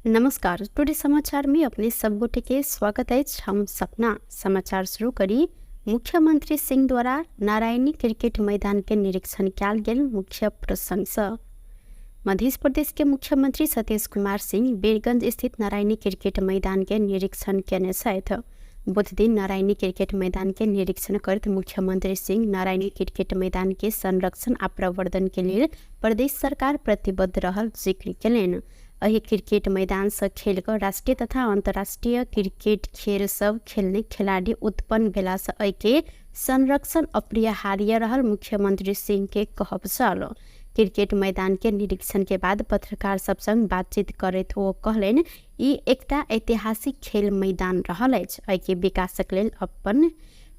नमस्कार, टुडे समाचार में अपने सब गोटे के स्वागत अछि। हम सपना समाचार शुरू करी। मुख्यमंत्री सिंह द्वारा नारायणी क्रिकेट मैदान के निरीक्षण कयल गेल मुख्य प्रसंग सँ। मध्य प्रदेश के मुख्यमंत्री सतीश कुमार सिंह बीरगंज स्थित नारायणी क्रिकेट मैदान के निरीक्षण केने छथि। बुध दिन नारायणी क्रिकेट मैदान के निरीक्षण करैत मुख्यमंत्री सिंह नारायणी क्रिकेट मैदान के संरक्षण आ प्रवर्धन के लेल प्रदेश सरकार प्रतिबद्ध रहल जिक्र केलनि। एहि क्रिकेट मैदान सँ खेल कऽ राष्ट्रीय तथा अंतर्राष्ट्रीय क्रिकेट खेल सब खेलने खिलाड़ी उत्पन्न भेला सँ एहि के संरक्षण अपरिहार्य रहल मुख्यमंत्री सिंह के कहब छल। क्रिकेट मैदान के निरीक्षण के बाद पत्रकार सब संग बातचीत करैत ओ कहलनि, ई एकटा ऐतिहासिक खेल मैदान रहल अछि। एहि के विकासक लेल अपन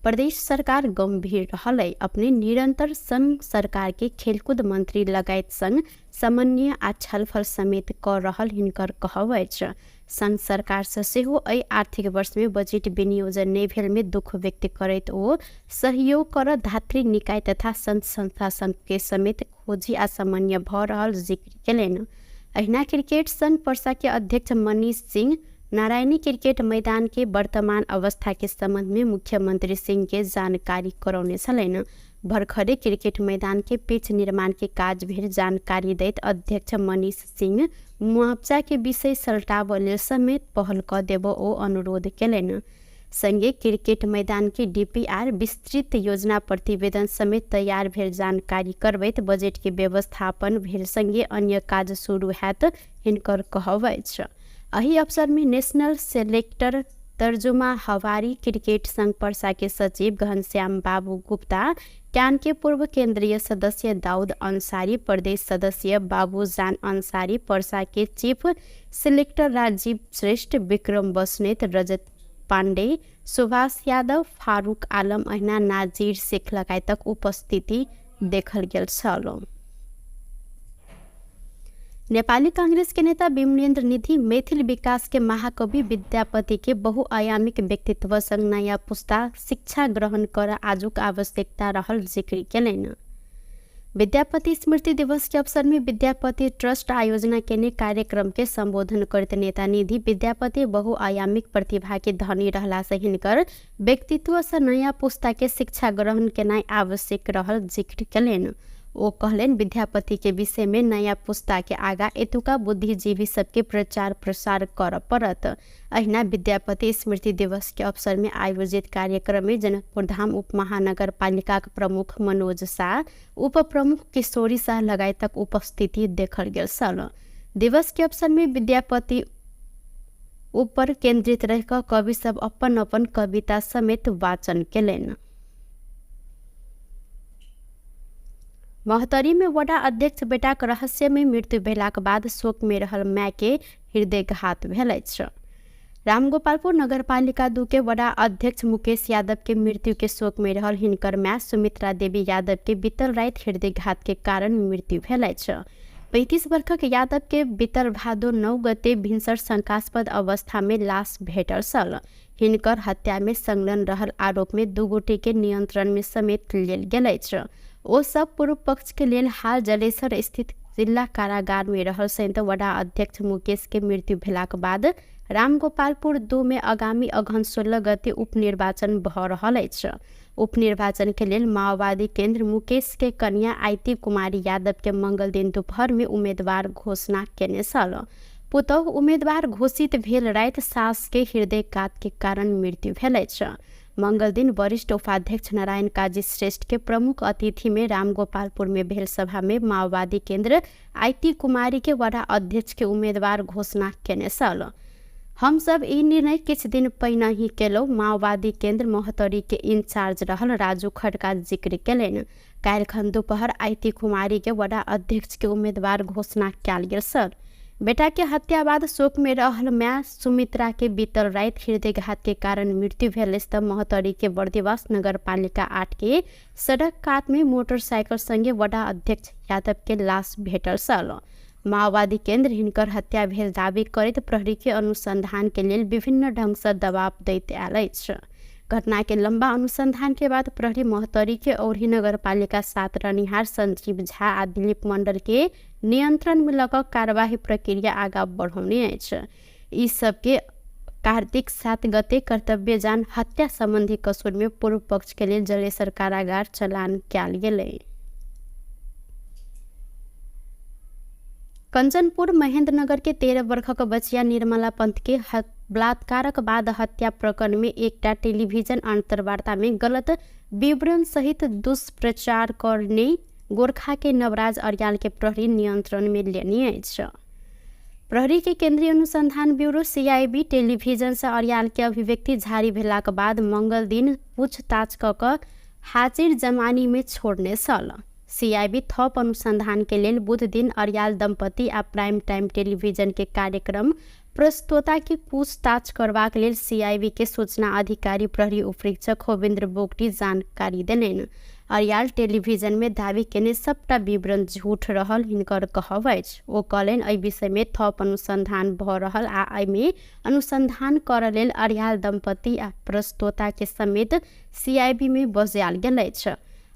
प्रदेश सरकार गंभीर रहल अछि। अपने निरंतर संघ सरकार के खेलकूद मंत्री लगायत संग समन्वय आ छलफल समेत कऽ रहल हिनकर कहब अछि। संघ सरकार सँ सेहो एहि आर्थिक वर्ष में बजेट विनियोजन नहि भेल में दुख व्यक्त करैत ओ सहयोग करऽ धात्री निकाय तथा संघ संस्था के समेत खोजी आ समन्वय भऽ रहल जिक्र केलनि। अहिना क्रिकेट संघ पर्सा के अध्यक्ष मनीष सिंह नारायणी क्रिकेट मैदान के वर्तमान अवस्था के संबंध में मुख्यमंत्री सिंह के जानकारी करौने छलनि। भर्खरे क्रिकेट मैदान के पिच निर्माण के काज भेल जानकारी दैत अध्यक्ष मनीष सिंह मुआवजा के विषय सलटाबऽ लेल समेत पहल कऽ देबऽ ओ अनुरोध केलनि। संगे क्रिकेट मैदान के डीपीआर विस्तृत योजना प्रतिवेदन समेत तैयार भेल जानकारी करबैत बजट के व्यवस्थापन भेल संगे अन्य काज शुरू हैत हिनकर कहब अछि। एहि अवसर में नेशनल सेलेक्टर तर्जुमा हवारी क्रिकेट संघ पर्सा के सचिव घनश्याम बाबू गुप्ता, क्यान के पूर्व केंद्रीय सदस्य दाऊद अंसारी, प्रदेश सदस्य बाबूजान अंसारी, पर्सा के चीफ सिलेक्टर राजीव श्रेष्ठ, विक्रम बस्नेत, रजत पांडे, सुभाष यादव, फारूक आलम अहिना नाजीर शेख लगायतक उपस्थिति देखल गेल छल। नेपाली कांग्रेस के नेता विमलेन्द्र निधि मैथिल विकास के महाकवि विद्यापति के बहुआयामिक व्यक्तित्व संग नया पुस्ता शिक्षा ग्रहण कर आजुक आवश्यकता रहल जिक्र केलनि। विद्यापति स्मृति दिवस के अवसर में विद्यापति ट्रस्ट आयोजना केने कार्यक्रम के संबोधन करैत नेता निधि विद्यापति बहुआयामिक प्रतिभा के धनी रहला से हिनकर व्यक्तित्व सँ नया पुस्ता के शिक्षा ग्रहण केनाइ आवश्यक रहल जिक्र केलनि। ओ कहलनि, विद्यापति के विषय में नया पुस्ता के आगा एतुका बुद्धिजीवी सबके प्रचार प्रसार करऽ पड़त। अहिना विद्यापति स्मृति दिवस के अवसर में आयोजित कार्यक्रम में जनकपुर धाम उप महानगर पालिकाक प्रमुख मनोज शाह, उप प्रमुख किशोरी शाह लगायतक उपस्थिति देखल गेल छल। दिवस के अवसर में विद्यापति ऊपर केंद्रित रहि कऽ कवि सब अपन अपन कविता समेत वाचन केलनि। महोत्तरी में वडा अध्यक्ष बेटाक रहस्यमय मृत्यु भेलाक बाद शोक में रहल माय के हृदयघात भेल अछि। रामगोपालपुर नगरपालिका 2 के वडा अध्यक्ष मुकेश यादव के मृत्यु के शोक में रहल हिनकर माय सुमित्रा देवी यादव के बीतल राति हृदयघात के कारण मृत्यु भेल अछि। 35 वर्षक यादव के बीतल भादो 9 गते भिनसर शंकास्पद अवस्था में लाश भेटल छल। हिनकर हत्या में संलग्न रहल आरोप में 2 गोटे के नियंत्रण में समेत लेल गेल अछि। ओ सब पूर्व पक्ष के लेल हाल जलेसर स्थित जिला कारागार में रहल संयुक्त वडा अध्यक्ष मुकेश के मृत्यु भेलाक बाद रामगोपालपुर 2 में आगामी अगहन 16 गते उपनिर्वाचन भऽ रहल अछि। उपनिर्वाचन के लेल माओवादी केंद्र मुकेश के कन्या आयती कुमारी यादव के मंगल दिन दोपहर में उम्मीदवार घोषणा केने छल। पुतोह उम्मीदवार घोषित भेल राति सास के हृदयघात के कारण मृत्यु भेल अछि। मंगल दिन वरिष्ठ उपाध्यक्ष नारायण काजी श्रेष्ठ के प्रमुख अतिथि में रामगोपालपुर में भेल सभा में माओवादी केंद्र आयती कुमारी के वडा अध्यक्ष के उम्मीदवार घोषणा केने छल। हम सब ई निर्णय किछ दिन पहिने ही केलौ, माओवादी केंद्र महोत्तरी के इंचार्ज रहल राजू खड़का जिक्र केलनि। काल्हिखन दोपहर आयती कुमारी के वडा अध्यक्ष के उम्मीदवार घोषणा कयल गेल सर। बेटा के हत्या बाद शोक में रहल माय सुमित्रा के बीतल राति हृदयघात के कारण मृत्यु भेल अछि तऽ महोत्तरी के बर्दिवास नगरपालिका 8 के सड़क कात में मोटरसाइकिल संगे वडा अध्यक्ष यादव के लाश भेटल छल। माओवादी केंद्र हिनकर हत्या भेल दावी करैत प्रहरी के अनुसंधान के लेल विभिन्न ढंग से दबाव दैत आयल अछि। घटना के लंबा अनुसंधान के बाद प्रहरी महोत्तरी के औरही नगरपालिका 7 रहनिहार संजीव झा आ दिलीप मंडल के नियन्त्रणमे लऽ कऽ कार्यवाही प्रक्रिया आगाँ बढ़ौने अछि। ई सबके कार्तिक 7 गते कर्तव्यजान हत्या सम्बन्धी कसुरमे पूर्व पक्षके लेल जलेसर कारागार चलान कयल गेलै। कंचनपुर महेंद्रनगर के 13 वर्षक बचिया निर्मला पंत के बलात्कारक बाद हत्या प्रकरण में एकटा टेलीविजन अंतर्वार्ता में गलत विवरण सहित दुष्प्रचार करने गोरखा के नवराज अर्याल के प्रहरी नियंत्रण में लेने अछि। प्रहरी के केंद्रीय अनुसंधान ब्यूरो सीआईबी टेलीविजन से अर्याल के अभिव्यक्ति जारी भेलाक बाद मंगल दिन पूछताछ क कऽ हाजिर जमानी में छोड़ने छल। सीआईबी थप अनुसंधान के लेल बुध दिन अर्याल दंपति आ प्राइम टाइम टेलीविजन के कार्यक्रम प्रस्तोता के पूछताछ करबाक लेल सीआईबी के सूचना अधिकारी प्रहरी उपरीक्षक होविन्द्र बोगटी जानकारी देलनि। अर्याल टेलीविजन में दावी केने सबटा विवरण झूठ रहल हिनकर कहब अछि। ओ कहलनि एहि विषय में थप अनुसंधान भऽ रहल आ एहिमे अनुसंधान करऽ लेल अर्याल दंपति आ प्रस्तोता के समेत सीआईबी में बजायल गेल अछि।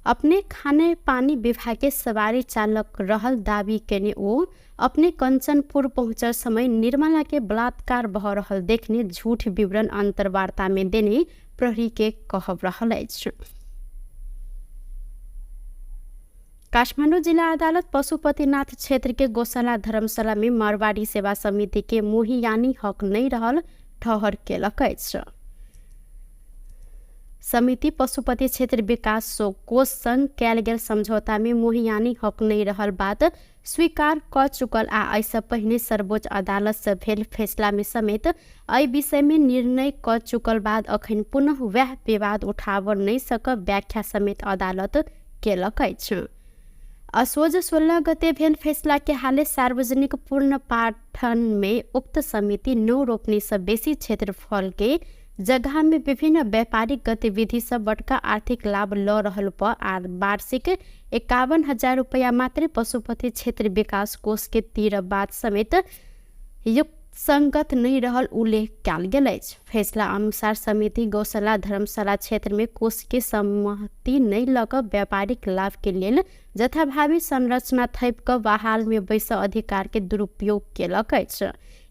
अपने खाने पानी विभाग के सवारी चालक रहल दावी केने ओ अपने कंचनपुर पहुँचल समय निर्मला के बलात्कार भऽ रहल देखने झूठ विवरण अंतर्वार्ता में देने प्रहरी के कहब रहल अछि। काठमाडौँ जिला अदालत पशुपतिनाथ क्षेत्र के गौशाला धर्मशाला में मारवाड़ी सेवा समिति के मोहियानी हक नहीं रहल ठहर केलक अछि। समिति पशुपति क्षेत्र विकास कोष संग कयल गेल समझौता में मोहियानी हक नहीं रहल बात स्वीकार क चुकल आ एहिसँ पहिने सर्वोच्च अदालत से भेल फैसला में समेत एहि विषय में निर्णय क चुकल बाद अखन पुनः वएह विवाद उठाबऽ नहि सकब व्याख्या समेत अदालत केलक अछि। असोज 16 गते भेल फैसला के हाले सार्वजनिक पूर्ण पाठन में उक्त समिति 9 रोपनी से बेसी क्षेत्रफल के जगह में विभिन्न व्यापारिक गतिविधि से बड़का आर्थिक लाभ ल रहल पर आ वार्षिक 51,000 रुपया मात्रै पशुपति क्षेत्र विकास कोष के तीर बात समेत युक्त संगत नहीं रहल उल्लेख कयल गेल अछि। फैसला अनुसार समिति गौशाला धर्मशाला क्षेत्र में कोष के सहमति नहीं लऽ कऽ व्यापारिक लाभ के लेल जथाभावी संरचना थपि कऽ बहाल में बैस अधिकार के दुरुपयोग केलक अछि।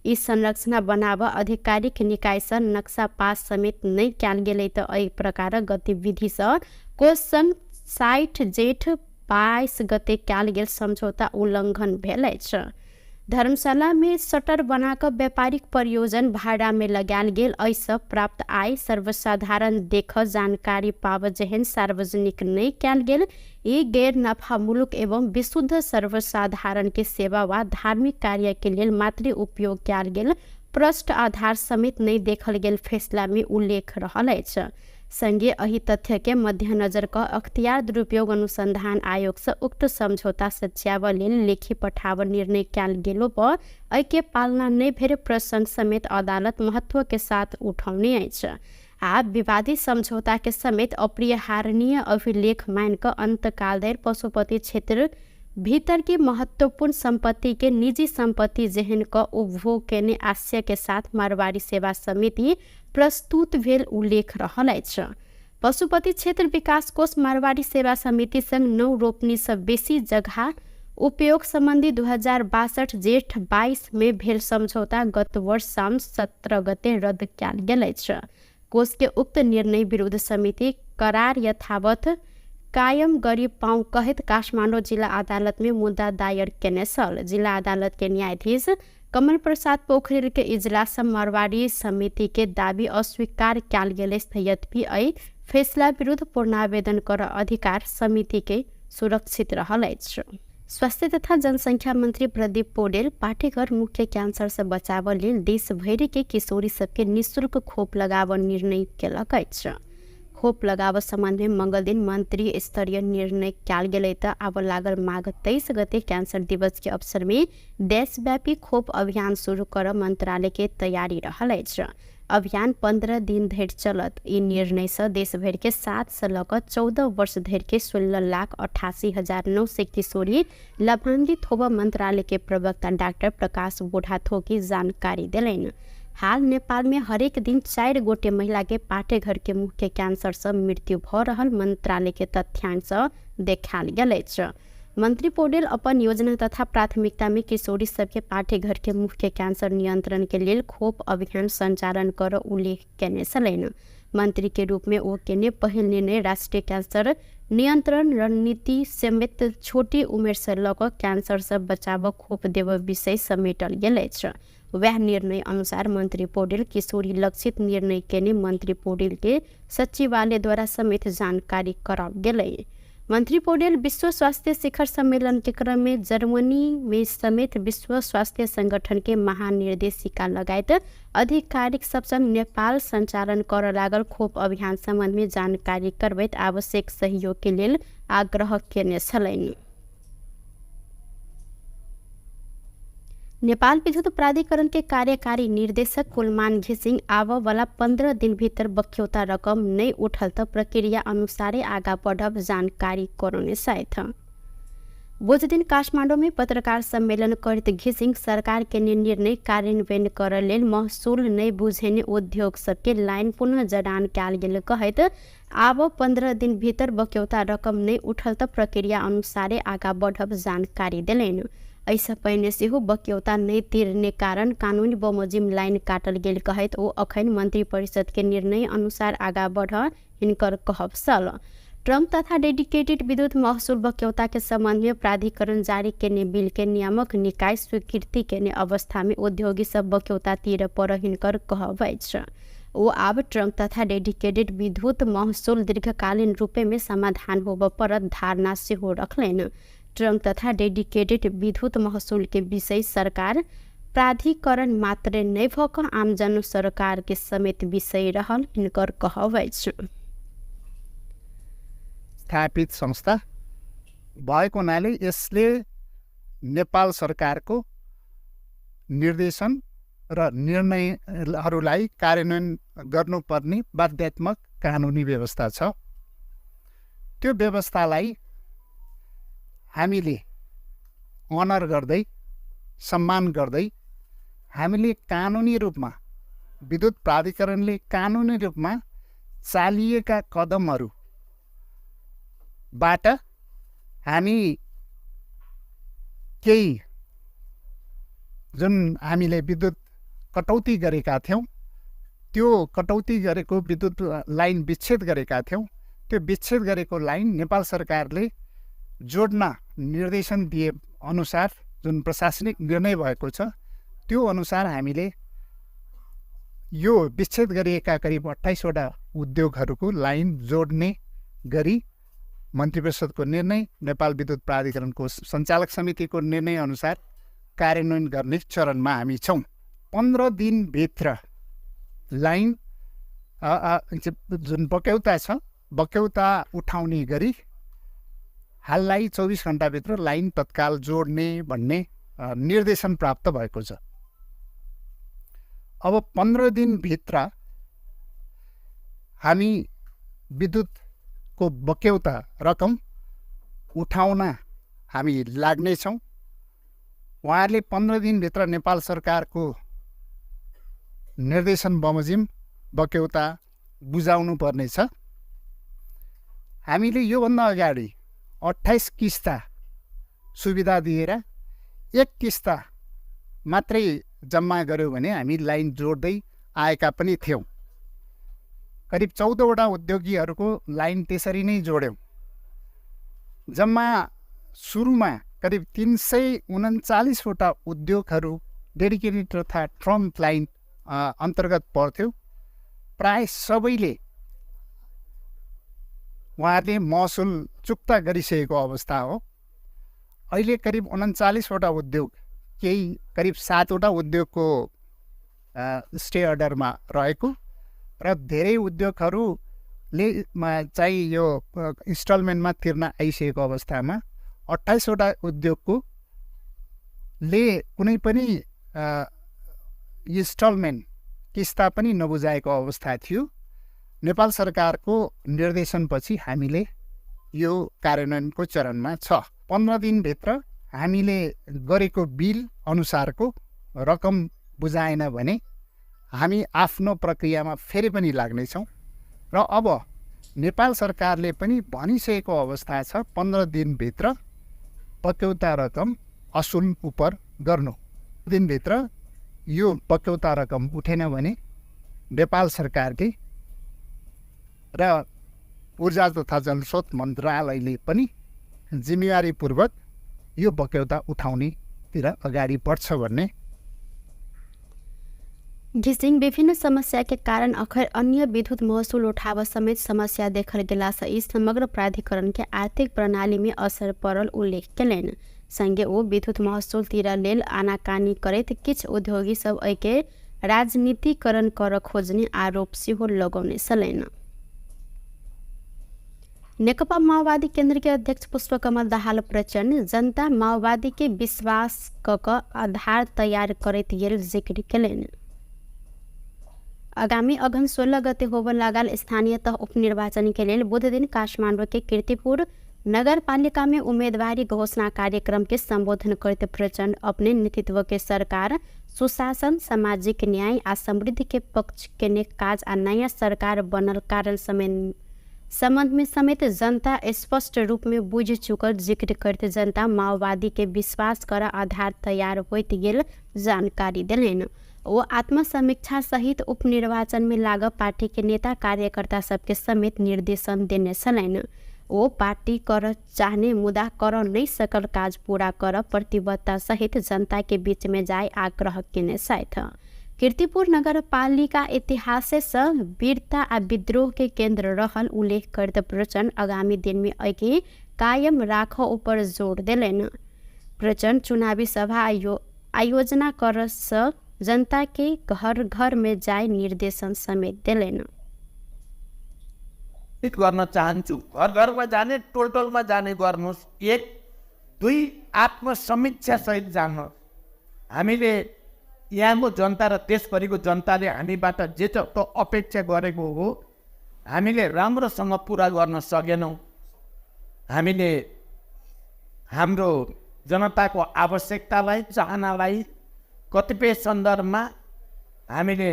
ई संरचना बनाबऽ आधिकारिक निकायसँ नक्शा पास समेत नहि कयल गेलै तऽ एहि प्रकारक गतिविधिसँ कोष संग 60 जेठ 22 गते कयल गेल समझौता उल्लंघन भेल अछि। धर्मशाला में शटर बना कऽ व्यापारिक प्रयोजन भाड़ा में लगायल गेल एहिसँ प्राप्त आय सर्वसाधारण देख जानकारी पाबऽ जेहन सार्वजनिक नहि कयल गेल। ई गैर नफामूलक एवं विशुद्ध सर्वसाधारण के सेवा वा धार्मिक कार्य के लेल मात्रे उपयोग कयल गेल प्रष्ट आधार समेत नहि देखल गेल फैसला में उल्लेख रहल अछि। संगे एहि तथ्य के मध्यनजर कऽ अख्तियार दुरुपयोग अनुसंधान आयोग से उक्त समझौता सच्याबऽ लेल लेखी पठाबऽ निर्णय कयल गेलो पर एहि के पालना नहि भेल प्रसंग समेत अदालत महत्व के साथ उठौने अछि आ विवादित समझौता के समेत अपरिहार्यणीय अभिलेख मान कऽ अंतकाल धरि पशुपति क्षेत्र भीतर के महत्वपूर्ण संपत्ति के निजी संपत्ति जेहन कऽ उपभोग केने आशय के साथ मारवाड़ी सेवा समिति प्रस्तुत भेल उल्लेख रहल अछि। पशुपति क्षेत्र विकास कोष मारवाड़ी सेवा समिति संग 9 रोपनी से बेसी जगह उपयोग संबंधी 2062 जेठ 22 में भेल समझौता गत वर्ष साउन 17 गते रद्द कयल गेल अछि। कोष के उक्त निर्णय विरुद्ध समिति करार यथावत कायम गरी पाऊँ कहैत काठमाडौँ जिला अदालत में मुद्दा दायर केने छल। जिला अदालत के न्यायाधीश कमल प्रसाद पोखरेल के इजलास मारवाड़ी समिति के दावी अस्वीकार कयल गेल अछि। यद्यपि एहि फैसला विरुद्ध पूर्णावेदन कर अधिकार समिति के सुरक्षित रहल अछि। स्वास्थ्य तथा जनसंख्या मंत्री प्रदीप पौडेल पाठेघर मुख्य कैंसर से बचाबऽ लेल देश भरि के किशोरी सबके निःशुल्क खोप लगाबऽ निर्णय केलक अछि। खोप लगाबऽ संबंध में मंगल दिन मंत्री स्तरीय निर्णय कयल गेलै तऽ आब लागल माघ 23 गते कैंसर दिवस के अवसर में देशव्यापी खोप अभियान शुरू करऽ मंत्रालय के तैयारी रहल अछि। अभियान 15 दिन धरि चलत। ई निर्णय सँ देश भरि के 7 सँ लऽ कऽ 14 वर्ष धरि के 16,88,900 किशोरी लाभान्वित होबऽ मंत्रालय के प्रवक्ता डॉक्टर प्रकाश बुढ़ाथोकी जानकारी देलनि। हाल नेपाल में हरेक दिन 4 गोटे महिला के पाठेघर के मुख्य कैंसर सँ मृत्यु भऽ रहल मंत्रालय के तथ्यांक सँ देखायल गेल अछि। मंत्री पौडेल अपन योजना तथा प्राथमिकता में किशोरी सबके पाठ्यघर के मुख्य कैंसर नियंत्रण के लेल खोप अभियान संचालन कर उल्लेख केने छलनि। मंत्री के रूप में ओ केने पहिल निर्णय राष्ट्रीय कैंसर नियंत्रण रणनीति समेत छोटी उमेर से लऽ कऽ कैंसर से बचाव खोप देब विषय समेटल गेल अछि। वएह निर्णय अनुसार मंत्री पौडेल किशोरी लक्षित निर्णय केने मंत्री पौडेल के सचिवालय द्वारा समेत जानकारी कराओल गेलै। मंत्री पौडेल विश्व स्वास्थ्य शिखर सम्मेलन के क्रम में जर्मनी में समेत विश्व स्वास्थ्य संगठन के महानिर्देशिका लगायत आधिकारिक सब संग नेपाल संचालन कर लागल खोप अभियान संबंध में जानकारी करबैत आवश्यक सहयोग के लेल आग्रह केने छलनि। नेपाल विद्युत प्राधिकरण के कार्यकारी निर्देशक कुलमान घिसिङ आब वाला 15 दिन भीतर बक्यौता रकम नै उठल त प्रक्रिया अनुसारे आगा बढ़ब जानकारी करौने छथि। बुध दिन काठमाडौँ में पत्रकार सम्मेलन करैत घिसिङ सरकार के निर्णय कार्यान्वयन कर लेल महसुल नै बुझेने उद्योग सबके लाइन पुनः जडान कयल गेल कहैत आब 15 दिन भीतर बक्यौता रकम नै उठल त प्रक्रिया अनुसारे आगा बढ़ब जानकारी देलनि। एहिसँ पहिने सेहो बक्यौता नहि तिरने कारण कानूनी बमोजिम लाइन काटल गेल कहैत ओ अखन मंत्री परिषद के निर्णय अनुसार आगा बढ़ हिनकर कहब छल। ट्रम्प तथा डेडिकेटेड विद्युत महसुल बक्यौता के संबंध में प्राधिकरण जारी केने बिल के नियामक निकाय स्वीकृति केने अवस्था में उद्योगी सब बक्यौता तीर पर हिनकर कहब अछि। ओ आब ट्रम्प तथा डेडिकेटेड विद्युत महसुल दीर्घकालीन रूपे में समाधान होबऽ पड़त धारणा सेहो रखलनि। ट्रम्प तथा डेडिकेटेड विद्युत महसुल के विषय सरकार प्राधिकरण मात्रे नहि भऽ कऽ आमजन सरकार के समेत विषय रहल हिनकर कहब अछि। स्थापित संस्था भएको हुनाले यसले नेपाल सरकारको निर्देशन र निर्णयहरूलाई कार्यान्वयन गर्नुपर्ने बाध्यात्मक कानुनी व्यवस्था छ। त्यो व्यवस्थालाई हामीले अनर गर्दै, सम्मान गर्दै हामीले कानुनी रूपमा विद्युत प्राधिकरणले कानुनी रूपमा चालिएका कदमहरूबाट हामी केही जुन हामीले विद्युत कटौती गरेका थियौँ, त्यो कटौती गरेको विद्युत लाइन विच्छेद गरेका थियौँ, त्यो विच्छेद गरेको लाइन नेपाल सरकारले जोड्न निर्देशन दिए अनुसार जुन प्रशासनिक निर्णय भएको छ त्यो अनुसार हामीले यो विच्छेद गरिएका करिब 28वटा उद्योगहरूको लाइन जोड्ने गरी मन्त्री परिषदको निर्णय, नेपाल विद्युत प्राधिकरणको सञ्चालक समितिको निर्णय अनुसार कार्यान्वयन गर्ने चरणमा हामी छौँ। 15 दिनभित्र लाइन जुन बक्यौता छ बक्यौता उठाउने गरी हाललाई 24 घन्टाभित्र लाइन तत्काल जोड्ने भन्ने निर्देशन प्राप्त भएको छ। अब 15 दिनभित्र हामी विद्युतको बक्यौता रकम उठाउन हामी लाग्नेछौँ। उहाँहरूले 15 दिनभित्र नेपाल सरकारको निर्देशन बमोजिम बक्यौता बुझाउनु पर्नेछ। हामीले योभन्दा अगाडि 28 किस्ता सुविधा दिएर 1 किस्ता मात्रै जम्मा गऱ्यौँ भने हामी लाइन जोड्दै आएका पनि थियौँ। करिब 14वटा उद्योगीहरूको लाइन त्यसरी नै जोड्यौँ। जम्मा सुरुमा करिब 339वटा उद्योगहरू डेडिकेटेड तथा ट्रम्प लाइन अन्तर्गत पर्थ्यो। प्राय सबैले उहाँहरूले महसुल चुक्ता गरिसकेको अवस्था हो। अहिले करिब 39वटा उद्योग, केही करिब 7वटा उद्योगको स्टे अर्डरमा रहेको र धेरै उद्योगहरूले चाहिँ यो इन्स्टलमेन्टमा तिर्न आइसकेको अवस्थामा 28वटा उद्योगको ले कुनै पनि इन्स्टलमेन्ट किस्ता पनि नबुझाएको अवस्था थियो। नेपाल सरकारको निर्देशनपछि हामीले यो कार्यान्वयनको चरणमा छ। 15 दिनभित्र हामीले गरेको बिल अनुसारको रकम बुझाएन भने हामी आफ्नो प्रक्रियामा फेरि पनि लाग्नेछौँ र अब नेपाल सरकारले पनि भनिसकेको अवस्था छ 15 दिनभित्र बक्यौता रकम असुल उपर गर्नु। दिनभित्र यो बक्यौता रकम उठेन भने नेपाल सरकारले र ऊर्जा तथा जलस्रोत मन्त्रालयले पनि जिम्मेवारीपूर्वक यो बक्यौता उठाउनेतिर अगाडि बढ्छ भन्ने। घिसिङ विभिन्न समस्या के कारण अखर अन्य विद्युत महसुल उठाव समेत समस्या देखल गेला से ई समग्र प्राधिकरण के आर्थिक प्रणाली में असर पड़ल उल्लेख केलनि। संगे ओ विद्युत महसूल तिर लेल आनाकानी करैत किछु उद्योगी सब एहिके राजनीतिकरण कर खोजने आरोप सेहो लगौने छलनि। नेकपा माओवादी केन्द्र के अध्यक्ष पुष्पकमल दाहाल प्रचण्ड जनता माओवादी के विश्वास क आधार तैयार करैत गेल जिक्र केलनि। आगामी अघन 16 गते होबय लागल स्थानीय तह उपनिर्वाचन के लेल बुध दिन काठमाडौँ के कीर्तिपुर नगरपालिका में उम्मीदवारी घोषणा कार्यक्रम के संबोधन करते प्रचण्ड अपने नेतृत्व के सरकार सुशासन, सामाजिक न्याय आ समृद्धि के पक्ष के काज आ नया सरकार बनल कारण संबंध में समेत जनता स्पष्ट रूप में बुझ चुकल जिक्र करते जनता माओवादी के विश्वास कर आधार तैयार होइत गेल जानकारी देलनि। ओ आत्मसमीक्षा सहित उपनिर्वाचन में लागल पार्टी के नेता कार्यकर्ता सबके समेत निर्देशन देने छलनि। ओ पार्टी कर चाहने मुदा कर नहीं सकल काज पूरा कर प्रतिबद्धता सहित जनता के बीच में जाए आग्रह केने छथि। कीर्तिपुर नगरपालिका इतिहास से वीरता आ विद्रोह के केंद्र रहल उल्लेख करते प्रचण्ड आगामी दिन में एहिके कायम राख ऊपर जोर देलनि। प्रचण्ड चुनावी सभा आयोजना कर से जनता के घर घर में जाए निर्देशन समेत देलनि। गर्न चाहन्छु, घर घरमा जाने, टोल टोलमा जाने गर्नुहोस्। 1 2 आत्मसमीक्षा सहित जानुहोस्। हामीले यहाँको जनता र देशभरिको जनताले हामीबाट जे जस्तो अपेक्षा गरेको हो हामीले राम्रोसँग पुरा गर्न सकेनौँ। हामीले हाम्रो जनताको आवश्यकतालाई, चाहनालाई कतिपय सन्दर्भमा हामीले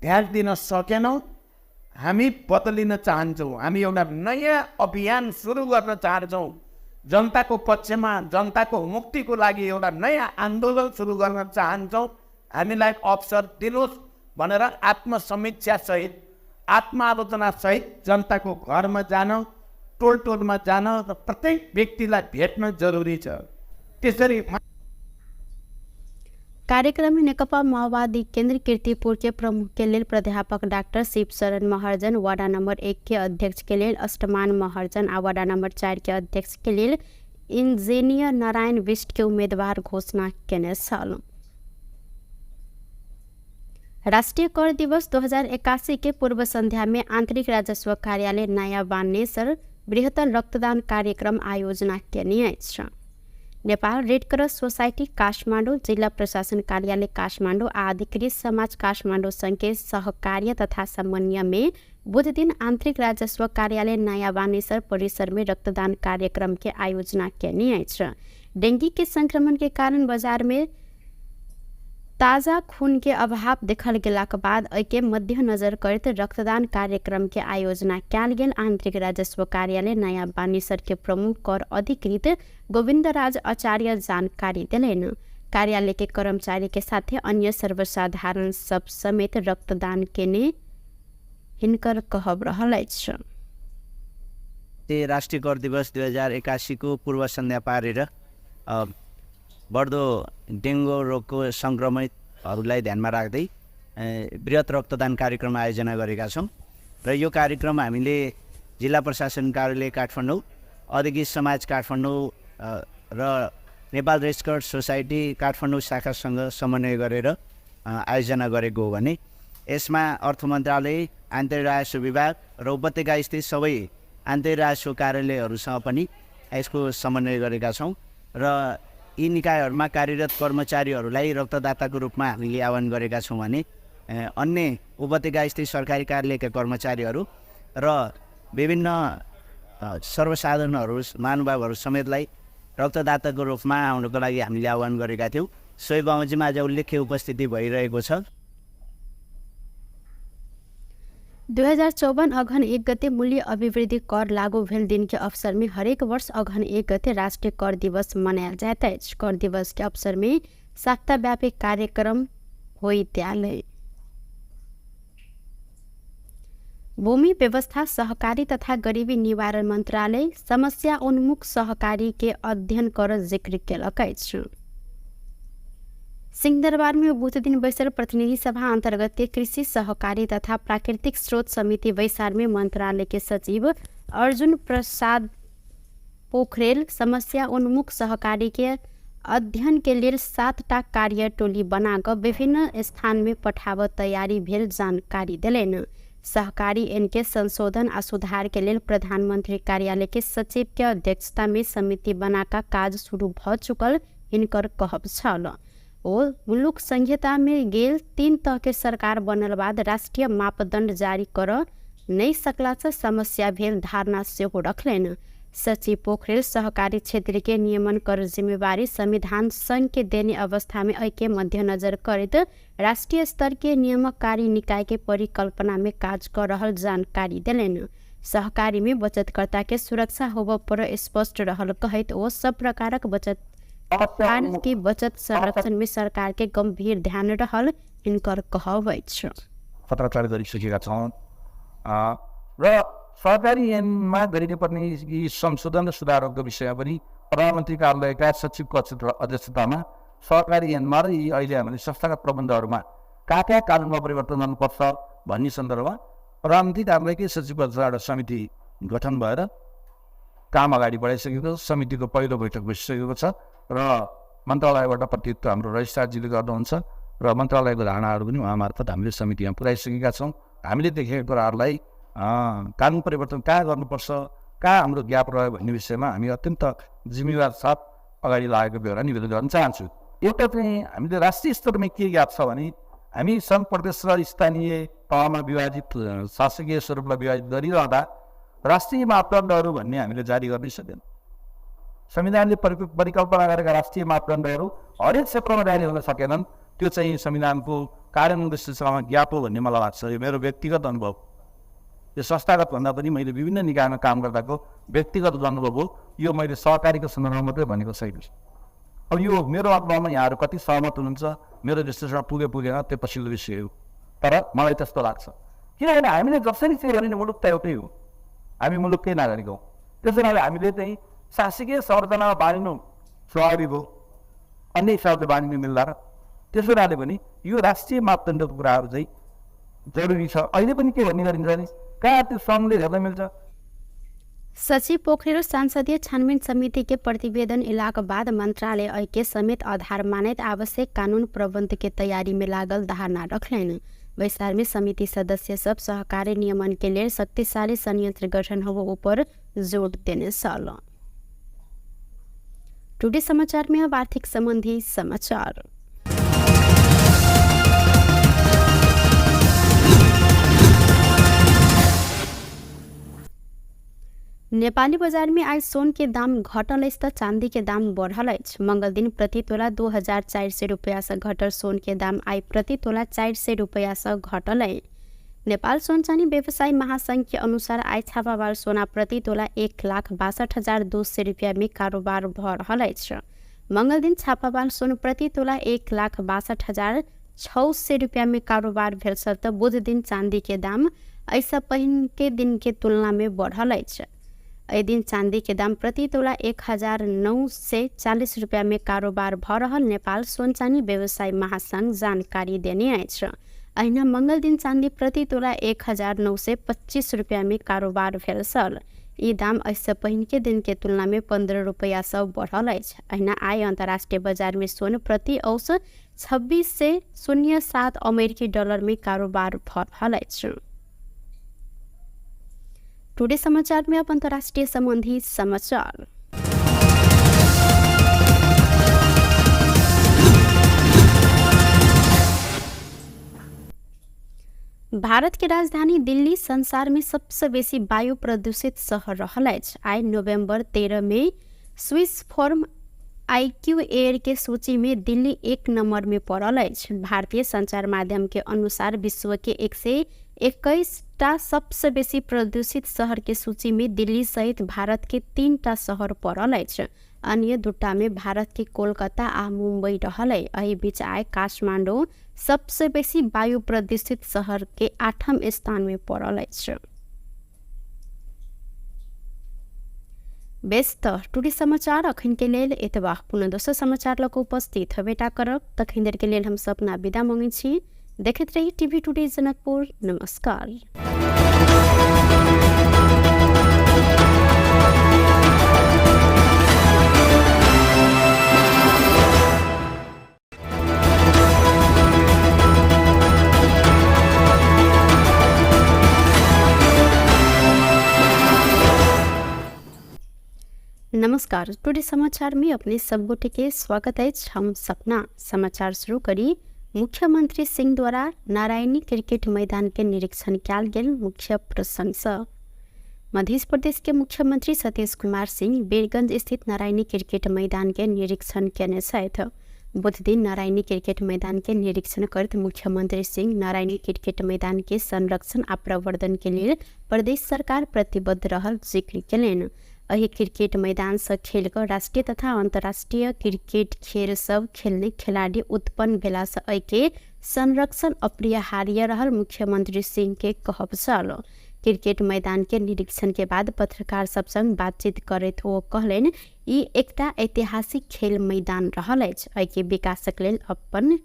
ध्यान दिन सकेनौँ। हामी बदलिन चाहन्छौँ, हामी एउटा नयाँ अभियान सुरु गर्न चाहन्छौँ। जनताको पक्षमा, जनताको मुक्तिको लागि एउटा नयाँ आन्दोलन सुरु गर्न चाहन्छौँ। हामीलाई अवसर दिनुहोस् भनेर आत्मसमीक्षासहित, आत्मआलोचनासहित जनताको घरमा जान, टोल टोलमा जान र प्रत्येक व्यक्तिलाई भेट्न जरुरी छ। त्यसरी कार्यक्रम में नेकपा माओवादी केंद्र कीर्तिपुर के प्रमुख के लेल प्राध्यापक doctor Shivsharan Maharjan, ward number 1 के अध्यक्ष के लेल अष्टमान महर्जन आ वार्ड नंबर 4 के अध्यक्ष के लेल इंजीनियर नारायण बिष्ट के उम्मीदवार घोषणा केने छल। राष्ट्रीय कर दिवस 2081 के पूर्व संध्या में आंतरिक राजस्व कार्यालय नयाँ बानेश्वर बृहत्तर रक्तदान कार्यक्रम आयोजना केने अछि। Nepal red cross society Kathmandu, जिल्ला प्रशासन कार्यालय काठमाडौँ आ अधिकृत समाज काठमाडौँ संघ के सहकार्य तथा समन्वय में बुध दिन आंतरिक राजस्व कार्यालय नयाँ बानेश्वर परिसर में रक्तदान कार्यक्रम के आयोजना केने अछि। डेंगू के संक्रमण के कारण बाजार में ताज़ा खून के अभाव देखल गेलाक बाद एहिके मध्यनजर करैत रक्तदान कार्यक्रम के आयोजना कयल गेल। आंतरिक राजस्व कार्यालय नयाँ बानेश्वर के प्रमुख कर अधिकृत गोविन्दराज आचार्य जानकारी देलनि। कार्यालय के कर्मचारी के साथे अन्य सर्वसाधारण सब समेत रक्तदान केने हिनकर कहब रहल अछि। राष्ट्रिय कर दिवस 2081 को पूर्व सन्ध्या पारेर बढ्दो डेङ्गु रोगको सङ्क्रमितहरूलाई ध्यानमा राख्दै बृहत् रक्तदान कार्यक्रम आयोजना गरेका छौँ र यो कार्यक्रम हामीले जिल्ला प्रशासन कार्यालय काठमाडौँ, अधिकृत समाज काठमाडौँ र Nepal red cross society Kathmandu शाखासँग समन्वय गरेर आयोजना गरेको हो भने यसमा अर्थ मन्त्रालय, आन्तरिक राजस्व विभाग र उपत्यका स्थित सबै आन्तरिक राजस्व कार्यालयहरूसँग पनि यसको समन्वय गरेका छौँ र यी निकायहरूमा कार्यरत कर्मचारीहरूलाई रक्तदाताको रूपमा हामीले आह्वान गरेका छौँ भने अन्य उपत्यका स्थित सरकारी कार्यालयका कर्मचारीहरू र विभिन्न सर्वसाधारणहरू, महानुभावहरू समेतलाई रक्तदाताको रूपमा आउनको लागि हामीले आह्वान गरेका थियौँ। सोही बमोजिम आज उल्लेख्य उपस्थिति भइरहेको छ। 2054 अगहन 1 गते मूल्य अभिवृद्धि कर लागू भेल दिन के अवसर में हरेक वर्ष अगहन 1 गते राष्ट्रिय कर दिवस मनायल जाइत अछि। कर दिवस के अवसर में सप्ताहव्यापी कार्यक्रम होइत आयल। भूमि व्यवस्था सहकारी तथा गरीबी निवारण मन्त्रालय समस्या उन्मुख सहकारी के अध्ययन कर जिक्र केलक अछि। सिंहदरबार में बुध दिन बैसल प्रतिनिधि सभा अंतर्गत के कृषि सहकारी तथा प्राकृतिक स्रोत समिति बैसार में मंत्रालय के सचिव अर्जुन प्रसाद पोखरेल समस्या उन्मुख सहकारी के अध्ययन के लेल 7टा कार्य टोली बना कऽ विभिन्न स्थान में पठाबऽ तैयारी भेल जानकारी देलनि। सहकारी ऐन के संशोधन आ सुधार के लेल प्रधानमंत्री कार्यालय के सचिव के अध्यक्षता में समिति बना कऽ काज शुरू भऽ चुकल हिनकर कहब छल। ओ मुलुक संहिता में गेल 3 तह के सरकार बनल बाद राष्ट्रिय मापदण्ड जारी करऽ नहि सकला से समस्या भेल धारणा सेहो रखलनि। सचिव पोखरेल सहकारी क्षेत्र के नियमन कर जिम्मेवारी संविधान संघ के देने अवस्था में एहि के मध्यनजर करैत राष्ट्रीय स्तर के नियमकारी निकाय के परिकल्पना में काज कर रहल जानकारी देलनि। सहकारी में बचतकर्ता के सुरक्षा होबऽ पर स्पष्ट रहल कहैत ओ सब प्रकारक बचत के बचत संरक्षण में सरकार के गंभीर ध्यान रहल हिनकर कहब अछि। पत्राचार गरिसकेका छौँ र सहकारी ऐनमा गरिनुपर्ने यी संशोधन र सुधारहरूको विषयमा पनि प्रधानमन्त्री कार्यालयका सचिवको अध्यक्षतामा सहकारी ऐनमा र यी अहिले हामीले संस्थागत प्रबन्धहरूमा कहाँ कहाँ कानुनमा परिवर्तन गर्नुपर्छ भन्ने सन्दर्भमा प्रधानमन्त्री कार्यालयकै सचिवको अध्यक्षता एउटा समिति गठन भएर काम अगाडि बढाइसकेको छ। समितिको पहिलो बैठक बसिसकेको छ र मन्त्रालयबाट प्रतिनिधित्व हाम्रो रजिस्ट्रारजीले गर्नुहुन्छ र मन्त्रालयको धारणाहरू पनि उहाँ मार्फत हामीले समितिमा पुर्याइसकेका छौँ। हामीले देखेका कुराहरूलाई कानुन परिवर्तन कहाँ गर्नुपर्छ, कहाँ हाम्रो ग्याप रह्यो भन्ने विषयमा हामी अत्यन्त जिम्मेवार साथ अगाडि लागेको बेहोरा निवेदन गर्न चाहन्छु। एउटा चाहिँ हामीले राष्ट्रिय स्तरमा के ग्याप छ भने हामी सङ्घ प्रदेश र स्थानीय तहमा विभाजित शासकीय स्वरूपमा विभाजित गरिरहँदा राष्ट्रिय मापदण्डहरू भन्ने हामीले जारी गर्नै सकेन। संविधानले परिकल्पना गरेका राष्ट्रिय मापदण्डहरू हरेक क्षेत्रमा जारी हुन सकेनन्। त्यो चाहिँ संविधानको कार्यान्वयन विश्लेषणमा ग्याप हो भन्ने मलाई लाग्छ। यो मेरो व्यक्तिगत अनुभव, यो संस्थागत भन्दा पनि मैले विभिन्न निकायमा काम गर्दाको व्यक्तिगत अनुभव हो। यो मैले सहकारीको सन्दर्भमा मात्रै भनेको छैन। अब यो मेरो अनुभवमा यहाँहरू कति सहमत हुनुहुन्छ, मेरो विश्लेषण पुगे पुगेन त्यो पछिल्लो विषय हो, तर मलाई त्यस्तो लाग्छ। किनभने हामीले जसरी चाहिँ गर्ने मुलुक त एउटै हो, हामी मुलुककै नागरिक हौँ। त्यसो हुनाले हामीले चाहिँ शासकीय संरचनामा बाँडिनु स्वाभाविक हो, अन्य हिसाबले बाँडिनु मिल्दा र त्यसो हुनाले पनि यो राष्ट्रिय मापदण्डको कुराहरू चाहिँ जरुरी छ। अहिले पनि के भन्ने गरिन्छ भने कहाँ त्यो सङ्घले हेर्न मिल्छ। सचिव पोखरेल संसदीय छानबिन समिति के प्रतिवेदन इलाक बाद मंत्रालय के समेत आधार मानैत आवश्यक कानून प्रबंध के तैयारी में लागल धारणा रखलनि। बैसार में समिति सदस्य सब सहकारी नियमन के लेल शक्तिशाली संयंत्र गठन होबो ऊपर जोड़ देने छल। टुडे समाचार में अब आर्थिक संबंधी समाचार। नेपाली बजार में आज सोन के दाम घटल अछि त चांदी के दाम बढ़ल अछि। मंगल दिन प्रति तोला 2400 रुपया से घटल सोन के दाम आइ प्रति तोला 400 रुपया से घटल अछि। नेपाल सोन चानी व्यवसायी महासंघ के अनुसार आइ छापावाल सोना प्रति तोला 1,62,200 रुपया में कारोबार भ रहल अछि। मंगल दिन छापावाल सोन प्रति तोला 1,62,600 रुपया में कारोबार भेल छल त बुध दिन चांदी के दाम एहिसँ पहिन के दिन के तुलना में बढ़ल अछि। एहि दिन चांदी के दाम प्रति तोला 1,940 रुपया में कारोबार भ रहल नेपाल सोन चानी व्यवसायी महासंघ जानकारी देने अछि। अहिना मंगल दिन चांदी प्रति तोला 1,925 रुपया में कारोबार भेल छल। ई दाम एहिसँ पहिन के दिन के तुलना में 15 रुपया सँ बढ़ल अछि। अहिना आइ अंतर्राष्ट्रीय बाजार में सोन प्रति औसत 26.07 अमेरिकी डॉलर में कारोबार भ रहल अछि। टुडे समाचार में अब अंतर्राष्ट्रीय संबंधी समाचार। भारत के राजधानी दिल्ली संसार में सबसे बेसी वायु प्रदूषित शहर रहल अछि। आइ नवंबर 13 में स्विस फर्म आईक्यू एयर के सूची में दिल्ली 1 नंबर में पड़ल अछि। भारतीय संचार माध्यम के अनुसार विश्व के 121 टा सबसँ बेसी प्रदूषित शहर के सूची में दिल्ली सहित भारत के 3 टा शहर पड़ल अछि। अन्य 2 टा में भारत के कोलकाता आ मुंबई रहल अछि। एहि बीच आइ काठमांडू सबसँ बेसी वायु प्रदूषित शहर के 8म स्थान में पड़ल अछि। बेस त टुडी समाचार अखन के लेल एतबा। पुनः दोसर समाचार लऽ कऽ उपस्थित हेबेटा करब। तखन देर के लेल हम सब अपना विदा मांगै छी। देखैत रही टीवी टुडे जनकपुर। नमस्कार। नमस्कार, टुडे समाचार में अपने सब गोटे के स्वागत अछि। हम सपना। समाचार शुरू करी मुख्यमंत्री सिंह द्वारा नारायणी क्रिकेट मैदान के निरीक्षण कयल गेल मुख्य प्रसंग सँ। मध्य प्रदेश के मुख्यमंत्री सतीश कुमार सिंह बीरगंज स्थित नारायणी क्रिकेट मैदान के निरीक्षण केने छथि। बुध दिन नारायणी क्रिकेट मैदान के निरीक्षण करैत मुख्यमंत्री सिंह नारायणी क्रिकेट मैदान के संरक्षण आ प्रवर्धन के लेल प्रदेश सरकार प्रतिबद्ध रहल जिक्र केलनि। एहि क्रिकेट मैदान सँ खेल कऽ राष्ट्रीय तथा अंतर्राष्ट्रीय क्रिकेट खेल सब खेलने खिलाड़ी उत्पन्न भेला सँ एहि के संरक्षण अपरिहार्य रहल मुख्यमंत्री सिंह के कहब छल। क्रिकेट मैदान के निरीक्षण के बाद पत्रकार सब संग बातचीत करैत ओ कहलनि, ई एकटा ऐतिहासिक खेल मैदान रहल अछि। एहि के विकासक लेल अपन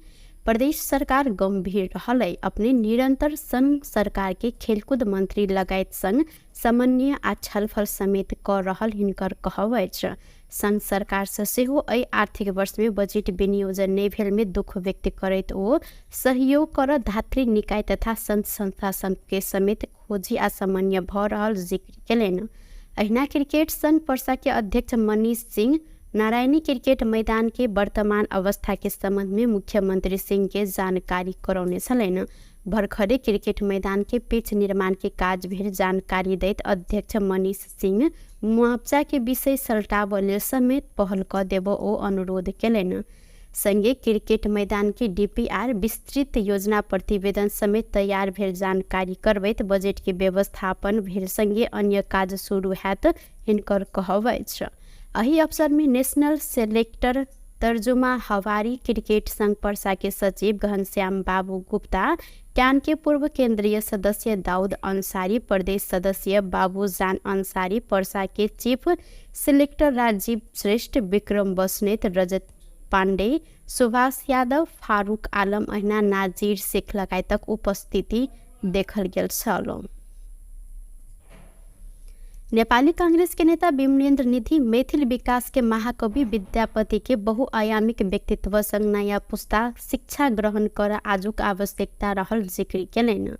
प्रदेश सरकार गंभीर रहल अछि। अपने निरंतर संघ सरकार के खेलकूद मंत्री लगायत संग समन्वय आ छलफल समेत कऽ रहल हिनकर कहब अछि। संघ सरकार सँ सेहो एहि आर्थिक वर्ष में बजेट विनियोजन नहि भेल में दुख व्यक्त करैत ओ सहयोग करऽ धात्री निकाय तथा संघ संस्था संघ के समेत खोजी आ समन्वय भऽ रहल जिक्र केलनि। अहिना क्रिकेट संघ पर्सा के अध्यक्ष मनीष सिंह नारायणी क्रिकेट मैदान के वर्तमान अवस्था के संबंध में मुख्यमंत्री सिंह के जानकारी करौने छलनि। भर्खरे क्रिकेट मैदान के पिच निर्माण के काज भेल जानकारी दैत अध्यक्ष मनीष सिंह मुआवजा के विषय सलटाबऽ लेल समेत पहल कऽ देबऽ ओ अनुरोध केलनि। संगे क्रिकेट मैदान के डीपीआर विस्तृत योजना प्रतिवेदन समेत तैयार भेल जानकारी करबैत बजट के व्यवस्थापन भेल संगे अन्य काज शुरू हैत हिनकर कहब अछि। एहि अवसर में नेशनल सेलेक्टर तर्जुमा हवारी क्रिकेट संघ पर्सा के सचिव घनश्याम बाबू गुप्ता, can के पूर्व केंद्रीय सदस्य दाऊद अंसारी, प्रदेश सदस्य बाबूजान अंसारी, पर्सा के चीफ सिलेक्टर राजीव श्रेष्ठ, विक्रम बस्नेत, रजत पांडे, सुभाष यादव, फारूक आलम अहिना नाजीर शेख लगायतक उपस्थिति देखल गेल छल। नेपाली कांग्रेस के नेता विमलेन्द्र निधि मैथिल विकास के महाकवि विद्यापति के बहुआयामिक व्यक्तित्व संग नया पुस्ता शिक्षा ग्रहण कर आजुक आवश्यकता रहल जिक्र केलनि।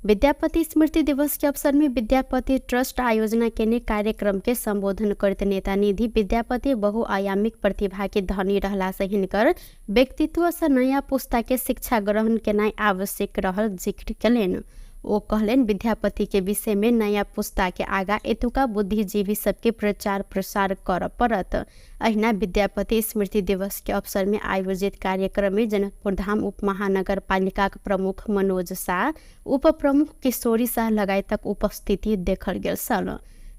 विद्यापति स्मृति दिवस के अवसर में विद्यापति ट्रस्ट आयोजना केने कार्यक्रम के संबोधन करैत नेता निधि विद्यापति बहुआयामिक प्रतिभा के धनी रहला से हिनकर व्यक्तित्व से नया पुस्ता के शिक्षा ग्रहण केनाइ आवश्यक रहल जिक्र केलनि। ओ कहलनि, विद्यापति के विषय में नया पुस्ता के आगा एतुका बुद्धिजीवी सबके प्रचार प्रसार करऽ पड़त। अहिना विद्यापति स्मृति दिवस के अवसर में आयोजित कार्यक्रम में जनकपुर धाम उप महानगर पालिका के प्रमुख मनोज शाह, उप प्रमुख किशोरी शाह लगायतक उपस्थिति देखल गेल छल।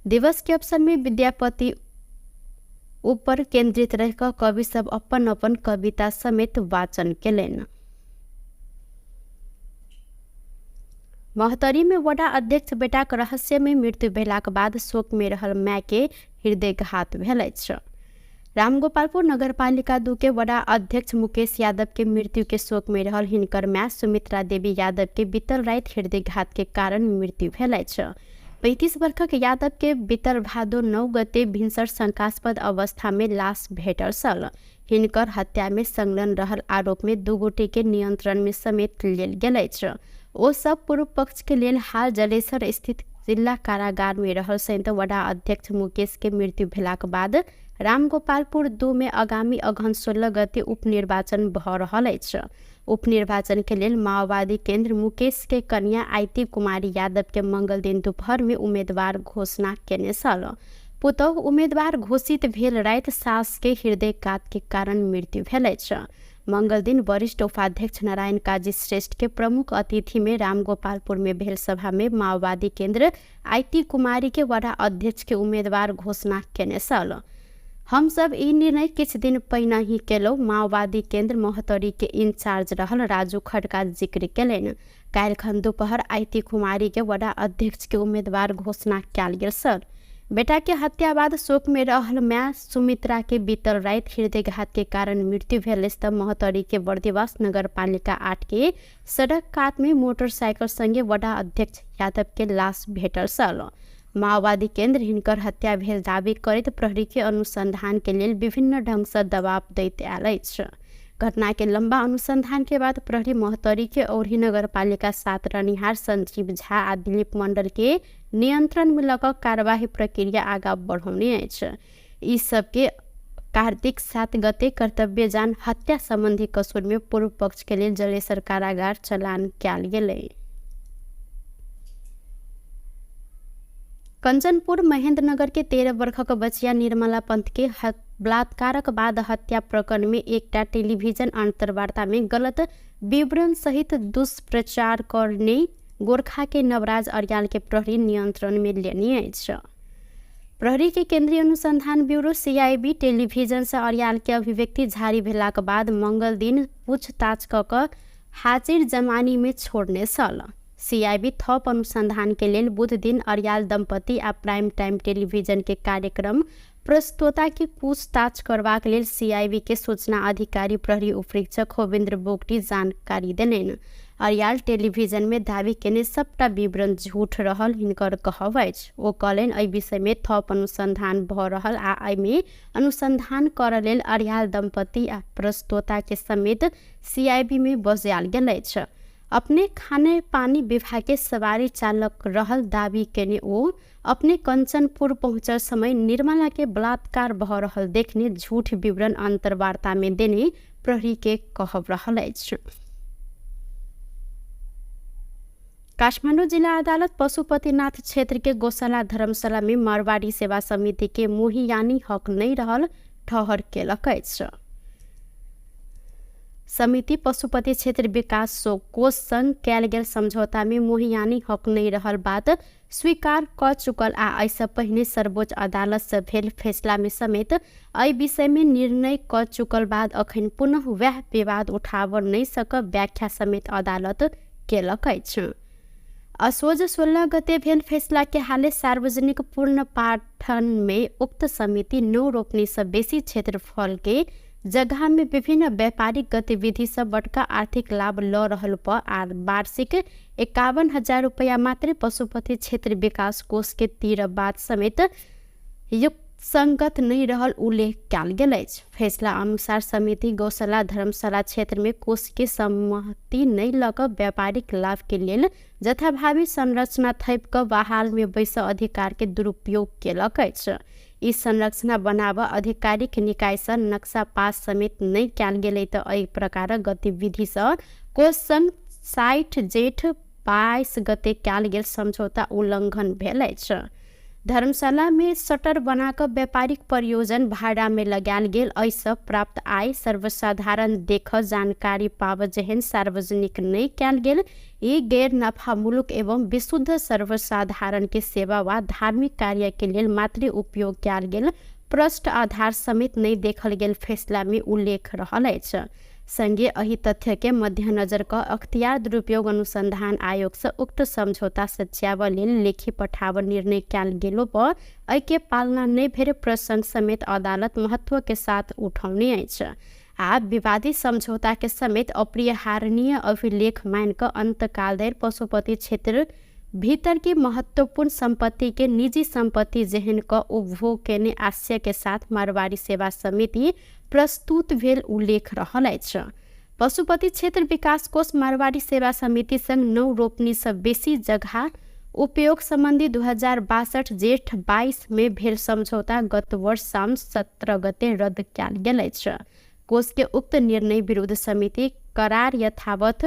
दिवस के अवसर में विद्यापति ऊपर केंद्रित रह कऽ कवि सब अपन अपन कविता समेत वाचन केलनि। महोत्तरी में वडा अध्यक्ष बेटाक रहस्य में मृत्यु भेलाक बाद शोक में रहल माय के हृदयघात भेल अछि। रामगोपालपुर नगरपालिका 2 के वडा अध्यक्ष मुकेश यादव के मृत्यु के शोक में रहल हिनकर माय सुमित्रा देवी यादव के बीतल राति हृदयघात के कारण मृत्यु भेल अछि। 35 वर्षक यादव के बीतल भादो 9 गते भिनसर शंकास्पद अवस्था में लाश भेटल छल। हिनकर हत्या में संलग्न रहल आरोप में 2 गोटे के नियंत्रण में समेत लेल गेल अछि। ओ सब पूर्व पक्ष के लेल हाल जलेसर स्थित जिला कारागार में रहल संयुक्त वडा अध्यक्ष मुकेश के मृत्यु भेलाक बाद रामगोपालपुर 2 में आगामी अगहन 16 गते उपनिर्वाचन भऽ रहल अछि। उपनिर्वाचन के लेल माओवादी केंद्र मुकेश के कन्या आयती कुमारी यादव के मंगल दिन दोपहर में उम्मीदवार घोषणा केने छल। पुतोहु उम्मीदवार घोषित भेल राति सास के हृदयघात के कारण मृत्यु भेल अछि। मंगल दिन वरिष्ठ उपाध्यक्ष नारायण काजी श्रेष्ठ के प्रमुख अतिथि में रामगोपालपुर में भेल सभा में माओवादी केंद्र IT कुमारी के वडा अध्यक्ष के उम्मीदवार घोषणा केने छल। हम सब ई निर्णय किछु दिन पहिने ही केलहुँ। माओवादी केंद्र महोत्तरी के इंचार्ज रहल राजू खड्का जिक्र केलनि। काल्हिखन दुपहर IT कुमारी के वडा अध्यक्ष के उम्मीदवार घोषणा कयल गेल सर। बेटा के हत्या बाद शोक में रहल माय सुमित्रा के बीतल राति हृदयघात के कारण मृत्यु भेल अछि त महोत्तरी के बर्दिवास नगरपालिका 8 के सड़क कात में मोटरसाइकिल संगे वडा अध्यक्ष यादव के लाश भेटल छल। माओवादी केंद्र हिनकर हत्या भेल दावी करैत प्रहरी के अनुसंधान के लेल विभिन्न ढंग से दबाव दैत आयल अछि। घटना के लंबा अनुसंधान के बाद प्रहरी महोत्तरी के औरही नगरपालिका 7 रहनिहार संजीव झा आ दिलीप मंडल के नियंत्रण में लऽ कऽ कार्यवाही प्रक्रिया आगा बढ़ौने अछि। ई सबके कार्तिक 7 गते कर्तव्य जान हत्या संबंधी कसूर में पूर्व पक्ष के लेल जलेसर कारागार चलान कयल गेलै। कंचनपुर महेंद्रनगर के 13 वर्षक बचिया निर्मला पंत के बलात्कारक बाद हत्या प्रकरण में एकटा टेलीविजन अंतर्वार्ता में गलत विवरण सहित दुष्प्रचार करने गोरखा के नवराज अर्याल के प्रहरी नियंत्रण में लेने अछि। प्रहरी के केंद्रीय अनुसंधान ब्यूरो सीआईबी टेलीविजन से अर्याल के अभिव्यक्ति जारी भेलाक बाद मंगल दिन पूछताछ क कऽ हाजिर जमानी में छोड़ने छल। सीआईबी थप अनुसंधान के लेल बुध दिन अर्याल दंपति आ प्राइम टाइम टेलीविजन के कार्यक्रम प्रस्तोता के पूछताछ करबाक लेल सीआईबी के सूचना अधिकारी प्रहरी उपरीक्षक होविन्द्र बोगटी जानकारी देलनि। अर्याल टेलीविजन में दावी केने सबटा विवरण झूठ रहल हिनकर कहब अछि। ओ कहलनि एहि विषय में थप अनुसंधान भऽ रहल आ एहिमे अनुसंधान करऽ लेल अर्याल दंपति आ प्रस्तोता के समेत सीआईबी में बजायल गेल अछि। अपने खाने पानी विभाग के सवारी चालक रहल दावी केने ओ अपने कंचनपुर पहुँचल समय निर्मला के बलात्कार भऽ रहल देखने झूठ विवरण अंतर्वार्ता में देने प्रहरी के कहब रहल अछि। काठमाडौँ जिला अदालत पशुपतिनाथ क्षेत्र के गौशाला धर्मशाला में मारवाड़ी सेवा समिति के मोहियानी हक नहीं रहल ठहर केलक अछि। समिति पशुपति क्षेत्र विकास कोष संग कयल गेल समझौता में मोहियानी हक नहीं रहल बात स्वीकार क चुकल आ एहिसँ पहिने सर्वोच्च अदालत से भेल फैसला में समेत एहि विषय में निर्णय क चुकल बाद अखन पुनः वएह विवाद उठाब नहीं सकब व्याख्या समेत अदालत केलक अछि। असोज 16 गते भेल फैसला के हाले सार्वजनिक पूर्ण पाठन में उक्त समिति 9 रोपनी से बेसी क्षेत्रफल के जगह में विभिन्न व्यापारिक गतिविधि से बड़का आर्थिक लाभ ल रहल पर आ वार्षिक 51,000 रुपया मात्रै पशुपति क्षेत्र विकास कोष के तीर बाद समेत युक्त संगत नहीं रहल उल्लेख कयल गेल अछि। फैसला अनुसार समिति गौशाला धर्मशाला क्षेत्र में कोष के सहमति नहीं लऽ कऽ व्यापारिक लाभ के लेल जथाभावी संरचना थपि कऽ बहाल में बैस अधिकार के दुरुपयोग केलक अछि। ई संरचना बनाब आधिकारिक निकाय सँ नक्शा पास समेत नहि कयल गेलै तऽ एहि प्रकारक गतिविधि सँ कोष संग 60 जेठ 22 गते कयल गेल समझौता उल्लंघन भेल अछि। धर्मशाला में शटर बना कऽ व्यापारिक प्रयोजन भाड़ा में लगायल गेल एहिसँ प्राप्त आय सर्वसाधारण देख जानकारी पाब जेहन सार्वजनिक नहि कयल गेल ई गैर नफामूलक एवं विशुद्ध सर्वसाधारण के सेवा वा धार्मिक कार्य के लेल मात्रै उपयोग कयल गेल प्रष्ट आधार समेत नहि देखल गेल फैसला में उल्लेख रहल अछि। संगे एहि तथ्य के मध्यनजर क अख्तियार दुरुपयोग अनुसंधान आयोग से उक्त समझौता सच्याब लेल लेखी पठाब निर्णय कयल गेलो पर एहि के पालना नहि भेल प्रसंग समेत अदालत महत्व के साथ उठौने अछि आ विवादित समझौता के समेत अपरिहार्य अभिलेख मान कऽ अंतकाल धरि पशुपति क्षेत्र भीतर के महत्वपूर्ण संपत्ति के निजी संपत्ति जेहन क उपभोग केने आशय के साथ मारवाड़ी सेवा समिति प्रस्तुत भेल उल्लेख रहल अछि। पशुपति क्षेत्र विकास कोष मारवाड़ी सेवा समिति संग 9 रोपनी से बेसी जगह उपयोग संबंधी 2062 जेठ 22 में भेल समझौता गत वर्ष साउन 17 गते रद्द कयल गेल अछि। कोष के उक्त निर्णय विरुद्ध समिति करार यथावत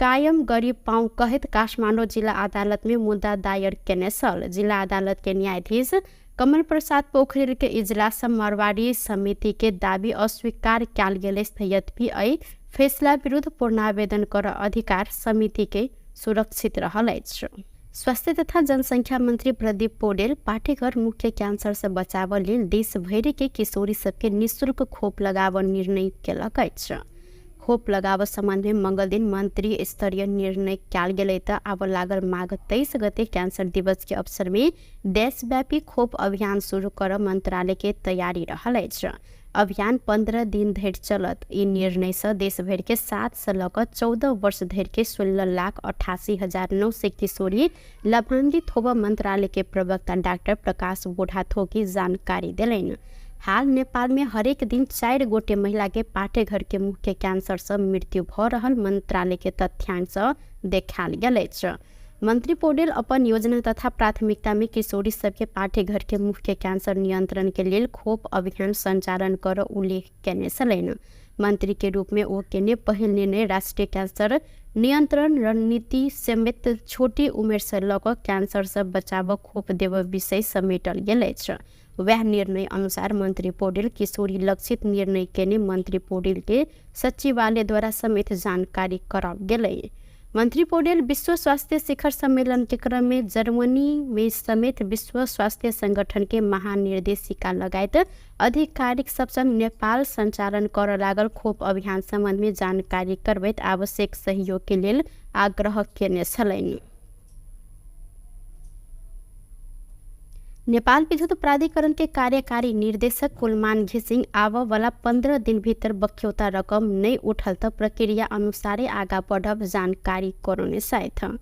कायम गरी पाऊँ कहैत काठमाडौँ जिल्ला अदालत में मुद्दा दायर केने छल। जिल्ला अदालत के न्यायाधीश कमल प्रसाद पोखरेल के इजलास मारवाड़ी समिति के दावी अस्वीकार कयल गेल। यद्यपि एहि फैसला विरुद्ध पूर्णावेदन कर अधिकार समिति के सुरक्षित रहल अछि। स्वास्थ्य तथा जनसंख्या मंत्री प्रदीप पौडेल पाठेघर मुख्य कैंसर से बचाव लेल देश भरि के किशोरी सबके निःशुल्क खोप लगाव निर्णय केलक अछि। खोप लगाव सम्बन्ध में मंगल दिन मंत्री स्तरीय निर्णय कयल गेलै त आब लागल माघ 23 गते कैंसर दिवस के अवसर में देशव्यापी खोप अभियान शुरू कर मंत्रालय के तैयारी रहल अछि। अभियान 15 दिन धरि चलत। ई निर्णय से देशभरि के 7 से लऽ कऽ 14 वर्ष धरि के 16,88,900 किशोरी लाभान्वित होब मंत्रालय के प्रवक्ता डाक्टर प्रकाश बोढ़ाथोकी जानकारी देलनि। हाल नेपाल में हरेक दिन 4 गोटे महिला के पाठेघर के मुख्य कैंसर से मृत्यु भऽ रहल मंत्रालय के तथ्यांक से देखायल गेल अछि। मंत्री पौडेल अपन योजना तथा प्राथमिकता में किशोरी सबके पाठेघर के मुख्य कैंसर नियंत्रण के लेल खोप अभियान संचालन कर उल्लेख केने छलनि। मंत्री के रूप में ओ केने पहिल निर्णय राष्ट्रीय कैंसर नियंत्रण रणनीति समेत छोटी उमेर से लऽ कऽ कैंसर से बचाव खोप देब विषय समेटल गेल अछि। वह निर्णय अनुसार मंत्री पौडेल किशोरी लक्षित निर्णय केने मंत्री पौडेल के सचिवालय द्वारा समेत जानकारी कराओल गेलै। मंत्री पौडेल विश्व स्वास्थ्य शिखर सम्मेलन के क्रम में जर्मनी में समेत विश्व स्वास्थ्य संगठन के महानिर्देशिका लगायत आधिकारिक सब संग नेपाल संचालन कर लागल खोप अभियान सम्बन्ध में जानकारी करबैत आवश्यक सहयोग के लेल आग्रह केने छलनि। नेपाल विद्युत प्राधिकरण के कार्यकारी निर्देशक कुलमान घिसिङ आबऽवला 15 दिन भीतर बक्यौता रकम नै उठल त प्रक्रिया अनुसारे आगा बढ़ब जानकारी करौने छथि।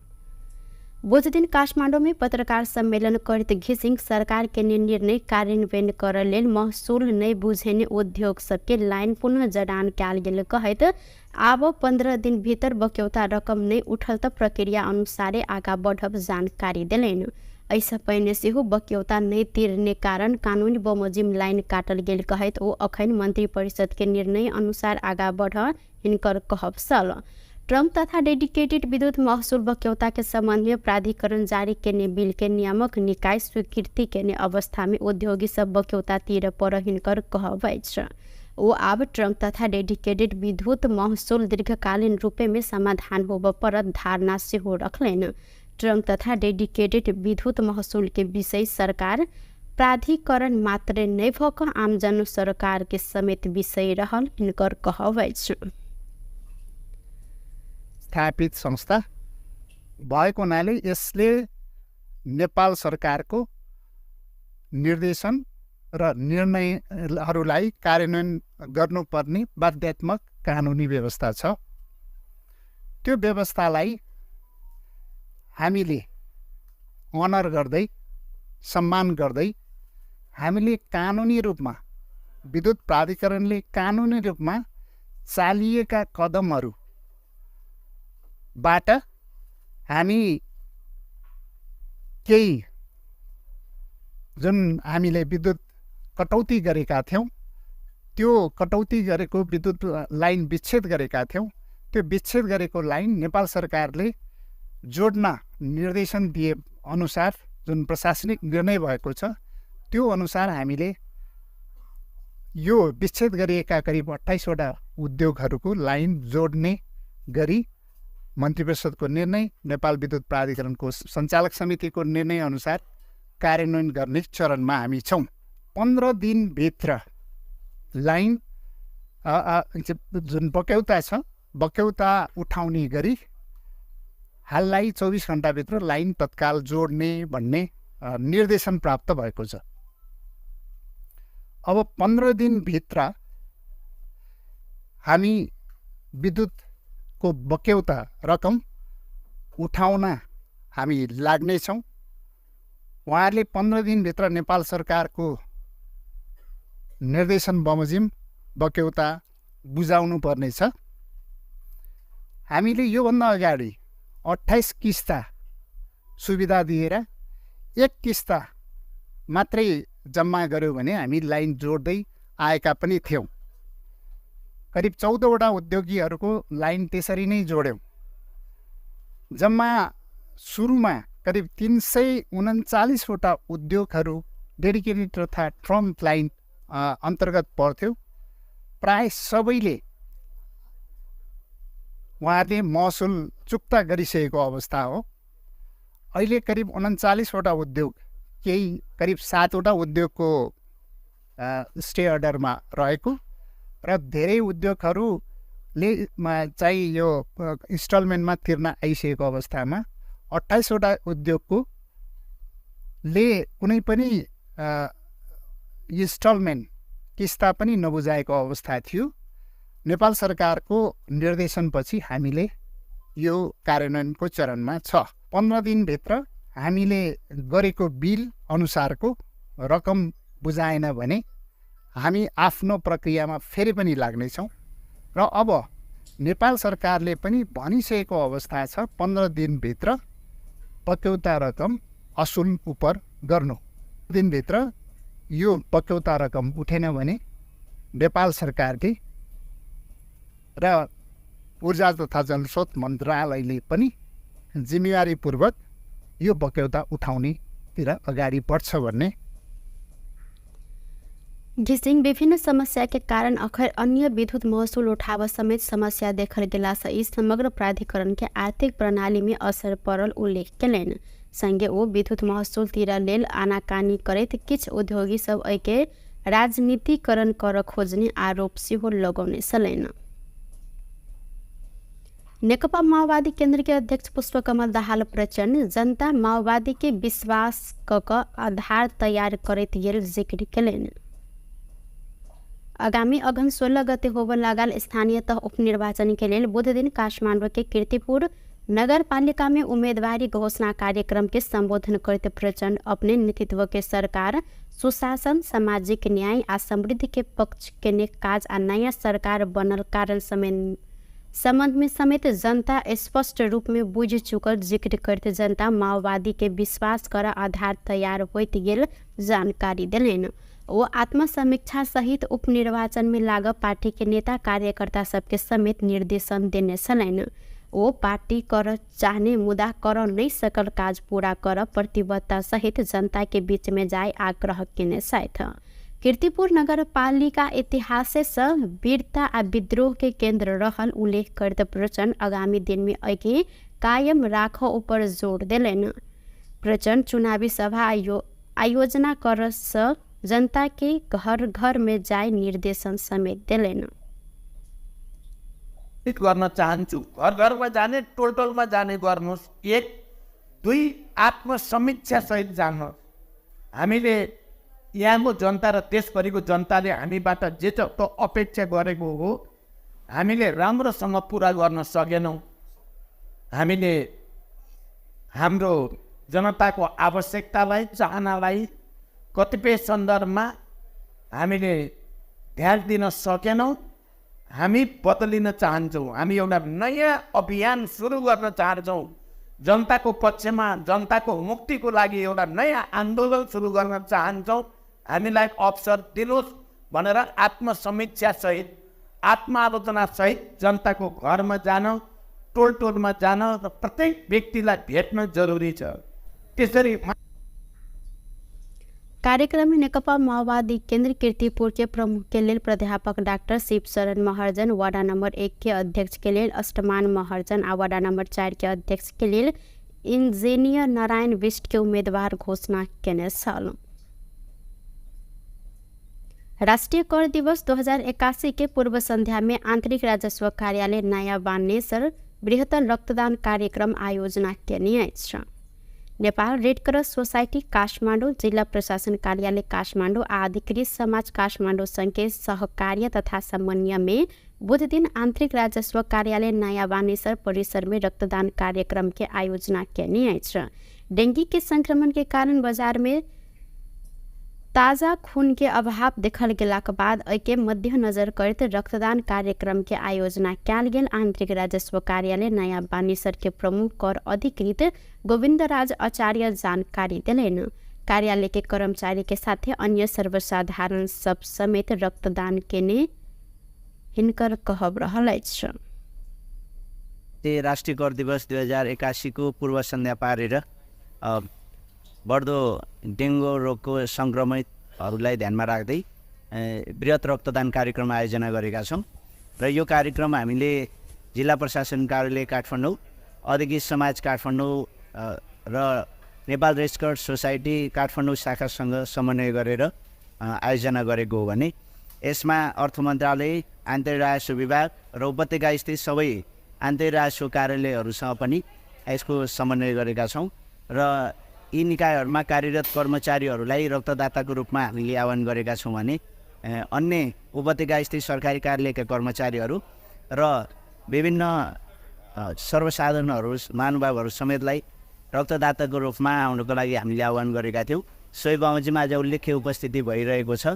बुध दिन काठमाडौँ में पत्रकार सम्मेलन करैत घिसिङ सरकार के निर्णय कार्यान्वयन कर लेल महसुल नै बुझेने उद्योग सबके लाइन पुनः जडान कयल गेल कहैत आब 15 दिन भीतर बक्यौता रकम नै उठल त प्रक्रिया अनुसारे आगा बढ़ब जानकारी देलनि। एहिसँ पहिने सेहो बक्यौता नहि तिरने कारण कानूनी बमोजिम लाइन काटल गेल कहैत ओ अखन मंत्री परिषद के निर्णय अनुसार आगा बढ़ हिनकर कहब छल। ट्रम्प तथा डेडिकेटेड विद्युत महसूल बक्यौता के संबंध में प्राधिकरण जारी केने बिल के नियामक निकाय स्वीकृति केने अवस्था में उद्योगी सब बक्यौता तिर पर हिनकर कहब अछि। ओ आब ट्रम्प तथा डेडिकेटेड विद्युत महसूल दीर्घकालीन रूपे में समाधान होबऽ पड़त धारणा सेहो रखलनि। ट्रंक तथा डेडिकेटेड विद्युत महसूल के विषय सरकार प्राधिकरण मात्रे नहि भऽ कऽ आमजन सरकार के समेत विषय रहल हिनकर कहब अछि। स्थापित संस्था भएको हुनाले यसले नेपाल सरकारको निर्देशन र निर्णयहरूलाई कार्यान्वयन गर्नुपर्ने बाध्यात्मक कानुनी व्यवस्था छ। त्यो व्यवस्थालाई हामीले अनर गर्दै सम्मान गर्दै हामीले कानुनी रूपमा विद्युत प्राधिकरणले कानुनी रूपमा चालिएका कदमहरूबाट हामी केही जुन हामीले विद्युत कटौती गरेका थियौँ त्यो कटौती गरेको विद्युत लाइन विच्छेद गरेका थियौँ, त्यो विच्छेद गरेको लाइन नेपाल सरकारले जोड्न निर्देशन दिए अनुसार जुन प्रशासनिक निर्णय भएको छ त्यो अनुसार हामीले यो विच्छेद गरिएका करिब 28वटा उद्योगहरूको लाइन जोड्ने गरी मन्त्री परिषदको निर्णय, नेपाल विद्युत प्राधिकरणको सञ्चालक समितिको निर्णय अनुसार कार्यान्वयन गर्ने चरणमा हामी छौँ। 15 दिनभित्र लाइन जुन बक्यौता छ बक्यौता उठाउने गरी हाललाई 24 घन्टाभित्र लाइन तत्काल जोड्ने भन्ने निर्देशन प्राप्त भएको छ। अब 15 दिनभित्र हामी विद्युतको बक्यौता रकम उठाउन हामी लाग्नेछौँ। उहाँहरूले 15 दिनभित्र नेपाल सरकारको निर्देशन बमोजिम बक्यौता बुझाउनु पर्नेछ। हामीले योभन्दा अगाडि 28 किस्ता सुविधा दिएर एक किस्ता मात्रै जम्मा गऱ्यौँ भने हामी लाइन जोड्दै आएका पनि थियौँ। करिब 14वटा उद्योगीहरूको लाइन त्यसरी नै जोड्यौँ। जम्मा सुरुमा करिब 339 वटा उद्योगहरू डेडिकेटेड तथा ट्रम्प लाइन अन्तर्गत पर्थ्यो। प्राय सबैले उहाँहरूले महसुल चुक्ता गरिसकेको अवस्था हो। अहिले करिब 39 वटा उद्योग, केही करिब 7 वटा उद्योगको स्टे अर्डरमा रहेको र धेरै उद्योगहरूले चाहिँ यो इन्स्टलमेन्टमा तिर्न आइसकेको अवस्थामा 28 वटा उद्योगको ले कुनै पनि इन्स्टलमेन्ट किस्ता पनि नबुझाएको अवस्था थियो। नेपाल सरकारको निर्देशनपछि हामीले यो कार्यान्वयनको चरणमा छ। 15 दिनभित्र हामीले गरेको बिल अनुसारको रकम बुझाएन भने हामी आफ्नो प्रक्रियामा फेरि पनि लाग्नेछौँ र अब नेपाल सरकारले पनि भनिसकेको अवस्था छ 15 दिनभित्र पक्यौता रकम असुल उप गर्नु। दिनभित्र यो पक्यौता रकम उठेन भने नेपाल सरकारले र ऊर्जा तथा जलस्रोत मन्त्रालयले पनि जिम्मेवारीपूर्वक यो बक्यौता उठाउनेतिर अगाडि बढ्छ भन्ने। घिसिङ विभिन्न समस्या के कारण अखर अन्य विद्युत महसुल उठाव समेत समस्या देखल गेला से ई समग्र प्राधिकरण के आर्थिक प्रणाली में असर पड़ल उल्लेख केलनि। संगे ओ विद्युत महसुल तिर लेल आनाकानी करैत किछु उद्योगी सब एहिके राजनीतिकरण कर खोजने आरोप सेहो लगौने छलनि। नेकपा माओवादी केंद्र के अध्यक्ष पुष्पकमल दाहाल प्रचण्ड जनता माओवादी के विश्वास क आधार तैयार करैत गेल जिक्र केलनि। आगामी अगहन 16 गते होबय लागल स्थानीय तह उपनिर्वाचन के लेल बुध दिन काठमाडौँ के कीर्तिपुर नगरपालिका में उम्मीदवारी घोषणा कार्यक्रम के संबोधन करते प्रचण्ड अपने नेतृत्व के सरकार सुशासन, सामाजिक न्याय आ समृद्धि के पक्ष के काज आ नया सरकार बनल कारण संबंध में समेत जनता स्पष्ट रूप में बुझ चुकल जिक्र करते जनता माओवादी के विश्वास कर आधार तैयार होइत गेल जानकारी देलनि। वो आत्मसमीक्षा सहित उपनिर्वाचन में लाग पार्टी के नेता कार्यकर्ता सबके समेत निर्देशन देने छलनि। वो पार्टी कर चाहने मुदा कर नहीं सकल काज पूरा कर प्रतिबद्धता सहित जनता के बीच में जाए आग्रह केने छथि। कीर्तिपुर नगरपालिका इतिहास से वीरता आ विद्रोह के केंद्र रहल उल्लेख करते प्रचण्ड आगामी दिन में एके कायम राख ऊपर जोर देलनि। प्रचण्ड चुनावी सभा आयोजना कर से जनता के घर घर में जाए निर्देशन समेत देलनि। गर्न चाहन्छु घर घरमा जाने, टोल टोलमा जाने गर्नुहोस्। 1 2 आत्मसमीक्षा सहित जानुहोस्। हामीले यहाँको जनता र देशभरिको जनताले हामीबाट जे जस्तो अपेक्षा गरेको हो हामीले राम्रोसँग पुरा गर्न सकेनौँ। हामीले हाम्रो जनताको आवश्यकतालाई, चाहनालाई कतिपय सन्दर्भमा हामीले ध्यान दिन सकेनौँ। हामी बदलिन चाहन्छौँ। हामी एउटा नयाँ अभियान सुरु गर्न चाहन्छौँ। जनताको पक्षमा, जनताको मुक्तिको लागि एउटा नयाँ आन्दोलन सुरु गर्न चाहन्छौँ। हामीलाई अवसर दिनुहोस् भनेर आत्मसमीक्षासहित, आत्मआलोचनासहित जनताको घरमा जान, टोल टोलमा जान र प्रत्येक व्यक्तिलाई भेट्न जरुरी छ। त्यसरी कार्यक्रम में नेकपा माओवादी केंद्र कीर्तिपुर के प्रमुख के लेल प्राध्यापक doctor Shivsharan Maharjan, ward number 1 के अध्यक्ष के लेल अष्टमान महर्जन आ वार्ड नंबर 4 के अध्यक्ष के लेल इंजीनियर नारायण बिष्ट के उम्मीदवार घोषणा केने छल। राष्ट्रीय कर दिवस 2081 के पूर्व संध्या में आंतरिक राजस्व कार्यालय नयाँ बानेश्वर बृहत्तर रक्तदान कार्यक्रम आयोजना केने अछि। Nepal red cross society Kathmandu, जिल्ला प्रशासन कार्यालय काठमाडौँ आ अधिकृत समाज काठमाडौँ संघ के सहकार्य तथा समन्वय में बुध दिन आंतरिक राजस्व कार्यालय नयाँ बानेश्वर परिसर में रक्तदान कार्यक्रम के आयोजना केने अछि। डेंगू के संक्रमण के कारण बाजार में ताज़ा खून के अभाव देखल गेलाक बाद एहिके मध्यनजर करैत रक्तदान कार्यक्रम के आयोजना कयल गेल। आंतरिक राजस्व कार्यालय नयाँ बानेश्वर के प्रमुख कर अधिकृत गोविन्दराज आचार्य जानकारी देलनि। कार्यालय के कर्मचारी के साथे अन्य सर्वसाधारण सब समेत रक्तदान केने हिनकर कहब रहल अछि। त्यही राष्ट्रिय कर दिवस 2081को पूर्व सन्ध्या पारेर बढ्दो डेङ्गु रोगको सङ्क्रमितहरूलाई ध्यानमा राख्दै बृहत रक्तदान कार्यक्रम आयोजना गरेका छौँ र यो कार्यक्रम हामीले जिल्ला प्रशासन कार्यालय काठमाडौँ, औद्योगिक समाज काठमाडौँ र नेपाल रेडक्रस सोसाइटी काठमाडौँ शाखासँग समन्वय गरेर आयोजना गरेको हो भने यसमा अर्थ मन्त्रालय, आन्तरिक राजस्व विभाग र उपत्यका स्थित सबै आन्तरिक राजस्व कार्यालयहरूसँग पनि यसको समन्वय गरेका छौँ र यी निकायहरूमा कार्यरत कर्मचारीहरूलाई रक्तदाताको रूपमा हामीले आह्वान गरेका छौँ भने अन्य उपत्यका स्थित सरकारी कार्यालयका कर्मचारीहरू र विभिन्न सर्वसाधारणहरू महानुभावहरू समेतलाई रक्तदाताको रूपमा आउनुको लागि हामीले आह्वान गरेका थियौँ। सोही बमोजिम आज उल्लेख्य उपस्थिति भइरहेको छ।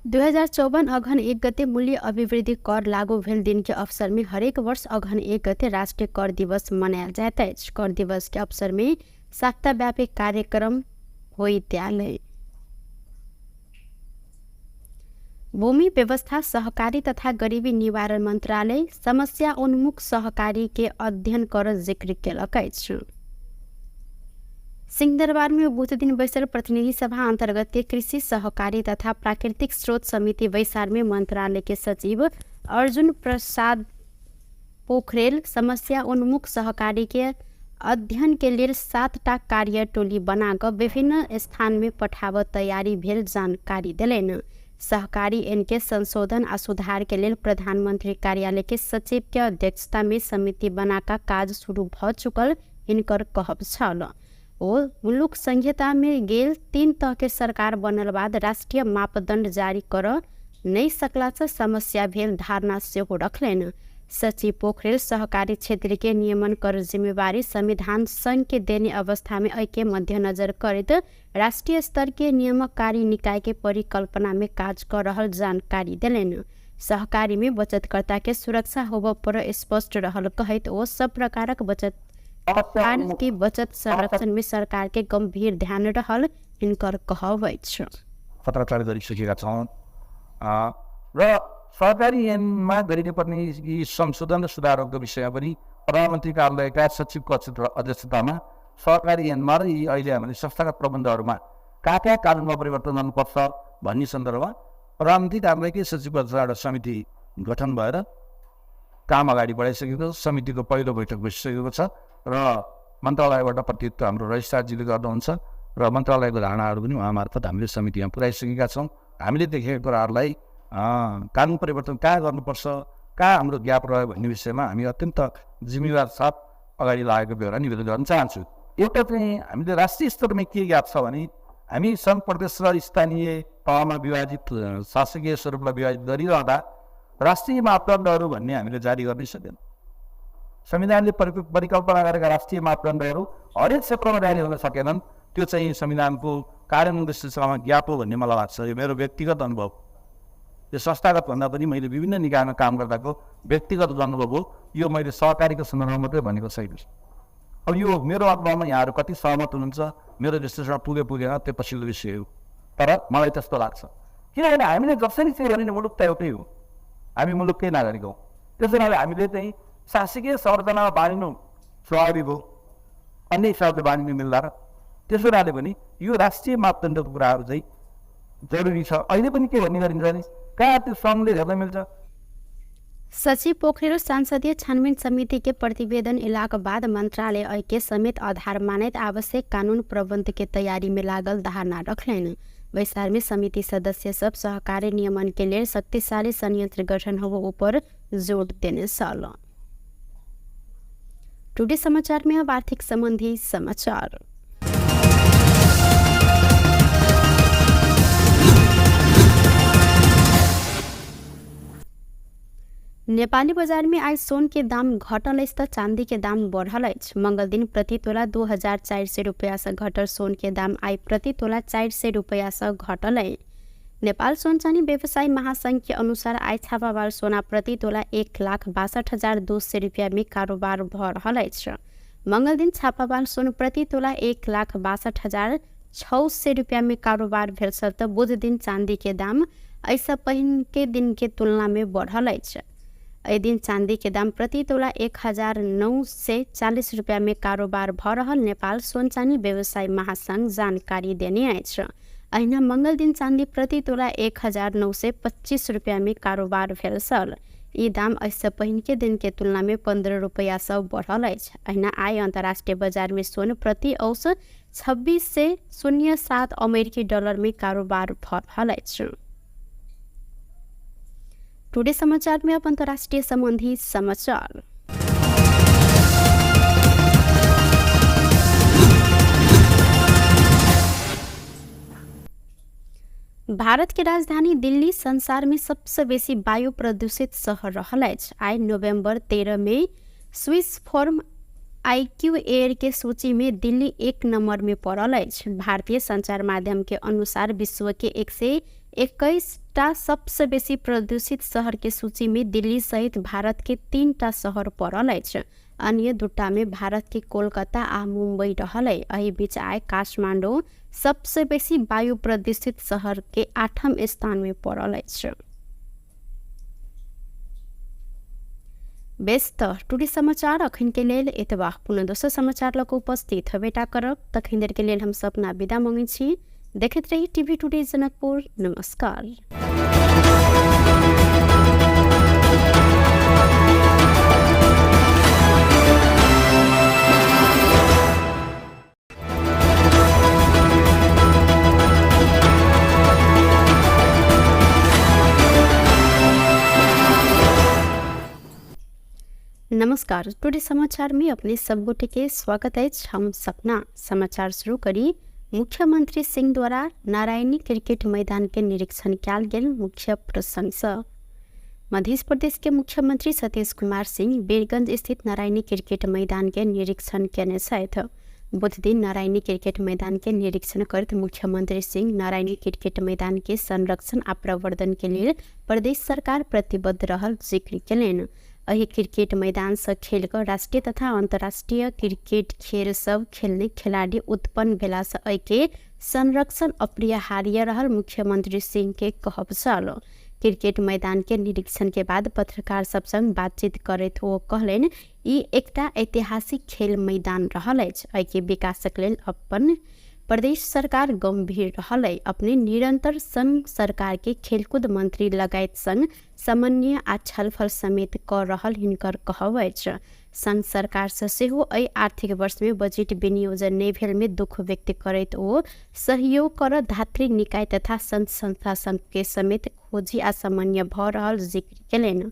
2054 अगहन 1 गते मूल्य अभिवृद्धि कर लागू भेल दिन के अवसर में हरेक वर्ष अगहन 1 गते राष्ट्रिय कर दिवस मनायल जाइत अछि। कर दिवस के अवसर में सप्ताहव्यापी कार्यक्रम होइत आयल। भूमि व्यवस्था सहकारी तथा गरीबी निवारण मन्त्रालय समस्या उन्मुख सहकारी के अध्ययन कर जिक्र केलक अछि। सिंहदरबार में बुध दिन बैसल प्रतिनिधि सभा अंतर्गत के कृषि सहकारी तथा प्राकृतिक स्रोत समिति बैसार में मंत्रालय के सचिव अर्जुन प्रसाद पोखरेल समस्या उन्मुख सहकारी के अध्ययन के लेल 7टा कार्य टोली बनाकर विभिन्न स्थान में पठाब तैयारी भेल जानकारी देलनि। सहकारी एन के संशोधन आ सुधार के लेल प्रधानमंत्री कार्यालय के सचिव के अध्यक्षता में समिति बनाकर काज शुरू भ चुकल हिनकर कहब छल। ओ मुलुक संहिता में गेल 3 तह के सरकार बनल बाद राष्ट्रीय मापदंड जारी कर नहीं सकला से समस्या भेल धारणा सेहो रखलनि। सचिव पोखरेल सहकारी क्षेत्र के नियमन कर जिम्मेवारी संविधान संघ के देने अवस्था में एके मध्यनजर करैत राष्ट्रीय स्तर के नियमकारी निकाय के परिकल्पना में काज कर रहल जानकारी देलनि। सहकारी में बचतकर्ता के सुरक्षा होब पर स्पष्ट रहल कहैत ओ सब प्रकारक बचत के बचत संरक्षण में सरकार के गंभीर ध्यान रहल हिनकर कहब अछि। पत्राचार गरिसकेका छौँ र सहकारी ऐनमा गरिनुपर्ने यी संशोधन र सुधारहरूको विषयमा पनि प्रधानमन्त्री कार्यालयका सचिवको अध्यक्षतामा सहकारी ऐनमा र यी अहिले हामीले संस्थागत प्रबन्धहरूमा कहाँ कहाँ कानुनमा परिवर्तन गर्नुपर्छ भन्ने सन्दर्भमा प्रधानमन्त्री कार्यालयकै सचिवको अध्यक्षता एउटा समिति गठन भएर काम अगाडि बढाइसकेको छ। समितिको पहिलो बैठक बसिसकेको छ र मन्त्रालयबाट प्रतिनिधित्व हाम्रो रजिस्ट्रारजीले गर्नुहुन्छ र मन्त्रालयको धारणाहरू पनि उहाँ मार्फत हामीले समितिमा पुर्याइसकेका छौँ। हामीले देखेका कुराहरूलाई कानुन परिवर्तन कहाँ गर्नुपर्छ, कहाँ हाम्रो ग्याप रह्यो भन्ने विषयमा हामी अत्यन्त जिम्मेवार साथ अगाडि लागेको बेहोरा निवेदन गर्न चाहन्छु। एउटा चाहिँ हामीले राष्ट्रिय स्तरमा के ग्याप छ भने हामी सङ्घ प्रदेश र स्थानीय तहमा विभाजित शासकीय स्वरूपलाई विभाजित गरिरहँदा राष्ट्रिय मापदण्डहरू भन्ने हामीले जारी गर्नै सकेन। संविधानले परिकल्पना गरेका राष्ट्रिय मापदण्डहरू हरेक क्षेत्रमा जारी हुन सकेनन्। त्यो चाहिँ संविधानको कार्यान्वयन दृष्टिकोणमा ग्याप हो भन्ने मलाई लाग्छ। यो मेरो व्यक्तिगत अनुभव, यो संस्थागत भन्दा पनि मैले विभिन्न निकायमा काम गर्दाको व्यक्तिगत अनुभव हो। यो मैले सहकारीको सन्दर्भमा मात्रै भनेको छैन। अब यो मेरो अनुभवमा यहाँहरू कति सहमत हुनुहुन्छ, मेरो विश्लेषण पुगे पुगेन त्यो पछिल्लो विषय हो, तर मलाई त्यस्तो लाग्छ। किनभने हामीले जसरी चाहिँ भने मुलुक त एउटै हो, हामी मुलुककै नागरिक हौँ। त्यसो हुनाले हामीले चाहिँ शासकीय संरचनामा बाँडिनु स्वाभाविक हो, अन्य हिसाबले बाँडिनु मिल्दा र त्यसो हुनाले पनि यो राष्ट्रिय मापदण्डको कुराहरू चाहिँ जरुरी छ। अहिले पनि के भन्ने गरिन्छ भने कहाँ त्यो सङ्घले हेर्न मिल्छ। सचिव पोखरेल संसदीय छानबिन समिति के प्रतिवेदन एलाक बाद मंत्रालय के समेत आधार मानैत आवश्यक कानून प्रबंध के तैयारी में लागल धारणा रखलनि। बैसार में समिति सदस्य सब सहकारी नियमन के लिए शक्तिशाली संयंत्र गठन हो ऊपर जोर देने छल। टुडे समाचार में अब आर्थिक संबंधी समाचार। नेपाली बजार में आज सोन के दाम घटल अछि त चांदी के दाम बढ़ल अछि। मंगल दिन प्रति तोला 2400 रुपया से घटल सोन के दाम आइ प्रति तोला 400 रुपया से घटल अछि। नेपाल सोन चानी व्यवसायी महासंघ के अनुसार आइ छापावाल सोना प्रति तोला 1,62,200 रुपया में कारोबार भ रहल अछि। मंगल दिन छापावाल सोन प्रति तोला 1,62,600 रुपया में कारोबार भेल छल त बुध दिन चांदी के दाम एहिसँ पहिन के दिन के तुलना में बढ़ल अछि। एहि दिन चांदी के दाम प्रति तोला 1940 रुपया में कारोबार भ रहल नेपाल सोन चानी व्यवसाय महासंघ जानकारी देने अछि। अहिना मंगल दिन चांदी प्रति तोला 1925 रुपया में कारोबार भेल छल। ई दाम एहिसँ पहिनके दिन के तुलना में 15 रुपया सँ बढ़ल अछि। अहिना आइ अंतर्राष्ट्रीय बाजार में सोन प्रति औसत 26.07 अमेरिकी डॉलर में कारोबार भ रहल अछि। टुडे समाचार में अब अंतर्राष्ट्रीय संबंधी समाचार। भारत के राजधानी दिल्ली संसार में सबसे बेसी वायु प्रदूषित शहर रहल अछि। आइ नवंबर 13 में स्विस फॉर्म आईक्यू एयर के सूची में दिल्ली 1 नंबर में पड़ल अछि। भारतीय संचार माध्यम के अनुसार विश्व के 121 टा सबसे बेसी प्रदूषित शहर के सूची में दिल्ली सहित भारत के 3 टा शहर पड़ल अछि। अन्य 2 टा में भारत के कोलकाता आ मुंबई रहल अछि। एहि बीच आइ काठमांडू सबसे बेसी वायु प्रदूषित शहर के 8म स्थान में पड़ल अछि। बेस त टुडे समाचार अखन के लेल एतबा। पुनः दोसर समाचार लऽ कऽ उपस्थित हेबेटा करब। तखन देर के लेल हम सपना विदा मंगै छी। देखैत रही टीवी टुडे जनकपुर। नमस्कार। नमस्कार, टुडे समाचार में अपने सब गोटे के स्वागत अछि। हम सपना समाचार शुरू करी। मुख्यमंत्री सिंह द्वारा नारायणी क्रिकेट मैदान के निरीक्षण कयल गेल मुख्य प्रसंग सँ। मध्य प्रदेश के मुख्यमंत्री सतीश कुमार सिंह बीरगंज स्थित नारायणी क्रिकेट मैदान के निरीक्षण केने छथि। बुध दिन नारायणी क्रिकेट मैदान के निरीक्षण करैत मुख्यमंत्री सिंह नारायणी क्रिकेट मैदान के संरक्षण आ प्रवर्धन के लेल प्रदेश सरकार प्रतिबद्ध रहल जिक्र केलनि। एहि क्रिकेट मैदान सँ खेल कऽ राष्ट्रीय तथा अंतर्राष्ट्रीय क्रिकेट खेल सब खेलने खिलाड़ी उत्पन्न भेला सँ एहि के संरक्षण अपरिहार्य रहल मुख्यमंत्री सिंह के कहब छल। क्रिकेट मैदान के निरीक्षण के बाद पत्रकार सब संग बातचीत करैत ओ कहलनि, ई एकटा ऐतिहासिक खेल मैदान रहल अछि। एहि के विकासक लेल अपन प्रदेश सरकार गंभीर रहल अछि। अपने निरंतर संघ सरकार के खेलकूद मंत्री लगायत संग समन्वय आ छलफल समेत कऽ रहल हिनकर कहब अछि। संघ सरकार सँ सेहो एहि आर्थिक वर्ष में बजट विनियोजन नहि भेल में दुख व्यक्त करैत ओ सहयोग कर धात्री निकाय तथा संघ संस्था के समेत खोजी आ समन्वय भऽ रहल जिक्र केलनि।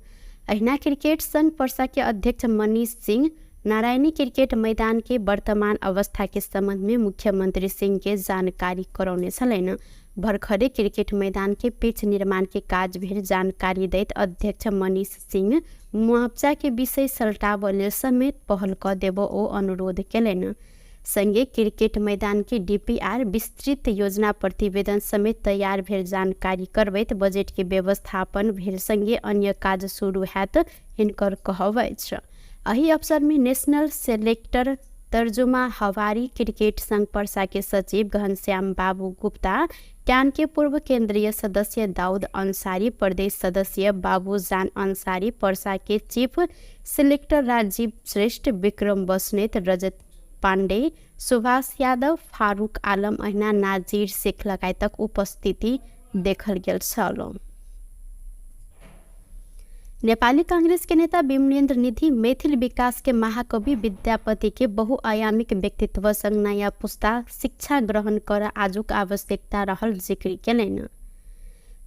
अहिना क्रिकेट संघ पर्सा के अध्यक्ष मनीष सिंह नारायणी क्रिकेट मैदान के वर्तमान अवस्था के संबंध में मुख्यमंत्री सिंह के जानकारी करौने छलनि। भर्खरे क्रिकेट मैदान के पिच निर्माण के काज भेल जानकारी दैत अध्यक्ष मनीष सिंह मुआवजा के विषय सलटाबऽ लेल समेत पहल कऽ देबऽ ओ अनुरोध केलनि। संगे क्रिकेट मैदान के डीपीआर विस्तृत योजना प्रतिवेदन समेत तैयार भेल जानकारी करबैत बजट के व्यवस्थापन भेल संगे अन्य काज शुरू हैत हिनकर कहब अछि। एहि अवसर में नेशनल सेलेक्टर तर्जुमा हवारी क्रिकेट संघ पर्सा के सचिव घनश्याम बाबू गुप्ता, ट्यान के पूर्व केंद्रीय सदस्य दाऊद अंसारी, प्रदेश सदस्य बाबूजान अंसारी, पर्सा के चीफ सिलेक्टर राजीव श्रेष्ठ, विक्रम बस्नेत, रजत पांडे, सुभाष यादव, फारूक आलम अहिना नाजीर शेख लगायतक उपस्थिति देखल गेल छल। नेपाली कांग्रेस के नेता विमलेन्द्र निधि मैथिल विकास के महाकवि विद्यापति के बहुआयामिक व्यक्तित्व संग नयाँ पुस्ता शिक्षा ग्रहण कर आजुक आवश्यकता रहल जिक्र केलनि।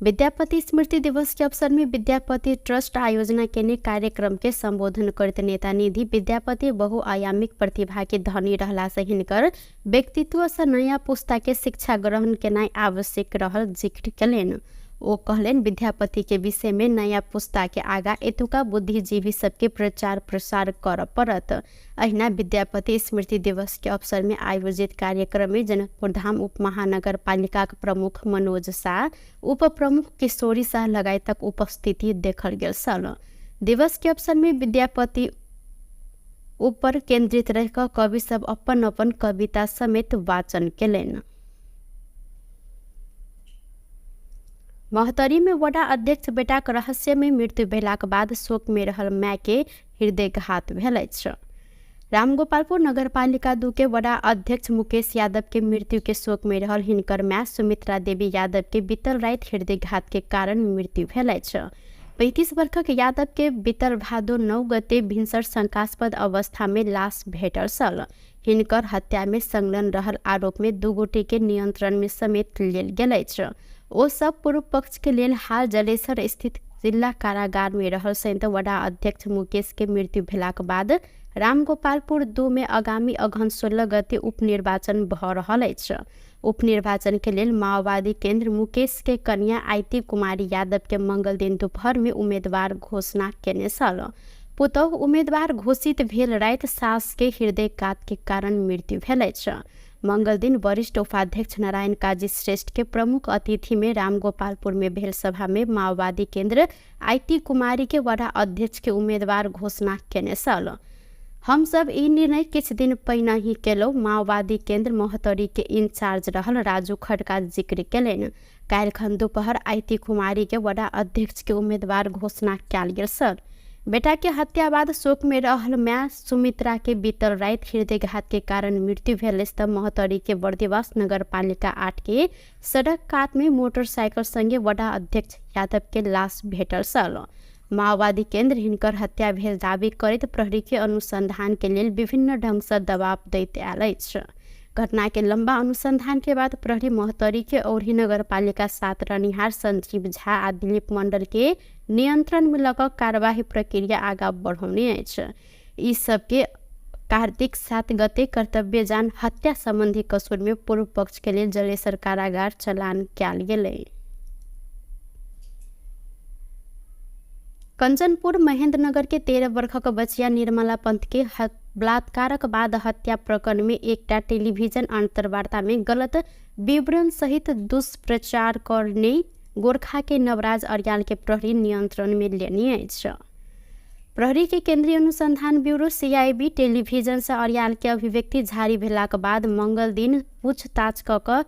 विद्यापति स्मृति दिवस के अवसर में विद्यापति ट्रस्ट आयोजना केने कार्यक्रम के संबोधन करैत नेता निधि विद्यापति बहुआयामिक प्रतिभा के धनी रहला से हिनकर व्यक्तित्व से नयाँ पुस्ता के शिक्षा ग्रहण केनाइ आवश्यक रहल जिक्र केलनि। ओ कहलनि, विद्यापति के विषय में नयाँ पुस्ता के आगा एतुका बुद्धिजीवी सबके प्रचार प्रसार करऽ पड़त। अहिना विद्यापति स्मृति दिवस के अवसर में आयोजित कार्यक्रम में जनकपुर धाम उप महानगर पालिका के प्रमुख मनोज शाह, उप प्रमुख किशोरी शाह लगायतक उपस्थिति देखल गेल छल। दिवस के अवसर में विद्यापति ऊपर केंद्रित रह कऽ कवि सब अपन अपन कविता समेत वाचन केलनि। महोत्तरीमे वडा अध्यक्ष बेटाक रहस्यमय मृत्यु भेलाक बाद शोकमे रहल मायके हृदयघात भेल अछि। रामगोपालपुर नगरपालिका 2 के वडा अध्यक्ष मुकेश यादव के मृत्यु के शोक में रहल हिनकर माय सुमित्रा देवी यादव के बीतल राति हृदयघात के कारण मृत्यु भेल अछि। 35 वर्षक यादव के बीतल भादो 9 गते भिनसर शंकास्पद अवस्था में लाश भेटल छल। हिनकर हत्या में संलग्न रहल आरोप में 2 गोटे के नियंत्रण में समेत लेल गेल अछि। ओ सब पूर्व पक्ष के लेल हाल जलेसर स्थित जिला कारागार में रहल संयुक्त वडा अध्यक्ष मुकेश के मृत्यु भेलाक बाद रामगोपालपुर 2 में आगामी अगहन 16 गते उपनिर्वाचन भ रहल अछि। उपनिर्वाचन के लेल माओवादी केंद्र मुकेश के कन्या आइती कुमारी यादव के मंगल दिन दोपहर में उम्मीदवार घोषणा केने छल। पुतोहु उम्मीदवार घोषित भेल राति सास के हृदयघात के कारण मृत्यु भेल अछि। मंगल दिन वरिष्ठ उपाध्यक्ष नारायण काजी श्रेष्ठ के प्रमुख अतिथि में रामगोपालपुर में भेल सभा में माओवादी केंद्र आइती कुमारी के वडा अध्यक्ष के उम्मीदवार घोषणा केने छल। हम सब ई निर्णय किछु दिन पहिने ही केलहुँ, माओवादी केंद्र महोत्तरी के इंचार्ज रहल राजू खड़का जिक्र केलनि। काल्हिखन दोपहर आइती कुमारी के वडा अध्यक्ष के उम्मीदवार घोषणा कयल गेल छल। बेटा के हत्या बाद शोक में रहल माय सुमित्रा के बीतल राति हृदयघात के कारण मृत्यु भेल अछि त महोत्तरी के बर्दिवास नगरपालिका 8 के सड़क कात में मोटरसाइकिल संगे वडा अध्यक्ष यादव के लाश भेटल छल। माओवादी केंद्र हिनकर हत्या भेल दावी करैत प्रहरी के अनुसंधान के लेल विभिन्न ढंग से दबाव दैत आयल अछि। घटना के लंबा अनुसंधान के बाद प्रहरी महोत्तरी के औरही नगरपालिका 7 रहनिहार संजीव झा आ दिलीप मंडल के नियंत्रण में लऽ कऽ कार्यवाही प्रक्रिया आगा बढ़ौने अछि। ई सबके कार्तिक 7 गते कर्तव्य जान हत्या संबंधी कसूर में पूर्व पक्ष के लेल जलेसर कारागार चलान कयल गेलै। कंचनपुर महेंद्रनगर के 13 वर्षक बचिया निर्मला पंत के बलात्कारक बाद हत्या प्रकरण में एकटा टेलीविजन अंतर्वार्ता में गलत विवरण सहित दुष्प्रचार करने गोरखा के नवराज अर्याल के प्रहरी नियंत्रण में लेने अछि। प्रहरी के केंद्रीय अनुसंधान ब्यूरो सीआईबी टेलीविजन से अर्याल के अभिव्यक्ति जारी भेलाक बाद मंगल दिन पूछताछ क कऽ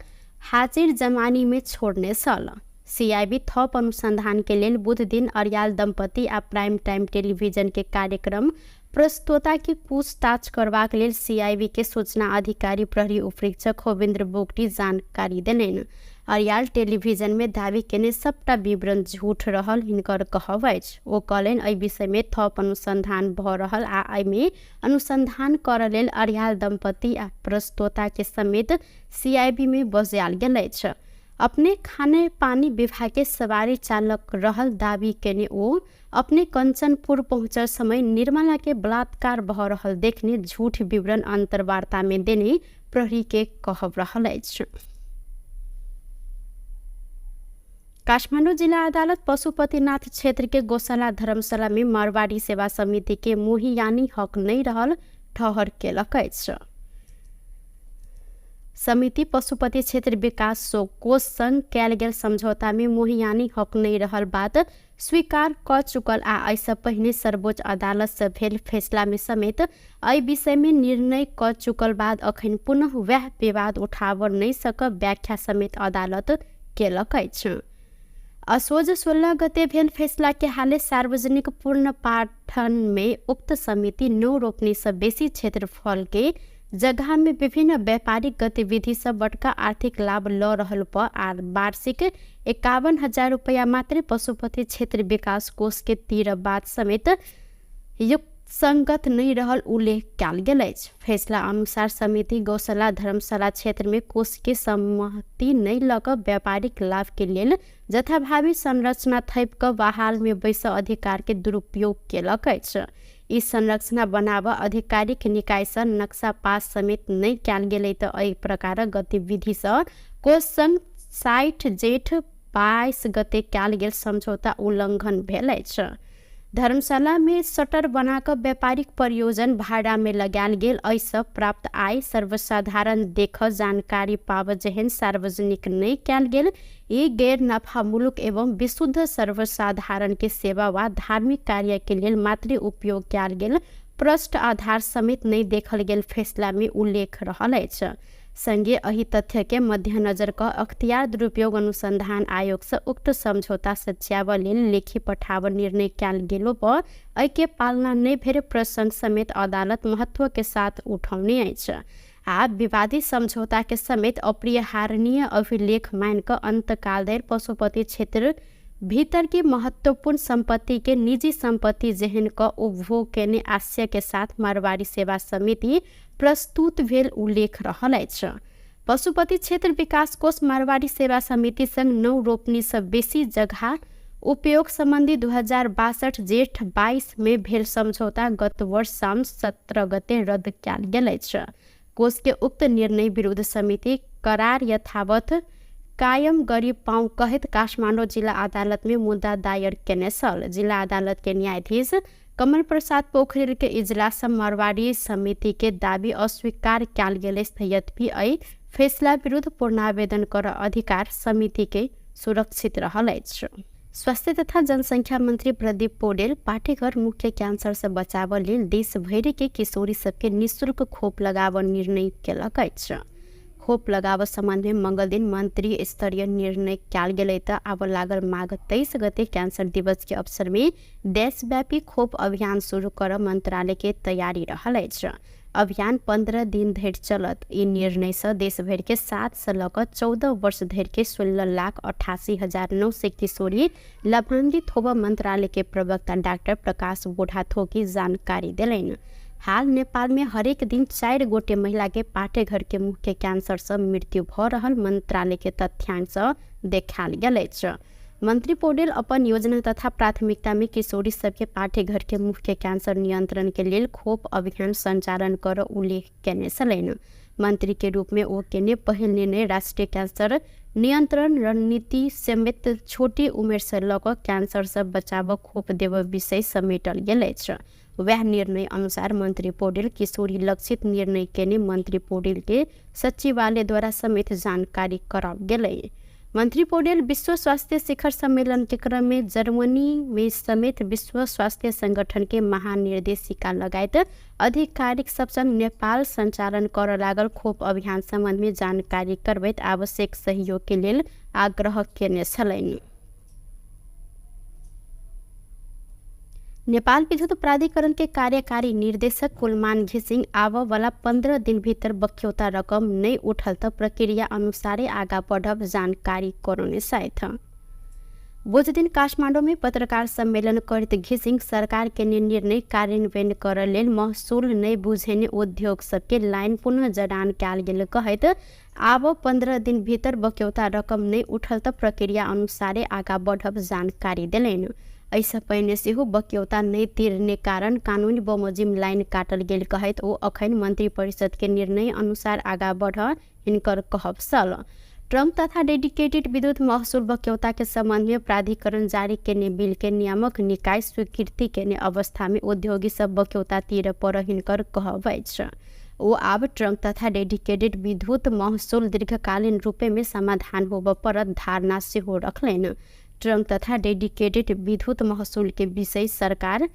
हाजिर जमानी में छोड़ने छल। सीआईबी थप अनुसंधान के लेल बुध दिन अर्याल दंपति आ प्राइम टाइम टेलीविजन के कार्यक्रम प्रस्तोता की पूछताछ करबाक लेल सीआईबी के सूचना अधिकारी प्रहरी उपरीक्षक होविन्द्र बोगटी जानकारी देलनि। अर्याल टेलीविजन में दावी केने सबटा विवरण झूठ रहल हिनकर कहब अछि। ओ कहलनि एहि विषय में थप अनुसंधान भ रहल आ एहिमे अनुसंधान करऽ लेल अर्याल दंपति आ प्रस्तोता के समेत सीआईबी में बजायल गेल अछि। अपने खाने पानी विभाग के सवारी चालक रहल दावी केने ओ अपने कंचनपुर पहुँचल समय निर्मला के बलात्कार भ रहल देखने झूठ विवरण अंतर्वार्ता में देने प्रहरी के कहब रहल अछि। काठमाडौँ जिला अदालत पशुपतिनाथ क्षेत्र के गौशाला धर्मशाला में मारवाड़ी सेवा समिति के मोहियानी हक नहीं रहल ठहर केलक अछि। समिति पशुपति क्षेत्र विकास कोष संग कयल गेल समझौता में मोहियानी हक नहीं रहल बात स्वीकार क चुकल आ एहिसँ पहिने सर्वोच्च अदालत से भेल फैसला में समेत एहि विषय में निर्णय क चुकल बाद अखन पुनः वएह विवाद उठाबऽ नहि सकब व्याख्या समेत अदालत केलक अछि। असोज 16 गते भेल फैसला के हाले सार्वजनिक पूर्ण पाठन में उक्त समिति 9 रोपनी से बेसी क्षेत्रफल के जगह में विभिन्न व्यापारिक गतिविधि से बड़का आर्थिक लाभ ल रहल पर आ वार्षिक 51,000 रुपया मात्रै पशुपति क्षेत्र विकास कोष के तीर बाद समेत युक्त संगत नहीं रहल उल्लेख कयल गेल अछि। फैसला अनुसार समिति गौशाला धर्मशाला क्षेत्र में कोष के सहमति नहीं लऽ कऽ व्यापारिक लाभ के लेल जथाभावी संरचना थपि कऽ बहाल में बैस अधिकार के दुरुपयोग केलक अछि। ई संरचना बनाबऽ आधिकारिक निकायसँ नक्शा पास समेत नहि कयल गेलै तऽ एहि प्रकारक गतिविधिसँ कोष संग 60 जेठ 22 गते कयल गेल समझौता उल्लंघन भेल अछि। धर्मशाला में शटर बनाकऽ व्यापारिक प्रयोजन भाड़ा में लगायल गेल एहिसँ प्राप्त आय सर्वसाधारण देख जानकारी पाबऽ जेहन सार्वजनिक नहि कयल गेल। ई गैर नफामूलक एवं विशुद्ध सर्वसाधारण के सेवा वा धार्मिक कार्य के लेल मात्रै उपयोग कयल गेल प्रष्ट आधार समेत नहि देखल गेल फैसला में उल्लेख रहल अछि। संगे एहि तथ्य के मध्यनजर क अख्तियार दुरुपयोग अनुसंधान आयोग से उक्त समझौता सच्याब लेल लेखी पठाब निर्णय कयल गेलो पर एहि के पालना नहि भेल प्रसंग समेत अदालत महत्व के साथ उठौने अछि। आ विवादित समझौता के समेत अपरिहार्य अभिलेख मान क अंतकाल धरि पशुपति क्षेत्र भीतर की महत्वपूर्ण संपत्ति के निजी संपत्ति जेहन क उपभोग केने आशय के साथ मारवाड़ी सेवा समिति प्रस्तुत भेल उल्लेख रहल अछि। पशुपति क्षेत्र विकास कोष मारवाड़ी सेवा समिति संग 9 रोपनी से बेसी जगह उपयोग संबंधी 2062 जेठ 22 में भेल समझौता गत वर्ष साउन 17 गते रद्द कयल गेल अछि। कोष के उक्त निर्णय विरुद्ध समिति करार यथावत कायम गरी पाउँ कहैत काठमाडौँ जिल्ला अदालत में मुद्दा दायर केने छल। जिल्ला अदालत के न्यायाधीश कमल प्रसाद पोखरेल के इजलास मारवाड़ी समिति के दावी अस्वीकार कयल गेल अछि। यद्यपि एहि फैसला विरुद्ध पूर्णावेदन कर अधिकार समिति के सुरक्षित रहल अछि। स्वास्थ्य तथा जनसंख्या मंत्री प्रदीप पौडेल पाठेघर मुख्य कैंसर से बचाव लेल देशभरि के किशोरी सबके निःशुल्क खोप लगाव निर्णय केलक अछि। खोप लगाव सम्बन्ध में मंगल दिन मंत्री स्तरीय निर्णय कयल गेलै त आब लागल माघ 23 गते कैंसर दिवस के अवसर में देशव्यापी खोप अभियान शुरू कर मंत्रालय के तैयारी रहल अछि। अभियान 15 दिन धरि चलत। ई निर्णय से देशभरि के 7 से लऽ कऽ 14 वर्ष धरि के 16,88,900 किशोरी लाभान्वित होब मंत्रालय के प्रवक्ता डॉक्टर प्रकाश बोढ़ाथोकी जानकारी देलनि। हाल नेपाल में हरेक दिन 4 गोटे महिला के पाठेघर के मुख्य कैंसर से मृत्यु भऽ रहल मंत्रालय के तथ्यांक से देखायल गेल अछि। मंत्री पौडेल अपन योजना तथा प्राथमिकता में किशोरी सबके पाठेघर के मुख्य कैंसर नियंत्रण के लेल खोप अभियान संचालन कर उल्लेख केने छलनि। मंत्री के रूप में ओ केने पहिल निर्णय राष्ट्रीय कैंसर नियंत्रण रणनीति समेत छोटी उमेर से लऽ कऽ कैंसर से बचाव खोप देब विषय समेटल गेल अछि। वह निर्णय अनुसार मंत्री पौडेल किशोरी लक्षित निर्णय केने मंत्री पौडेल के सचिवालय द्वारा समेत जानकारी कराओल गेलै। मंत्री पौडेल विश्व स्वास्थ्य शिखर सम्मेलन के क्रम में जर्मनी में समेत विश्व स्वास्थ्य संगठन के महानिर्देशिका लगायत आधिकारिक सब संग नेपाल संचालन कर लागल खोप अभियान सम्बन्ध में जानकारी करबैत आवश्यक सहयोग के लेल आग्रह केने छलनि। नेपाल विद्युत प्राधिकरण के कार्यकारी निर्देशक कुलमान घिसिङ आब वाला 15 दिन भीतर बक्यौता रकम नहीं उठल त प्रक्रिया अनुसारे आगा बढ़ब जानकारी करौने छथि। बुध दिन काठमाडौँ में पत्रकार सम्मेलन करैत घिसिङ सरकार के निर्णय कार्यान्वयन कर लेल महसुल नहीं बुझेने उद्योग सबके लाइन पुनः जडान कयल गेल कहैत आब 15 दिन भीतर बक्यौता रकम नहीं उठल त प्रक्रिया अनुसारे आगा बढ़ब जानकारी देलनि। एहिसँ पहिने सेहो बक्यौता नहि तिरने कारण कानूनी बमोजिम लाइन काटल गेल कहैत ओ अखन मंत्री परिषद के निर्णय अनुसार आगा बढ़ हिनकर कहब छल। ट्रंक तथा डेडिकेटेड विद्युत महसुल बक्यौता के संबंध में प्राधिकरण जारी केने बिल के नियामक निकाय स्वीकृति केने अवस्था में उद्योगी सब बक्यौता तिर पर हिनकर कहब अछि। ओ आब ट्रंक तथा डेडिकेटेड विद्युत महसुल दीर्घकालीन रूपे में समाधान होब परत धारणा सेहो रखलनि। ट्रंक तथा डेडिकेटेड विद्युत महसुल के विषय सरकार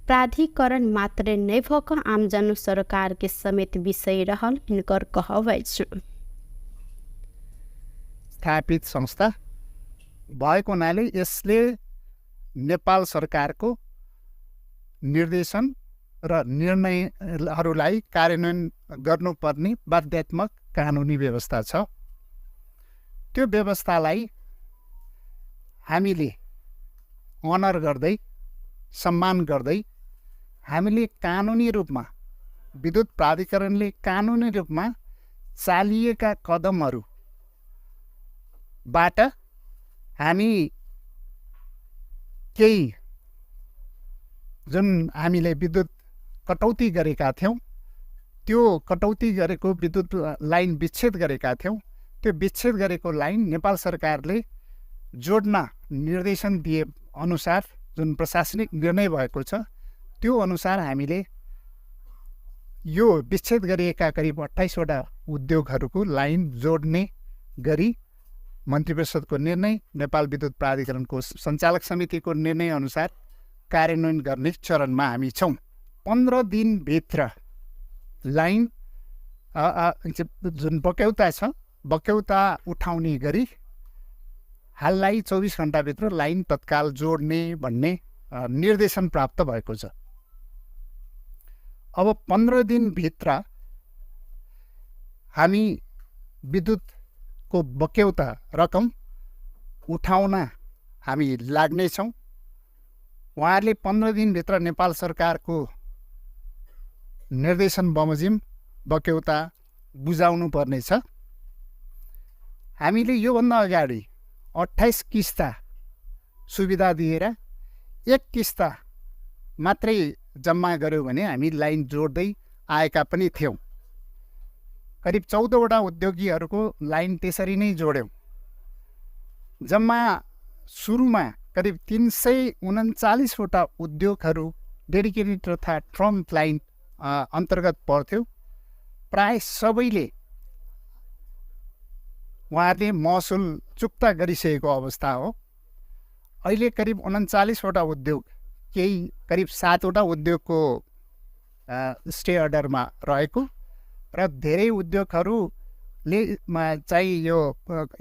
प्राधिकरण मात्र नहि भऽ कऽ आमजन सरकार के समेत विषय रहल हिनकर कहब अछि। स्थापित संस्था भएको हुनाले यसले नेपाल सरकारको निर्देशन र निर्णयहरूलाई कार्यान्वयन गर्नुपर्ने बाध्यात्मक कानुनी व्यवस्था छ। त्यो व्यवस्थालाई हामीले अनर गर्दै, सम्मान गर्दै हामीले कानुनी रूपमा विद्युत प्राधिकरणले कानुनी रूपमा चालिएका कदमहरूबाट हामी केही जुन हामीले विद्युत कटौती गरेका थियौँ, त्यो कटौती गरेको विद्युत लाइन विच्छेद गरेका थियौँ, त्यो विच्छेद गरेको लाइन नेपाल सरकारले जोड्न निर्देशन दिए अनुसार जुन प्रशासनिक निर्णय भएको छ त्यो अनुसार हामीले यो विच्छेद गरिएका करिब 28वटा उद्योगहरूको लाइन जोड्ने गरी मन्त्री परिषदको निर्णय, नेपाल विद्युत प्राधिकरणको सञ्चालक समितिको निर्णय अनुसार कार्यान्वयन गर्ने चरणमा हामी छौँ। 15 दिनभित्र लाइन जुन बक्यौता छ बक्यौता उठाउने गरी हाललाई 24 घन्टाभित्र लाइन तत्काल जोड्ने भन्ने निर्देशन प्राप्त भएको छ। अब 15 दिनभित्र हामी विद्युतको बक्यौता रकम उठाउन हामी लाग्नेछौँ। उहाँहरूले 15 दिनभित्र नेपाल सरकारको निर्देशन बमोजिम बक्यौता बुझाउनु पर्नेछ। हामीले योभन्दा अगाडि 28 किस्ता सुविधा दिएर एक किस्ता मात्रै जम्मा गऱ्यौँ भने हामी लाइन जोड्दै आएका पनि थियौँ। करिब 14वटा उद्योगीहरूको लाइन त्यसरी नै जोड्यौँ। जम्मा सुरुमा करिब 339वटा उद्योगहरू डेडिकेटेड तथा ट्रम्प लाइन अन्तर्गत पर्थ्यो। प्राय सबैले उहाँहरूले महसुल चुक्ता गरिसकेको अवस्था हो। अहिले करिब 39वटा उद्योग, केही करिब 7वटा उद्योगको स्टे अर्डरमा रहेको र धेरै उद्योगहरूले चाहिँ यो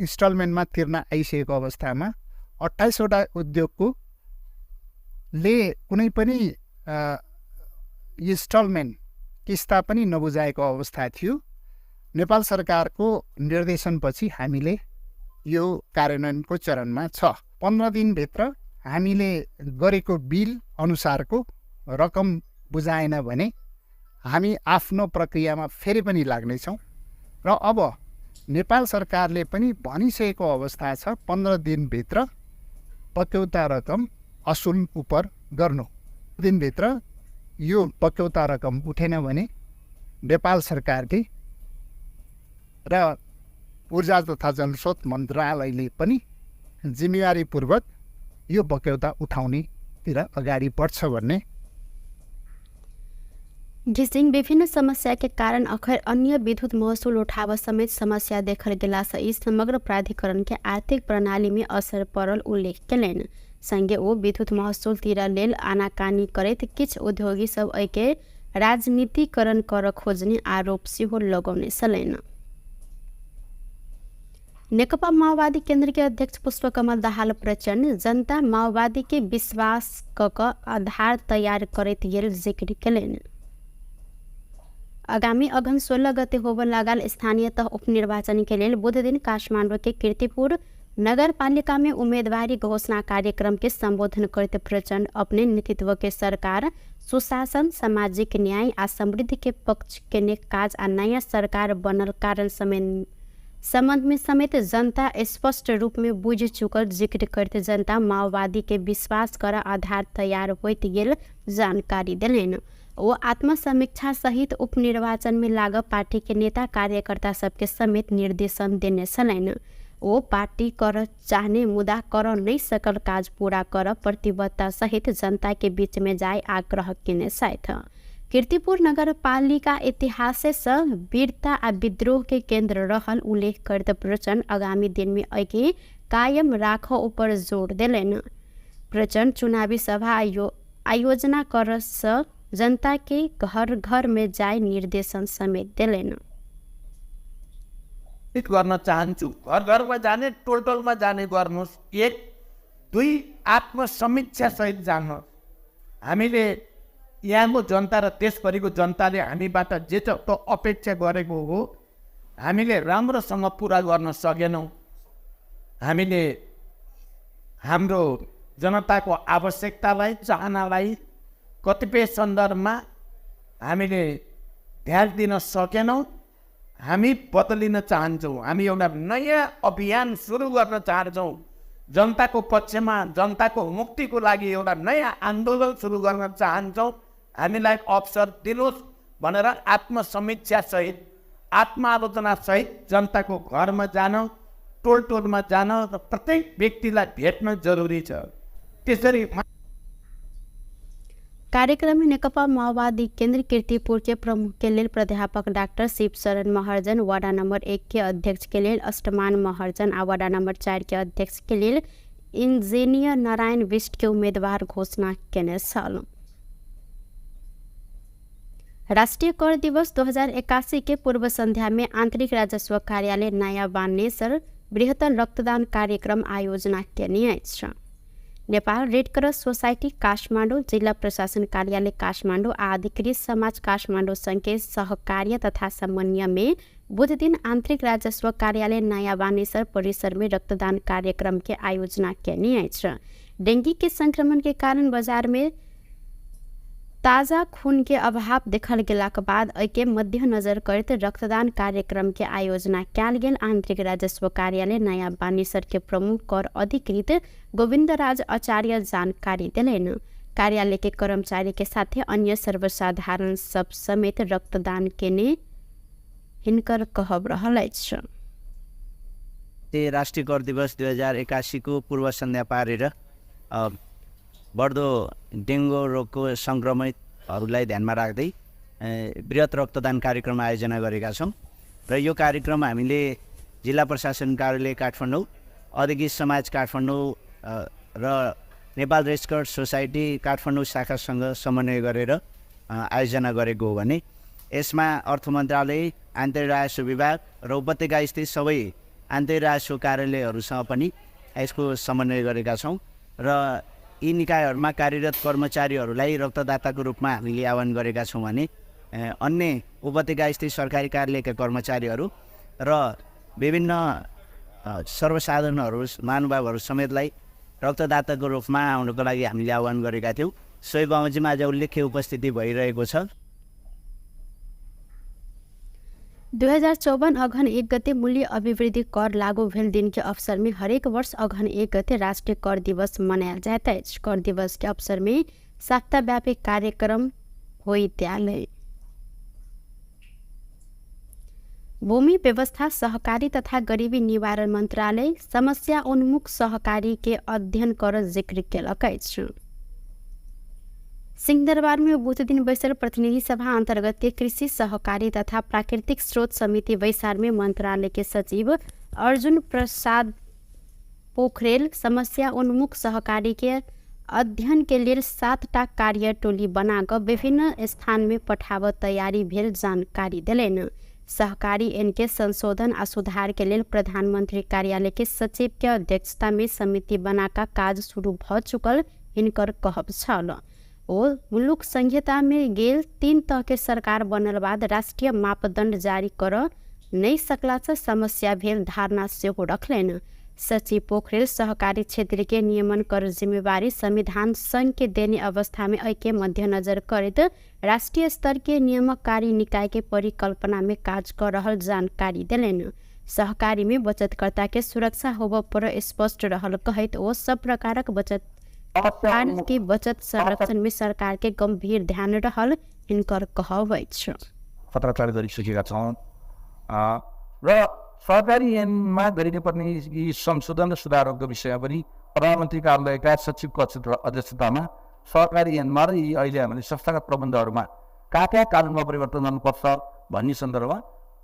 इन्स्टलमेन्टमा तिर्न आइसकेको अवस्थामा 28वटा उद्योगको ले कुनै पनि इन्स्टलमेन्ट किस्ता पनि नबुझाएको अवस्था थियो। नेपाल सरकारको निर्देशनपछि हामीले यो कार्यान्वयनको चरणमा छ। 15 दिनभित्र हामीले गरेको बिल अनुसारको रकम बुझाएन भने हामी आफ्नो प्रक्रियामा फेरि पनि लाग्नेछौँ र अब नेपाल सरकारले पनि भनिसकेको अवस्था छ 15 दिनभित्र बक्यौता रकम असुल उप गर्नु। दिनभित्र यो बक्यौता रकम उठेन भने नेपाल सरकारले र ऊर्जा तथा जलस्रोत मन्त्रालयले पनि जिम्मेवारीपूर्वक यो बक्यौता उठाउनेतिर अगाडि बढ्छ भन्ने। घिसिङ विभिन्न समस्या के कारण अखर अन्य विद्युत महसुल उठाव समेत समस्या देखल गेला से ई समग्र प्राधिकरण के आर्थिक प्रणाली में असर पड़ल उल्लेख केलनि। संगे ओ विद्युत महसुल तिर लेल आनाकानी करैत किछु उद्योगी सब एहिके राजनीतिकरण कर खोजने आरोप सेहो लगौने छलनि। नेकपा माओवादी केंद्र के अध्यक्ष पुष्पकमल दाहाल प्रचण्ड जनता माओवादी के विश्वास क आधार तैयार करैत गेल जिक्र केलनि। आगामी अगहन 16 गते होबय लागल स्थानीय तह उपनिर्वाचन के लेल बुध दिन काठमाडौँ के कीर्तिपुर नगरपालिका में उम्मीदवारी घोषणा कार्यक्रम के संबोधन करते प्रचण्ड अपने नेतृत्व के सरकार सुशासन, सामाजिक न्याय आ समृद्धि के पक्ष के ने काज आ नया सरकार बनल कारण संबंध में समेत जनता स्पष्ट रूप में बुझ चुकल जिक्र करते जनता माओवादी के विश्वास कर आधार तैयार होइत गेल जानकारी देलनि। वो आत्मसमीक्षा सहित उपनिर्वाचन में लाग पार्टी के नेता कार्यकर्ता सबके समेत निर्देशन देने छलनि। वो पार्टी कर चाहने मुदा कर नहीं सकल काज पूरा कर प्रतिबद्धता सहित जनता के बीच में जाए आग्रह केने छथि। कीर्तिपुर नगरपालिका इतिहास से वीरता आ विद्रोह के केंद्र रहल उल्लेख करते प्रचण्ड आगामी दिन में एके कायम राख ऊपर जोर देलनि। प्रचण्ड चुनावी सभा आयोजना कर से जनता के घर घर में जाए निर्देशन समेत देलनि। गर्न चाहन्छु घर घरमा जाने, टोल टोलमा जाने गर्नुहोस्। 1 2 आत्मसमीक्षा सहित जानुहोस्। हामीले यहाँको जनता र देशभरिको जनताले हामीबाट जे जस्तो अपेक्षा गरेको हो हामीले राम्रोसँग पुरा गर्न सकेनौँ। हामीले हाम्रो जनताको आवश्यकतालाई, चाहनालाई कतिपय सन्दर्भमा हामीले ध्यान दिन सकेनौँ। हामी बदलिन चाहन्छौँ। हामी एउटा नयाँ अभियान सुरु गर्न चाहन्छौँ। जनताको पक्षमा, जनताको मुक्तिको लागि एउटा नयाँ आन्दोलन सुरु गर्न चाहन्छौँ। हामीलाई अवसर दिनुहोस् भनेर आत्मसमीक्षासहित, आत्मआलोचनासहित जनताको घरमा जान, टोल टोलमा जान र प्रत्येक व्यक्तिलाई भेट्न जरुरी छ। त्यसरी कार्यक्रम में नेकपा माओवादी केंद्र कीर्तिपुर के प्रमुख के लेल प्राध्यापक doctor Shivsharan Maharjan, ward number 1 के अध्यक्ष के लेल अष्टमान महर्जन आ वार्ड नंबर 4 के अध्यक्ष के लेल इंजीनियर नारायण बिष्ट के उम्मीदवार घोषणा केने छल। राष्ट्रीय कर दिवस 2081 के पूर्व संध्या में आंतरिक राजस्व कार्यालय नयाँ बानेश्वर बृहत्तर रक्तदान कार्यक्रम आयोजना केने अछि। Nepal red cross society Kathmandu, जिल्ला प्रशासन कार्यालय काठमाडौँ आ अधिकृत समाज काठमाडौँ संघ के सहकार्य तथा समन्वय में बुध दिन आंतरिक राजस्व कार्यालय नयाँ बानेश्वर परिसर में रक्तदान कार्यक्रम के आयोजना केने अछि। डेंगू के संक्रमण के कारण बाजार में ताज़ा खून के अभाव देखल गेलाक बाद एहिके मध्यनजर करैत रक्तदान कार्यक्रम के आयोजना कयल गेल। आंतरिक राजस्व कार्यालय नयाँ बानेश्वर के प्रमुख कर अधिकृत गोविन्दराज आचार्य जानकारी देलनि। कार्यालय के कर्मचारी के साथे अन्य सर्वसाधारण सब समेत रक्तदान केने हिनकर कहब रहल अछि। राष्ट्रिय कर दिवस 2081 को पूर्व सन्ध्या पारेर बढ्दो डेङ्गु रोगको सङ्क्रमितहरूलाई ध्यानमा राख्दै बृहत् रक्तदान कार्यक्रम आयोजना गरेका छौँ र यो कार्यक्रम हामीले जिल्ला प्रशासन कार्यालय काठमाडौँ, अधिकृत समाज काठमाडौँ र Nepal red cross society Kathmandu शाखासँग समन्वय गरेर आयोजना गरेको हो भने यसमा अर्थ मन्त्रालय, आन्तरिक राजस्व विभाग र उपत्यका स्थित सबै आन्तरिक राजस्व कार्यालयहरूसँग पनि यसको समन्वय गरेका छौँ र यी निकायहरूमा कार्यरत कर्मचारीहरूलाई रक्तदाताको रूपमा हामीले आह्वान गरेका छौँ भने अन्य उपत्यका स्थित सरकारी कार्यालयका कर्मचारीहरू र विभिन्न सर्वसाधारणहरू महानुभावहरू समेतलाई रक्तदाताको रूपमा आउनको लागि हामीले आह्वान गरेका थियौँ। सोही बमोजिम आज उल्लेख्य उपस्थिति भइरहेको छ। 2054 अघन 1 गते मूल्य अभिवृद्धि कर लागू भेल दिन के अवसर में हरेक वर्ष अघन 1 गते राष्ट्रीय कर दिवस मनायल जाइत अछि। कर दिवस के अवसर में सप्ताहव्यापी कार्यक्रम होइत आयल। भूमि व्यवस्था सहकारी तथा गरीबी निवारण मन्त्रालय समस्या उन्मुख सहकारी के अध्ययन कर जिक्र केलक अछि। सिंहदरबार में बुध दिन बैसल प्रतिनिधि सभा अंतर्गत के कृषि सहकारी तथा प्राकृतिक स्रोत समिति बैसार में मंत्रालय के सचिव अर्जुन प्रसाद पोखरेल समस्या उन्मुख सहकारी के अध्ययन के लेल 7टा कार्य टोली बनाकर विभिन्न स्थान में पठाव तैयारी भेल जानकारी देलनि। सहकारी एन के संशोधन आ सुधार के लेल प्रधानमंत्री कार्यालय के सचिव के अध्यक्षता में समिति बनाकर काज शुरू भ चुकल हिनकर कहब छल। ओ मुलुक संहिता में गेल 3 तह के सरकार बनल बाद राष्ट्रीय मापदंड जारी कर नहीं सकला से समस्या भेल धारणा सेहो रखलनि। सचिव पोखरेल सहकारी क्षेत्र के नियमन कर जिम्मेवारी संविधान संघ के देने अवस्था में एहिके मध्यनजर करैत राष्ट्रीय स्तर के नियमकारी निकाय के परिकल्पना में काज कर रहल जानकारी देलनि। सहकारी में बचतकर्ता के सुरक्षा होबऽ पर स्पष्ट रहल कहैत ओ सब प्रकारक बचत के बचत संरक्षण में सरकार के गंभीर ध्यान रहल हिनकर कहब अछि। पत्राचार गरिसकेका छौँ र सहकारी ऐनमा गरिनुपर्ने यी संशोधन र सुधारहरूको विषयमा पनि प्रधानमन्त्री कार्यालयका सचिवको अध्यक्षतामा सहकारी ऐनमा र यी अहिले हामीले संस्थागत प्रबन्धहरूमा कहाँ कहाँ कानुनमा परिवर्तन गर्नुपर्छ भन्ने सन्दर्भमा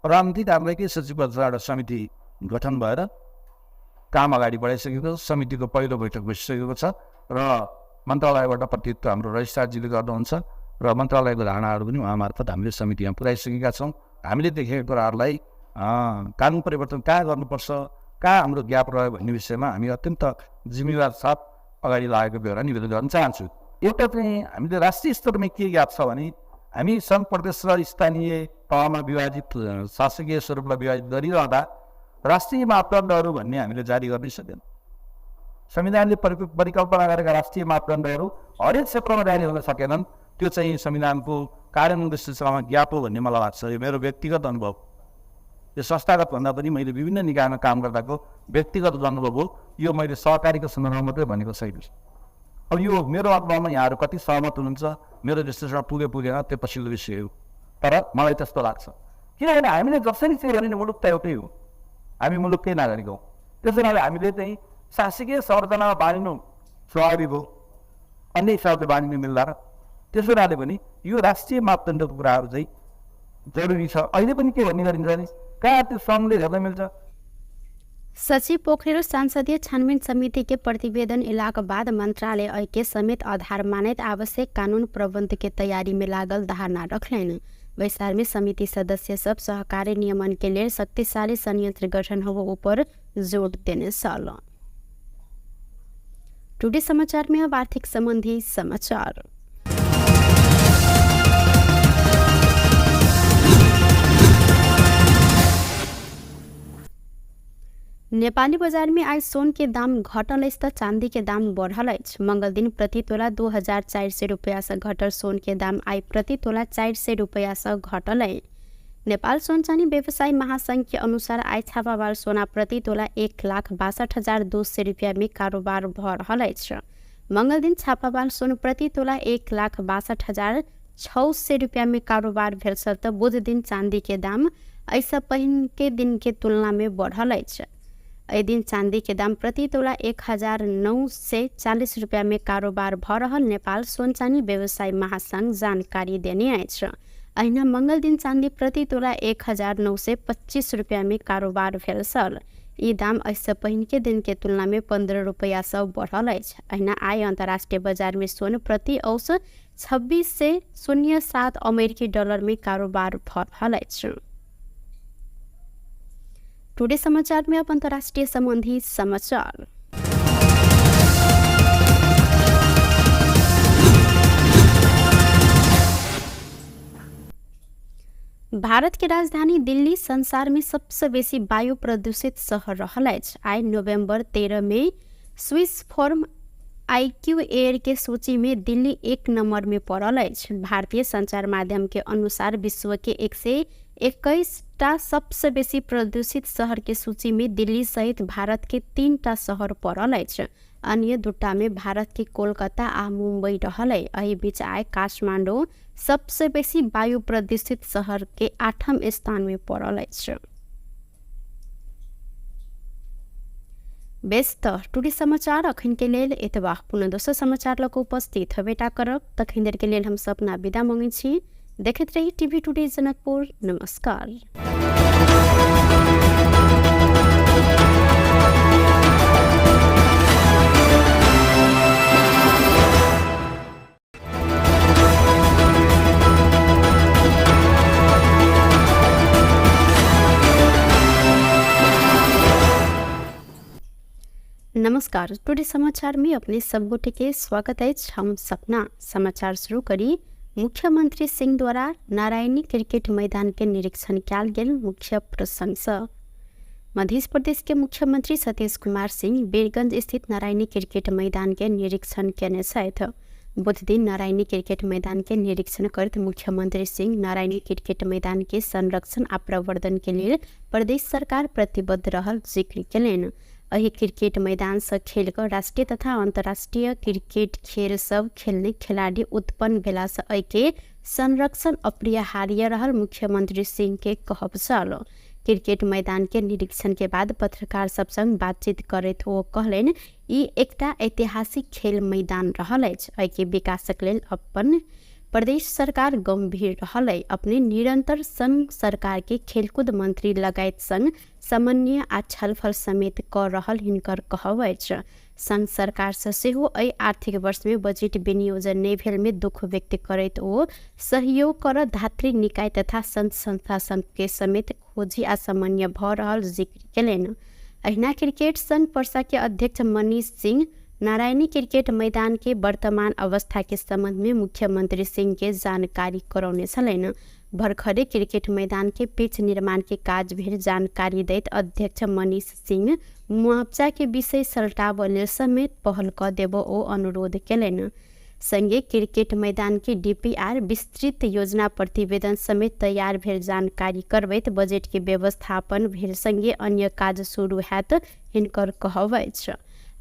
प्रधानमन्त्री कार्यालयकै सचिवको अध्यक्षता समिति गठन भएर काम अगाडि बढाइसकेको छ। समितिको पहिलो बैठक बसिसकेको छ र मन्त्रालयबाट प्रतिनिधित्व हाम्रो रजिस्ट्रारजीले गर्नुहुन्छ र मन्त्रालयको धारणाहरू पनि उहाँ मार्फत हामीले समितिमा पुर्याइसकेका छौँ। हामीले देखेका कुराहरूलाई कानुन परिवर्तन कहाँ गर्नुपर्छ, कहाँ हाम्रो ग्याप रह्यो भन्ने विषयमा हामी अत्यन्त जिम्मेवार साथ अगाडि लागेको बेहोरा निवेदन गर्न चाहन्छु। एउटा चाहिँ हामीले राष्ट्रिय स्तरमा के ग्याप छ भने हामी सङ्घ प्रदेश र स्थानीय तहमा विभाजित शासकीय स्वरूपलाई विभाजित गरिरहँदा राष्ट्रिय मापदण्डहरू भन्ने हामीले जारी गर्नै सकेन। संविधानले परिकल्पना गरेका राष्ट्रिय मापदण्डहरू हरेक क्षेत्रमा जारी हुन सकेनन्। त्यो चाहिँ संविधानको कार्यान्वयनको सिलसिलामा ग्याप हो भन्ने मलाई लाग्छ। यो मेरो व्यक्तिगत अनुभव, यो संस्थागत भन्दा पनि मैले विभिन्न निकायमा काम गर्दाको व्यक्तिगत अनुभव हो। यो मैले सहकारीको सन्दर्भमा मात्रै भनेको छैन। अब यो मेरो अनुभवमा यहाँहरू कति सहमत हुनुहुन्छ, मेरो विश्लेषण पुगे पुगेन त्यो पछिल्लो विषय हो, तर मलाई त्यस्तो लाग्छ। किनभने हामीले जसरी चाहिँ गर्ने मुलुक त एउटै हो, हामी मुलुककै नागरिक हौँ। त्यसो हुनाले हामीले चाहिँ शासकीय संरचनामा बाँधिनु स्वाभाविक हो, अन्य हिसाबले बाँधिनु मिल्दा र त्यसो हुनाले पनि यो राष्ट्रिय मापदण्डको कुराहरू चाहिँ जरुरी छ। अहिले पनि के भन्ने गरिन्छ भने कहाँ त्यो सङ्घले हेर्न मिल्छ। सचिव पोखरेल संसदीय छानबिन समिति के प्रतिवेदन एलाक बाद मंत्रालय एहिके समेत आधार मानैत आवश्यक कानून प्रबंध के तैयारी में लागल धारणा रखलनि। बैसार में समिति सदस्य सब सहकारी नियमन के लेल शक्तिशाली संयंत्र गठन होबो ऊपर जोर देने छल। टुडे समाचार में अब आर्थिक संबंधी समाचार। नेपाली बजार में आइ सोन के दाम घटल अछि त चांदी के दाम बढ़ल अछि। मंगल दिन प्रति तोला 2400 रुपया से घटल सोन के दाम आइ प्रति तोला 400 रुपया से घटल अछि। नेपाल सोन चानी व्यवसायी महासंघ के अनुसार आइ छापावाल सोना प्रति तोला 1,62,200 रुपया में कारोबार भ रहल अछि। मंगल दिन छापावाल सोन प्रति तोला 1,62,600 रुपया में कारोबार भेल छल त बुध दिन चांदी के दाम एहिसँ पहिन के दिन के तुलना में बढ़ल अछि। एहि दिन चांदी के दाम प्रति तोला 1,940 रुपया में कारोबार भ रहल नेपाल सोन चानी व्यवसायी महासंघ जानकारी देने अछि। अहिना मंगल दिन चांदी प्रति तोला 1,925 रुपया में कारोबार भेल छल। ई दाम एहिसँ पहिन के दिन के तुलना में 15 रुपया सँ बढ़ल अछि। अहिना आइ अंतर्राष्ट्रीय बाजार में सोन प्रति औसत 26.07 अमेरिकी डॉलर में कारोबार भ रहल अछि। टुडे समाचार में अब अंतर्राष्ट्रीय संबंधी समाचार। भारत के राजधानी दिल्ली संसार में सबसे बेसी वायु प्रदूषित शहर रहल अछि। आइ नवंबर 13 में स्विस फर्म आईक्यू एयर के सूची में दिल्ली 1 नंबर में पड़ल अछि। भारतीय संचार माध्यम के अनुसार विश्व के 121 टा सबसे बेसी प्रदूषित शहर के सूची में दिल्ली सहित भारत के 3 टा शहर पड़ल अछि। अन्य 2 टा में भारत के कोलकाता आ मुंबई रहल अछि। एहि बीच आइ काठमांडू सबसे बेसी वायु प्रदूषित शहर के 8म स्थान में पड़ल अछि। बेस त टुडे समाचार अखन के लेल एतबा। पुनः दोसर समाचार लऽ कऽ उपस्थित हेबेटा करब। तखन देर के लेल हम सपना विदा मंगै छी। देखैत रही टीवी टुडे जनकपुर। नमस्कार। नमस्कार, टुडे समाचार में अपने सब गोटे के स्वागत अछि। हम सपना समाचार शुरू करी। मुख्यमंत्री सिंह द्वारा नारायणी क्रिकेट मैदान के निरीक्षण कयल गेल मुख्य प्रसंग। मध्य प्रदेश के मुख्यमंत्री सतीश कुमार सिंह वीरगंज स्थित नारायणी क्रिकेट मैदान के निरीक्षण केने छथि। बुध दिन नारायणी क्रिकेट मैदान के निरीक्षण करैत मुख्यमंत्री सिंह नारायणी क्रिकेट मैदान के संरक्षण आ प्रवर्धन के लेल प्रदेश सरकार प्रतिबद्ध रहल जिक्र केलनि। एहि क्रिकेट मैदान से खेल कऽ राष्ट्रीय तथा अंतर्राष्ट्रीय क्रिकेट खेल सब खेलने खिलाड़ी उत्पन्न भेला से एहिके संरक्षण अपरिहार्य रहल मुख्यमंत्री सिंह के कहब छल। क्रिकेट मैदान के निरीक्षण के बाद पत्रकार सब संग बातचीत करैत ओ कहलनि, ई एकटा ऐतिहासिक खेल मैदान रहल अछि। एहिके विकासक लेल अपन प्रदेश सरकार गंभीर रहल अछि। अपने निरंतर संघ सरकार के खेलकूद मंत्री लगायत संग समन्वय आ छलफल समेत कऽ रहल हिनकर कहब अछि। संघ सरकार से सेहो एहि आर्थिक वर्ष में बजट विनियोजन नहि भेल में दुख व्यक्त करैत ओ सहयोग कर धात्री निकाय तथा संघ संस्था संघ के समेत खोजी आ समन्वय भऽ रहल जिक्र केलनि। अहिना क्रिकेट संघ पर्सा के अध्यक्ष मनीष सिंह नारायणी क्रिकेट मैदान के वर्तमान अवस्था के संबंध में मुख्यमंत्री सिंह के जानकारी करौने छलनि। भर्खरे क्रिकेट मैदान के पिच निर्माण के काज भेल जानकारी दैत अध्यक्ष मनीष सिंह मुआवजा के विषय सलटाबऽ लेल समेत पहल कऽ देबऽ ओ अनुरोध केलनि। संगे क्रिकेट मैदान के डीपीआर विस्तृत योजना प्रतिवेदन समेत तैयार भेल जानकारी करबैत बजट के व्यवस्थापन भेल संगे अन्य काज शुरू हैत हिनकर कहब अछि।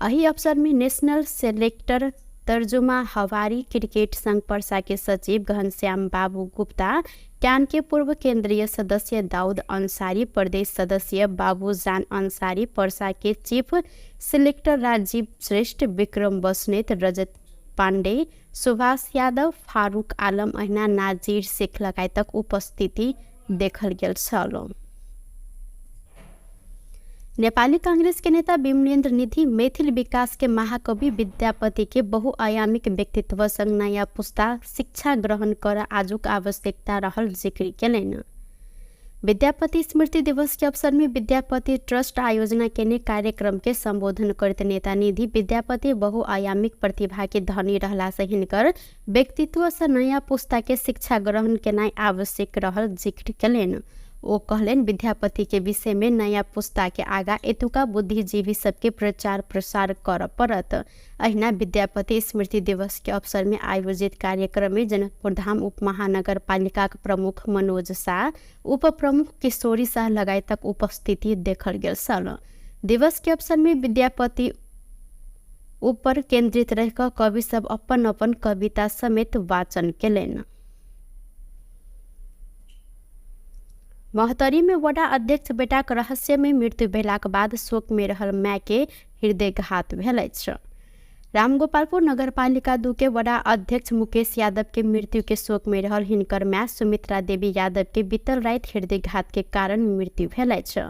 एहि अवसर में नेशनल सेलेक्टर तर्जुमा हवारी क्रिकेट संघ पर्सा के सचिव घनश्याम बाबू गुप्ता, can के पूर्व केंद्रीय सदस्य दाऊद अंसारी, प्रदेश सदस्य बाबूजान अंसारी, पर्सा के चीफ सिलेक्टर राजीव श्रेष्ठ, विक्रम बस्नेत, रजत पांडे, सुभाष यादव, फारूक आलम अहिना नाजीर शेख लगायतक उपस्थिति देखल गेल छल। नेपाली कांग्रेस के नेता विमलेन्द्र निधि मैथिल विकास के महाकवि विद्यापति के बहुआयामिक व्यक्तित्व संग नयाँ पुस्ता शिक्षा ग्रहण कर आजुक आवश्यकता रहल जिक्र केलनि। विद्यापति स्मृति दिवस के अवसर में विद्यापति ट्रस्ट आयोजना केने कार्यक्रम के संबोधन करैत नेता निधि विद्यापति बहुआयामिक प्रतिभा के धनी रहला से हिनकर व्यक्तित्व से नयाँ पुस्ता के शिक्षा ग्रहण केनाइ आवश्यक रहल जिक्र केलनि। ओ कहलनि विद्यापति के विषय में नयाँ पुस्ता के आगा एतुका बुद्धिजीवी सबके प्रचार प्रसार करऽ पड़त। अहिना विद्यापति स्मृति दिवस के अवसर में आयोजित कार्यक्रम में जनकपुरधाम उप महानगरपालिकाक प्रमुख मनोज शाह, उप प्रमुख किशोरी शाह लगायतक उपस्थिति देखल गेल छल। दिवस के अवसर में विद्यापति ऊपर केंद्रित रहिकऽ कवि सब अपन अपन कविता समेत वाचन केलनि। महोत्तरी में वडा अध्यक्ष बेटाक रहस्यमय मृत्यु भेलाक बाद शोक में रहल माय के हृदयघात भेल अछि। रामगोपालपुर नगरपालिका 2 के वडा अध्यक्ष मुकेश यादव के मृत्यु के शोक में रहल हिनकर माय सुमित्रा देवी यादव के बीतल राति हृदयघात के कारण मृत्यु भेल अछि।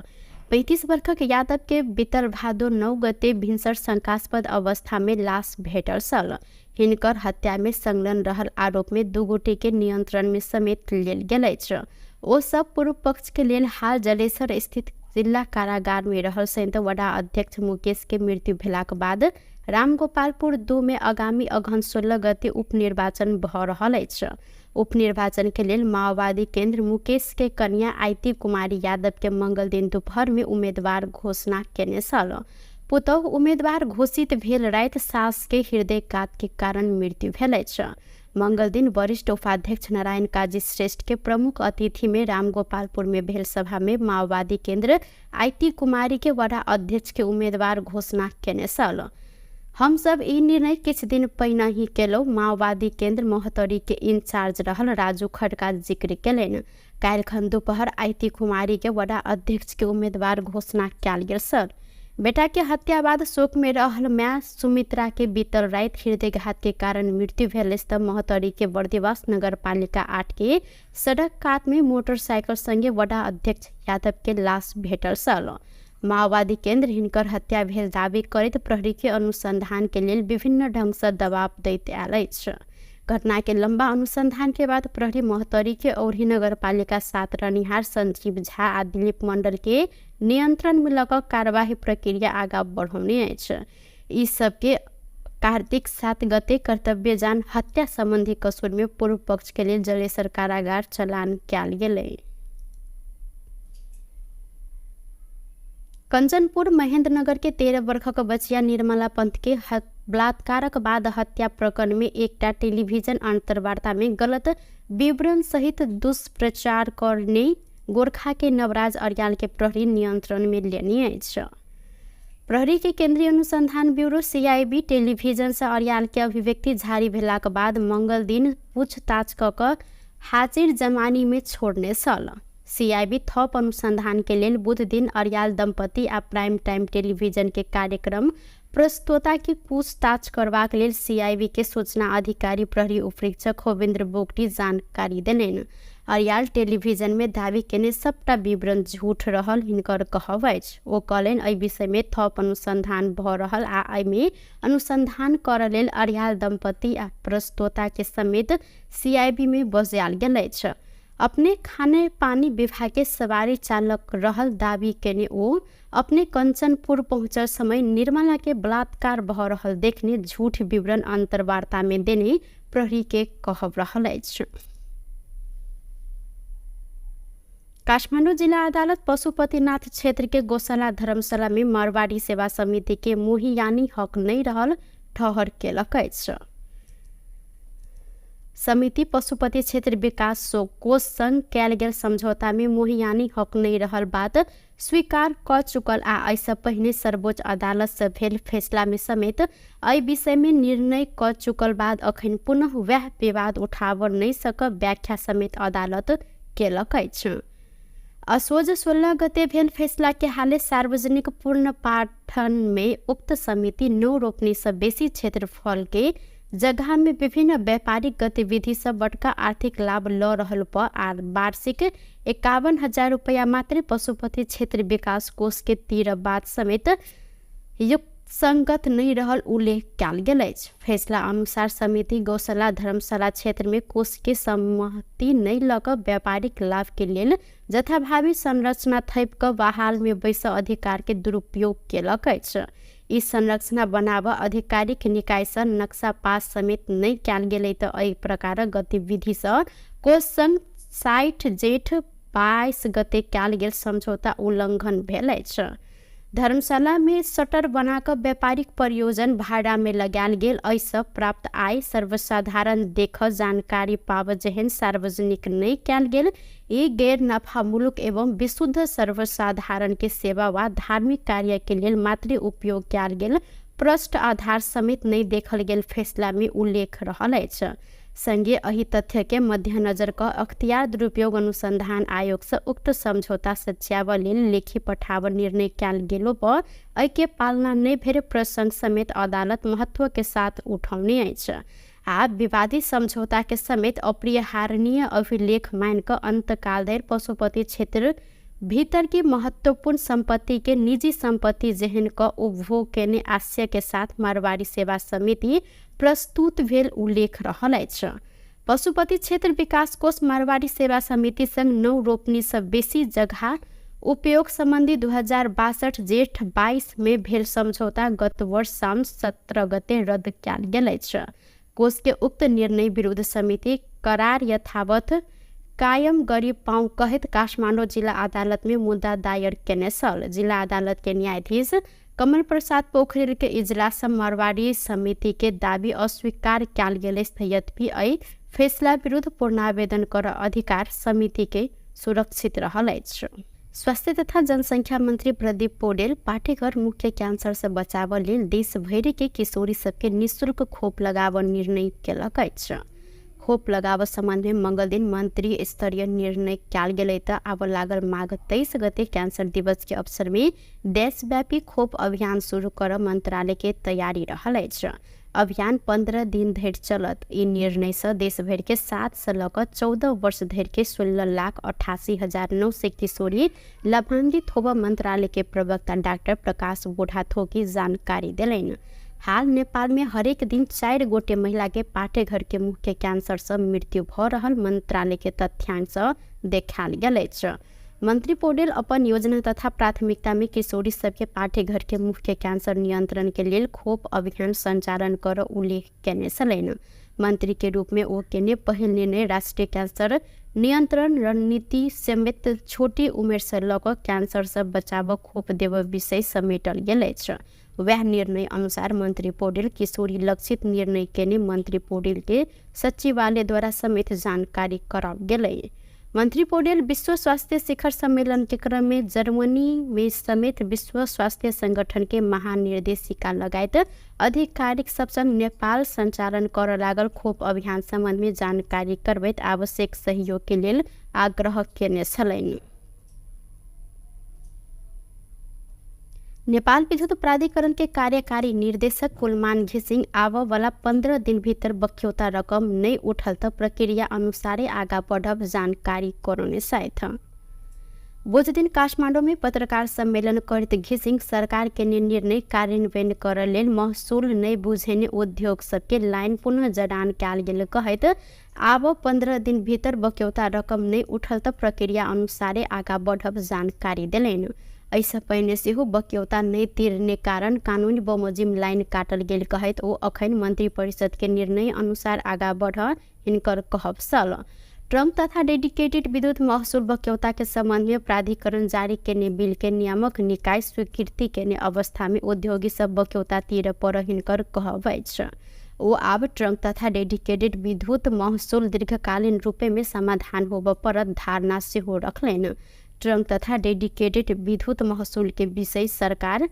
35 वर्षक यादव के बीतल भादो 9 गते भिनसर शंकास्पद अवस्था में लाश भेटल छल। हिनकर हत्या में संलग्न रहल आरोप में 2 गोटे के नियंत्रण में समेत लेल गेल अछि। ओ सब पूर्व पक्ष के लेल हाल जलेसर स्थित जिला कारागार में रहल संयुक्त वडा अध्यक्ष मुकेश के मृत्यु भेलाक बाद रामगोपालपुर 2 में आगामी अगहन 16 गते उपनिर्वाचन भ रहल अछि। उपनिर्वाचन के लेल माओवादी केंद्र मुकेश के कन्या आइती कुमारी यादव के मंगल दिन दोपहर में उम्मीदवार घोषणा केने छल। पुतहु उम्मीदवार घोषित भेल राति सास के हृदयघात के कारण मृत्यु भेल अछि। मंगल दिन वरिष्ठ उपाध्यक्ष नारायण काजी श्रेष्ठ के प्रमुख अतिथि में रामगोपालपुर में भेल सभा में माओवादी केंद्र IT कुमारी के वडा अध्यक्ष के उम्मीदवार घोषणा केने छल। हम सब ई निर्णय किछु दिन पहिने ही केलहुँ, माओवादी केंद्र महोत्तरी के इंचार्ज रहल राजू खड़का जिक्र केलनि। काल्हिखन दोपहर IT कुमारी के वडा अध्यक्ष के उम्मीदवार घोषणा कयल गेल छल। बेटा के हत्या बाद शोक में रहल माय सुमित्रा के बीतल राति हृदयघात के कारण मृत्यु भेल अछि त महोत्तरी के बर्दिवास नगरपालिका 8 के सड़क कात में मोटरसाइकिल संगे वडा अध्यक्ष यादव के लाश भेटल छल। माओवादी केंद्र हिनकर हत्या भेल दावी करैत प्रहरी के अनुसंधान के लेल विभिन्न ढंग से दबाव दैत आयल अछि। घटना के लंबा अनुसंधान के बाद प्रहरी महोत्तरी के औरही नगरपालिका 7 रहनिहार संजीव झा आ दिलीप मंडल के नियंत्रण में लऽ कऽ कार्यवाही प्रक्रिया आगा बढ़ौने अछि। ई सबके कार्तिक 7 गते कर्तव्य जान हत्या संबंधी कसूर में पूर्व पक्ष के लेल जलेसर कारागार चलान कयल गेलै। कंचनपुर महेंद्रनगर के 13 वर्षक बचिया निर्मला पंत के बलात्कारक बाद हत्या प्रकरण में एकटा टेलीविजन अंतर्वार्ता में गलत विवरण सहित दुष्प्रचार करने गोरखा के नवराज अर्याल के प्रहरी नियंत्रण में लेने अछि। प्रहरी के केंद्रीय अनुसंधान ब्यूरो CIB television से अर्याल के अभिव्यक्ति जारी भेलाक बाद मंगल दिन पूछताछ क कऽ हाजिर जमानी में छोड़ने छल। CIB थप अनुसंधान के लेल बुध दिन अर्याल दंपति आ प्राइम टाइम टेलीविजन के कार्यक्रम प्रस्तोता की पूछताछ करबाक लेल CIB के सूचना अधिकारी प्रहरी उपरीक्षक होविन्द्र बोगटी जानकारी देलनि। अर्याल टेलीविजन में दावी केने सबटा विवरण झूठ रहल हिनकर कहब अछि। ओ कहलनि एहि विषय में थप अनुसंधान भ रहल आ एहिमे अनुसंधान करऽ लेल अर्याल दंपति आ प्रस्तोता के समेत CIB में बजायल गेल अछि। अपने खाने पानी विभाग के सवारी चालक रहल दावी केने ओ अपने कंचनपुर पहुँचल समय निर्मला के बलात्कार भ रहल देखने झूठ विवरण अंतर्वार्ता में देने प्रहरी के कहब रहल अछि। काठमाडौँ जिला अदालत पशुपतिनाथ क्षेत्र के गौशाला धर्मशाला में मारवाड़ी सेवा समिति के मोहियानी हक नहीं रहल ठहर केलक अछि। समिति पशुपति क्षेत्र विकास कोष संग कयल गेल समझौता में मोहियानी हक नहीं रहल बात स्वीकार क चुकल आ एहिसँ पहिने सर्वोच्च अदालत से भेल फैसला में समेत एहि विषय में निर्णय क चुकल बाद अखन पुनः वएह विवाद उठाबऽ नहि सकब व्याख्या समेत अदालत केलक अछि। असोज 16 गते भेल फैसला के हाले सार्वजनिक पूर्ण पाठन में उक्त समिति 9 रोपनी से बेसी क्षेत्रफल के जगह में विभिन्न व्यापारिक गतिविधि से बड़का आर्थिक लाभ ल रहल पर आ वार्षिक 51,000 रुपैयाँ मात्रै पशुपति क्षेत्र विकास कोष के तीर बात समेत युक्त संगत नहीं रहल उल्लेख कयल गेल अछि। फैसला अनुसार समिति गौशाला धर्मशाला क्षेत्र में कोष के सहमति नहीं लऽ कऽ व्यापारिक लाभ के लेल जथाभावी संरचना थपि कऽ बहाल में बैस अधिकार के दुरुपयोग केलक अछि। ई संरचना बनाबऽ आधिकारिक निकायसँ नक्शा पास समेत नहि कयल गेलै तऽ एहि प्रकारक गतिविधिसँ कोष संग 60 जेठ 22 गते कयल गेल समझौता उल्लङ्घन भेल अछि। धर्मशाला में शटर बनाकऽ व्यापारिक प्रयोजन भाड़ा में लगायल गेल, एहिसँ प्राप्त आय सर्वसाधारण देख जानकारी पाब जेहन सार्वजनिक नहि कयल गेल। ई गैर नफामूलक एवं विशुद्ध सर्वसाधारण के सेवा वा धार्मिक कार्य के लेल मात्रै उपयोग कयल गेल प्रष्ट आधार समेत नहि देखल गेल फैसला में उल्लेख रहल अछि। संगे एहि तथ्य के मध्यनजर कऽ अख्तियार दुरुपयोग अनुसंधान आयोग से उक्त समझौता सच्याबऽ लेल लेखी पठाबऽ निर्णय कयल गेलो पर एहिके पालना नहि भेल प्रसंग समेत अदालत महत्व के साथ उठौने अछि आ विवादित समझौता के समेत अपरिहार्य अभिलेख मान कऽ अंतकाल धरि पशुपति क्षेत्र भीतर की महत्वपूर्ण संपत्ति के निजी संपत्ति जेहन क उपभोग केने आशय के साथ मारवाड़ी सेवा समिति प्रस्तुत भेल उल्लेख रहल अछि। पशुपति क्षेत्र विकास कोष मारवाड़ी सेवा समिति संग 9 रोपनी से बेसी जगह उपयोग संबंधी 2062 जेठ 22 में भेल समझौता गत वर्ष साउन 17 गते रद्द कयल गेल अछि। कोष के उक्त निर्णय विरुद्ध समिति करार यथावत कायम गरी पाउँ कहैत काठमाडौँ जिल्ला अदालत में मुद्दा दायर केने छल। जिल्ला अदालत के न्यायाधीश कमल प्रसाद पोखरेल के इजलास मारवाड़ी समिति के दावी अस्वीकार कयल गेल अछि। यद्यपि एहि फैसला विरुद्ध पूर्णावेदन कर अधिकार समिति के सुरक्षित रहल अछि। स्वास्थ्य तथा जनसंख्या मंत्री प्रदीप पौडेल पाठेघर मुख्य कैंसर से बचाव लेल देशभरि के किशोरी सबके निःशुल्क खोप लगाव निर्णय केलक अछि। खोप लगाव सम्बन्ध में मंगल दिन मंत्री स्तरीय निर्णय कयल गेलै तऽ आब लागल माघ 23 गते कैंसर दिवस के अवसर में देशव्यापी खोप अभियान शुरू कर मंत्रालय के तैयारी रहल अछि। अभियान 15 दिन धरि चलत। ई निर्णय से देशभरि के 7 से लऽ कऽ 14 वर्ष धरि के 16,88,900 किशोरी लाभान्वित होबऽ मंत्रालय के प्रवक्ता डॉक्टर प्रकाश बोढ़ाथोकी जानकारी देलनि। हाल नेपाल में हरेक दिन 4 गोटे महिला के पाठेघर के मुख्य कैंसर से मृत्यु भऽ रहल मंत्रालय के तथ्यांक से देखायल गेल अछि। मंत्री पौडेल अपन योजना तथा प्राथमिकता में किशोरी सबके पाठेघर के मुख्य कैंसर नियंत्रण के लेल खोप अभियान संचालन कर उल्लेख केने छलनि। मंत्री के रूप में ओ केने पहिल निर्णय राष्ट्रीय कैंसर नियंत्रण रणनीति समेत छोटी उमेर से लऽ कऽ कैंसर से बचाव खोप देबऽ विषय समेटल गेल अछि। वह निर्णय अनुसार मंत्री पौडेल किशोरी लक्षित निर्णय केने मंत्री पौडेल के सचिवालय द्वारा समेत जानकारी कराओल गेलै। मंत्री पौडेल विश्व स्वास्थ्य शिखर सम्मेलन के क्रम में जर्मनी में समेत विश्व स्वास्थ्य संगठन के महानिर्देशिका लगायत आधिकारिक सब संग नेपाल संचालन कर लागल खोप अभियान सम्बन्ध में जानकारी करबैत आवश्यक सहयोग के लेल आग्रह केने छलनि। नेपाल विद्युत प्राधिकरण के कार्यकारी निर्देशक कुलमान घिसिङ आब वाला 15 दिन भीतर बक्यौता रकम नहीं उठल त प्रक्रिया अनुसारे आगा बढ़ब जानकारी करौने छथि। बुध दिन काठमाडौँ में पत्रकार सम्मेलन करैत घिसिङ सरकार के निर्णय कार्यान्वयन कर लेल महसुल नहीं बुझेने उद्योग सबके लाइन पुनः जडान कयल गेल कहैत आब 15 दिन भीतर बक्यौता रकम नहीं उठल त प्रक्रिया अनुसारे आगा बढ़ब जानकारी देलनि। एहिसँ पहिने सेहो बक्यौता नहि तिरने कारण कानूनी बमोजिम लाइन काटल गेल कहैत ओ अखन मंत्री परिषद के निर्णय अनुसार आगा बढ़ हिनकर कहब छल। ट्रंक तथा डेडिकेटेड विद्युत महसुल बक्यौता के संबंध में प्राधिकरण जारी केने बिल के नियामक निकाय स्वीकृति केने अवस्था में उद्योगी सब बक्यौता तीर पर हिनकर कहब अछि। ओ आब ट्रंक तथा डेडिकेटेड विद्युत महसुल दीर्घकालीन रूपे में समाधान होबऽ पड़त धारणा सेहो रखलनि। ट्रंक तथा डेडिकेटेड विद्युत महसूल के विषय सरकार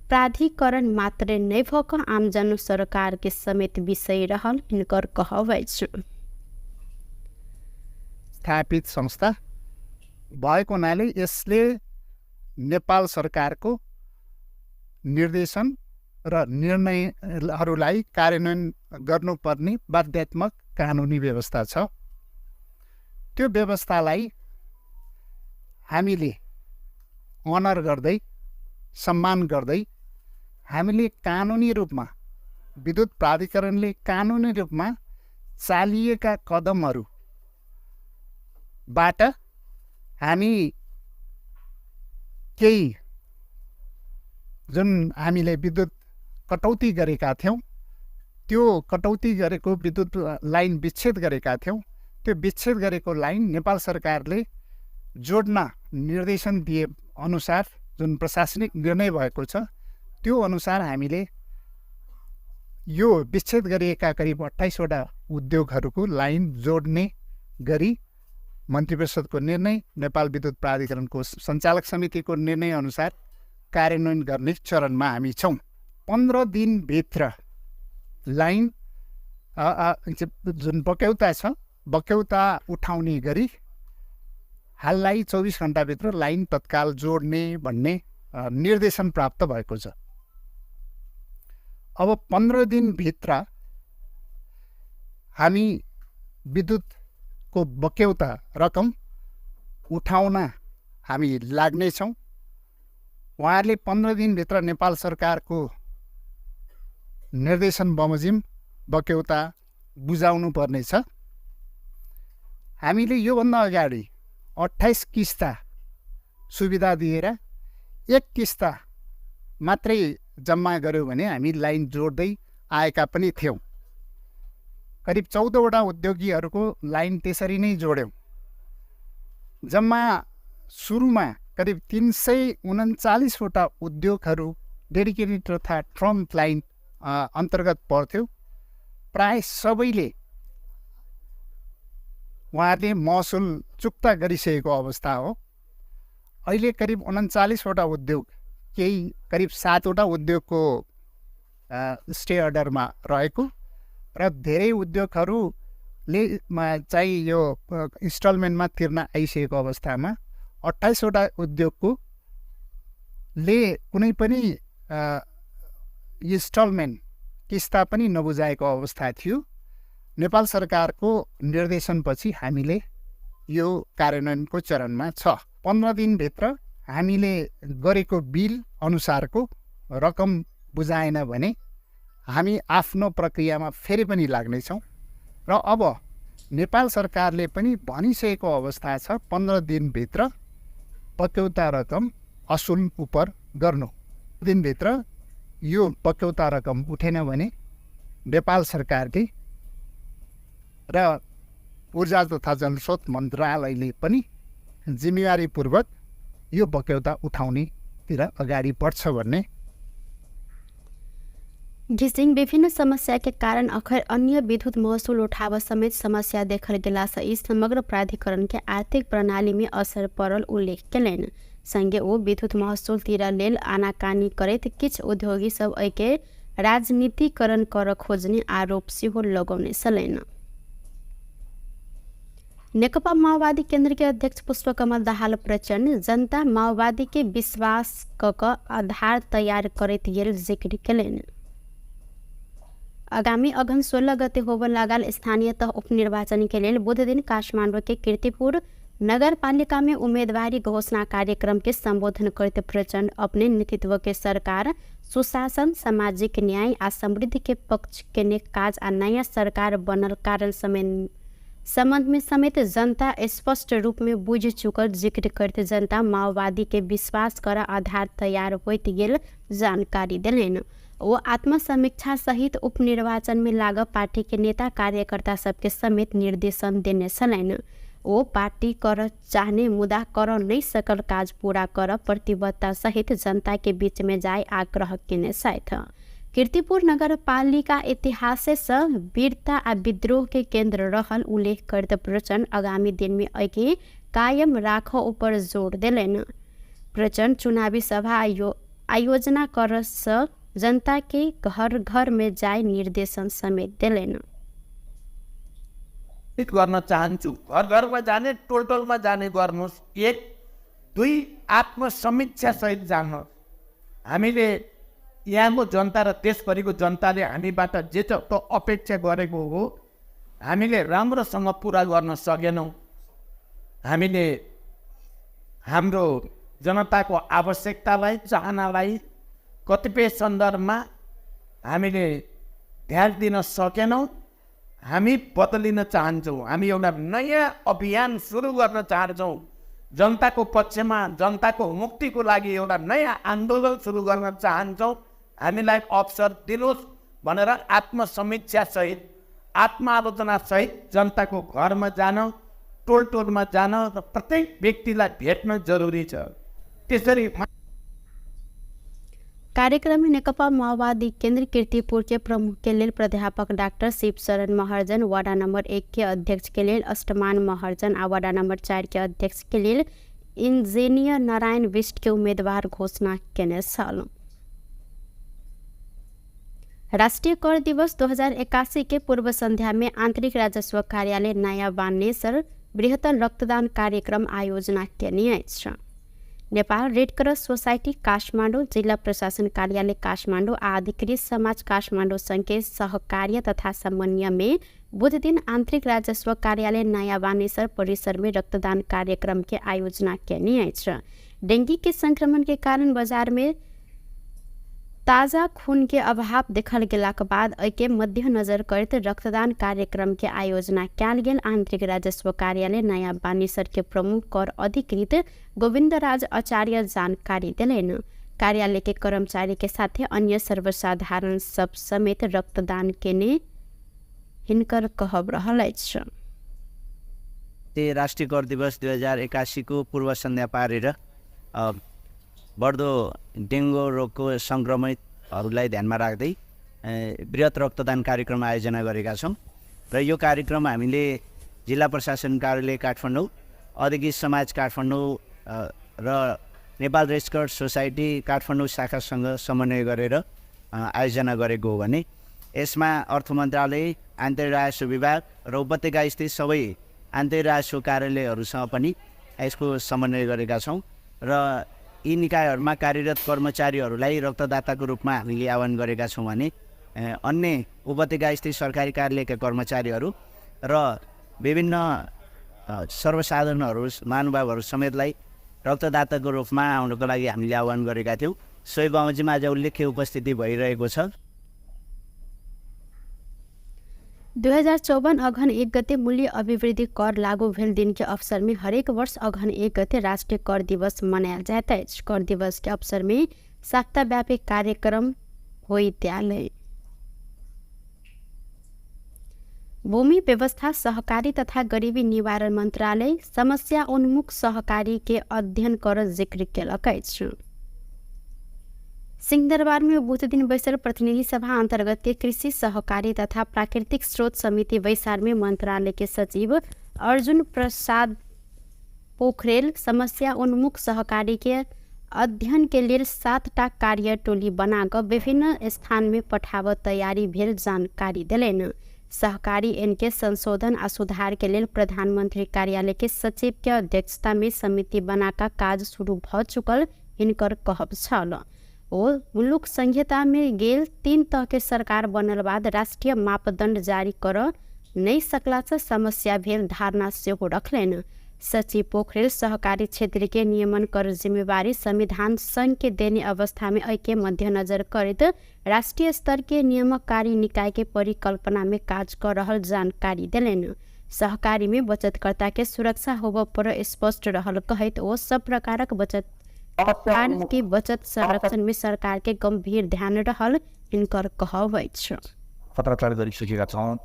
प्राधिकरण मात्र नहि भऽ कऽ आमजन सरकार के समेत विषय रहल हिनकर कहब अछि। स्थापित संस्था भएको हुनाले यसले नेपाल सरकारको निर्देशन र निर्णयहरूलाई कार्यान्वयन गर्नुपर्ने बाध्यात्मक कानुनी व्यवस्था छ। त्यो व्यवस्थालाई हामीले अनर गर्दै, सम्मान गर्दै हामीले कानुनी रूपमा विद्युत प्राधिकरणले कानुनी रूपमा चालिएका कदमहरूबाट हामी केही जुन हामीले विद्युत कटौती गरेका थियौँ, त्यो कटौती गरेको विद्युत लाइन विच्छेद गरेका थियौँ, त्यो विच्छेद गरेको लाइन नेपाल सरकारले जोड्न निर्देशन दिए अनुसार जुन प्रशासनिक निर्णय भएको छ त्यो अनुसार हामीले यो विच्छेद गरिएका करिब 28वटा उद्योगहरूको लाइन जोड्ने गरी मन्त्री परिषदको निर्णय, नेपाल विद्युत प्राधिकरणको सञ्चालक समितिको निर्णय अनुसार कार्यान्वयन गर्ने चरणमा हामी छौँ। 15 दिनभित्र लाइन जुन बक्यौता छ बक्यौता उठाउने गरी हाललाई 24 घन्टाभित्र लाइन तत्काल जोड्ने भन्ने निर्देशन प्राप्त भएको छ। अब 15 दिनभित्र हामी विद्युतको बक्यौता रकम उठाउन हामी लाग्नेछौँ। उहाँहरूले 15 दिनभित्र नेपाल सरकारको निर्देशन बमोजिम बक्यौता बुझाउनु पर्नेछ। हामीले योभन्दा अगाडि 28 किस्ता सुविधा दिएर एक किस्ता मात्रै जम्मा गऱ्यौँ भने हामी लाइन जोड्दै आएका पनि थियौँ। करिब 14वटा उद्योगीहरूको लाइन त्यसरी नै जोड्यौँ। जम्मा सुरुमा करिब 339वटा उद्योगहरू डेडिकेटेड तथा ट्रम्प लाइन अन्तर्गत पर्थ्यो। प्राय सबैले उहाँहरूले महसुल चुक्ता गरिसकेको अवस्था हो। अहिले करिब 39वटा उद्योग, केही करिब 7वटा उद्योगको स्टे अर्डरमा रहेको र धेरै उद्योगहरूले चाहिँ यो इन्स्टलमेन्टमा तिर्न आइसकेको अवस्थामा 28वटा उद्योगको ले कुनै पनि इन्स्टलमेन्ट किस्ता पनि नबुझाएको अवस्था थियो। नेपाल सरकारको निर्देशनपछि हामीले यो कार्यान्वयनको चरणमा छ। 15 दिनभित्र हामीले गरेको बिल अनुसारको रकम बुझाएन भने हामी आफ्नो प्रक्रियामा फेरि पनि लाग्नेछौँ र अब नेपाल सरकारले पनि भनिसकेको अवस्था छ 15 दिनभित्र बक्यौता रकम असुल उप गर्नु। दिनभित्र यो बक्यौता रकम उठेन भने नेपाल सरकारले र ऊर्जा तथा जलस्रोत मन्त्रालयले पनि जिम्मेवारीपूर्वक यो बक्यौता उठाउनेतिर अगाडि बढ्छ भन्ने। घिसिङ विभिन्न समस्या के कारण अखर अन्य विद्युत महसुल उठाव समेत समस्या देखल गेला से ई समग्र प्राधिकरण के आर्थिक प्रणाली में असर पड़ल उल्लेख केलनि। संगे ओ विद्युत महसुल तिर लेल आनाकानी करैत किछु उद्योगी सब एहिके राजनीतिकरण कर खोजने आरोप सेहो लगौने छलनि। नेकपा माओवादी केंद्र के अध्यक्ष पुष्पकमल दाहाल प्रचण्ड जनता माओवादी के विश्वास क आधार तैयार करैत गेल जिक्र केलनि। आगामी अगहन 16 गते होबय लागल स्थानीय तह उपनिर्वाचन के लेल बुध दिन काठमाडौँ के कीर्तिपुर नगरपालिका में उम्मीदवारी घोषणा कार्यक्रम के संबोधन करते प्रचण्ड अपने नेतृत्व के सरकार सुशासन, सामाजिक न्याय आ समृद्धि के पक्ष के काज आ नया सरकार बनल कारण संबंध में समेत जनता स्पष्ट रूप में बुझ चुकल जिक्र करते जनता माओवादी के विश्वास कर आधार तैयार होइत गेल जानकारी देलनि। वो आत्मसमीक्षा सहित उपनिर्वाचन में लाग पार्टी के नेता कार्यकर्ता सबके समेत निर्देशन देने छलनि। वो पार्टी कर चाहने मुदा कर नहीं सकल काज पूरा कर प्रतिबद्धता सहित जनता के बीच में जाए आग्रह केने छथि। कीर्तिपुर नगरपालिका इतिहास से वीरता आ विद्रोह के केंद्र रहल उल्लेख करते प्रचण्ड आगामी दिन में एके कायम राख ऊपर जोर देलनि। प्रचण्ड चुनावी सभा आयोजना कर से जनता के घर घर में जाए निर्देशन समेत देलनि। गर्न चाहन्छु घर घरमा जाने, टोल टोलमा जाने गर्नुहोस्। 1 2 आत्मसमीक्षा सहित जानुहोस्। हामीले यहाँको जनता र देशभरिको जनताले हामीबाट जे जस्तो अपेक्षा गरेको हो हामीले राम्रोसँग पुरा गर्न सकेनौँ। हामीले हाम्रो जनताको आवश्यकतालाई, चाहनालाई कतिपय सन्दर्भमा हामीले ध्यान दिन सकेनौँ। हामी बदलिन चाहन्छौँ, हामी एउटा नयाँ अभियान सुरु गर्न चाहन्छौँ। जनताको पक्षमा, जनताको मुक्तिको लागि एउटा नयाँ आन्दोलन सुरु गर्न चाहन्छौँ। हामीलाई अवसर दिनुहोस् भनेर आत्मसमीक्षासहित, आत्मआलोचनासहित जनताको घरमा जान, टोल टोलमा जान र प्रत्येक व्यक्तिलाई भेट्न जरुरी छ। त्यसरी कार्यक्रम में नेकपा माओवादी केंद्र कीर्तिपुर के प्रमुख के लेल प्राध्यापक doctor Shivsharan Maharjan, ward number 1 के अध्यक्ष के लेल अष्टमान महर्जन आ वार्ड नंबर 4 के अध्यक्ष के लेल इंजीनियर नारायण बिष्ट के उम्मीदवार घोषणा केने छल। राष्ट्रीय कर दिवस 2081 के पूर्व संध्या में आंतरिक राजस्व कार्यालय नयाँ बानेश्वर बृहत्तर रक्तदान कार्यक्रम आयोजना केने अछि। Nepal red cross society Kathmandu, जिल्ला प्रशासन कार्यालय काठमाडौँ आ अधिकृत समाज काठमाडौँ संघ के सहकार्य तथा समन्वय में बुध दिन आंतरिक राजस्व कार्यालय नयाँ बानेश्वर परिसर में रक्तदान कार्यक्रम के आयोजना केने अछि। डेंगू के संक्रमण के कारण बाजार में ताज़ा खून के अभाव देखल गेलाक बाद एहिके मध्यनजर करैत रक्तदान कार्यक्रम के आयोजना कयल गेल। आंतरिक राजस्व कार्यालय नयाँ बानेश्वर के प्रमुख कर अधिकृत गोविन्दराज आचार्य जानकारी देलनि। कार्यालय के कर्मचारी के साथे अन्य सर्वसाधारण सब समेत रक्तदान केने हिनकर कहब रहल अछि। राष्ट्रिय कर दिवस 2081 को पूर्व सन्ध्या पारेर बढ्दो डेङ्गु रोगको सङ्क्रमितहरूलाई ध्यानमा राख्दै बृहत् रक्तदान कार्यक्रम आयोजना गरेका छौँ र यो कार्यक्रम हामीले जिल्ला प्रशासन कार्यालय काठमाडौँ, अधिकृत समाज काठमाडौँ र Nepal red cross society Kathmandu शाखासँग समन्वय गरेर आयोजना गरेको हो भने यसमा अर्थ मन्त्रालय, आन्तरिक राजस्व विभाग र उपत्यका स्थित सबै आन्तरिक राजस्व कार्यालयहरूसँग पनि यसको समन्वय गरेका छौँ र यी निकायहरूमा कार्यरत कर्मचारीहरूलाई रक्तदाताको रूपमा हामीले आह्वान गरेका छौँ भने अन्य उपत्यका स्थित सरकारी कार्यालयका कर्मचारीहरू र विभिन्न सर्वसाधारणहरू, महानुभावहरू समेतलाई रक्तदाताको रूपमा आउनको लागि हामीले आह्वान गरेका थियौँ। सोही बमोजिम आज उल्लेख्य उपस्थिति भइरहेको छ। 2054 अघन 1 गते मूल्य अभिवृद्धि कर लागू भेल दिन के अवसर में हरेक वर्ष अघन 1 गते राष्ट्रीय कर दिवस मनायल जाइत अछि। कर दिवस के अवसर में सप्ताहव्यापी कार्यक्रम होइत आयल। भूमि व्यवस्था, सहकारी तथा गरीबी निवारण मंत्रालय समस्या उन्मुख सहकारी के अध्ययन कर जिक्र केलक अछि। सिंहदरबार में बुध दिन बैसल प्रतिनिधि सभा अंतर्गत के कृषि सहकारी तथा प्राकृतिक स्रोत समिति बैसार में मंत्रालय के सचिव अर्जुन प्रसाद पोखरेल समस्या उन्मुख सहकारी के अध्ययन के लेल 7टा कार्य टोली बनाकर विभिन्न स्थान में पठाव तैयारी भेल जानकारी देलनि। सहकारी एन के संशोधन आ सुधार के लेल प्रधानमंत्री कार्यालय के सचिव के अध्यक्षता में समिति बनाकर काज शुरू भ चुकल हिनकर कहब छल। ओ मुलुक संहिता में गेल 3 तह के सरकार बनल बाद राष्ट्रीय मापदंड जारी कर नहीं सकला से समस्या भेल धारणा सेहो रखलनि। सचिव पोखरेल सहकारी क्षेत्र के नियमन कर जिम्मेवारी संविधान संघ के देने अवस्था में एहिके मध्यनजर करैत राष्ट्रीय स्तर के नियमकारी निकाय के परिकल्पना में काज कर रहल जानकारी देलनि। सहकारी में बचतकर्ता के सुरक्षा होबय पर स्पष्ट रहल कहैत ओ सब प्रकारक बचत के बचत संरक्षण में सरकार के गंभीर ध्यान रहल हिनकर कहब अछि। पत्राचार गरिसकेका छौँ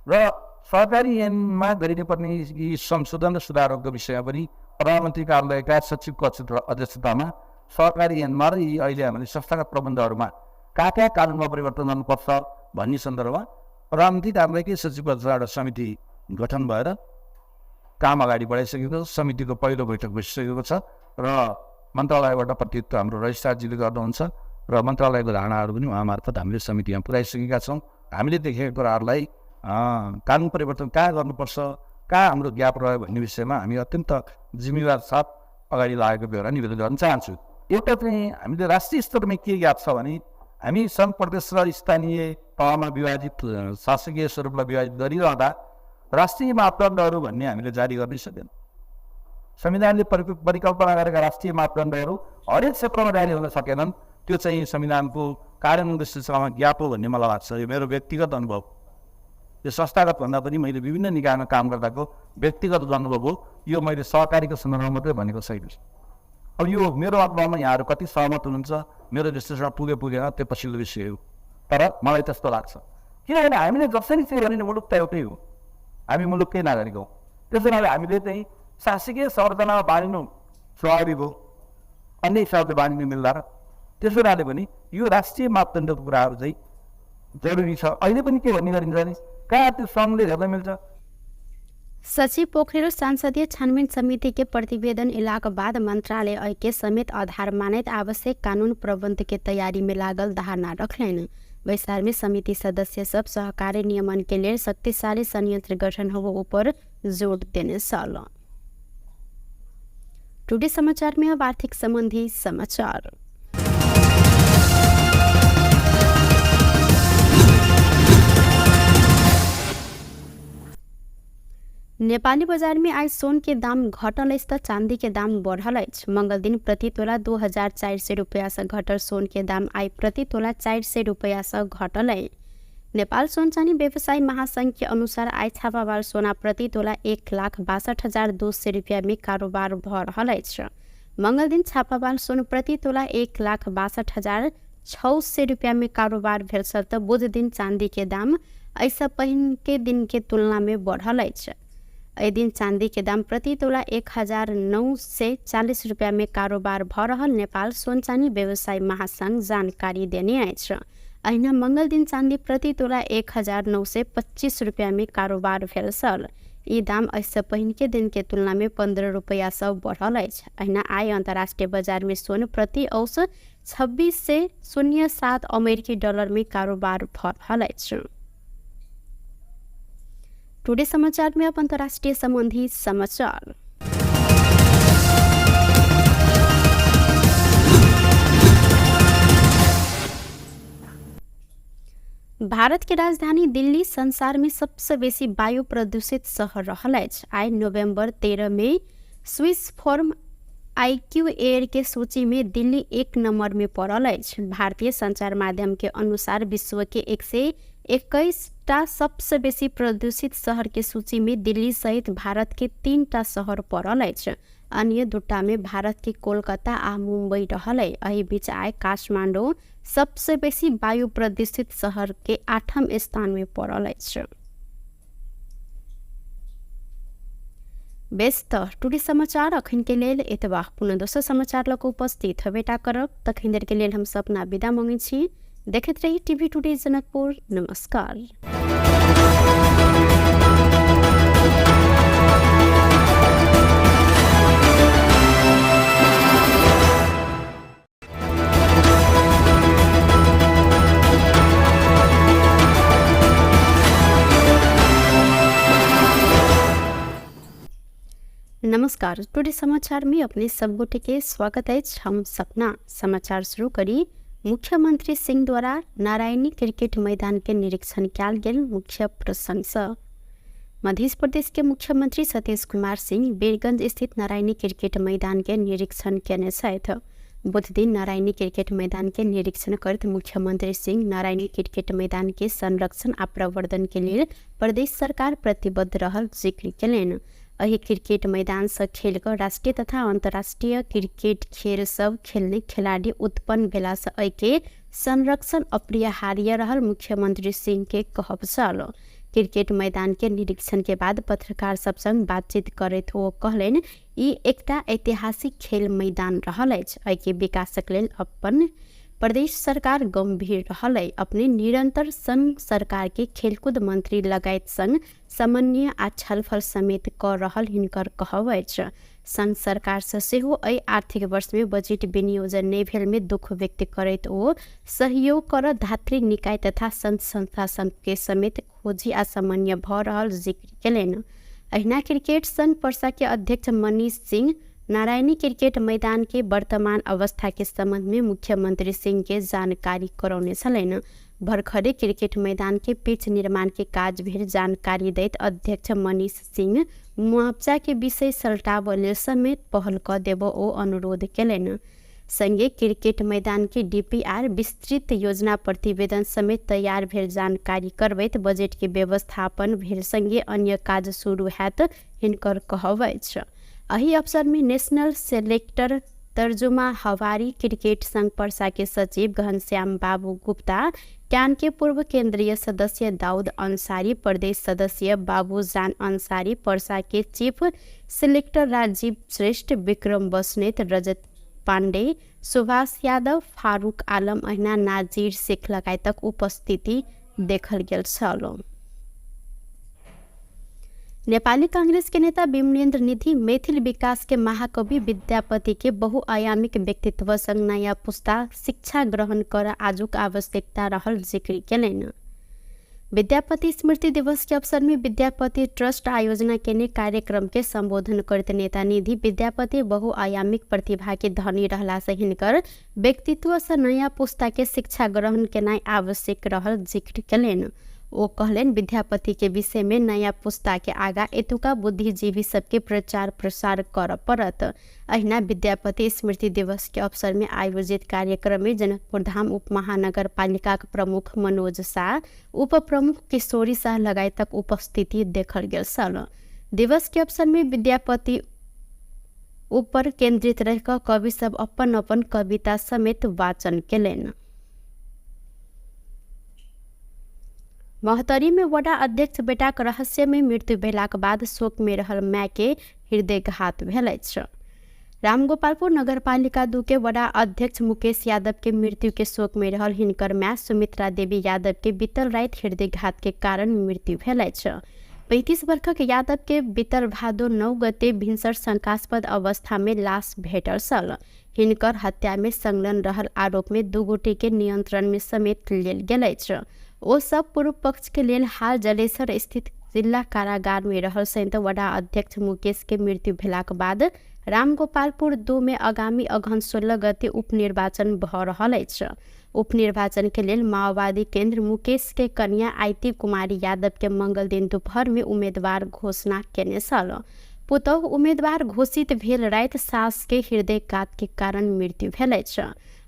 र सहकारी ऐनमा गरिनुपर्ने यी संशोधन र सुधारहरूको विषयमा पनि प्रधानमन्त्री कार्यालयका सचिवको अध्यक्षतामा सहकारी ऐनमा र यी अहिले हामीले संस्थागत प्रबन्धहरूमा कहाँ कहाँ कानुनमा परिवर्तन गर्नुपर्छ भन्ने सन्दर्भमा प्रधानमन्त्री कार्यालयकै सचिवको एउटा समिति गठन भएर काम अगाडि बढाइसकेको छ। समितिको पहिलो बैठक बसिसकेको छ र मन्त्रालयबाट प्रतिनिधित्व हाम्रो रजिस्ट्रारजीले गर्नुहुन्छ र मन्त्रालयको धारणाहरू पनि उहाँ मार्फत हामीले समितिमा पुर्याइसकेका छौँ। हामीले देखेका कुराहरूलाई कानुन परिवर्तन कहाँ गर्नुपर्छ, कहाँ हाम्रो ग्याप रह्यो भन्ने विषयमा हामी अत्यन्त जिम्मेवार साथ अगाडि लागेको बेहोरा निवेदन गर्न चाहन्छु। एउटा चाहिँ हामीले राष्ट्रिय स्तरमा के ग्याप छ भने हामी सङ्घ प्रदेश र स्थानीय तहमा विभाजित शासकीय स्वरूपलाई विभाजित गरिरहँदा राष्ट्रिय मापदण्डहरू भन्ने हामीले जारी गर्नै सकेन। संविधानले परिकल्पना गरेका राष्ट्रिय मापदण्डहरू हरेक क्षेत्रमा जारी हुन सकेनन्। त्यो चाहिँ संविधानको कार्यान्वयन सिलसिलामा ग्याप हो भन्ने मलाई लाग्छ। यो मेरो व्यक्तिगत अनुभव, यो संस्थागत भन्दा पनि मैले विभिन्न निकायमा काम गर्दाको व्यक्तिगत अनुभव हो। यो मैले सहकारीको सन्दर्भमा मात्रै भनेको छैन। अब यो मेरो अनुभवमा यहाँहरू कति सहमत हुनुहुन्छ, मेरो विश्लेषण पुगे पुगेन त्यो पछिल्लो विषय हो, तर मलाई त्यस्तो लाग्छ। किनभने हामीले जसरी चाहिँ भने मुलुक त एउटै हो, हामी मुलुककै नागरिक हौँ। त्यसो हुनाले हामीले चाहिँ शासकीय संरचनामा बाँडिनु स्वाभाविक हो, अन्य हिसाबले बाँडिनु मिल्दा र। त्यसो हुनाले पनि यो राष्ट्रिय मापदण्डको कुराहरू चाहिँ जरुरी छ। अहिले पनि के भन्ने गरिन्छ भने कहाँ त्यो सङ्घले हेर्न मिल्छ। सचिव पोखरेल संसदीय छानबिन समिति के प्रतिवेदन इलाक बाद मंत्रालय के समेत आधार मानैत आवश्यक कानून प्रबंध के तैयारी में लागल धारणा रखलनि। बैसार में समिति सदस्य सब सहकारी नियमन के लिए शक्तिशाली संयंत्र गठन हो ऊपर जोर देने छल। टुडे समाचार में अब आर्थिक संबंधी समाचार। नेपाली बजार में आज सोन के दाम घटल अछि त चांदी के दाम बढ़ल अछि। मंगल दिन प्रति तोला 2400 रुपया से घटल सोन के दाम आइ प्रति तोला 400 रुपया से घटल अछि। नेपाल सोन चानी व्यवसायी महासंघ के अनुसार आइ छापावाल सोना प्रति तोला 1,62,200 रुपया में कारोबार भ रहल अछि। मंगल दिन छापावाल सोन प्रति तोला 1,62,600 रुपया में कारोबार भेल छल त बुध दिन चांदी के दाम एहिसँ पहिन के दिन के तुलना में बढ़ल अछि। एहि दिन चांदी के दाम प्रति तोला 1,940 रुपया में कारोबार भ रहल नेपाल सोन चानी व्यवसायी महासंघ जानकारी देने अछि। अहिना मंगल दिन चांदी प्रति तोला 1,925 रुपया में कारोबार भेल छल। ई दाम एहिसँ पहिन के दिन के तुलना में 15 रुपया सँ बढ़ल अछि। अहिना आइ अंतर्राष्ट्रीय बाजार में सोन प्रति औसत 26.07 अमेरिकी डॉलर में कारोबार भ रहल अछि। टुडे समाचार में अब अंतर्राष्ट्रीय संबंधी समाचार। भारत के राजधानी दिल्ली संसार में सबसे बेसी वायु प्रदूषित शहर रहल अछि। आइ नवंबर 13 में स्विस फर्म आईक्यू एयर के सूची में दिल्ली 1 नंबर में पड़ल अछि। भारतीय संचार माध्यम के अनुसार विश्व के 121 टा सबसे बेसी प्रदूषित शहर के सूची में दिल्ली सहित भारत के 3 टा शहर पड़ल अछि। अन्य 2 में भारत के कोलकाता आ मुंबई रहल अछि। एहि बीच आइ काठमांडू सबसे बेसी वायु प्रदूषित शहर के 8म स्थान में पड़ल अछि। बेस त टुडे समाचार अखन के लेल एतबा। पुनः दोसर समाचार लऽ कऽ उपस्थित हेबेटा करब। तखन देर के लेल हम सपना विदा मंगै छी। देखैत रही टीवी टुडे जनकपुर। नमस्कार। नमस्कार, टुडे समाचार में अपने सब गोटे के स्वागत अछि। हम सपना समाचार शुरू करी। मुख्यमंत्री सिंह द्वारा नारायणी क्रिकेट मैदान के निरीक्षण कयल गेल मुख्य प्रसंग। मध्य प्रदेश के मुख्यमंत्री सतीश कुमार सिंह बीरगंज स्थित नारायणी क्रिकेट मैदान के निरीक्षण केने छथि। बुध दिन नारायणी क्रिकेट मैदान के निरीक्षण करैत मुख्यमंत्री सिंह नारायणी क्रिकेट मैदान के संरक्षण आ प्रवर्धन के लेल प्रदेश सरकार प्रतिबद्ध रहल जिक्र केलनि। एहि क्रिकेट मैदान से खेल कऽ राष्ट्रीय तथा अंतर्राष्ट्रीय क्रिकेट खेल सब खेलने खिलाड़ी उत्पन्न भेला से एहि के संरक्षण अपरिहार्य रहल मुख्यमंत्री सिंह के कहब छल। क्रिकेट मैदान के निरीक्षण के बाद पत्रकार सब संग बातचीत करैत ओ कहलनि, ई एकटा ऐतिहासिक खेल मैदान रहल अछि। एहि के विकासक लेल अपन प्रदेश सरकार गंभीर रहल अछि। अपने निरंतर संघ सरकार के खेलकूद मंत्री लगायत संग समन्वय आ छलफल समेत कऽ रहल हिनकर कहब अछि। संघ सरकार से सेहो एहि आर्थिक वर्ष में बजट विनियोजन नहि भेल में दुख व्यक्त करैत ओ सहयोग कर धात्री निकाय तथा संघ संस्था संघ के समेत खोजी आ समन्वय भऽ रहल जिक्र केलनि। अहिना क्रिकेट संघ पर्सा के अध्यक्ष मनीष सिंह नारायणी क्रिकेट मैदान के वर्तमान अवस्था के संबंध में मुख्यमंत्री सिंह के जानकारी करौने छलनि। भर्खरे क्रिकेट मैदान के पिच निर्माण के काज भेल जानकारी दैत अध्यक्ष मनीष सिंह मुआवजा के विषय सल्टाबऽ लेल समेत पहल कऽ देबऽ ओ अनुरोध केलनि। संगे क्रिकेट मैदान के डीपीआर विस्तृत योजना प्रतिवेदन समेत तैयार भेल जानकारी करबैत बजट के व्यवस्थापन भेल संगे अन्य काज शुरू हैत हिनकर कहब अछि। एहि अवसर में नेशनल सेलेक्टर तर्जुमा हवारी क्रिकेट संघ पर्सा के सचिव घनश्याम बाबू गुप्ता, क्यान के पूर्व केंद्रीय सदस्य दाऊद अंसारी, प्रदेश सदस्य बाबूजान अंसारी, पर्सा के चीफ सेलेक्टर राजीव श्रेष्ठ, विक्रम बस्नेत, रजत पांडे, सुभाष यादव, फारूक आलम अहिना नाजीर शेख लगायतक उपस्थिति देखल गेल छल। नेपाली कांग्रेस के नेता विमलेन्द्र निधि मैथिल विकास के महाकवि विद्यापति के बहुआयामिक व्यक्तित्व संग नयाँ पुस्ता शिक्षा ग्रहण कर आजुक आवश्यकता रहल जिक्र केलनि। विद्यापति स्मृति दिवस के अवसर में विद्यापति ट्रस्ट आयोजना केने कार्यक्रम के संबोधन करते नेता निधि विद्यापति बहुआयामिक प्रतिभा के धनी रहला से हिनकर व्यक्तित्व से नयाँ पुस्ता के शिक्षा ग्रहण केनाइ आवश्यक रहल जिक्र केलनि। ओ कहलनि विद्यापति के विषय में नयाँ पुस्ता के आगा एतुका बुद्धिजीवी सबके प्रचार प्रसार करऽ पड़त। अहिना विद्यापति स्मृति दिवस के अवसर में आयोजित कार्यक्रम में जनकपुर धाम उप महानगर पालिका के प्रमुख मनोज शाह, उप प्रमुख किशोरी शाह लगायतक उपस्थिति देखल गेल छल। दिवस के अवसर में विद्यापति ऊपर केंद्रित रह कऽ कवि सब अपन अपन कविता समेत वाचन केलनि। महोत्तरी में वडा अध्यक्ष बेटाक रहस्यमय मृत्यु भेलाक बाद शोक में रहल माय के हृदयघात भेल अछि। रामगोपालपुर नगरपालिका 2 के वडा अध्यक्ष मुकेश यादव के मृत्यु के शोक में रहल हिनकर माय सुमित्रा देवी यादव के बीतल राति हृदयघात के कारण मृत्यु भेल अछि। 35 वर्षक यादव के बीतल भादो 9 गते भिनसर शंकास्पद अवस्था में लाश भेटल छल। हिनकर हत्या में संलग्न रहल आरोप में 2 गोटे के नियंत्रण में समेत लेल गेल अछि। ओ सब पूर्व पक्ष के लेल हाल जलेसर स्थित जिला कारागार में रहल संयुक्त वडा अध्यक्ष मुकेश के मृत्यु भेलाक बाद रामगोपालपुर 2 में आगामी अगहन 16 गते उपनिर्वाचन भऽ रहल अछि। उपनिर्वाचन के लेल माओवादी केंद्र मुकेश के कन्या आयती कुमारी यादव के मंगल दिन दोपहर में उम्मीदवार घोषणा केने छल। पुतहु उम्मीदवार घोषित भेल राति सास के हृदयघात के कारण मृत्यु भेल अछि।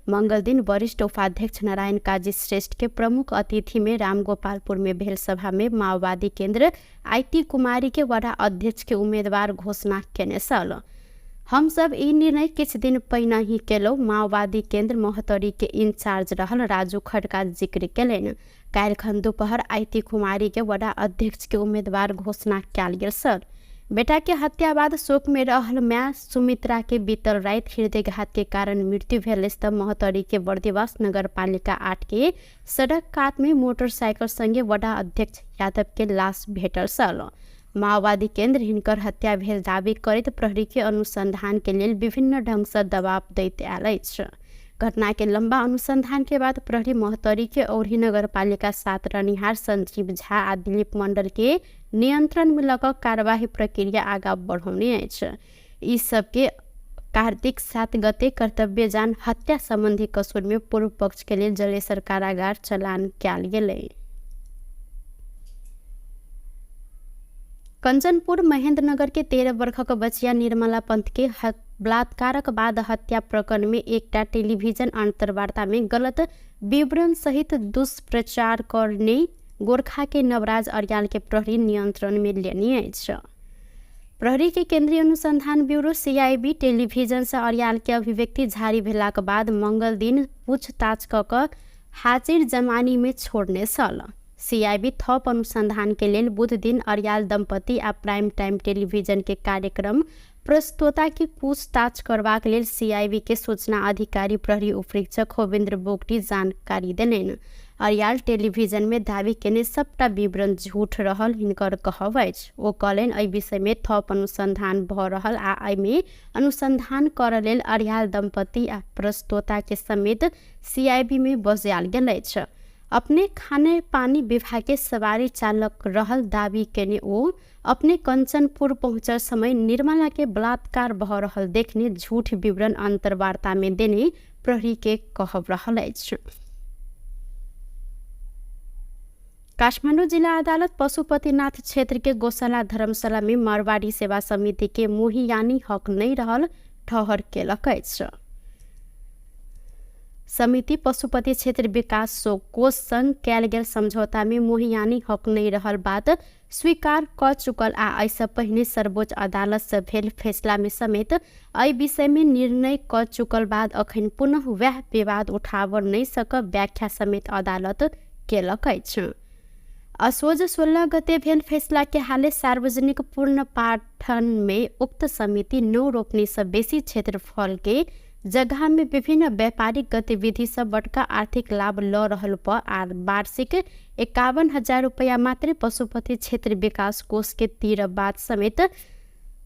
मंगल दिन वरिष्ठ उपाध्यक्ष नारायण काजी श्रेष्ठ के प्रमुख अतिथि में रामगोपालपुर में भेल सभा में माओवादी केंद्र आयती कुमारी के वडा अध्यक्ष के उम्मीदवार घोषणा केने छल। हम सब ई निर्णय किछ दिन पहिने ही केलौ, माओवादी केंद्र महोत्तरी के इंचार्ज रहल राजू खड़का जिक्र केलनि। काल्हिखन दोपहर आयती कुमारी के वडा अध्यक्ष के उम्मीदवार घोषणा कयल गेल छल। बेटा के हत्या बाद शोक में रहल माय सुमित्रा के बीतल राति हृदयघात के कारण मृत्यु भेल अछि त महोत्तरी के बर्दिवास नगरपालिका 8 के सड़क कात में मोटरसाइकिल संगे वडा अध्यक्ष यादव के लाश भेटल छल। माओवादी केंद्र हिनकर हत्या भेल दावी करैत प्रहरी के अनुसंधान के लेल विभिन्न ढंग से दबाव दैत आयल अछि। घटना के लंबा अनुसंधान के बाद प्रहरी महोत्तरी के औरही नगरपालिका 7 रहनिहार संजीव झा आ दिलीप मंडल के नियंत्रण में लऽ कऽ कार्यवाही प्रक्रिया आगा बढ़ौने अछि। ई सबके कार्तिक 7 गते कर्तव्यजान हत्या संबंधी कसूर में पूर्व पक्ष के लेल जलेसर कारागार चलान कयल गेलै। कंचनपुर महेंद्रनगर के 13 वर्षक बचिया निर्मला पंत के बलात्कारक बाद हत्या प्रकरण में एकटा टेलीविजन अंतर्वार्ता में गलत विवरण सहित दुष्प्रचार करने गोरखा के नवराज अर्याल के प्रहरी नियंत्रण में लेने अछि। प्रहरी के केंद्रीय अनुसंधान ब्यूरो सीआईबी टेलीविजन से अर्याल के अभिव्यक्ति जारी भेलाक बाद मंगल दिन पूछताछ क कऽ हाजिर जमानी में छोड़ने छल। सीआईबी थप अनुसंधान के लेल बुध दिन अर्याल दंपति आ प्राइम टाइम टेलीविजन के कार्यक्रम प्रस्तोता की पूछताछ करबाक लेल सीआईबी के सूचना अधिकारी प्रहरी उपरीक्षक होविन्द्र बोगटी जानकारी देलनि। अर्याल टेलीविजन में दावी केने सबटा विवरण झूठ रहल हिनकर कहब अछि। ओ कहलनि एहि विषय में थप अनुसंधान भऽ रहल आ एहिमे अनुसंधान करऽ लेल अर्याल दंपति आ प्रस्तोता के समेत सीआईबी में बजायल गेल अछि। अपने खाने पानी विभाग के सवारी चालक रहल दावी केने ओ अपने कंचनपुर पहुँचल समय निर्मला के बलात्कार भऽ रहल देखने झूठ विवरण अन्तर्वार्ता में देने प्रहरी के कहब रहल अछि। काठमाडौँ जिल्ला अदालत पशुपतिनाथ क्षेत्र के गौशाला धर्मशाला में मारवाड़ी सेवा समिति के मोहियानी हक नहीं रहल ठहर केलक अछि। समिति पशुपति क्षेत्र विकास कोष संग कयल गेल समझौता में मोहियानी हक नहीं रहल बात स्वीकार क चुकल आ एहिसँ पहिने सर्वोच्च अदालत से भेल फैसला में समेत एहि विषय में निर्णय क चुकल बाद अखन पुनः वएह विवाद उठाब नहीं सकब व्याख्या समेत अदालत केलक अछि। असोज 16 गते भेल फैसला के हाले सार्वजनिक पूर्ण पाठन में उक्त समिति 9 रोपनी से बेसी क्षेत्रफल के जगह में विभिन्न व्यापारिक गतिविधि से बड़का आर्थिक लाभ ल रहल पर आ वार्षिक 51,000 रुपया मात्रै पशुपति क्षेत्र विकास कोष के तीर बात समेत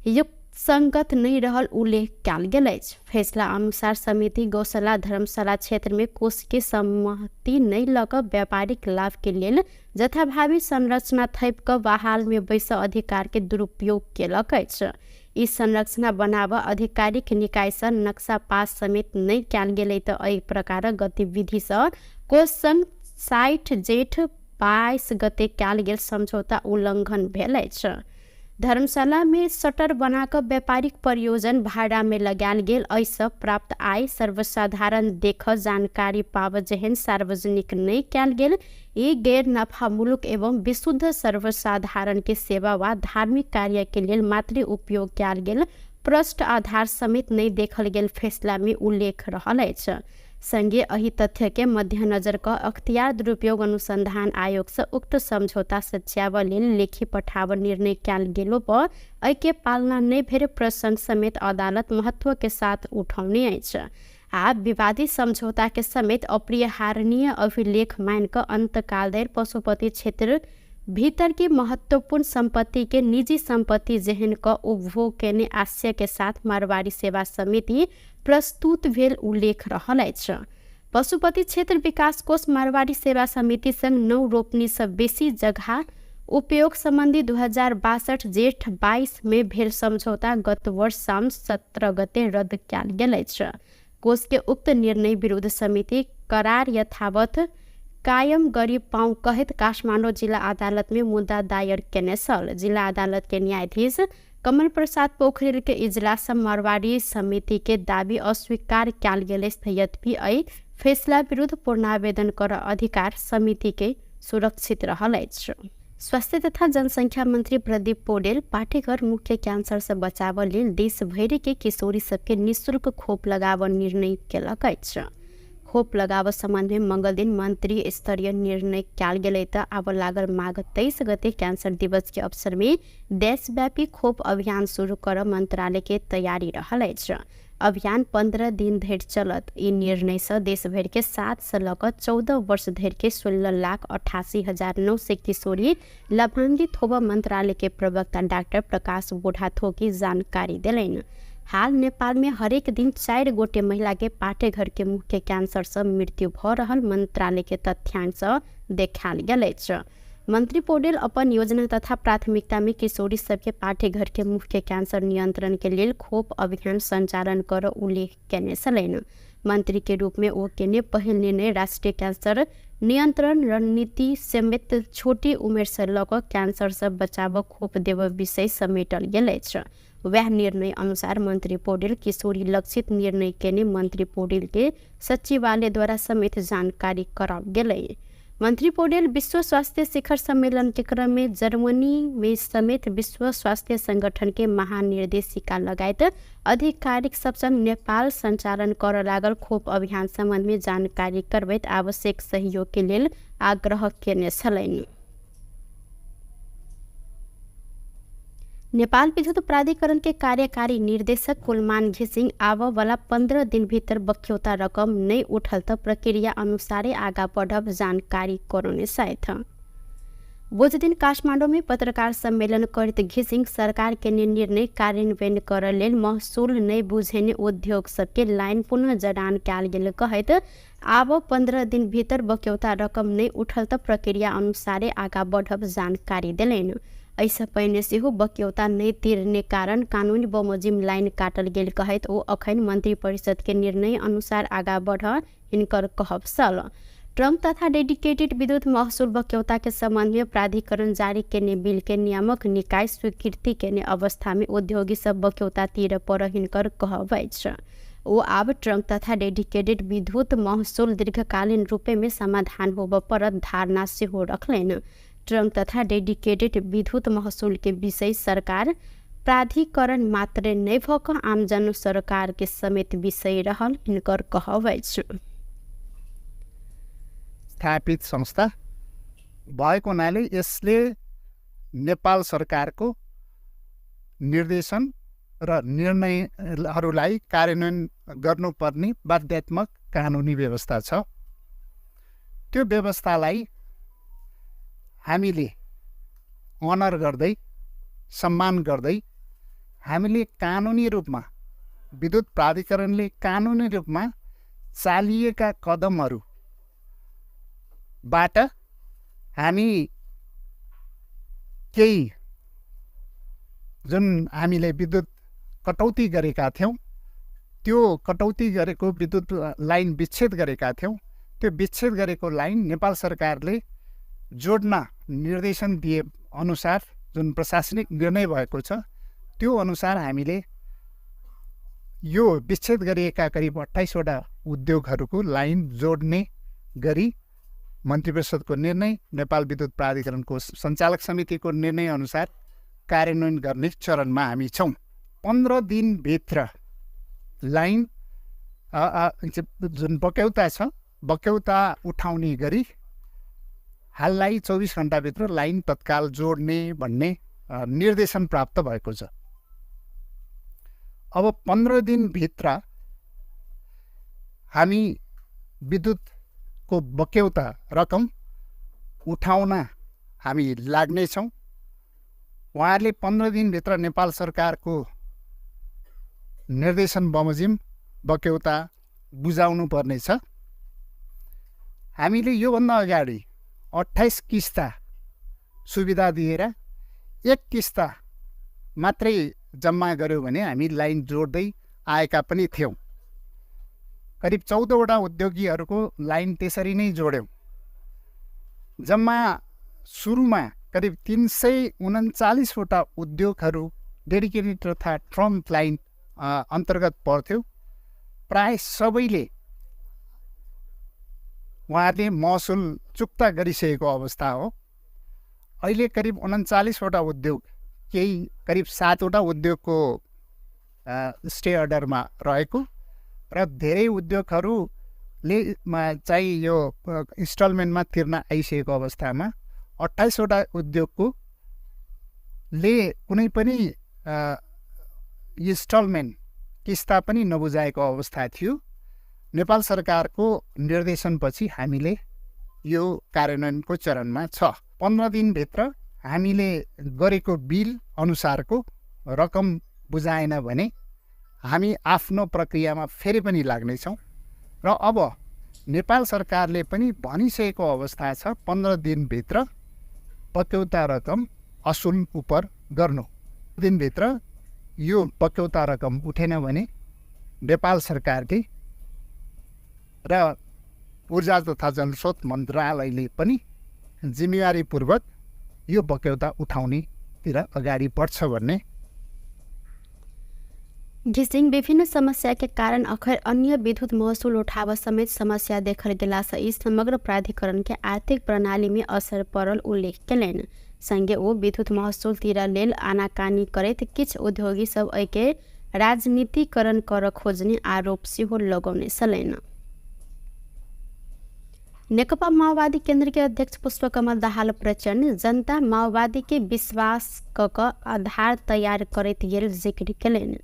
युक्तसंगत नहीं रहल उल्लेख कयल गेल अछि। फैसला अनुसार समिति गौशाला धर्मशाला क्षेत्र में कोष के सहमति नहीं लऽ कऽ व्यापारिक लाभ के लेल जथाभावी संरचना थपि कऽ बहाल में बैस अधिकार के दुरुपयोग केलक अछि। ई संरचना बनाब आधिकारिक निकायसँ नक्सा पास समेत नहि कयल गेलै तऽ एहि प्रकारक गतिविधिसँ कोष संग 60 जेठ 22 गते कयल गेल समझौता उल्लङ्घन भेल अछि। धर्मशाला में शटर बना कऽ व्यापारिक प्रयोजन भाड़ा में लगायल गेल एहिसँ प्राप्त आय सर्वसाधारण देख जानकारी पाब जेहन सार्वजनिक नहि कयल गेल ई गैर नफामूलक एवं विशुद्ध सर्वसाधारण के सेवा वा धार्मिक कार्य के लेल मात्रै उपयोग कयल गेल प्रष्ट आधार समेत नहि देखल गेल फैसला में उल्लेख रहल अछि। संगे एहि तथ्य के मध्यनजर कऽ अख्तियार दुरुपयोग अनुसंधान आयोग से उक्त समझौता सच्याब लेल लेखी पठाब निर्णय कयल गेलो पर एहि के पालना नहि भेल प्रसंग समेत अदालत महत्व के साथ उठौने अछि आ विवादित समझौता के समेत अपरिहार्य अभिलेख मान कऽ अंतकाल धरि पशुपति क्षेत्र भीतर के महत्वपूर्ण संपत्ति के निजी संपत्ति जेहन क उपभोग केने आशय के साथ मारवाड़ी सेवा समिति प्रस्तुत भेल उल्लेख रहल अछि। पशुपति क्षेत्र विकास कोष मारवाड़ी सेवा समिति संग 9 रोपनी से बेसी जगह उपयोग संबंधी 2062 जेठ 22 में भेल समझौता गत वर्ष साउन 17 गते रद्द कयल गेल अछि। कोष के उक्त निर्णय विरुद्ध समिति करार यथावत कायम गरी पाउँ कहैत काठमाडौँ जिल्ला अदालत में मुद्दा दायर केने छल। जिल्ला अदालत के न्यायाधीश कमल प्रसाद पोखरेल के इजलास मारवाड़ी समिति के दावी अस्वीकार कयल गेल अछि। यद्यपि एहि फैसला विरुद्ध पूर्णावेदन कर अधिकार समिति के सुरक्षित रहल अछि। स्वास्थ्य तथा जनसंख्या मंत्री प्रदीप पौडेल पाठेघर मुख्य क्यान्सर से बचाव लेल देशभरि के किशोरी सबके निःशुल्क खोप लगाब निर्णय केलक अछि। खोप लगाव सम्बन्ध में मंगल दिन मंत्री स्तरीय निर्णय कयल गेलै तऽ आब लागल माघ 23 गते कैंसर दिवस के अवसर में देशव्यापी खोप अभियान शुरू कर मंत्रालय के तैयारी रहल अछि। अभियान 15 दिन धरि चलत। ई निर्णय से देशभरि के 7 से लऽ कऽ 14 वर्ष धरि के 16,88,900 किशोरी लाभान्वित होब मंत्रालय के प्रवक्ता डॉक्टर प्रकाश बुढ़ाथोकी जानकारी देलनि। हाल नेपाल में हरेक दिन 4 गोटे महिला के पाठेघर के मुख्य कैंसर से मृत्यु भऽ रहल मंत्रालय के तथ्यांक से देखायल गेल अछि। मंत्री पौडेल अपन योजना तथा प्राथमिकता में किशोरी सबके पाठेघर के मुख्य कैंसर नियंत्रण के लेल खोप अभियान संचालन कर उल्लेख केने छलनि। मंत्री के रूप में ओ केने पहिल निर्णय राष्ट्रीय कैंसर नियंत्रण रणनीति समेत छोटी उमेर से लऽ कऽ कैंसर से बचाव खोप देब विषय समेटल गेल अछि। वह निर्णय अनुसार मंत्री पौडेल किशोरी लक्षित निर्णय केने मंत्री पौडेल के सचिवालय द्वारा समेत जानकारी कराओल गेलै। मंत्री पौडेल विश्व स्वास्थ्य शिखर सम्मेलन के क्रम में जर्मनी में समेत विश्व स्वास्थ्य संगठन के महानिर्देशिका लगायत आधिकारिक सब संग नेपाल संचालन कर लागल खोप अभियान सम्बन्ध में जानकारी करबैत आवश्यक सहयोग के लेल आग्रह केने छलनि। नेपाल विद्युत प्राधिकरण के कार्यकारी निर्देशक कुलमान घिसिङ आबऽवला 15 दिन भीतर बक्यौता रकम नै उठल त प्रक्रिया अनुसारे आगा बढ़ब जानकारी करौने छथि। बुधदिन काठमाडौँ में पत्रकार सम्मेलन करैत घिसिङ सरकार के निर्णय कार्यान्वयन कर लेल महसुल नै बुझेने उद्योग सबके लाइन पुनः जडान कयल गेल कहैत आब 15 दिन भीतर बक्यौता रकम नै उठल त प्रक्रिया अनुसारे आगा बढ़ब जानकारी देलनि। एहिसँ पहिने सेहो बक्यौता नै तिर्ने कारण कानूनी बमोजिम लाइन काटल गेल कहैत ओ अखन मन्त्री परिषद के निर्णय अनुसार आगा बढ़ हिनकर कहब छल। ट्रंक तथा डेडिकेटेड विद्युत महसुल बक्यौता के संबंध में प्राधिकरण जारी केने बिल के नियामक निकाय स्वीकृति केने अवस्था में उद्योगी सब बक्यौता तिर पर हिनकर कहब अछि। ओ आब ट्रंक तथा डेडिकेटेड विद्युत महसुल दीर्घकालीन रूपे में समाधान होबऽ पड़त धारणा सेहो रखलनि। ट्रंक तथा डेडिकेटेड विद्युत महसुल के विषय सरकार प्राधिकरण मात्रे नै भऽ कऽ आमजन सरकार के समेत विषय रहल हिनकर कहब अछि। स्थापित संस्था भएको हुनाले यसले नेपाल सरकारको निर्देशन र निर्णयहरूलाई कार्यान्वयन गर्नुपर्ने बाध्यात्मक कानुनी व्यवस्था छ। त्यो व्यवस्थालाई हामीले अनर गर्दै, सम्मान गर्दै हामीले कानुनी रूपमा विद्युत प्राधिकरणले कानुनी रूपमा चालिएका कदमहरूबाट हामी केही जुन हामीले विद्युत कटौती गरेका थियौँ, त्यो कटौती गरेको विद्युत लाइन विच्छेद गरेका थियौँ, त्यो विच्छेद गरेको लाइन नेपाल सरकारले जोड्न निर्देशन दिए अनुसार जुन प्रशासनिक निर्णय भएको छ त्यो अनुसार हामीले यो विच्छेद गरिएका करिब 28वटा उद्योगहरूको लाइन जोड्ने गरी मन्त्री परिषदको निर्णय, नेपाल विद्युत प्राधिकरणको सञ्चालक समितिको निर्णय अनुसार कार्यान्वयन गर्ने चरणमा हामी छौँ। 15 दिनभित्र लाइन जुन बक्यौता छ बक्यौता उठाउने गरी हाललाई 24 घन्टाभित्र लाइन तत्काल जोड्ने भन्ने निर्देशन प्राप्त भएको छ। अब 15 दिनभित्र हामी विद्युतको बक्यौता रकम उठाउन हामी लाग्नेछौँ। उहाँहरूले 15 दिनभित्र नेपाल सरकारको निर्देशन बमोजिम बक्यौता बुझाउनु पर्नेछ। हामीले योभन्दा अगाडि 28 किस्ता सुविधा दिएर एक किस्ता मात्रै जम्मा गऱ्यौँ भने हामी लाइन जोड्दै आएका पनि थियौँ। करिब 14वटा उद्योगीहरूको लाइन त्यसरी नै जोड्यौँ। जम्मा सुरुमा करिब 339वटा उद्योगहरू डेडिकेटेड तथा ट्रङ्क लाइन अन्तर्गत पर्थ्यो। प्राय सबैले उहाँहरूले महसुल चुक्ता गरिसकेको अवस्था हो। अहिले करिब 39वटा उद्योग, केही करिब 7वटा उद्योगको स्टे अर्डरमा रहेको र धेरै उद्योगहरूले चाहिँ यो इन्स्टलमेन्टमा तिर्न आइसकेको अवस्थामा 28वटा उद्योगको ले कुनै पनि इन्स्टलमेन्ट किस्ता पनि नबुझाएको अवस्था थियो। नेपाल सरकारको निर्देशनपछि हामीले यो कार्यान्वयनको चरणमा छ। 15 दिनभित्र हामीले गरेको बिल अनुसारको रकम बुझाएन भने हामी आफ्नो प्रक्रियामा फेरि पनि लाग्नेछौँ र अब नेपाल सरकारले पनि भनिसकेको अवस्था छ 15 दिनभित्र बक्यौता रकम असुल उप गर्नु। दिनभित्र यो बक्यौता रकम उठेन भने नेपाल सरकारले र ऊर्जा तथा जलस्रोत मन्त्रालयले पनि जिम्मेवारीपूर्वक यो बक्यौता उठाउनेतिर अगाडि बढ्छ भन्ने। घिसिङ विभिन्न समस्या के कारण अखर अन्य विद्युत महसुल उठाव समेत समस्या देखल गेला से ई समग्र प्राधिकरण के आर्थिक प्रणाली में असर पड़ल उल्लेख केलनि। संगे ओ विद्युत महसुल तिर लेल आनाकानी करैत किछु उद्योगी सब एहिके राजनीतिकरण कर खोजने आरोप सेहो लगौने छलनि। नेकपा माओवादी केंद्र के अध्यक्ष पुष्पकमल दाहाल प्रचण्ड जनता माओवादी के विश्वास क आधार तैयार करैत गेल जिक्र केलनि।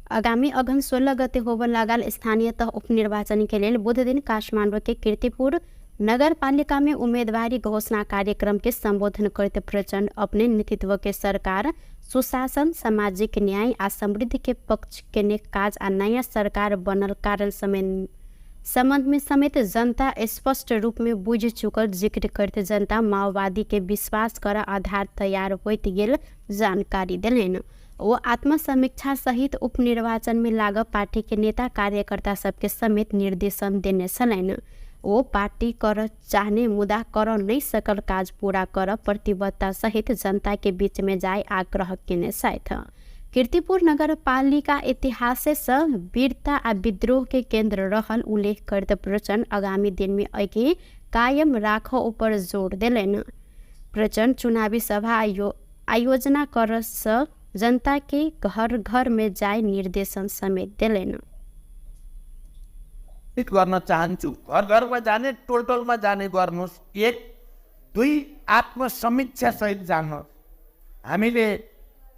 आगामी अघन 16 गते होबय लागल स्थानीय तह उपनिर्वाचन के लेल बुध दिन काठमाडौँ के कीर्तिपुर नगरपालिका में उम्मीदवारी घोषणा कार्यक्रम के संबोधन करते प्रचण्ड अपने नेतृत्व के सरकार सुशासन, सामाजिक न्याय आ समृद्धि के पक्ष केने काज आ नयाँ सरकार बनल कारण सम्बन्ध में समेत जनता स्पष्ट रूप में बुझ चुकल जिक्र करते जनता माओवादी के विश्वास कर आधार तैयार होइत गेल जानकारी देलनि। ओ आत्मसमीक्षा सहित उपनिर्वाचन में लागल पार्टी के नेता कार्यकर्ता सबके समेत निर्देशन देने छलनि। ओ पार्टी कर चाहने मुदा कर नहीं सकल काज पूरा कर प्रतिबद्धता सहित जनता के बीच में जाय आग्रह केने छथि। कीर्तिपुर नगरपालिका इतिहास से वीरता आ विद्रोह के केंद्र रहल उल्लेख करते प्रचण्ड आगामी दिन में एके कायम राख ऊपर जोर देलनि। प्रचण्ड चुनावी सभा आयोजना कर से जनता के घर घर में जाय निर्देशन समेत देलनि। गर्न चाहन्छु, घर घरमा जाने, टोल टोलमा जाने गर्नुहोस्। एक, दुई, आत्मसमीक्षा सहित जानुहोस्। हामीले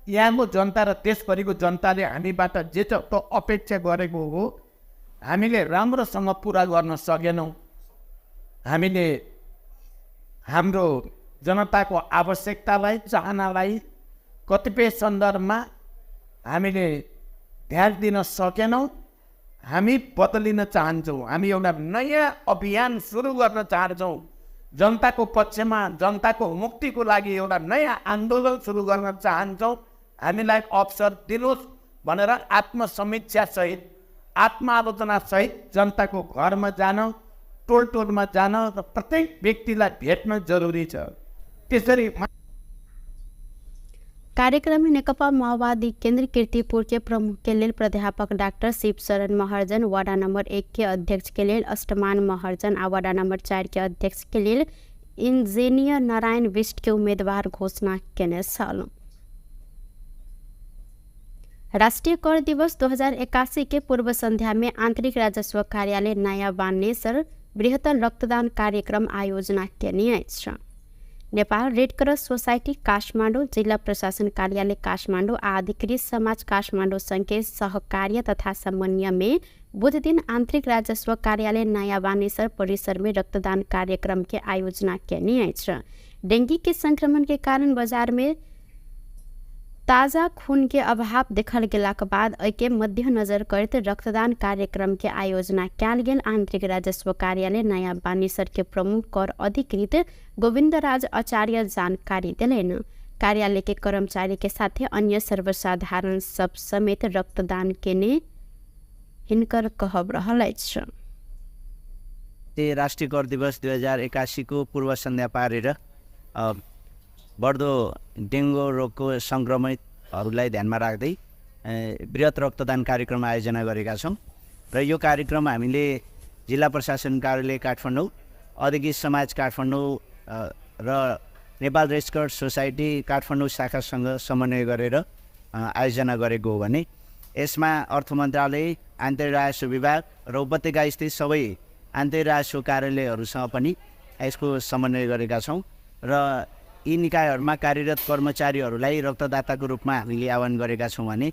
यहाँको जनता र देशभरिको जनताले हामीबाट जे जस्तो अपेक्षा गरेको हो, हामीले राम्रोसँग पुरा गर्न सकेनौँ। हामीले हाम्रो जनताको आवश्यकतालाई, चाहनालाई कतिपय सन्दर्भमा हामीले ध्यान दिन सकेनौँ। हामी बदलिन चाहन्छौँ। हामी एउटा नयाँ अभियान सुरु गर्न चाहन्छौँ। जनताको पक्षमा, जनताको मुक्तिको लागि एउटा नयाँ आन्दोलन सुरु गर्न चाहन्छौँ। हामीलाई अवसर दिनुहोस् भनेर आत्मसमीक्षासहित, आत्मआलोचनासहित जनताको घरमा जान, टोल टोलमा जान र प्रत्येक व्यक्तिलाई भेट्न जरुरी छ। त्यसरी कार्यक्रम में नेकपा माओवादी केंद्र कीर्तिपुर के प्रमुख के लेल प्राध्यापक doctor Shivsharan Maharjan, ward number 1 के अध्यक्ष के लेल अष्टमान महर्जन आ वार्ड नंबर 4 के अध्यक्ष के लेल इंजीनियर नारायण बिष्ट के उम्मीदवार घोषणा केने छल। राष्ट्रीय कर दिवस 2081 के पूर्व संध्या में आंतरिक राजस्व कार्यालय नयाँ बानेश्वर बृहत्तर रक्तदान कार्यक्रम आयोजना केने अछि। Nepal red cross society Kathmandu, जिल्ला प्रशासन कार्यालय काठमाडौँ आ अधिकृत समाज काठमाडौँ संघ सहकार्य तथा समन्वय में बुध दिन आंतरिक राजस्व कार्यालय नयाँ बानेश्वर परिसर में रक्तदान कार्यक्रम के आयोजना केने अछि। डेंगू के संक्रमण के कारण बाजार में ताज़ा खून के अभाव देखल गेलाक बाद एहिके मध्यनजर करैत रक्तदान कार्यक्रम के आयोजना कयल गेल। आंतरिक राजस्व कार्यालय नयाँ बानेश्वर के प्रमुख कर अधिकृत गोविन्दराज आचार्य जानकारी देलनि। कार्यालय के कर्मचारी के साथे अन्य सर्वसाधारण सब समेत रक्तदान केने हिनकर कहब रहल अछि। राष्ट्रिय कर दिवस 2081 को पूर्व सन्ध्या पारेर बढ्दो डेङ्गु रोगको सङ्क्रमितहरूलाई ध्यानमा राख्दै बृहत रक्तदान कार्यक्रम आयोजना गरेका छौँ र यो कार्यक्रम हामीले जिल्ला प्रशासन कार्यालय काठमाडौँ, अधिकृत समाज काठमाडौँ र Nepal red cross society Kathmandu शाखासँग समन्वय गरेर आयोजना गरेको हो भने यसमा अर्थ मन्त्रालय, आन्तरिक राजस्व विभाग र उपत्यका स्थित सबै आन्तरिक राजस्व कार्यालयहरूसँग पनि यसको समन्वय गरेका छौँ र यी निकायहरूमा कार्यरत कर्मचारीहरूलाई रक्तदाताको रूपमा हामीले आह्वान गरेका छौँ भने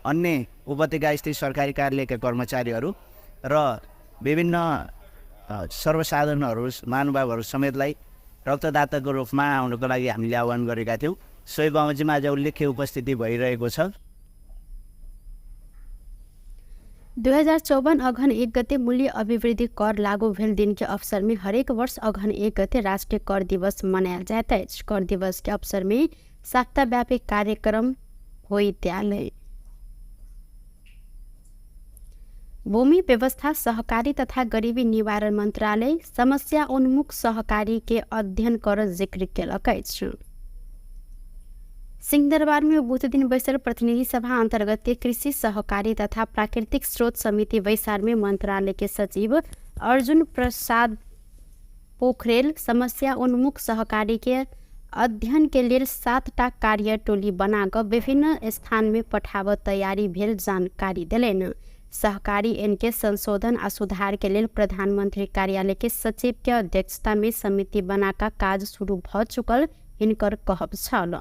अन्य उपत्यका स्थित सरकारी कार्यालयका कर्मचारीहरू र विभिन्न सर्वसाधारणहरू, महानुभावहरू समेतलाई रक्तदाताको रूपमा आउनको लागि हामीले आह्वान गरेका थियौँ। सोही बमोजिम आज उल्लेख्य उपस्थिति भइरहेको छ। 2054 अगहन 1 गते मूल्य अभिवृद्धि कर लागू भेल दिन के अवसर में हरेक वर्ष अगहन 1 गते राष्ट्रीय कर दिवस मनायल जाइत अछि। कर दिवस के अवसर में सप्ताहव्यापी कार्यक्रम होइत आयल। भूमि व्यवस्था, सहकारी तथा गरीबी निवारण मन्त्रालय समस्या उन्मुख सहकारी के अध्ययन कर जिक्र केलक अछि। सिंहदरबार में बुध दिन बैसल प्रतिनिधि सभा अंतर्गत के कृषि सहकारी तथा प्राकृतिक स्रोत समिति बैसार में मंत्रालय के सचिव अर्जुन प्रसाद पोखरेल समस्या उन्मुख सहकारी के अध्ययन के लेल 7टा कार्य टोली बनाकर विभिन्न स्थान में पठाब तैयारी भेल जानकारी देलनि। सहकारी एन के संशोधन आ सुधार के लेल प्रधानमंत्री कार्यालय के सचिव के अध्यक्षता में समिति बनाकर काज शुरू भ चुकल हिनकर कहब छल।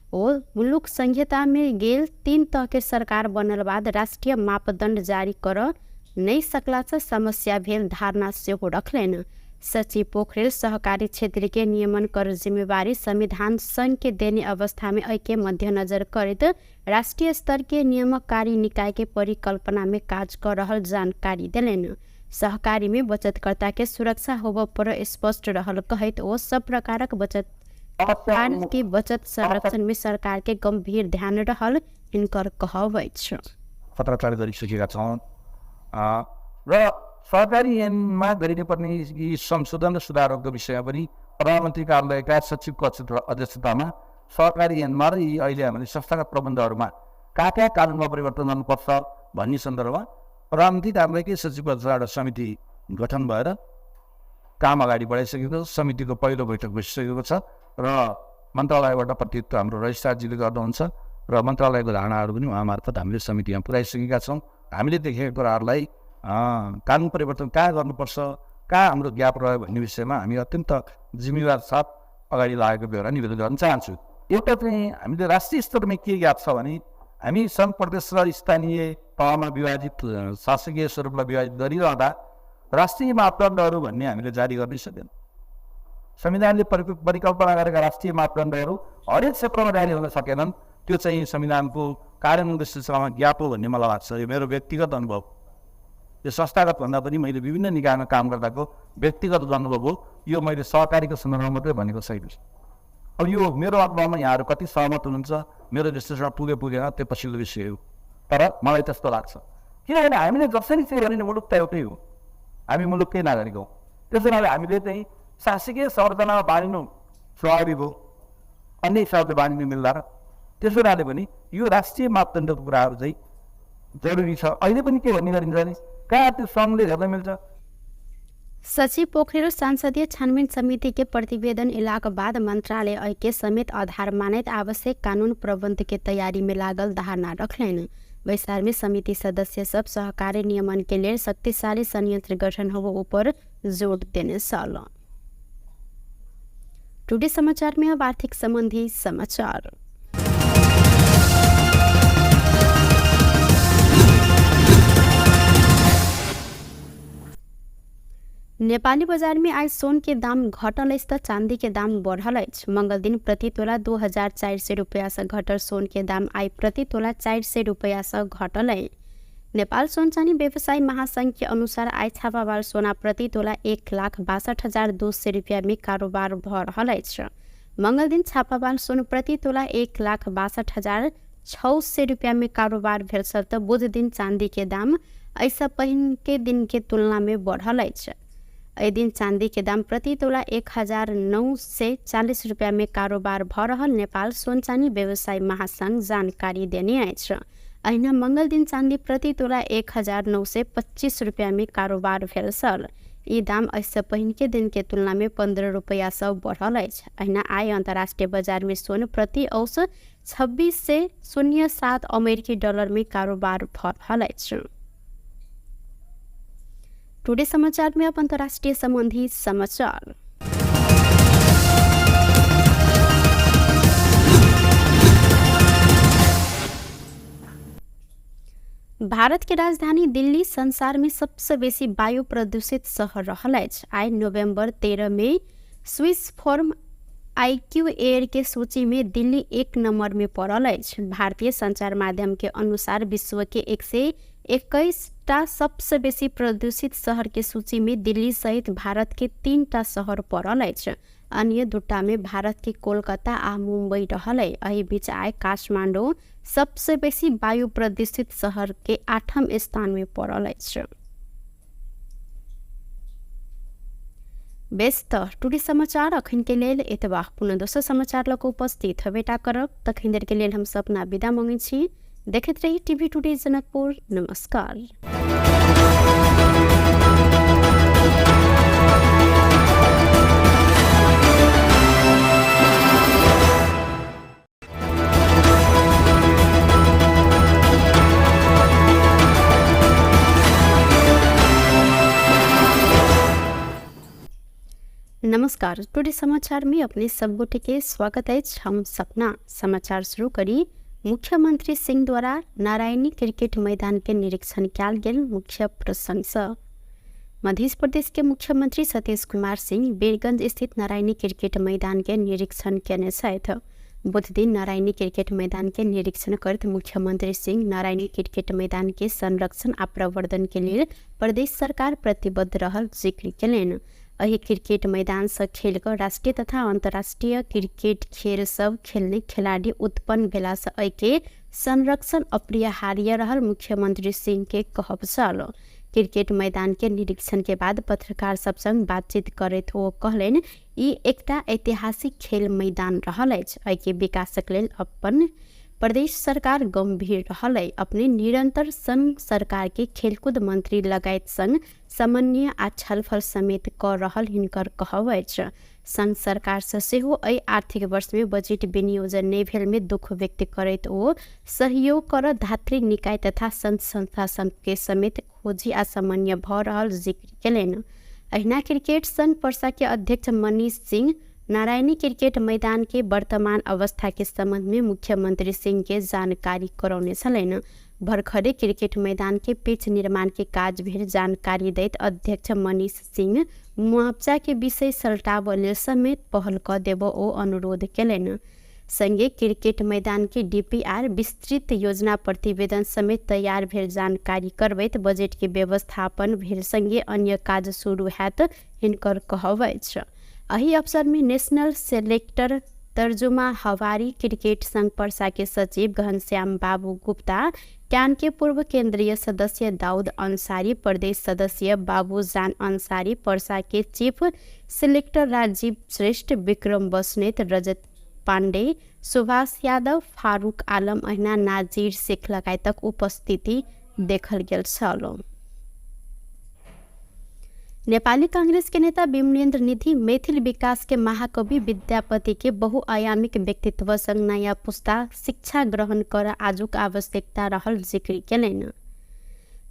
ओ मुलुक संहिता में गेल 3 तह के सरकार बनल बाद राष्ट्रीय मापदंड जारी कर नहीं सकला से समस्या भेल धारणा सेहो रखलनि। सचिव पोखरेल सहकारी क्षेत्र के नियमन कर जिम्मेवारी संविधान संघ के देने अवस्था में एहि के मध्यनजर करैत राष्ट्रीय स्तर के नियामककारी निकाय के परिकल्पना में काज कर रहल जानकारी देलनि। सहकारी में बचतकर्ता के सुरक्षा होबय पर स्पष्ट रहल कहैत ओ सब प्रकारक बचत के बचत संरक्षण में सरकार के गंभीर ध्यान रहल हिनकर कहब अछि। पत्राचार गरिसकेका छौँ र सहकारी ऐनमा गरिनुपर्ने यी संशोधन र सुधारहरूको विषयमा पनि प्रधानमन्त्री कार्यालयका सचिवको अध्यक्षतामा सहकारी ऐनमा र यी अहिले हामीले संस्थागत प्रबन्धहरूमा कहाँ कहाँ कानुनमा परिवर्तन गर्नुपर्छ भन्ने सन्दर्भमा प्रधानमन्त्री कार्यालयकै सचिवको अध्यक्षता एउटा समिति गठन भएर काम अगाडि बढाइसकेको छ। समितिको पहिलो बैठक बसिसकेको छ र मन्त्रालयबाट प्रतिनिधित्व हाम्रो रजिस्ट्रारजीले गर्नुहुन्छ र मन्त्रालयको धारणाहरू पनि उहाँ मार्फत हामीले समितिमा पुर्याइसकेका छौँ। हामीले देखेका कुराहरूलाई कानुन परिवर्तन कहाँ गर्नुपर्छ, कहाँ हाम्रो ग्याप रह्यो भन्ने विषयमा हामी अत्यन्त जिम्मेवार साथ अगाडि लागेको बेहोरा निवेदन गर्न चाहन्छु। एउटा चाहिँ हामीले राष्ट्रिय स्तरमा के ग्याप छ भने हामी सङ्घ प्रदेश र स्थानीय तहमा विभाजित शासकीय स्वरूपमा विभाजित गरिरहँदा राष्ट्रिय मापदण्डहरू भन्ने हामीले जारी गर्नै सकेन। संविधानले परिकल्पना गरेका राष्ट्रिय मापदण्डहरू हरेक क्षेत्रमा जारी हुन सकेनन्। त्यो चाहिँ संविधानको कार्यान्वयन सिलसिलामा ग्याप हो भन्ने मलाई लाग्छ। यो मेरो व्यक्तिगत अनुभव, यो संस्थागत भन्दा पनि मैले विभिन्न निकायमा काम गर्दाको व्यक्तिगत अनुभव हो। यो मैले सहकारीको सन्दर्भमा मात्रै भनेको छैन। अब यो मेरो अनुभवमा यहाँहरू कति सहमत हुनुहुन्छ, मेरो विश्लेषण पुगे पुगेन त्यो पछिल्लो विषय हो, तर मलाई त्यस्तो लाग्छ। किनभने हामीले जसरी चाहिँ गर्ने मुलुक त एउटै हो, हामी मुलुककै नागरिक हौँ। त्यसो हुनाले हामीले चाहिँ शासकीय संरचनामा बाँडिनु स्वाभाविक हो, अन्य हिसाबले बाँडिनु मिल्दा र त्यसो हुनाले पनि यो राष्ट्रिय मापदण्डको कुराहरू चाहिँ जरुरी छ। अहिले पनि के भन्ने गरिन्छ भने कहाँ त्यो सङ्घले हेर्न मिल्छ। सचिव पोखरेल संसदीय छानबिन समिति के प्रतिवेदन एलाक बाद मंत्रालय के समेत आधार मानैत आवश्यक कानून प्रबंध के तैयारी में लागल धारणा रखलनि। बैसार में समिति सदस्य सब सहकारी नियमन के लेल शक्तिशाली संयंत्र गठन होबो ऊपर जोड़ देने छल। टुडे समाचार में अब आर्थिक संबंधी समाचार। नेपाली बजार में आज सोन के दाम घटल अछि त चांदी के दाम बढ़ल अछि। मंगल दिन प्रति तोला 2400 रुपया से घटल सोन के दाम आइ प्रति तोला 400 रुपया से घटल अछि। नेपाल सोन चानी व्यवसायी महासंघ के अनुसार आइ छापावाल सोना प्रति तोला 1,62,200 रुपया में कारोबार भ रहल अछि। मंगल दिन छापावाल सोन प्रति तोला 1,62,600 रुपया में कारोबार भेल छल त बुध दिन चांदी के दाम एहिसँ पहिन के दिन के तुलना में बढ़ल अछि। एहि दिन चांदी के दाम प्रति तोला 1,940 रुपया में कारोबार भ रहल नेपाल सोन चानी व्यवसायी महासंघ जानकारी देने अछि। अहिना मंगल दिन चांदी प्रति तोला 1,925 रुपया में कारोबार भेल छल। ई दाम एहिसँ पहिन के दिन के तुलना में 15 रुपया सँ बढ़ल अछि। अहिना आइ अंतर्राष्ट्रीय बाजार में सोन प्रति औसत 26.07 अमेरिकी डॉलर में कारोबार भ रहल अछि। टुडे समाचार में अब अंतर्राष्ट्रीय संबंधी समाचार। भारत के राजधानी दिल्ली संसार में सबसे बेसी वायु प्रदूषित शहर रहल अछि। आइ नवंबर 13 में स्विस फर्म आईक्यू एयर के सूची में दिल्ली 1 नंबर में पड़ल अछि। भारतीय संचार माध्यम के अनुसार विश्व के 121 टा सबसे बेसी प्रदूषित शहर के सूची में दिल्ली सहित भारत के 3 टा शहर पड़ल अछि। अन्य 2 में भारत के कोलकाता आ मुंबई रहल अछि। एहि बीच आइ काठमांडू सबसे बेसी वायु प्रदूषित शहर के 8म स्थान में पड़ल अछि। बेस त टुडे समाचार अखन के लेल एतबा। पुनः दोसर समाचार लऽ कऽ उपस्थित हेबेटा करब। तखन देर के लेल हम सपना विदा मंगै छी। देखैत रही टीवी टुडे जनकपुर। नमस्कार। नमस्कार, टुडे समाचार में अपने सब गोटे के स्वागत अछि। हम सपना समाचार शुरू करी। मुख्यमंत्री सिंह द्वारा नारायणी क्रिकेट मैदान के निरीक्षण कयल गेल मुख्य प्रसंग। मध्य प्रदेश के मुख्यमंत्री सतीश कुमार सिंह वीरगंज स्थित नारायणी क्रिकेट मैदान के निरीक्षण केने छथि। बुध दिन नारायणी क्रिकेट मैदान के निरीक्षण करैत मुख्यमंत्री सिंह नारायणी क्रिकेट मैदान के संरक्षण आ प्रवर्धन के लेल प्रदेश सरकार प्रतिबद्ध रहल जिक्र केलनि। एहि क्रिकेट मैदान से खेल कऽ राष्ट्रीय तथा अंतर्राष्ट्रीय क्रिकेट खेल सब खेलने खिलाड़ी उत्पन्न भेला से एहि के संरक्षण अपरिहार्य रहल मुख्यमंत्री सिंह के कहब छल। क्रिकेट मैदान के निरीक्षण के बाद पत्रकार सब संग बातचीत करैत ओ कहलनि, ई एकटा ऐतिहासिक खेल मैदान रहल अछि, एहि के विकासक लेल अपन प्रदेश सरकार गंभीर रहल अछि। अपने निरंतर संघ सरकार के खेलकूद मंत्री लगायत संग समन्वय आ छलफल समेत कऽ रहल हिनकर कहब अछि। संघ सरकार से सेहो एहि आर्थिक वर्ष में बजट विनियोजन नहि भेल में दुख व्यक्त करैत ओ सहयोग कर धात्री निकाय तथा संघ संस्था संघ के समेत खोजी आ समन्वय भऽ रहल जिक्र केलनि। अहिना क्रिकेट संघ पर्सा के अध्यक्ष मनीष सिंह नारायणी क्रिकेट मैदान के वर्तमान अवस्था के संबंध में मुख्यमंत्री सिंह के जानकारी करौने छलनि। भर्खरे क्रिकेट मैदान के पिच निर्माण के काज भेल जानकारी दैत अध्यक्ष मनीष सिंह मुआवजा के विषय सलटाबऽ लेल समेत पहल कऽ देबऽ ओ अनुरोध केलनि। संगे क्रिकेट मैदान के डीपीआर विस्तृत योजना प्रतिवेदन समेत तैयार भेल जानकारी करबैत बजट के व्यवस्थापन भेल संगे अन्य काज शुरू हैत हिनकर कहब अछि। एहि अवसर में नेशनल सेलेक्टर तर्जुमा हवारी क्रिकेट संघ पर्सा के सचिव घनश्याम बाबू गुप्ता, क्यान के पूर्व केंद्रीय सदस्य दाऊद अंसारी, प्रदेश सदस्य बाबूजान अंसारी, पर्सा के चीफ सिलेक्टर राजीव श्रेष्ठ, विक्रम बस्नेत, रजत पांडे, सुभाष यादव, फारूक आलम अहिना नाजीर शेख लगायतक उपस्थिति देखल गेल छल। नेपाली कांग्रेस के नेता विमलेन्द्र निधि मैथिल विकास के महाकवि विद्यापति के बहुआयामिक व्यक्तित्व संग नयाँ पुस्ता शिक्षा ग्रहण कर आजुक आवश्यकता रहल जिक्र केलनि।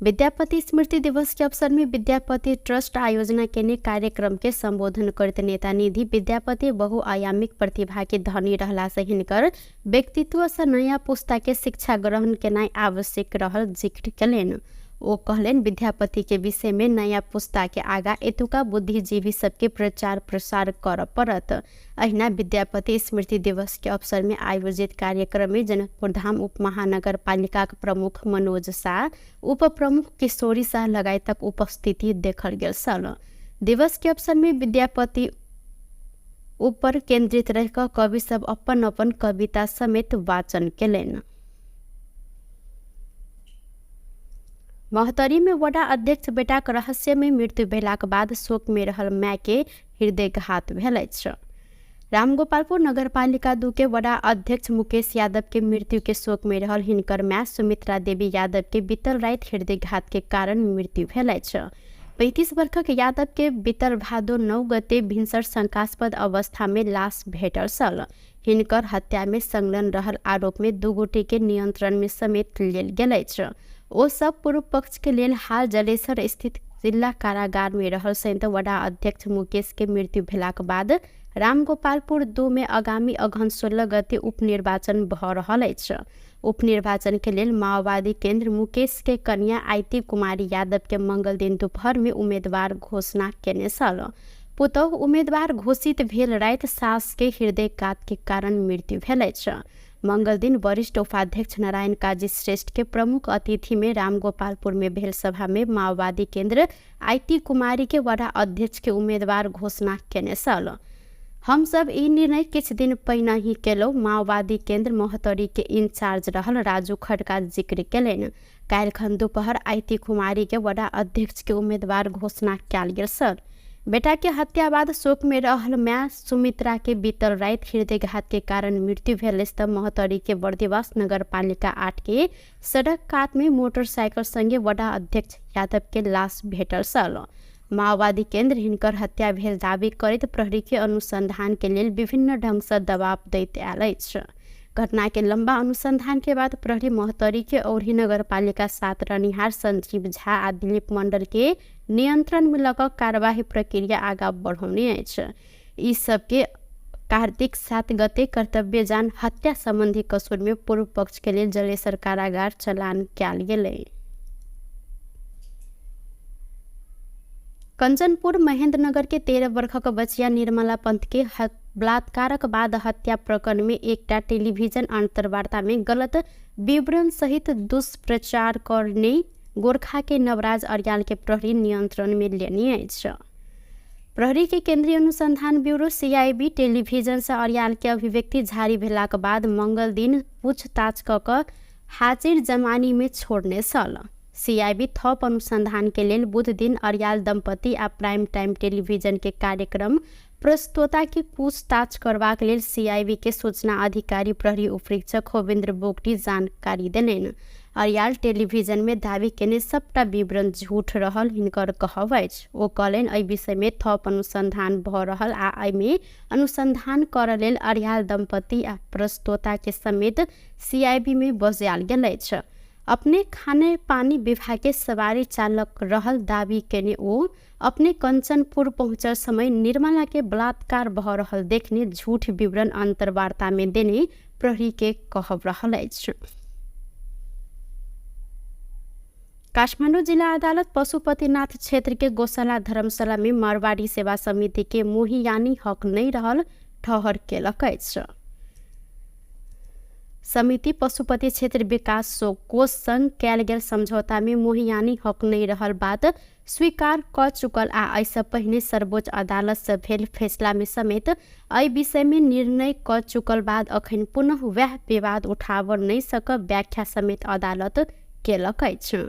विद्यापति स्मृति दिवस के अवसर में विद्यापति ट्रस्ट आयोजना केने कार्यक्रम के संबोधन करैत नेता निधि विद्यापति बहुआयामिक प्रतिभा के धनी रहला से हिनकर व्यक्तित्व से नयाँ पुस्ता के शिक्षा ग्रहण केनाइ आवश्यक रहल जिक्र केलनि। ओ कहलनि, विद्यापति के विषय में नयाँ पुस्ता के आगा एतुका बुद्धिजीवी सबके प्रचार प्रसार करऽ पड़त। अहिना विद्यापति स्मृति दिवस के अवसर में आयोजित कार्यक्रम में जनकपुर धाम उप महानगरपालिका के प्रमुख मनोज शाह, उप प्रमुख किशोरी शाह लगायतक उपस्थिति देखल गेल छल। दिवस के अवसर में विद्यापति ऊपर केंद्रित रह कऽ कवि सब अपन अपन कविता समेत वाचन केलनि। महोत्तरी में वडा अध्यक्ष बेटाक रहस्य में मृत्यु भेलाक बाद शोक में रहल माय के हृदयघात भेल अछि। रामगोपालपुर नगरपालिका 2 के वडा अध्यक्ष मुकेश यादव के मृत्यु के शोक में रहल हिनकर माय सुमित्रा देवी यादव के बीतल राति हृदयघात के कारण मृत्यु भेल अछि। 35 वर्षक यादव के बीतल भादो 9 गते भिनसर शंकास्पद अवस्था में लाश भेटल छल। हिनकर हत्या में संलग्न रहल आरोप में 2 गोटे के नियंत्रण में समेत लेल गेल अछि। ओ सब पूर्व पक्ष के लेल हाल जलेसर स्थित जिला कारागार में रहल संयुक्त वडा अध्यक्ष मुकेश के मृत्यु भेलाक बाद रामगोपालपुर 2 में आगामी अगहन 16 गते उपनिर्वाचन भऽ रहल अछि। उपनिर्वाचन के लेल माओवादी केंद्र मुकेश के कन्या आयती कुमारी यादव के मंगल दिन दोपहर में उम्मीदवार घोषणा केने छल। पुतोहु उम्मीदवार घोषित भेल राति सास के हृदयघात के कारण मृत्यु भेल अछि। मंगल दिन वरिष्ठ उपाध्यक्ष नारायण काजी श्रेष्ठ के प्रमुख अतिथि में रामगोपालपुर में भेल सभा में माओवादी केंद्र आयती कुमारी के वडा अध्यक्ष के उम्मीदवार घोषणा केने छल। हम सब ई निर्णय किछु दिन पहिने ही केलहुँ, माओवादी केंद्र महोत्तरी के इंचार्ज रहल राजू खड़का जिक्र केलनि। काल्हिखन दोपहर आयती कुमारी के वडा अध्यक्ष के उम्मीदवार घोषणा कयल गेल सर। बेटा के हत्या बाद शोक में रहल माय सुमित्रा के बीतल राति हृदयघात के कारण मृत्यु भेल अछि त महोत्तरी के बर्दिवास नगरपालिका 8 के सड़क कात में मोटरसाइकिल संगे वडा अध्यक्ष यादव के लाश भेटल छल। माओवादी केंद्र हिनकर हत्या भेल दावी करैत प्रहरी के अनुसंधान के लेल विभिन्न ढंग से दबाव दैत आयल अछि। घटना के लंबा अनुसंधान के बाद प्रहरी महोत्तरी के औरही नगरपालिका 7 रहनिहार संजीव झा आ दिलीप मंडल के नियंत्रण में लऽ कऽ कार्यवाही प्रक्रिया आगा बढ़ौने अछि। ई सबके कार्तिक 7 गते कर्तव्य जान हत्या संबंधी कसूर में पूर्व पक्ष के लेल जलेसर कारागार चलान कयल गेलै। कंचनपुर महेंद्रनगर के 13 वर्षक बचिया निर्मला पंत के बलात्कारक बाद हत्या प्रकरण में एकटा टेलीविजन अंतर्वार्ता में गलत विवरण सहित दुष्प्रचार करने गोरखा के नवराज अर्याल के प्रहरी नियंत्रण में लेने अछि। प्रहरी के केंद्रीय अनुसंधान ब्यूरो सीआईबी टेलीविजन से अर्याल के अभिव्यक्ति जारी भेलाक बाद मंगल दिन पूछताछ क कऽ हाजिर जमानी में छोड़ने छल। सीआईबी थप अनुसंधान के लेल बुध दिन अर्याल दंपति आ प्राइम टाइम टेलीविजन के कार्यक्रम प्रस्तोता के पूछताछ करबाक लेल सीआईबी के सूचना अधिकारी प्रहरी उपरीक्षक होविन्द्र बोगटी जानकारी देलनि। अर्याल टेलीविजन में दावी केने सबटा विवरण झूठ रहल हिनकर कहब अछि। ओ कहलनि एहि विषय में थप अनुसंधान भऽ रहल आ एहिमे अनुसंधान करऽ लेल अर्याल दंपति आ प्रस्तोता के समेत सीआईबी में बजायल गेल अछि। अपने खाने पानी विभाग के सवारी चालक रहल दावी केने ओ अपने कंचनपुर पहुँचल समय निर्मला के बलात्कार भऽ रहल देखने झूठ विवरण अंतर्वार्ता में देने प्रहरी के कहब रहल अछि। काठमाडौँ जिला अदालत पशुपतिनाथ क्षेत्र के गौशाला धर्मशाला में मारवाड़ी सेवा समिति के मोहियानी हक नहीं रहल ठहर केलक अछि। समिति पशुपति क्षेत्र विकास कोष संग कयल गेल समझौता में मोहियानी हक नहीं रहल बात स्वीकार क चुकल आ एहिसँ पहिने सर्वोच्च अदालत से भेल फैसला में समेत एहि विषय में निर्णय क चुकल बाद अखन पुनः वएह विवाद उठाबऽ नहि सकब व्याख्या समेत अदालत केलक अछि।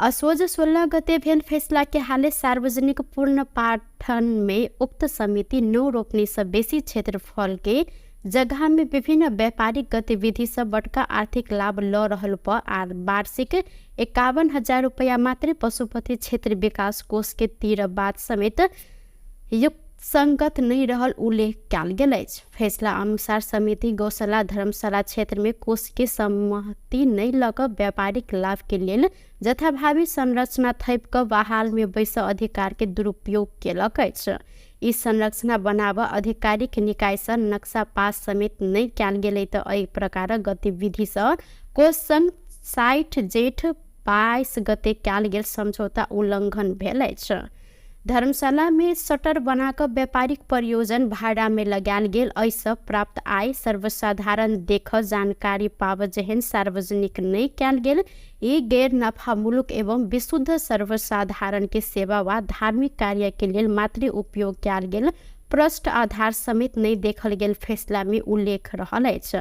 असोज 16 गते भेल फैसला के हाले सार्वजनिक पूर्ण पाठन में उक्त समिति 9 रोपनी से बेसी क्षेत्रफल के जगह में विभिन्न व्यापारिक गतिविधि से बड़का आर्थिक लाभ ल रहल पर आ वार्षिक 51,000 रुपया मात्रै पशुपति क्षेत्र विकास कोष के तीर बात समेत युक्तसंगत नहीं रहल उल्लेख कयल गेल अछि। फैसला अनुसार समिति गौशाला धर्मशाला क्षेत्र में कोष के सहमति नहीं लऽ कऽ व्यापारिक लाभ के लेल जथाभावी संरचना थपि कऽ बहाल में बैस अधिकार के दुरुपयोग केलक अछि। ई संरचना बनाबऽ आधिकारिक निकायसँ नक्शा पास समेत नहि कयल गेलै तऽ एहि प्रकारक गतिविधिसँ कोष संग 60 जेठ 22 गते कयल गेल समझौता उल्लंघन भेल अछि। धर्मशाला में शटर बना कऽ व्यापारिक प्रयोजन भाड़ा में लगायल गेल एहिसँ प्राप्त आय सर्वसाधारण देख जानकारी पाबऽ जेहन सार्वजनिक नहि कयल गेल ई गैर नफामूलक एवं विशुद्ध सर्वसाधारण के सेवा वा धार्मिक कार्य के लेल मात्रै उपयोग कयल गेल प्रष्ट आधार समेत नहि देखल गेल फैसला में उल्लेख रहल अछि।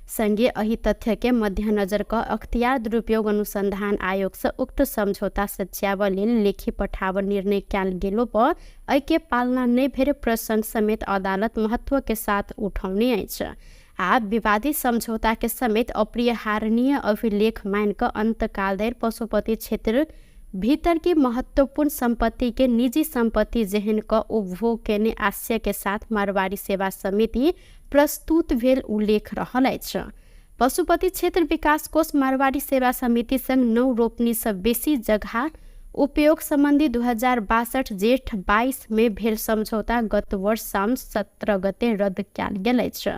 संगे एहि तथ्य के मध्यनजर कऽ अख्तियार दुरुपयोग अनुसंधान आयोग से उक्त समझौता सच्याबऽ लेल लेखी पठाबऽ निर्णय कयल गेलो पर एहि के पालना नहि भेल प्रसंग समेत अदालत महत्व के साथ उठौने अछि आ विवादित समझौता के समेत अपरिहार्य अभिलेख मान कऽ अंतकाल धरि पशुपति क्षेत्र भीतर के महत्वपूर्ण संपत्ति के निजी संपत्ति जेहन कऽ उपभोग केने आशय के साथ मारवाड़ी सेवा समिति प्रस्तुत भेल उल्लेख रहल अछि। पशुपति क्षेत्र विकास कोष मारवाड़ी सेवा समिति संग 9 रोपनी से बेसी जगह उपयोग संबंधी 2062 जेठ 22 में भेल समझौता गत वर्ष साउन 17 गते रद्द कयल गेल अछि।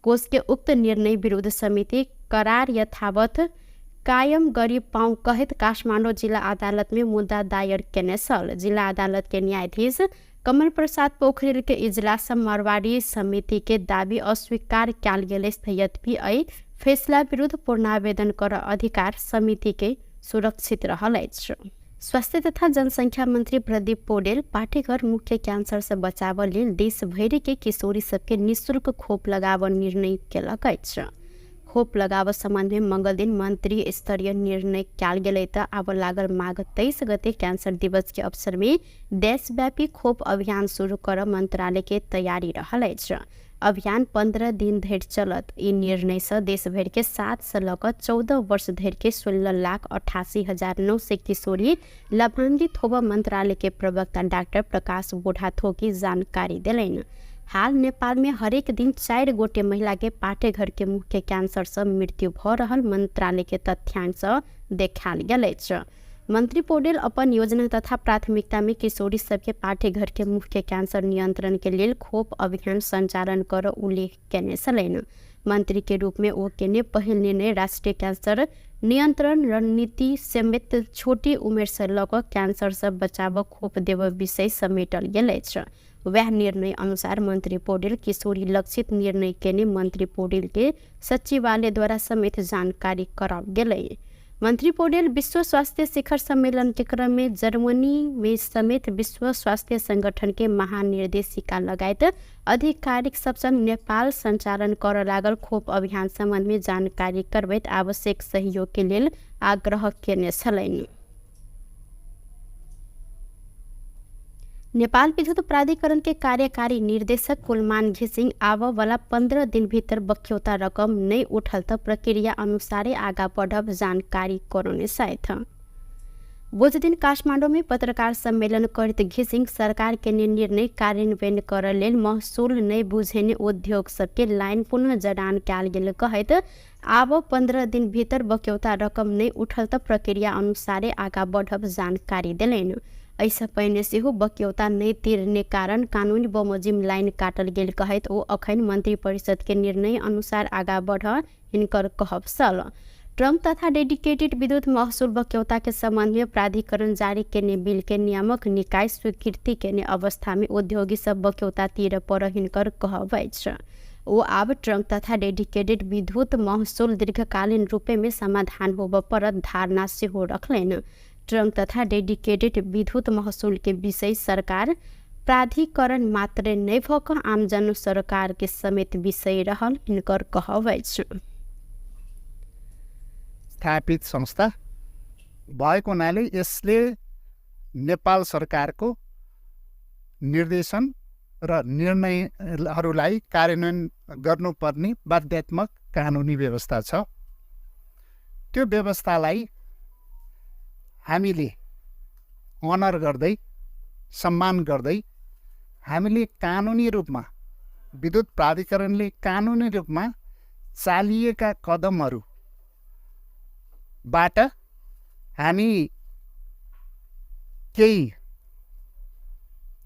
कोष के उक्त निर्णय विरुद्ध समिति करार यथावत कायम गरी पाउँ कहैत काठमाडौँ जिला अदालत में मुद्दा दायर केने छल। जिला अदालत के न्यायाधीश कमल प्रसाद पोखरेल के इजलास मारवाड़ी समिति के दावी अस्वीकार कयल गेल अछि। यद्यपि एहि फैसला विरुद्ध पूर्णावेदन कर अधिकार समिति के सुरक्षित रहल अछि। स्वास्थ्य तथा जनसंख्या मंत्री प्रदीप पौडेल पाठ्यघर मुख्य कैंसर से बचाबऽ लेल देशभरि के किशोरी सबके निःशुल्क खोप लगाबऽ निर्णय केलक अछि। खोप लगाबऽ संबंध में मंगल दिन मंत्री स्तरीय निर्णय कयल गेलै तऽ आब लागल माघ 23 गते कैंसर दिवस के अवसर में देशव्यापी खोप अभियान शुरू करऽ मंत्रालय के तैयारी रहल अछि। अभियान 15 दिन धरि चलत। ई निर्णय से देशभरि के 7 से लऽ कऽ 14 वर्ष धरि के 16,88,900 किशोरी लाभान्वित होबऽ मंत्रालय के प्रवक्ता डॉक्टर प्रकाश बुढ़ाथोकी जानकारी देलनि। हाल नेपाल में हरेक दिन 4 गोटे महिला के पाठ्यघर के मुख्य कैंसर से मृत्यु भऽ रहल मंत्रालय के तथ्यांक से देखायल गेल अछि। मंत्री पौडेल अपन योजना तथा प्राथमिकता में किशोरी सबके पाठ्यघर के मुख्य कैंसर नियंत्रण के लेल खोप अभियान संचालन कर उल्लेख केने छलनि। मंत्री के रूप में ओ केने पहिल निर्णय राष्ट्रीय कैंसर नियंत्रण रणनीति समेत छोटी उमेर से लऽ कऽ कैंसर से बचाव खोप देब विषय समेटल गेल अछि। वएह निर्णय अनुसार मंत्री पौडेल किशोरी लक्षित निर्णय केने मंत्री पौडेल के सचिवालय द्वारा समेत जानकारी कराओल गेलै। मंत्री पौडेल विश्व स्वास्थ्य शिखर सम्मेलन के क्रम में जर्मनी में समेत विश्व स्वास्थ्य संगठन के महानिर्देशिका लगायत आधिकारिक सब संग नेपाल संचालन कर लागल खोप अभियान संबंध में जानकारी करबैत आवश्यक सहयोग के लेल आग्रह केने छलनि। नेपाल विद्युत प्राधिकरण के कार्यकारी निर्देशक कुलमान घिसिङ आबऽवला 15 दिन भीतर बक्यौता रकम नै उठल त प्रक्रिया अनुसारे आगा बढ़ब जानकारी करौने छथि। बुध दिन काठमाडौँ में पत्रकार सम्मेलन करैत घिसिङ सरकार के निर्णय कार्यान्वयन कर लेल महसुल नै बुझेने उद्योग सबके लाइन पुनः जडान कयल गेल कहैत आब 15 दिन भीतर बक्यौता रकम नै उठल त प्रक्रिया अनुसारे आगा बढ़ब जानकारी देलनि। एहिसँ पहिने सेहो बक्यौता नहि तिरने कारण कानूनी बमोजिम लाइन काटल गेल कहैत ओ अखन मंत्री परिषद के निर्णय अनुसार आगा बढ़ हिनकर कहब छल। ट्रंक तथा डेडिकेटेड विद्युत महसूल बक्यौता के संबंध में प्राधिकरण जारी केने बिल के नियामक निकाय स्वीकृति केने अवस्था में उद्योगी सब बक्यौता तिर पर हिनकर कहब अछि। ओ आब ट्रंक तथा डेडिकेटेड विद्युत महसूल दीर्घकालीन रूपे में समाधान होबऽ पड़त धारणा सेहो रखलनि। ट्रंक तथा डेडिकेटेड विद्युत महसूल के विषय सरकार प्राधिकरण मात्र नहि भऽ कऽ आमजन सरकार के समेत विषय रहल हिनकर कहब अछि। स्थापित संस्था भएको हुनाले यसले नेपाल सरकारको निर्देशन र निर्णयहरूलाई कार्यान्वयन गर्नुपर्ने बाध्यात्मक कानुनी व्यवस्था छ। त्यो व्यवस्थालाई हामीले अनर गर्दै, सम्मान गर्दै हामीले कानुनी रूपमा विद्युत प्राधिकरणले कानुनी रूपमा चालिएका कदमहरूबाट हामी केही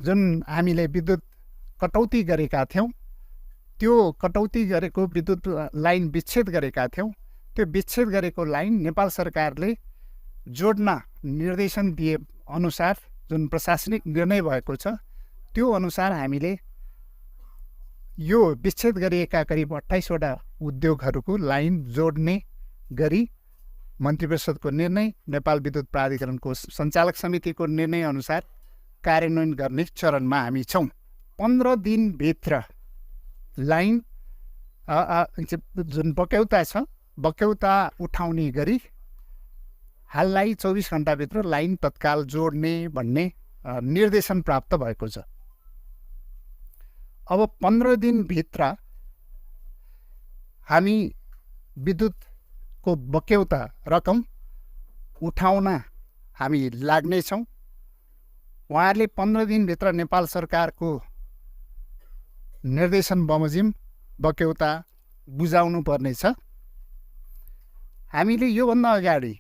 जुन हामीले विद्युत कटौती गरेका थियौँ, त्यो कटौती गरेको विद्युत लाइन विच्छेद गरेका थियौँ, त्यो विच्छेद गरेको लाइन नेपाल सरकारले जोड्न निर्देशन दिए अनुसार जुन प्रशासनिक निर्णय भएको छ त्यो अनुसार हामीले यो विच्छेद गरिएका करिब 28वटा उद्योगहरूको लाइन जोड्ने गरी मन्त्री परिषदको निर्णय, नेपाल विद्युत प्राधिकरणको सञ्चालक समितिको निर्णय अनुसार कार्यान्वयन गर्ने चरणमा हामी छौँ। 15 दिनभित्र लाइन जुन बक्यौता छ बक्यौता उठाउने गरी हाललाई 24 घन्टाभित्र लाइन तत्काल जोड्ने भन्ने निर्देशन प्राप्त भएको छ। अब 15 दिनभित्र हामी विद्युतको बक्यौता रकम उठाउन हामी लाग्नेछौँ। उहाँहरूले 15 दिनभित्र नेपाल सरकारको निर्देशन बमोजिम बक्यौता बुझाउनु पर्नेछ। हामीले योभन्दा अगाडि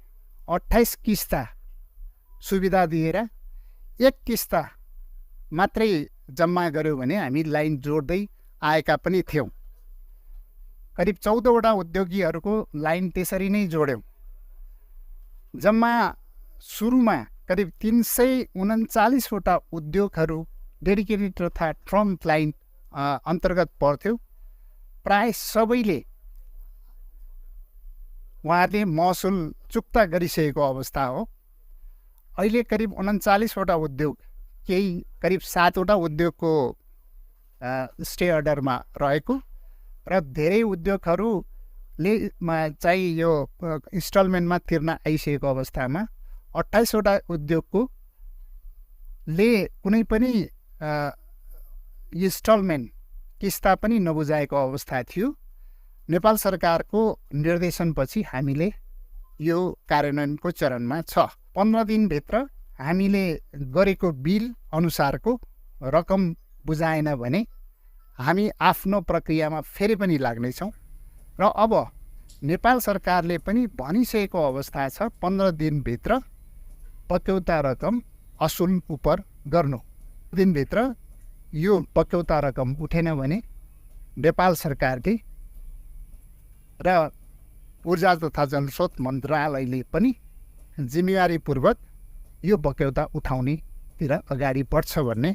28 किस्ता सुविधा दिएर एक किस्ता मात्रै जम्मा गऱ्यौँ भने हामी लाइन जोड्दै आएका पनि थियौँ। करिब 14वटा उद्योगीहरूको लाइन त्यसरी नै जोड्यौँ। जम्मा सुरुमा करिब 339वटा उद्योगहरू डेडिकेटेड तथा ट्रङ्क लाइन अन्तर्गत पर्थ्यो। प्राय सबैले उहाँहरूले महसुल चुक्ता गरिसकेको अवस्था हो। अहिले करिब 39वटा उद्योग, केही करिब 7वटा उद्योगको स्टे अर्डरमा रहेको र धेरै उद्योगहरूले चाहिँ यो इन्स्टलमेन्टमा तिर्न आइसकेको अवस्थामा 28वटा उद्योगको ले कुनै पनि इन्स्टलमेन्ट किस्ता पनि नबुझाएको अवस्था थियो। नेपाल सरकारको निर्देशनपछि हामीले यो कार्यान्वयनको चरणमा छ। 15 दिनभित्र हामीले गरेको बिल अनुसारको रकम बुझाएन भने हामी आफ्नो प्रक्रियामा फेरि पनि लाग्नेछौँ र अब नेपाल सरकारले पनि भनिसकेको अवस्था छ 15 दिनभित्र बक्यौता रकम असुल उप गर्नु। दिनभित्र यो बक्यौता रकम उठेन भने नेपाल सरकारले र ऊर्जा तथा जलस्रोत मन्त्रालयले पनि जिम्मेवारीपूर्वक यो बक्यौता उठाउनेतिर अगाडि बढ्छ भन्ने।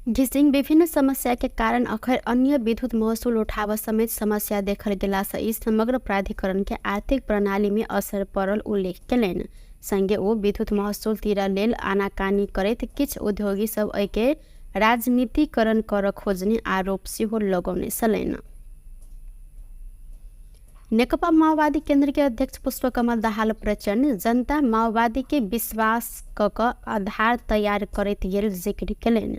घिसिङ विभिन्न समस्या के कारण अखर अन्य विद्युत महसुल उठाव समेत समस्या देखल गेला से ई समग्र प्राधिकरण के आर्थिक प्रणाली में असर पड़ल उल्लेख केलनि। संगे ओ विद्युत महसूल तीरा लेल आनाकानी करैत किछु उद्योगी सब एहिके राजनीतिकरण कर खोजने आरोप सेहो लगौने छलनि। नेकपा माओवादी केंद्र के अध्यक्ष पुष्पकमल दाहाल प्रचण्ड जनता माओवादी के विश्वास क क आधार तैयार करैत गेल जिक्र केलनि।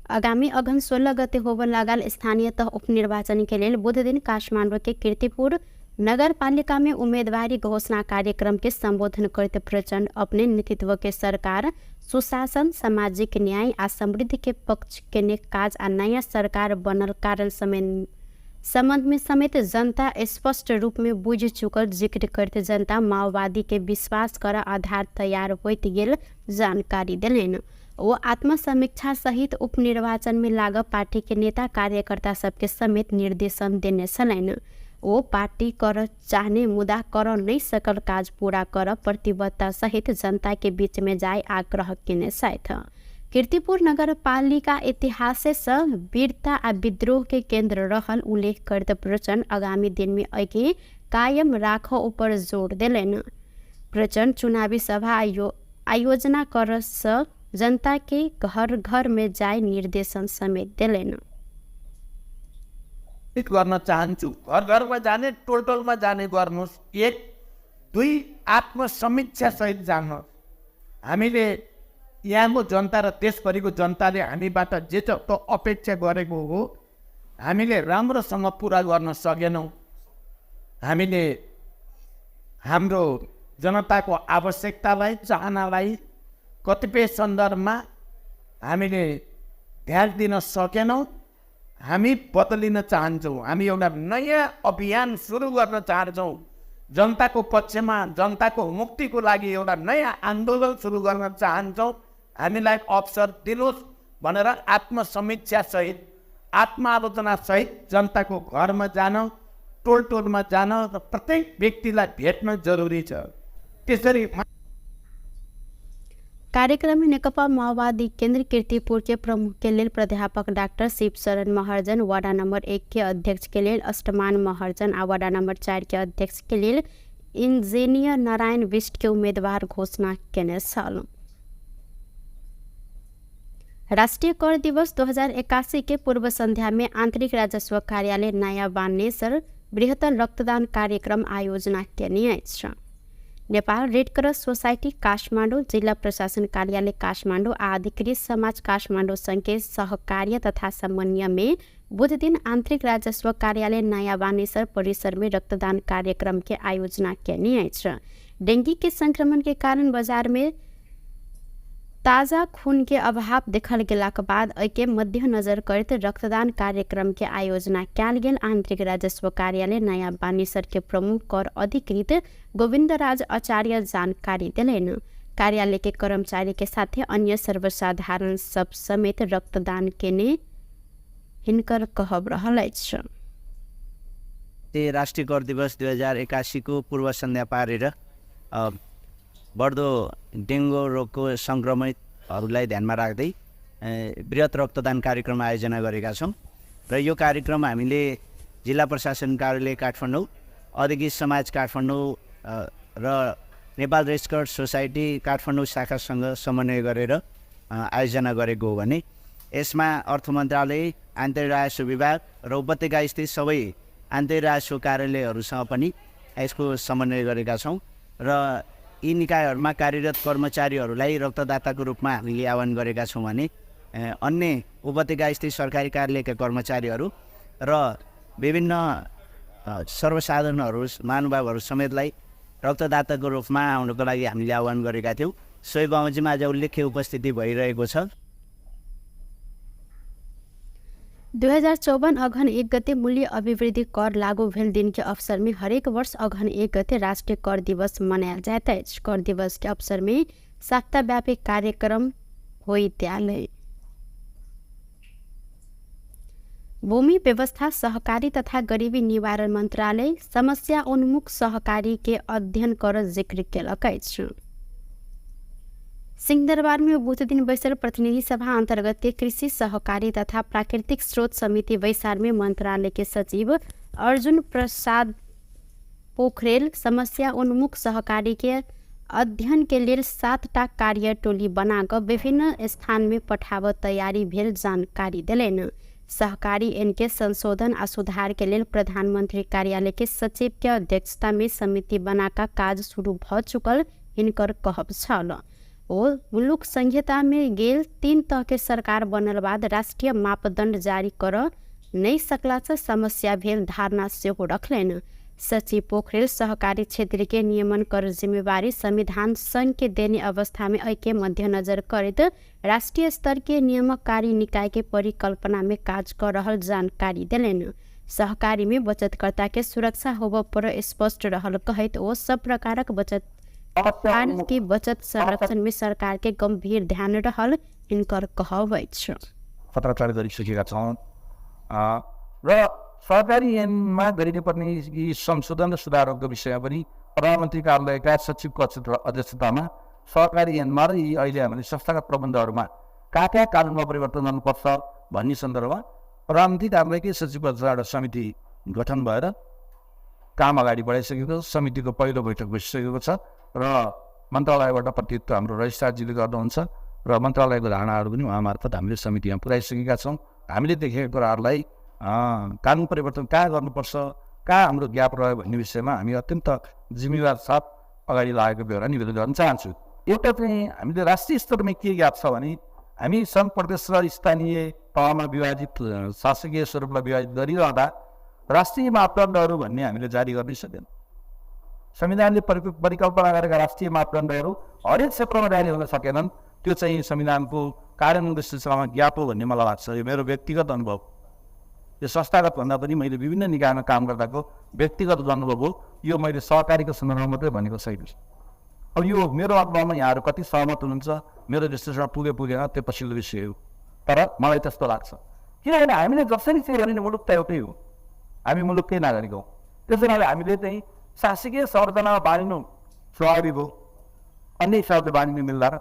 आगामी अघन 16 गते होबय लागल स्थानीय तह उपनिर्वाचन के लेल बुध दिन काठमांडू के कीर्तिपुर नगरपालिका में उम्मीदवारी घोषणा कार्यक्रम के संबोधन करते प्रचण्ड अपने नेतृत्व के सरकार सुशासन, सामाजिक न्याय आ समृद्धि के पक्ष के काज आ नया सरकार बनल कारण संबंध में समेत जनता स्पष्ट रूप में बुझ चुकल जिक्र करते जनता माओवादी के विश्वास कर आधार तैयार होइत गेल जानकारी देलनि। वो आत्मसमीक्षा सहित उपनिर्वाचन में लागल पार्टी के नेता कार्यकर्ता सबके समेत निर्देशन देने छलनि। वो पार्टी कर चाहने मुदा कर नहीं सकल काज पूरा कर प्रतिबद्धता सहित जनता के बीच में जाए आग्रह केने छथि। कीर्तिपुर नगरपालिका इतिहास से वीरता आ विद्रोह के केंद्र रहल उल्लेख करते प्रचण्ड आगामी दिन में एके कायम राख ऊपर जोर देलनि। प्रचण्ड चुनावी सभा आयोजना कर से जनता के घर घर में जाए निर्देशन समेत देलनि। गर्न चाहन्छु, घर घरमा जाने, टोल टोलमा जाने गर्नुहोस्। 1 2 आत्मसमीक्षा सहित जानुहोस्। हामीले यहाँको जनता र देशभरिको जनताले हामीबाट जे जस्तो अपेक्षा गरेको हो हामीले राम्रोसँग पुरा गर्न सकेनौँ। हामीले हाम्रो जनताको आवश्यकतालाई, चाहनालाई कतिपय सन्दर्भमा हामीले ध्यान दिन सकेनौँ। हामी बदलिन चाहन्छौँ, हामी एउटा नयाँ अभियान सुरु गर्न चाहन्छौँ। जनताको पक्षमा, जनताको मुक्तिको लागि एउटा नयाँ आन्दोलन सुरु गर्न चाहन्छौँ। हामीलाई अवसर दिनुहोस् भनेर आत्मसमीक्षासहित, आत्मआलोचनासहित जनताको घरमा जान, टोल टोलमा जान र प्रत्येक व्यक्तिलाई भेट्न जरुरी छ। त्यसरी कार्यक्रम में नेकपा माओवादी केंद्र कीर्तिपुर के प्रमुख के लेल प्राध्यापक doctor Shivsharan Maharjan, ward number 1 के अध्यक्ष के लेल अष्टमान महर्जन आ वार्ड नंबर 4 के अध्यक्ष के लेल इंजीनियर नारायण बिष्ट के उम्मीदवार घोषणा केने छल। राष्ट्रीय कर दिवस 2081 के पूर्व संध्या में आंतरिक राजस्व कार्यालय नयाँ बानेश्वर बृहत्तर रक्तदान कार्यक्रम आयोजना केने अछि। Nepal red cross society Kathmandu, जिल्ला प्रशासन कार्यालय काठमाडौँ आ अधिकृत समाज काठमाडौँ संघ के सहकार्य तथा समन्वय में बुध दिन आंतरिक राजस्व कार्यालय नयाँ बानेश्वर परिसर में रक्तदान कार्यक्रम के आयोजना केने अछि। डेंगू के संक्रमण के कारण बाजार में ताज़ा खून के अभाव देखल गेलाक बाद एहिके मध्यनजर करैत रक्तदान कार्यक्रम के आयोजना कयल गेल। आंतरिक राजस्व कार्यालय नयाँ बानेश्वर के प्रमुख कर अधिकृत गोविन्दराज आचार्य जानकारी देलनि। कार्यालय के कर्मचारी के साथे अन्य सर्वसाधारण सब समेत रक्तदान केने हिनकर कहब रहल अछि। राष्ट्रिय कर दिवस 2081 को पूर्व सन्ध्या पारेर बढ्दो डेङ्गु रोगको सङ्क्रमितहरूलाई ध्यानमा राख्दै बृहत रक्तदान कार्यक्रम आयोजना गरेका छौँ र यो कार्यक्रम हामीले जिल्ला प्रशासन कार्यालय काठमाडौँ, अधिकृत समाज काठमाडौँ र Nepal red cross society Kathmandu शाखासँग समन्वय गरेर आयोजना गरेको हो भने यसमा अर्थ मन्त्रालय, आन्तरिक राजस्व विभाग र उपत्यका स्थित सबै आन्तरिक राजस्व कार्यालयहरूसँग पनि यसको समन्वय गरेका छौँ र यी निकायहरूमा कार्यरत कर्मचारीहरूलाई रक्तदाताको रूपमा हामीले आह्वान गरेका छौँ भने अन्य उपत्यका स्थित सरकारी कार्यालयका कर्मचारीहरू र विभिन्न सर्वसाधारणहरू, महानुभावहरू समेतलाई रक्तदाताको रूपमा आउनको लागि हामीले आह्वान गरेका थियौँ। सोही बमोजिम आज उल्लेख्य उपस्थिति भइरहेको छ। 2054 अघन 1 गते मूल्य अभिवृद्धि कर लागू भेल दिन के अवसर में हरेक वर्ष अघन 1 गते राष्ट्रीय कर दिवस मनायल जाइत अछि। कर दिवस के अवसर में सप्ताहव्यापी कार्यक्रम होइत आयल। भूमि व्यवस्था सहकारी तथा गरीबी निवारण मन्त्रालय समस्या उन्मुख सहकारी के अध्ययन कर जिक्र केलक अछि। सिंहदरबार में बुध दिन बैसल प्रतिनिधि सभा अंतर्गत के कृषि सहकारी तथा प्राकृतिक स्रोत समिति बैसार में मंत्रालय के सचिव अर्जुन प्रसाद पोखरेल समस्या उन्मुख सहकारी के अध्ययन के लेल 7टा कार्य टोली बना कऽ विभिन्न स्थान में पठाबऽ तैयारी भेल जानकारी देलनि। सहकारी एन के संशोधन आ सुधार के लेल प्रधानमंत्री कार्यालय के सचिव के अध्यक्षता में समिति बना कऽ काज शुरू भऽ चुकल हिनकर कहब छल। ओ मुलुक संहिता में गेल 3 तह के सरकार बनल बाद राष्ट्रीय मापदंड जारी करऽ नहि सकला से समस्या भेल धारणा सेहो रखलनि। सचिव पोखरेल सहकारी क्षेत्र के नियमन कर जिम्मेवारी संविधान संघ के देने अवस्था में एहि के मध्यनजर करैत राष्ट्रीय स्तर के नियमकारी निकाय के परिकल्पना में काज कर रहल जानकारी देलनि। सहकारी में बचतकर्ता के सुरक्षा होबऽ पर स्पष्ट रहल कहैत ओ सब प्रकारक बचत के बचत संरक्षण में सरकार के गंभीर ध्यान रहल हिनकर कहब अछि। पत्राचार गरिसकेका छौँ र सहकारी ऐनमा गरिनुपर्ने यी संशोधन र सुधारहरूको विषयमा पनि प्रधानमन्त्री कार्यालयका सचिवको अध्यक्षतामा सहकारी ऐनमा र यी अहिले हामीले संस्थागत प्रबन्धहरूमा कहाँ कहाँ कानुनमा परिवर्तन गर्नुपर्छ भन्ने सन्दर्भमा प्रधानमन्त्री कार्यालयकै सचिवको अध्यक्षतामा एउटा समिति गठन भएर काम अगाडि बढाइसकेको छ। समितिको पहिलो बैठक बसिसकेको छ र मन्त्रालयबाट प्रतिनिधित्व हाम्रो रजिस्ट्रारजीले गर्नुहुन्छ र मन्त्रालयको धारणाहरू पनि उहाँ मार्फत हामीले समितिमा पुर्याइसकेका छौँ। हामीले देखेका कुराहरूलाई कानुन परिवर्तन कहाँ गर्नुपर्छ, कहाँ हाम्रो ग्याप रह्यो भन्ने विषयमा हामी अत्यन्त जिम्मेवार साथ अगाडि लागेको बेहोरा निवेदन गर्न चाहन्छु। एउटा चाहिँ हामीले राष्ट्रिय स्तरमा के ग्याप छ भने हामी सङ्घ प्रदेश र स्थानीय तहमा विभाजित शासकीय स्वरूपलाई विभाजित गरिरहँदा राष्ट्रिय मापदण्डहरू भन्ने हामीले जारी गर्नै सकेन। संविधानले परिकल्पना गरेका राष्ट्रिय मापदण्डहरू हरेक क्षेत्रमा जारी हुन सकेनन्। त्यो चाहिँ संविधानको कार्यान्वयनको सिलसिलामा ग्याप हो भन्ने मलाई लाग्छ। यो मेरो व्यक्तिगत अनुभव, यो संस्थागत भन्दा पनि मैले विभिन्न निकायमा काम गर्दाको व्यक्तिगत अनुभव हो। यो मैले सहकारीको सन्दर्भमा मात्रै भनेको छैन। अब यो मेरो अनुभवमा यहाँहरू कति सहमत हुनुहुन्छ, मेरो विश्लेषण पुगे पुगेन त्यो पछिल्लो विषय हो, तर मलाई त्यस्तो लाग्छ। किनभने हामीले जसरी चाहिँ गर्ने मुलुक त एउटै हो, हामी मुलुककै नागरिक हौँ। त्यसो हुनाले हामीले चाहिँ शासकीय संरचनामा बाँडिनु स्वाभाविक हो, अन्य हिसाबले बाँडिनु मिल्दा र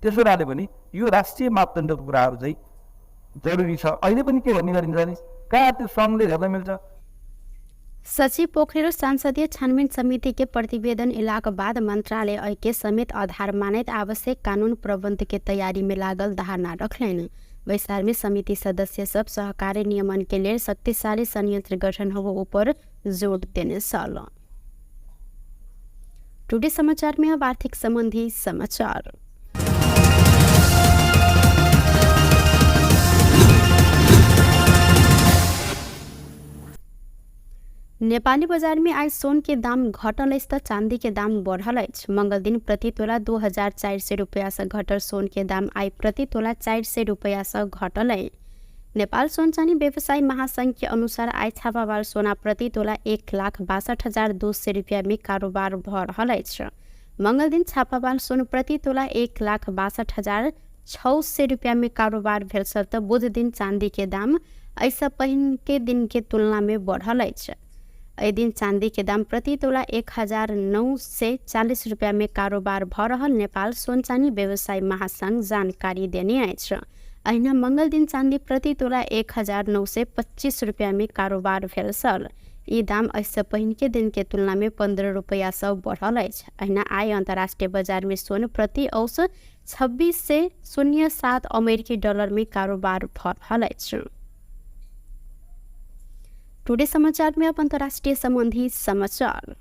त्यसो हुनाले पनि यो राष्ट्रिय मापदण्डको कुराहरू चाहिँ जरुरी छ। अहिले पनि के भन्ने गरिन्छ भने कहाँ त्यो सङ्घले हेर्न मिल्छ। सचिव पोखरेल संसदीय छानबिन समिति के प्रतिवेदन एलाक बाद मंत्रालय एहि के समेत आधार मानैत आवश्यक कानून प्रबंध के तैयारी में लागल धारणा रखलनि। बैसार में समिति सदस्य सब सहकारी नियमन के लेल शक्तिशाली संयंत्र गठन होबो ऊपर जोर देने छल। टुडे समाचार में अब आर्थिक संबंधी समाचार। नेपाली बजार में आज सोन के दाम घटल अछि त चांदी के दाम बढ़ल अछि। मंगल दिन प्रति तोला 2400 रुपया से घटल सोन के दाम आइ प्रति तोला 400 रुपया से घटल अछि। नेपाल सोन चानी व्यवसायी महासंघ के अनुसार आइ छापावाल सोना प्रति तोला 1,62,200 रुपया में कारोबार भ रहल अछि। मंगल दिन छापावाल सोन प्रति तोला 1,62,600 रुपया में कारोबार भेल छल त बुध दिन चांदी के दाम एहिसँ पहिन के दिन के तुलना में बढ़ल अछि। एहि दिन चांदी के दाम प्रति तोला 1,940 रुपया में कारोबार भ रहल नेपाल सोन चानी व्यवसायी महासंघ जानकारी देने अछि। अहिना मंगल दिन चांदी प्रति तोला 1,925 रुपया में कारोबार भेल छल। ई दाम एहिसँ पहिन के दिन के तुलना में 15 रुपया सँ बढ़ल अछि। अहिना आइ अंतर्राष्ट्रीय बाजार में सोन प्रति औसत 26.07 अमेरिकी डॉलर में कारोबार भ रहल अछि। टुडे समाचार में अब अंतर्राष्ट्रीय संबंधी समाचार।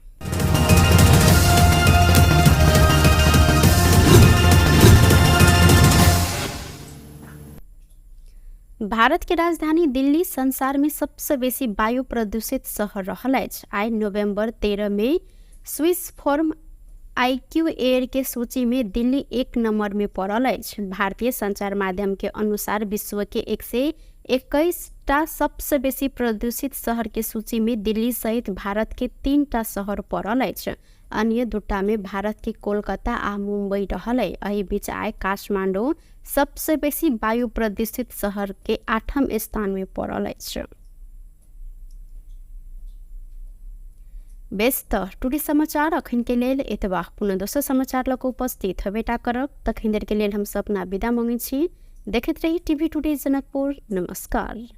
भारत के राजधानी दिल्ली संसार में सबसे बेसी वायु प्रदूषित शहर रहल अछि। आइ नवंबर 13 में स्विस फर्म आईक्यू एयर के सूची में दिल्ली 1 नंबर में पड़ल अछि। भारतीय संचार माध्यम के अनुसार विश्व के 121टा सबसे बेसी प्रदूषित शहर के सूची में दिल्ली सहित भारत के 3टा शहर पड़ल अछि। अन्य दूटा में भारत के कोलकाता आ मुंबई रहल। एहि बीच आइ काठमांडू सबसे बेसी वायु प्रदूषित शहर के 8म स्थान में पड़ल अछि। बेस त टुडी समाचार अखन के लेल एतबा। पुनः दोसर समाचार लऽ कऽ उपस्थित हेबेटा करब। तखन देर के लेल हम सब अपना विदा मंगै छी। देखैत रही टीवी टुडे जनकपुर। नमस्कार।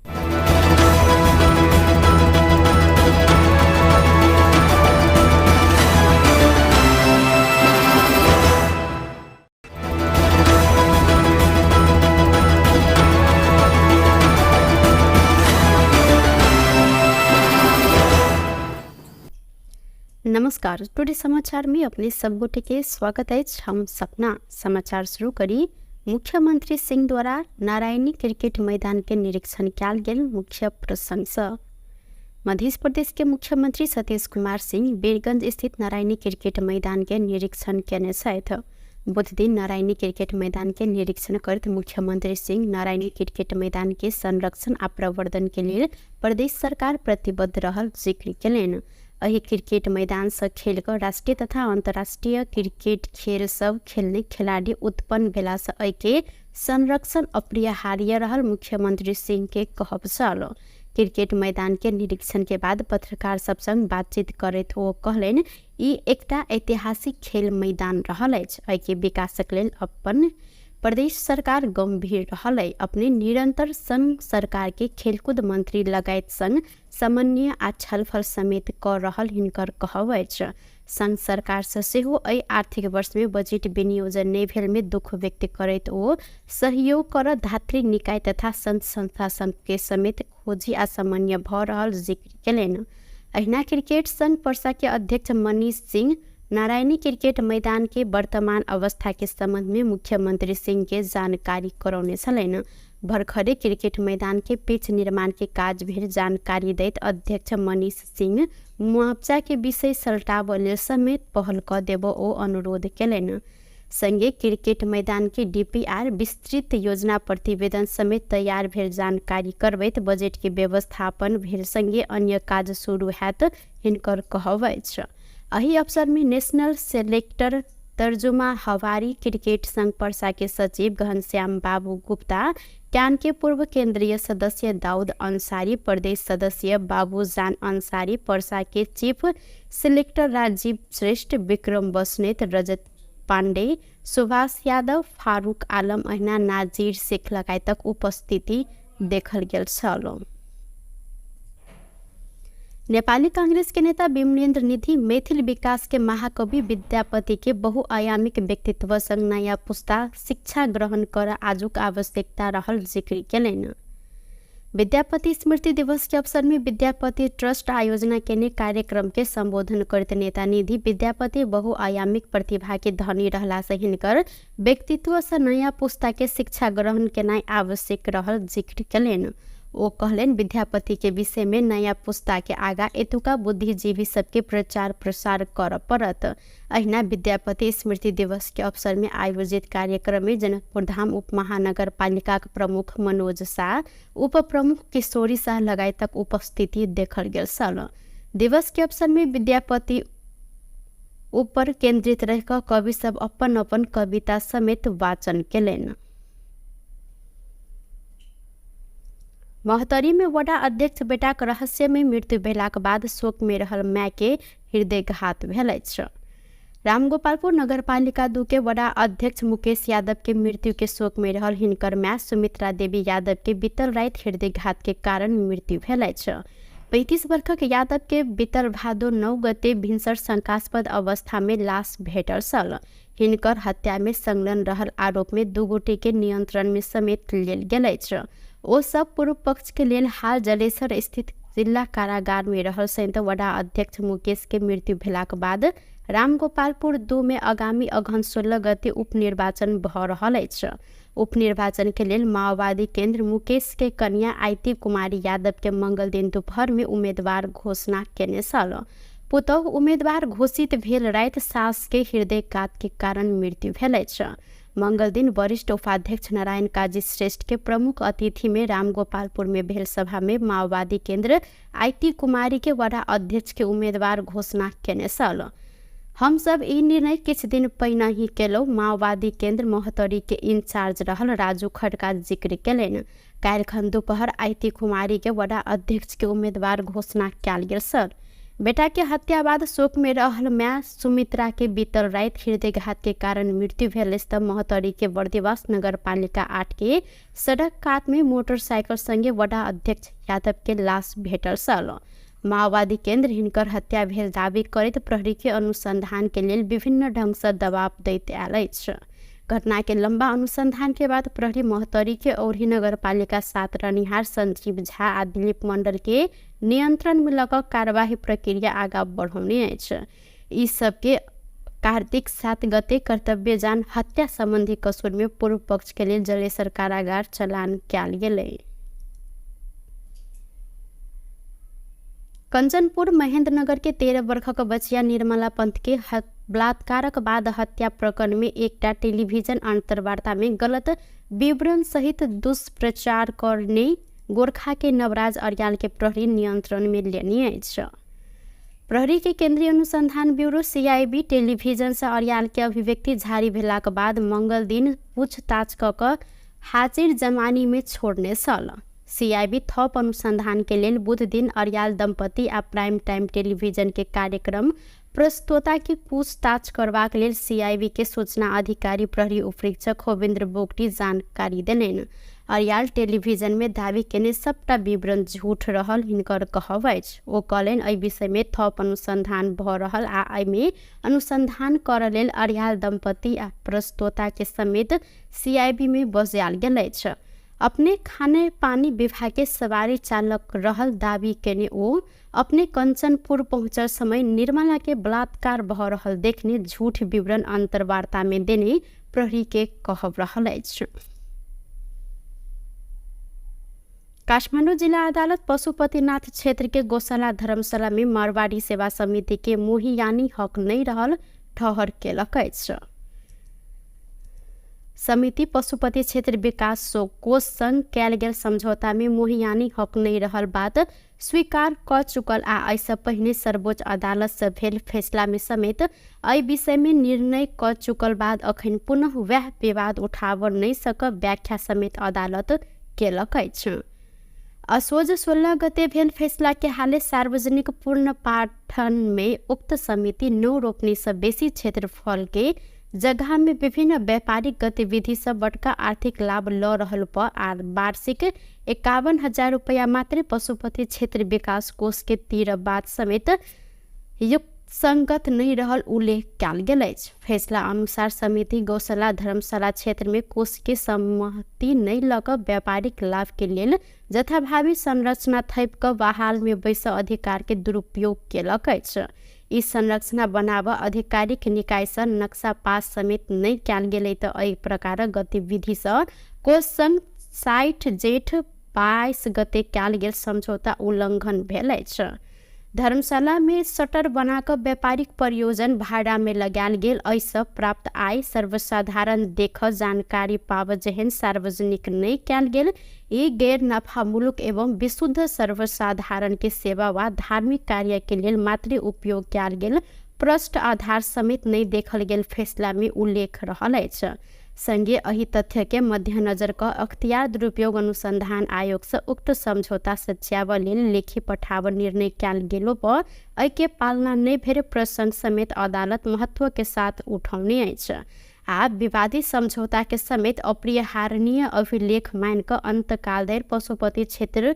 नमस्कार, टुडे समाचार में अपने सब गोटे के स्वागत अछि। हम सपना। समाचार शुरू करी मुख्यमंत्री सिंह द्वारा नारायणी क्रिकेट मैदान के निरीक्षण कयल गेल मुख्य प्रसंग सँ। मध्य प्रदेश के मुख्यमंत्री सतीश कुमार सिंह बीरगंज स्थित नारायणी क्रिकेट मैदान के निरीक्षण केने छथि। बुध दिन नारायणी क्रिकेट मैदान के निरीक्षण करैत मुख्यमंत्री सिंह नारायणी क्रिकेट मैदान के संरक्षण आ प्रवर्धन के लेल प्रदेश सरकार प्रतिबद्ध रहल जिक्र केलनि। एहि क्रिकेट मैदान से खेल कऽ राष्ट्रीय तथा अंतर्राष्ट्रीय क्रिकेट खेल सब खेलने खिलाड़ी उत्पन्न भेला से एहि के संरक्षण अपरिहार्य रहल मुख्यमंत्री सिंह के कहब छल। क्रिकेट मैदान के निरीक्षण के बाद पत्रकार सब संग बातचीत करैत ओ कहलनि, ई एकटा ऐतिहासिक खेल मैदान रहल अछि। एहि के विकासक लेल अपन प्रदेश सरकार गंभीर रहल अछि। अपने निरंतर संघ सरकार के खेलकूद मंत्री लगायत संग समन्वय आ छलफल समेत कऽ रहल हिनकर कहब अछि। संघ सरकार से सेहो एहि आर्थिक वर्ष में बजट विनियोजन नहि भेल में दुख व्यक्त करैत ओ सहयोग कर धात्री निकाय तथा संघ संस्था के समेत खोजी आ समन्वय भऽ रहल जिक्र केलनि। अहिना क्रिकेट संघ पर्सा के अध्यक्ष मनीष सिंह नारायणी क्रिकेट मैदान के वर्तमान अवस्था के संबंध में मुख्यमंत्री सिंह के जानकारी करौने छलनि। भर्खरे क्रिकेट मैदान के पिच निर्माण के काज भेल जानकारी दैत अध्यक्ष मनीष सिंह मुआवजा के विषय सलटाबऽ लेल समेत पहल कऽ देबऽ ओ अनुरोध केलनि। संगे क्रिकेट मैदान के डीपीआर विस्तृत योजना प्रतिवेदन समेत तैयार भेल जानकारी करबैत बजट के व्यवस्थापन भेल संगे अन्य काज शुरू हैत हिनकर कहब अछि। एहि अवसर में नेशनल सेलेक्टर तर्जुमा हवारी क्रिकेट संघ पर्सा के सचिव घनश्याम बाबू गुप्ता, can के पूर्व केंद्रीय सदस्य दाऊद अंसारी, प्रदेश सदस्य बाबूजान अंसारी, पर्सा के चीफ सिलेक्टर राजीव श्रेष्ठ, विक्रम बस्नेत, रजत पांडे, सुभाष यादव, फारूक आलम अहिना नाजीर शेख लगायतक उपस्थिति देखल गेल छल। नेपाली कांग्रेस के नेता विमलेन्द्र निधि मैथिल विकास के महाकवि विद्यापति के बहुआयामिक व्यक्तित्व संग नयाँ पुस्ता शिक्षा ग्रहण कर आजुक आवश्यकता रहल जिक्र केलनि। विद्यापति स्मृति दिवस के अवसर में विद्यापति ट्रस्ट आयोजना केने कार्यक्रम के संबोधन करैत नेता निधि विद्यापति बहुआयामिक प्रतिभा के धनी रहला से हिनकर व्यक्तित्व से नयाँ पुस्ता के शिक्षा ग्रहण केनाइ आवश्यक रहल जिक्र केलनि। ओ कहलनि, विद्यापति के विषय में नयाँ पुस्ता के आगा एतुका बुद्धिजीवी सबके प्रचार प्रसार करऽ पड़त। अहिना विद्यापति स्मृति दिवस के अवसर में आयोजित कार्यक्रम में जनकपुर धाम उप महानगर पालिका के प्रमुख मनोज शाह, उप प्रमुख किशोरी शाह लगायतक उपस्थिति देखल गेल छल। दिवस के अवसर में विद्यापति ऊपर केंद्रित रह कऽ कवि सब अपन अपन कविता समेत वाचन केलनि। महोत्तरी में वडा अध्यक्ष बेटाक रहस्य में मृत्यु भेलाक बाद शोक में रहल माय के हृदयघात भेल अछि। रामगोपालपुर नगरपालिका 2 के वडा अध्यक्ष मुकेश यादव के मृत्यु के शोक में रहल हिनकर माय सुमित्रा देवी यादव के बीतल राति हृदयघात के कारण मृत्यु भेल अछि। 35 वर्षक यादव के बीतल भादो 9 गते भिनसर शंकास्पद अवस्था में लाश भेटल छल। हिनकर हत्या में संलग्न रहल आरोप में 2 गोटे के नियंत्रण में समेत लेल गेल अछि। ओ सब पूर्व पक्ष के लेल हाल जलेसर स्थित जिला कारागार में रहल संयुक्त वडा अध्यक्ष मुकेश के मृत्यु भेलाक बाद रामगोपालपुर 2 में आगामी अगहन 16 गते उपनिर्वाचन भऽ रहल अछि। उपनिर्वाचन के लेल माओवादी केंद्र मुकेश के कन्या आयती कुमारी यादव के मंगल दिन दोपहर में उम्मीदवार घोषणा केने छल। पुतोहु उम्मीदवार घोषित भेल राति सास के हृदयघात के कारण मृत्यु भेल अछि। मंगल दिन वरिष्ठ उपाध्यक्ष नारायण काजी श्रेष्ठ के प्रमुख अतिथि में रामगोपालपुर में भेल सभा में माओवादी केंद्र आयती कुमारी के वडा अध्यक्ष के उम्मीदवार घोषणा केने छल। हम सब ई निर्णय किछु दिन पहिने ही केलहुँ। माओवादी केन्द्र महोत्तरी के इंचार्ज रहल राजू खड्का जिक्र केलनि। काल्हिखन दुपहर आइती कुमारी के वडा अध्यक्ष के उम्मीदवार घोषणा कयल गेल सर। बेटा के हत्या बाद शोक में रहल माय सुमित्रा के बीतल राति हृदयघात के कारण मृत्यु भेल अछि त महोत्तरी के बर्दिवास नगरपालिका 8 के सड़क कात में मोटरसाइकिल संगे वडा अध्यक्ष यादव के लाश भेटल छल। माओवादी केन्द्र हिनकर हत्या भेल दावी करैत प्रहरी के अनुसंधान के लेल विभिन्न ढंग से दबाव दैत आयल अछि। घटना के लंबा अनुसंधान के बाद प्रहरी महोत्तरी के औरही नगरपालिका 7 रहनिहार संजीव झा आ दिलीप मंडल के नियंत्रण में लऽ कऽ कार्यवाही प्रक्रिया आगा बढ़ौने अछि। ई सबके कार्तिक 7 गते कर्तव्य जान हत्या संबंधी कसूर में पूर्व पक्ष के लेल जलेसर कारागार चलान कयल गेलै। कंचनपुर महेंद्रनगर के 13 वर्षक बचिया निर्मला पंत के बलात्कारक बाद हत्या प्रकरण में एकटा टेलीविजन अंतर्वार्ता में गलत विवरण सहित दुष्प्रचार करने गोरखा के नवराज अर्याल के प्रहरी नियंत्रण में लेने अछि। प्रहरी के केंद्रीय अनुसंधान ब्यूरो सीआईबी टेलीविजन से अर्याल के अभिव्यक्ति जारी भेलाक बाद मंगल दिन पूछताछ क कऽ हाजिर जमानी में छोड़ने छल। सीआईबी थप अनुसंधान के लेल बुध दिन अर्याल दंपति आ प्राइम टाइम टेलीविजन के कार्यक्रम प्रस्तोता के पूछताछ करबाक लेल सीआईबी के सूचना अधिकारी प्रहरी उपरीक्षक होविन्द्र बोगटी जानकारी देलनि। अर्याल टेलीविजन में दावी केने सबटा विवरण झूठ रहल हिनकर कहब अछि। ओ कहलनि एहि विषय में थप अनुसंधान भऽ रहल आ एहिमे अनुसंधान करऽ लेल अर्याल दंपति आ प्रस्तोता के समेत सीआईबी में बजायल गेल अछि। अपने खाने पानी विभाग के सवारी चालक रहल दावी केने ओ अपने कंचनपुर पहुँचल समय निर्मला के बलात्कार भऽ रहल देखने झूठ विवरण अंतर्वार्ता में देने प्रहरी के कहब रहल अछि। काठमाडौँ जिला अदालत पशुपतिनाथ क्षेत्र के गौशाला धर्मशाला में मारवाड़ी सेवा समिति के मोहियानी हक नहीं रहल ठहर केलक अछि। समिति पशुपति क्षेत्र विकास कोष संग कयल गेल समझौता में मोहियानी हक नहीं रहल बात स्वीकार क चुकल आ एहिसँ पहिने सर्वोच्च अदालत से भेल फैसला में समेत एहि विषय में निर्णय क चुकल बाद अखन पुनः वएह विवाद उठाब नहीं सकब व्याख्या समेत अदालत केलक अछि। असोज 16 गते भेल फैसला के हाले सार्वजनिक पूर्ण पाठन में उक्त समिति 9 रोपनी से बेसी क्षेत्रफल के जगह में विभिन्न व्यापारिक गतिविधि से बड़का आर्थिक लाभ ल रहल पर आ वार्षिक 51,000 रुपया मात्रै पशुपति क्षेत्र विकास कोष के तीर बात समेत युक्त संगत नहीं रहल उल्लेख कयल गेल अछि। फैसला अनुसार समिति गौशाला धर्मशाला क्षेत्र में कोष के सहमति नहीं लऽ कऽ व्यापारिक लाभ के लेल जथाभावी संरचना थपि कऽ बहाल में बैस अधिकार के दुरुपयोग केलक अछि। ई संरचना बनाब आधिकारिक निकाय सँ नक्शा पास समेत नहि कयल गेलै तऽ एहि प्रकारक गतिविधि सँ कोष संग 60 जेठ 22 गते कयल गेल समझौता उल्लंघन भेल अछि। धर्मशाला में शटर बना कऽ व्यापारिक प्रयोजन भाड़ा में लगायल गेल एहिसँ प्राप्त आय सर्वसाधारण देख जानकारी पाब जेहन सार्वजनिक नहि कयल गेल ई गैर नफामूलक एवं विशुद्ध सर्वसाधारण के सेवा वा धार्मिक कार्य के लेल मात्रै उपयोग कयल गेल प्रष्ट आधार समेत नहि देखल गेल फैसला में उल्लेख रहल अछि। संगे एहि तथ्य के मध्यनजर क अख्तियार दुरुपयोग अनुसंधान आयोग से उक्त समझौता सच्याब लेल लेखी पठाब निर्णय कयल गेलो पर एहि के पालना नहि भेल प्रसंग समेत अदालत महत्व के साथ उठौने अछि आ विवादित समझौता के समेत अपरिहार्य अभिलेख मान कऽ अंतकाल धरि पशुपति क्षेत्र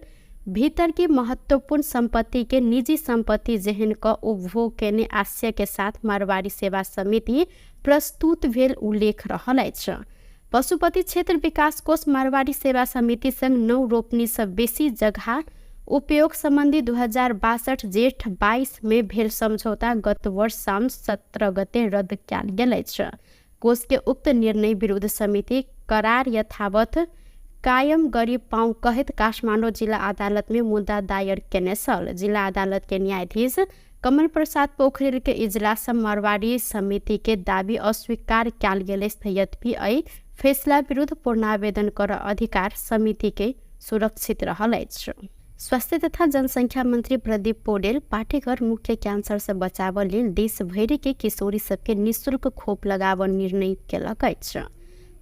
भीतर की महत्वपूर्ण संपत्ति के निजी संपत्ति जेहन क उपभोग केने आशय के साथ मारवाड़ी सेवा समिति प्रस्तुत भेल उल्लेख रहल अछि। पशुपति क्षेत्र विकास कोष मारवाड़ी सेवा समिति संग 9 रोपनी से बेसी जगह उपयोग संबंधी 2062 जेठ 22 में भेल समझौता गत वर्ष साउन 17 गते रद्द कयल गेल अछि। कोष के उक्त निर्णय विरुद्ध समिति करार यथावत कायम गरी पाउँ कहैत काठमाडौँ जिला अदालत में मुद्दा दायर केने छल। जिला अदालत के न्यायाधीश कमल प्रसाद पोखरेल के इजलास मारवाड़ी समिति के दावी अस्वीकार कयल गेल अछि। यद्यपि एहि फैसला विरुद्ध पूर्णावेदन कर अधिकार समिति के सुरक्षित रहल अछि। स्वास्थ्य तथा जनसंख्या मंत्री प्रदीप पौडेल पाठेघर मुख्य कैंसर से बचाव लेल देशभरि के किशोरी सबके निःशुल्क खोप लगाव निर्णय केलक अछि।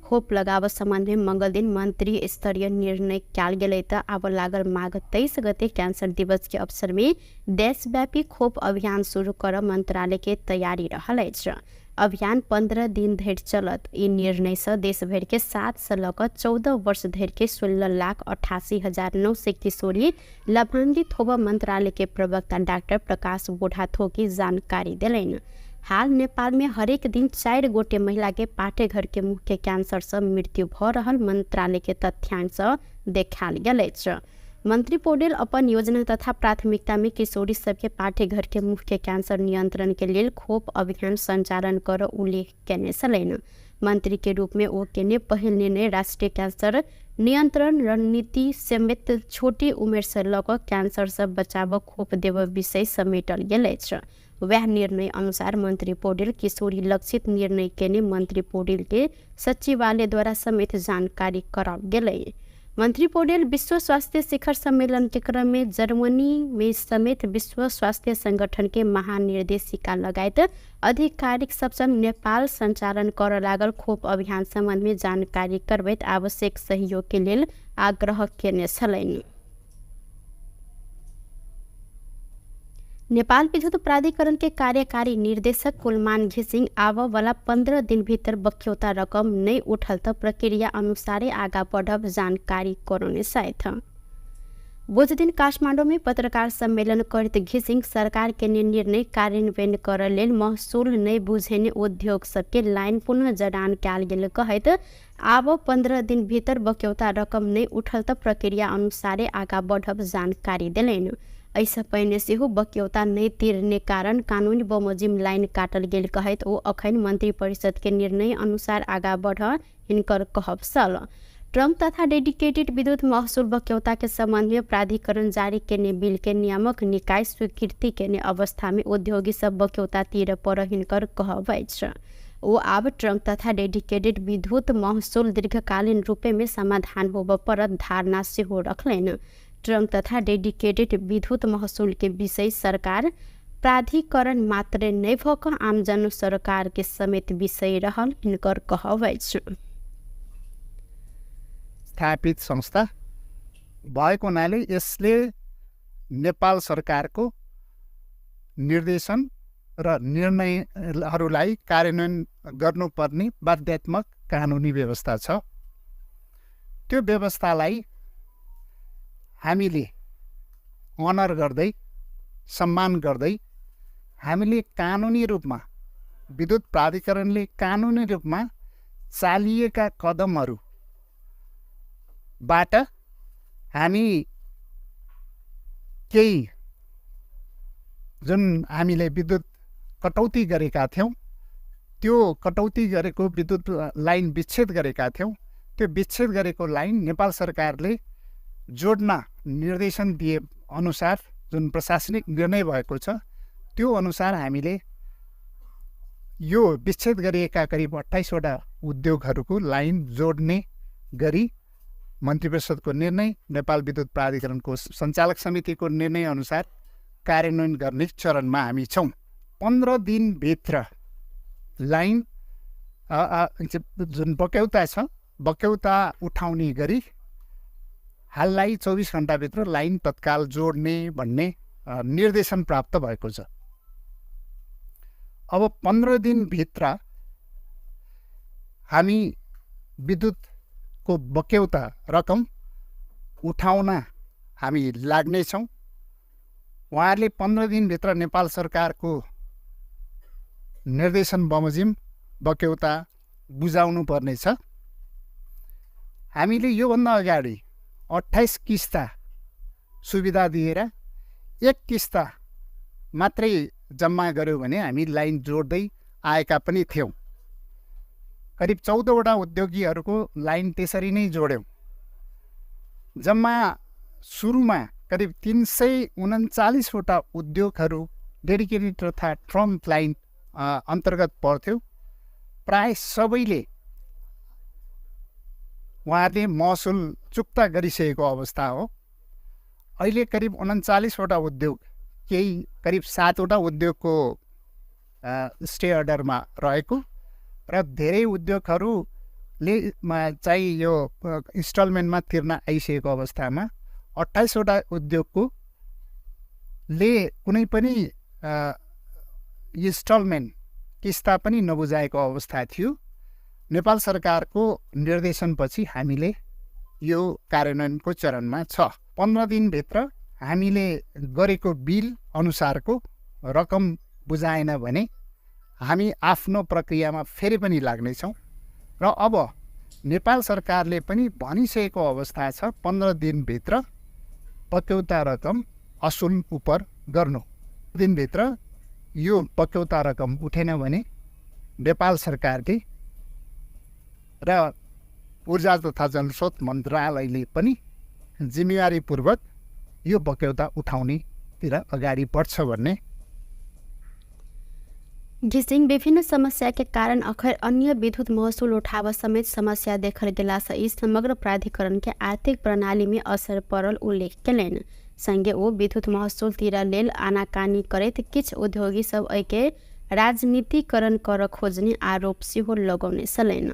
खोप लगाव सम्बन्ध में मंगल दिन मंत्री स्तरीय निर्णय कयल गेलै त आब लागल माघ 23 गते कैंसर दिवस के अवसर में देशव्यापी खोप अभियान शुरू कर मंत्रालय के तैयारी रहल अछि। अभियान 15 दिन धरि चलत। ई निर्णय से देशभरि के 7 से लऽ कऽ 14 वर्ष धरि के 16,88,900 किशोरी लाभान्वित होबऽ मंत्रालय के प्रवक्ता डॉक्टर प्रकाश बोढ़ाथोकी जानकारी देलनि। हाल नेपाल में हरेक दिन 4 गोटे महिला के पाठेघर के मुख्य कैंसर से मृत्यु भऽ रहल मंत्रालय के तथ्यांक से देखायल गेल अछि। मंत्री पौडेल अपन योजना तथा प्राथमिकता में किशोरी सबके पाठेघर के मुख्य कैंसर नियंत्रण के लेल खोप अभियान संचालन कर उल्लेख केने छलनि। मंत्री के रूप में ओ केने पहिल निर्णय राष्ट्रीय कैंसर नियंत्रण रणनीति समेत छोटी उमेर से लऽ कऽ कैंसर से बचाव खोप देबऽ विषय समेटल गेल अछि। वह निर्णय अनुसार मंत्री पौडेल किशोरी लक्षित निर्णय केने मंत्री पौडेल के सचिवालय द्वारा समेत जानकारी कराओल गेलै। मंत्री पौडेल विश्व स्वास्थ्य शिखर सम्मेलन के क्रम में जर्मनी में समेत विश्व स्वास्थ्य संगठन के महानिर्देशिका लगायत आधिकारिक सबसँग नेपाल संचालन कर लागल खोप अभियान सम्बन्ध में जानकारी करबैत आवश्यक सहयोग के लेल आग्रह केने छलनि। नेपाल विद्युत प्राधिकरण के कार्यकारी निर्देशक कुलमान घिसिङ आबऽवला 15 दिन भीतर बक्यौता रकम नै उठल त प्रक्रिया अनुसारे आगा बढ़ब जानकारी करौने छथि। बुध दिन काठमाडौँ में पत्रकार सम्मेलन करैत घिसिङ सरकार के निर्णय कार्यान्वयन कर लेल महसुल नै बुझेने उद्योग सबके लाइन पुनः जडान कयल गेल कहैत आब 15 दिन भीतर बक्यौता रकम नै उठल त प्रक्रिया अनुसारे आगा बढ़ब जानकारी देलनि। एहिसँ पहिने सेहो बक्यौता नहि तिरने कारण कानूनी बमोजिम लाइन काटल गेल कहैत ओ अखन मंत्री परिषद के निर्णय अनुसार आगा बढ़ हिनकर कहब छल। ट्रंक तथा डेडिकेटेड विद्युत महसूल बक्यौता के संबंध में प्राधिकरण जारी केने बिल के नियामक निकाय स्वीकृति केने अवस्था में उद्योगी सब बक्यौता तिर पर हिनकर कहब अछि। ओ आब ट्रंक तथा डेडिकेटेड विद्युत महसूल दीर्घकालीन रूपे में समाधान होबऽ पड़त धारणा सेहो रखलनि। ट्रंक तथा डेडिकेटेड विद्युत महसूल के विषय सरकार प्राधिकरण मात्रे नहि भऽ कऽ आमजन सरकार के समेत विषय रहल हिनकर कहब अछि। स्थापित संस्था भएको हुनाले यसले नेपाल सरकारको निर्देशन र निर्णयहरूलाई कार्यान्वयन गर्नुपर्ने बाध्यात्मक कानुनी व्यवस्था छ। त्यो व्यवस्थालाई हामीले अनर गर्दै सम्मान गर्दै हामीले कानुनी रूपमा विद्युत प्राधिकरणले कानुनी रूपमा चालिएका कदमहरूबाट हामी केही जुन हामीले विद्युत कटौती गरेका थियौँ त्यो कटौती गरेको विद्युत लाइन विच्छेद गरेका थियौँ, त्यो विच्छेद गरेको लाइन नेपाल सरकारले जोड्न निर्देशन दिए अनुसार जुन प्रशासनिक निर्णय भएको छ त्यो अनुसार हामीले यो विच्छेद गरिएका करिब 28वटा उद्योगहरूको लाइन जोड्ने गरी मन्त्री परिषदको निर्णय, नेपाल विद्युत प्राधिकरणको सञ्चालक समितिको निर्णय अनुसार कार्यान्वयन गर्ने चरणमा हामी छौँ। 15 दिनभित्र लाइन जुन बक्यौता छ बक्यौता उठाउने गरी हाललाई 24 घन्टाभित्र लाइन तत्काल जोड्ने भन्ने निर्देशन प्राप्त भएको छ। अब 15 दिनभित्र हामी विद्युतको बक्यौता रकम उठाउन हामी लाग्नेछौँ। उहाँहरूले 15 दिनभित्र नेपाल सरकारको निर्देशन बमोजिम बक्यौता बुझाउनु पर्नेछ। हामीले योभन्दा अगाडि 28 किस्ता सुविधा दिएर 1 किस्ता मात्रै जम्मा गऱ्यौँ भने हामी लाइन जोड्दै आएका पनि थियौँ। करिब 14वटा उद्योगीहरूको लाइन त्यसरी नै जोड्यौँ। जम्मा सुरुमा करिब 339वटा उद्योगहरू डेडिकेटेड तथा ट्रङ्क लाइन अन्तर्गत पर्थ्यो। प्राय सबैले उहाँहरूले महसुल चुक्ता गरिसकेको अवस्था हो। अहिले करिब 39 वटा उद्योग, केही करिब 7 वटा उद्योगको स्टे अर्डरमा रहेको र धेरै उद्योगहरूले चाहिँ यो इन्स्टलमेन्टमा तिर्न आइसकेको अवस्थामा 28 वटा उद्योगको ले कुनै पनि इन्स्टलमेन्ट किस्ता पनि नबुझाएको अवस्था थियो। नेपाल सरकारको निर्देशनपछि हामीले यो कार्यान्वयनको चरणमा छ। 15 दिनभित्र हामीले गरेको बिल अनुसारको रकम बुझाएन भने हामी आफ्नो प्रक्रियामा फेरि पनि लाग्नेछौँ र अब नेपाल सरकारले पनि भनिसकेको अवस्था छ 15 दिनभित्र पक्यौता रकम असुल उप गर्नु। दिनभित्र यो पक्यौता रकम उठेन भने नेपाल सरकारले र ऊर्जा तथा जलस्रोत मन्त्रालयले पनि जिम्मेवारीपूर्वक यो बक्यौता उठाउनेतिर अगाडि बढ्छ भन्ने। घिसिङ विभिन्न समस्या के कारण अखर अन्य विद्युत महसुल उठाव समेत समस्या देखल गेला से ई समग्र प्राधिकरण के आर्थिक प्रणाली में असर पड़ल उल्लेख केलनि। संगे ओ विद्युत महसुल तिर लेल आनाकानी करैत किछु उद्योगी सब एहिके राजनीतिकरण कर खोजने आरोप सेहो लगौने छलनि।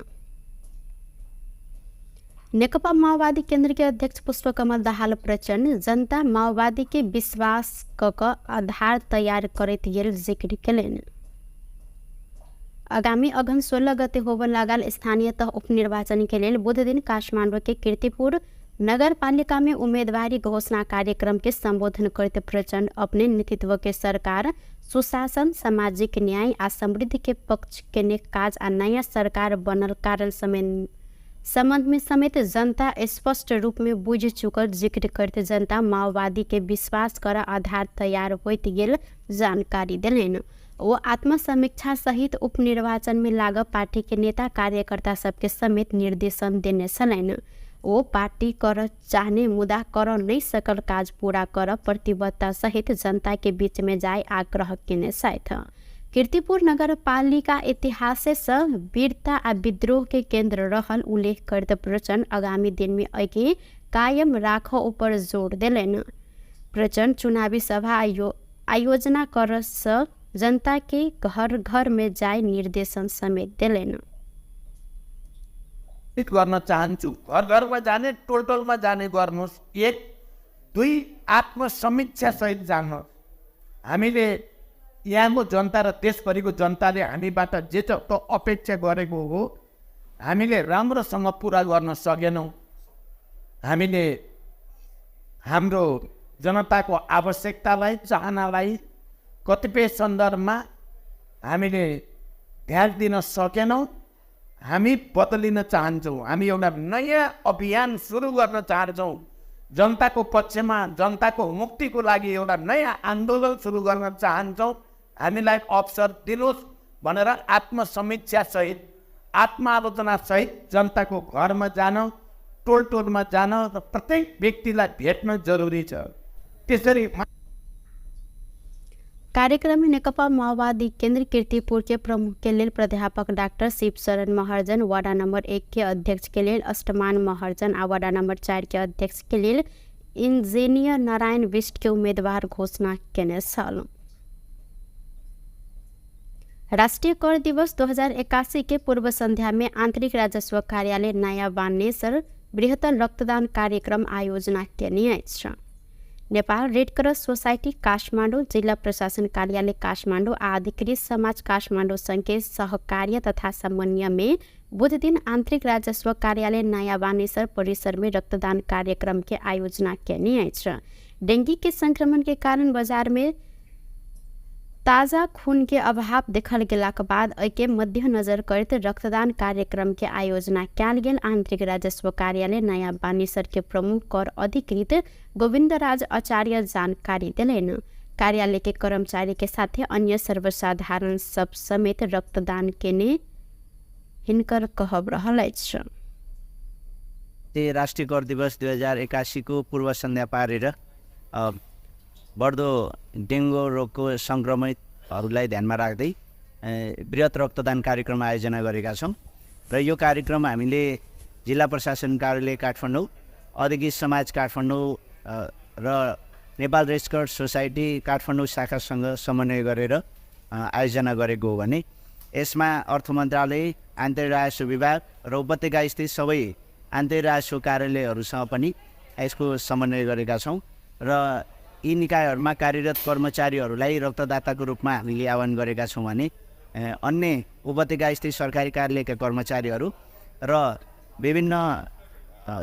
नेकपा माओवादी केंद्र के अध्यक्ष पुष्पकमल दाहाल प्रचण्ड जनता माओवादी के विश्वास क आधार तैयार करैत गेल जिक्र केलनि। आगामी अगहन 16 गते होबय लागल स्थानीय तह उपनिर्वाचन के लेल बुध दिन काठमाडौँ के कीर्तिपुर नगरपालिका में उम्मीदवारी घोषणा कार्यक्रम के संबोधन करते प्रचण्ड अपने नेतृत्व के सरकार सुशासन, सामाजिक न्याय आ समृद्धि के पक्ष के काज आ नया सरकार बनल कारण संबंध में समेत जनता स्पष्ट रूप में बुझ चुकल जिक्र करते जनता माओवादी के विश्वास कर आधार तैयार होइत गेल जानकारी देलनि। वो आत्मसमीक्षा सहित उपनिर्वाचन में लागल पार्टी के नेता कार्यकर्ता सबके समेत निर्देशन देने छलनि। वो पार्टी कर चाहने मुदा कर नहीं सकल काज पूरा कर प्रतिबद्धता सहित जनता के बीच में जाए आग्रह केने छथि। कीर्तिपुर नगरपालिका इतिहास से वीरता आ विद्रोह के केंद्र रहल उल्लेख करते प्रचण्ड आगामी दिन में एके कायम राख ऊपर जोर देलनि। प्रचण्ड चुनावी सभा आयोजना कर से जनता के घर घर में जाए निर्देशन समेत देलनि। गर्न चाहन्छु घर घरमा जाने, टोल टोलमा जाने गर्नुहोस्। 1 2 आत्मसमीक्षा सहित जानुहोस्। हामीले यहाँको जनता र देशभरिको जनताले हामीबाट जे जस्तो अपेक्षा गरेको हो हामीले राम्रोसँग पुरा गर्न सकेनौँ। हामीले हाम्रो जनताको आवश्यकतालाई, चाहनालाई कतिपय सन्दर्भमा हामीले ध्यान दिन सकेनौँ। हामी बदलिन चाहन्छौँ। हामी एउटा नयाँ अभियान सुरु गर्न चाहन्छौँ। जनताको पक्षमा, जनताको मुक्तिको लागि एउटा नयाँ आन्दोलन सुरु गर्न चाहन्छौँ। हामीलाई अवसर दिनुहोस् भनेर आत्मसमीक्षासहित, आत्मआलोचनासहित जनताको घरमा जान, टोल टोलमा जान र प्रत्येक व्यक्तिलाई भेट्न जरुरी छ। त्यसरी कार्यक्रम में नेकपा माओवादी केंद्र कीर्तिपुर के प्रमुख के लेल प्राध्यापक doctor Shivsharan Maharjan, ward number 1 के अध्यक्ष के लेल अष्टमान महर्जन आ वार्ड नंबर 4 के अध्यक्ष के लेल इंजीनियर नारायण बिष्ट के उम्मीदवार घोषणा केने छल। राष्ट्रीय कर दिवस 2081 के पूर्व संध्या में आंतरिक राजस्व कार्यालय नयाँ बानेश्वर बृहत्तर रक्तदान कार्यक्रम आयोजना केने अछि। Nepal red cross society Kathmandu, जिल्ला प्रशासन कार्यालय काठमाडौँ आ अधिकृत समाज काठमाडौँ संघ के सहकार्य तथा समन्वय में बुध दिन आंतरिक राजस्व कार्यालय नयाँ बानेश्वर परिसर में रक्तदान कार्यक्रम के आयोजना केने अछि। डेंगू के संक्रमण के कारण बाजार में ताज़ा खून के अभाव देखल गेलाक बाद एहिके मध्यनजर करैत रक्तदान कार्यक्रम के आयोजना कयल गेल। आंतरिक राजस्व कार्यालय नयाँ बानेश्वर के प्रमुख कर अधिकृत गोविन्दराज आचार्य जानकारी देलनि। कार्यालय के कर्मचारी के साथे अन्य सर्वसाधारण सब समेत रक्तदान केने हिनकर कहब रहल अछि। राष्ट्रिय कर दिवस 2081 को पूर्व सन्ध्या पारेर बढ्दो डेङ्गु रोगको सङ्क्रमितहरूलाई ध्यानमा राख्दै बृहत् रक्तदान कार्यक्रम आयोजना गरेका छौँ र यो कार्यक्रम हामीले जिल्ला प्रशासन कार्यालय काठमाडौँ, अधिकृत समाज काठमाडौँ र नेपाल रेडक्रस सोसाइटी काठमाडौँ शाखासँग समन्वय गरेर आयोजना गरेको हो भने यसमा अर्थ मन्त्रालय, आन्तरिक राजस्व विभाग र उपत्यका स्थित सबै आन्तरिक राजस्व कार्यालयहरूसँग पनि यसको समन्वय गरेका छौँ र यी निकायहरूमा कार्यरत कर्मचारीहरूलाई रक्तदाताको रूपमा हामीले आह्वान गरेका छौँ भने अन्य उपत्यका स्थित सरकारी कार्यालयका कर्मचारीहरू र विभिन्न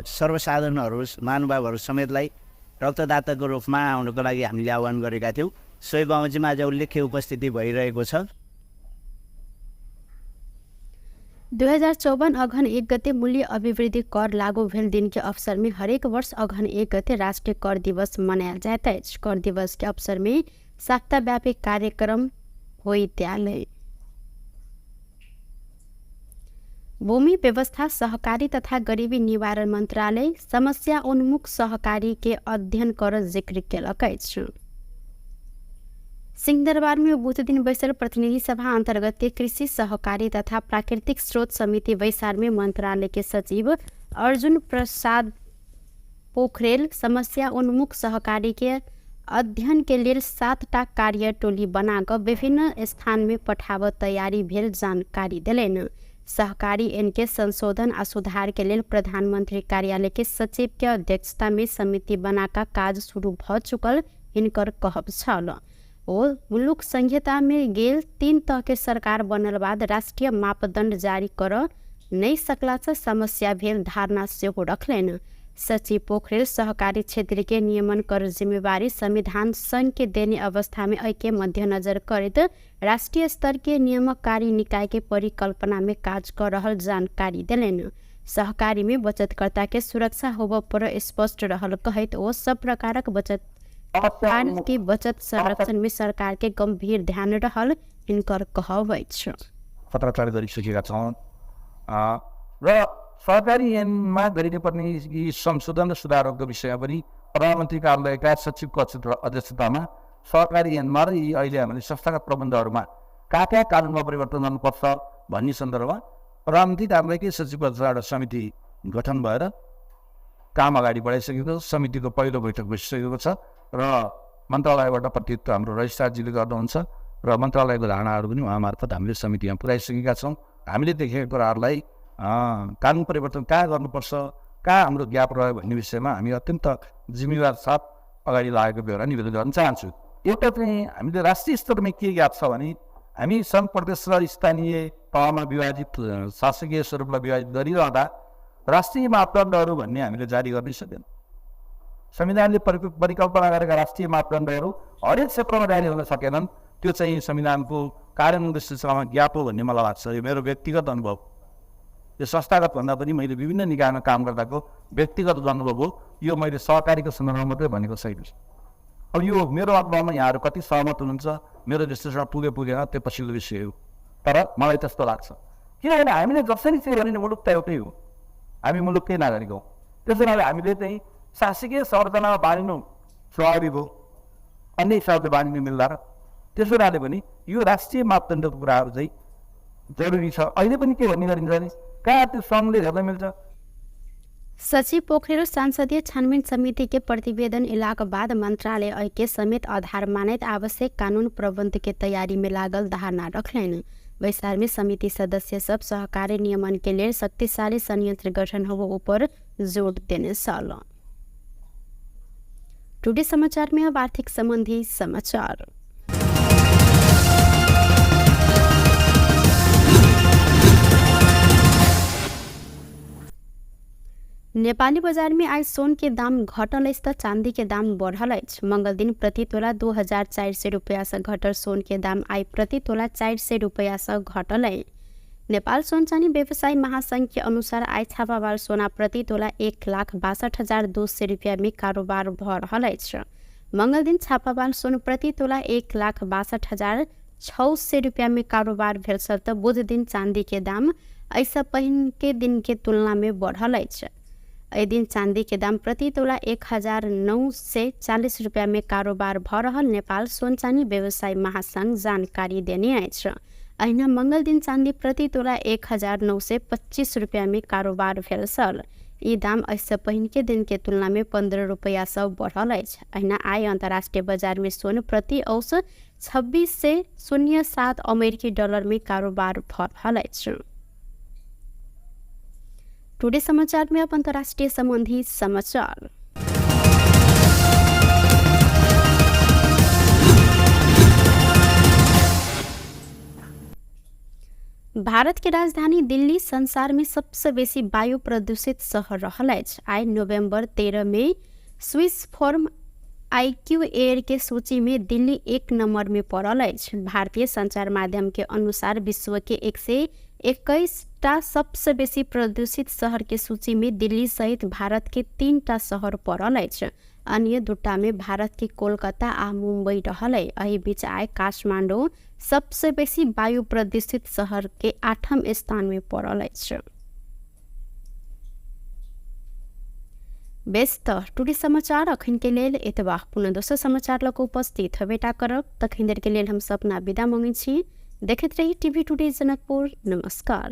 सर्वसाधारणहरू महानुभावहरू समेतलाई रक्तदाताको रूपमा आउनको लागि हामीले आह्वान गरेका थियौँ। सोही बमोजिम आज उल्लेख्य उपस्थिति भइरहेको छ। 2054 अगहन 1 गते मूल्य अभिवृद्धि कर लागू भेल दिन के अवसर में हरेक वर्ष अगहन 1 गते राष्ट्रिय कर दिवस मनायल जाइत अछि। कर दिवस के अवसर में सप्ताहव्यापी कार्यक्रम होइत आयल। भूमि व्यवस्था सहकारी तथा गरीबी निवारण मन्त्रालय समस्या उन्मुख सहकारी के अध्ययन कर जिक्र केलक अछि। सिंहदरबार में बुध दिन बैसल प्रतिनिधि सभा अंतर्गत के कृषि सहकारी तथा प्राकृतिक स्रोत समिति बैसार में मंत्रालय के सचिव अर्जुन प्रसाद पोखरेल समस्या उन्मुख सहकारी के अध्ययन के लेल 7टा कार्य टोली बना कऽ विभिन्न स्थान में पठाबऽ तैयारी भेल जानकारी देलनि। सहकारी एन के संशोधन आ सुधार के लेल प्रधानमंत्री कार्यालय के सचिव के अध्यक्षता में समिति बना कऽ काज शुरू भऽ चुकल हिनकर कहब छल। ओ मुलुक संहिता में गेल 3 तह के सरकार बनल बाद राष्ट्रिय मापदण्ड जारी कर नहि सकला से समस्या भेल धारणा सेहो रखलनि। सचिव पोखरेल सहकारी क्षेत्र के नियमन कर जिम्मेवारी संविधान संघ के देने अवस्था में एहि के मध्यनजर करैत राष्ट्रीय स्तर के नियमकारी निकाय के परिकल्पना में काज कर रहल जानकारी देलनि। सहकारी में बचतकर्ता के सुरक्षा होबऽ पर स्पष्ट रहल कहैत ओ सब प्रकारक बचत के बचत संरक्षण में सरकार के गंभीर ध्यान रहल हिनकर कहब अछि। पत्राचार गरिसकेका छौँ र सहकारी ऐनमा गरिनुपर्ने यी संशोधन र सुधारहरूको विषयमा पनि प्रधानमन्त्री कार्यालयका सचिवको अध्यक्षतामा सहकारी ऐनमा र यी अहिले हामीले संस्थागत प्रबन्धहरूमा कहाँ कहाँ कानुनमा परिवर्तन गर्नुपर्छ भन्ने सन्दर्भमा प्रधानमन्त्री कार्यालयकै सचिवको अध्यक्षता समिति गठन भएर काम अगाडि बढाइसकेको छ। समितिको पहिलो बैठक बसिसकेको छ र मन्त्रालयबाट प्रतिनिधित्व हाम्रो रजिस्ट्रारजीले गर्नुहुन्छ र मन्त्रालयको धारणाहरू पनि उहाँ मार्फत हामीले समितिमा पुर्याइसकेका छौँ। हामीले देखेका कुराहरूलाई कानुन परिवर्तन कहाँ गर्नुपर्छ, कहाँ हाम्रो ग्याप रह्यो भन्ने विषयमा हामी अत्यन्त जिम्मेवार साथ अगाडि लागेको बेहोरा निवेदन गर्न चाहन्छु। एउटा चाहिँ हामीले राष्ट्रिय स्तरमा के ग्याप छ भने हामी सङ्घ प्रदेश र स्थानीय तहमा विभाजित शासकीय स्वरूपलाई विभाजित गरिरहँदा राष्ट्रिय मापदण्डहरू भन्ने हामीले जारी गर्नै सकेन। संविधानले परिकल्पना गरेका राष्ट्रिय मापदण्डहरू हरेक क्षेत्रमा जारी हुन सकेनन्। त्यो चाहिँ संविधानको कार्यान्वयन दृष्टिकोणमा ग्याप हो भन्ने मलाई लाग्छ। यो मेरो व्यक्तिगत अनुभव, यो संस्थागत भन्दा पनि मैले विभिन्न निकायमा काम गर्दाको व्यक्तिगत अनुभव हो। यो मैले सहकारीको सन्दर्भमा मात्रै भनेको छैन। अब यो मेरो अनुभवमा यहाँहरू कति सहमत हुनुहुन्छ, मेरो दृष्टिकोण पुगे पुगेन त्यो पछिल्लो विषय हो, तर मलाई त्यस्तो लाग्छ। किनभने हामीले जसरी चाहिँ भने मुलुक त एउटै हो, हामी मुलुककै नागरिक हौँ। त्यसो हुनाले हामीले चाहिँ शासकीय संरचनामा बाँधिनु स्वाभाविक हो, अन्य हिसाबले बाँधिनु मिल्दा र त्यसो हुनाले पनि यो राष्ट्रिय मापदण्डको कुराहरू चाहिँ जरुरी छ। अहिले पनि के भन्ने गरिन्छ भने कहाँ त्यो सङ्घले हेर्न मिल्छ। सचिव पोखरेल संसदीय छानबिन समिति के प्रतिवेदन एलाक बाद मंत्रालय एहि के समेत आधार मानैत आवश्यक कानून प्रबंध के तैयारी में लागल धारणा रखलनि। बैसार में समिति सदस्य सब सहकारी नियमन के लेल शक्तिशाली संयंत्र गठन होबो ऊपर जोड़ देने छल। टुडे समाचार में अब आर्थिक संबंधी समाचार। नेपाली बजार में आज सोन के दाम घटल अछि त चांदी के दाम बढ़ल अछि। मंगल दिन प्रति तोला 2400 रुपया से घटल सोन के दाम आइ प्रति तोला 400 रुपया से घटल अछि। नेपाल सोन चानी व्यवसायी महासंघ के अनुसार आइ छापावाल सोना प्रति तोला 1,62,200 रुपया में कारोबार भ रहल अछि। मंगल दिन छापावाल सोन प्रति तोला 1,62,600 रुपया में कारोबार भेल छल त बुध दिन चांदी के दाम एहिसँ पहिन के दिन के तुलना में बढ़ल अछि। एहि दिन चांदी के दाम प्रति तोला 1,940 रुपया में कारोबार भ रहल नेपाल सोन चानी व्यवसायी महासंघ जानकारी देने अछि। अहिना मंगल दिन चांदी प्रति तोला 1,925 रुपया में कारोबार भेल छल। ई दाम एहिसँ पहिनके दिनके तुलनामे 15 रुपैयासँ बढ़ल अछि। अहिना आइ अन्तर्राष्ट्रिय बजारमे सोन प्रति औस 26.07 अमेरिकी डॉलरमे कारोबार भऽ रहल अछि। टुडे समाचारमे अब अन्तर्राष्ट्रिय सम्बन्धी समाचार। भारत के राजधानी दिल्ली संसार में सबसे बेसी वायु प्रदूषित शहर रहल अछि। आइ नोभेम्बर 13 में स्विस फॉर्म आईक्यू एयर के सूची में दिल्ली 1 नंबर में पड़ल अछि। भारतीय संचार माध्यम के अनुसार विश्व के 121 टा सबसे बेसी प्रदूषित शहर के सूची में दिल्ली सहित भारत के 3 टा शहर पड़ल अछि। अन्य 2 में भारत के कोलकाता आ मुंबई रहल अछि। एहि बीच आइ काठमांडू सबसे बेसी वायु प्रदूषित शहर के 8म स्थान में पड़ल अछि। बेस त टुडे समाचार अखन के लेल एतबा। पुनः दोसर समाचार लऽ कऽ उपस्थित हेबेटा करब। तखन देर के लेल हम सपना विदा मंगै छी। देखैत रही टीवी टुडे जनकपुर। नमस्कार।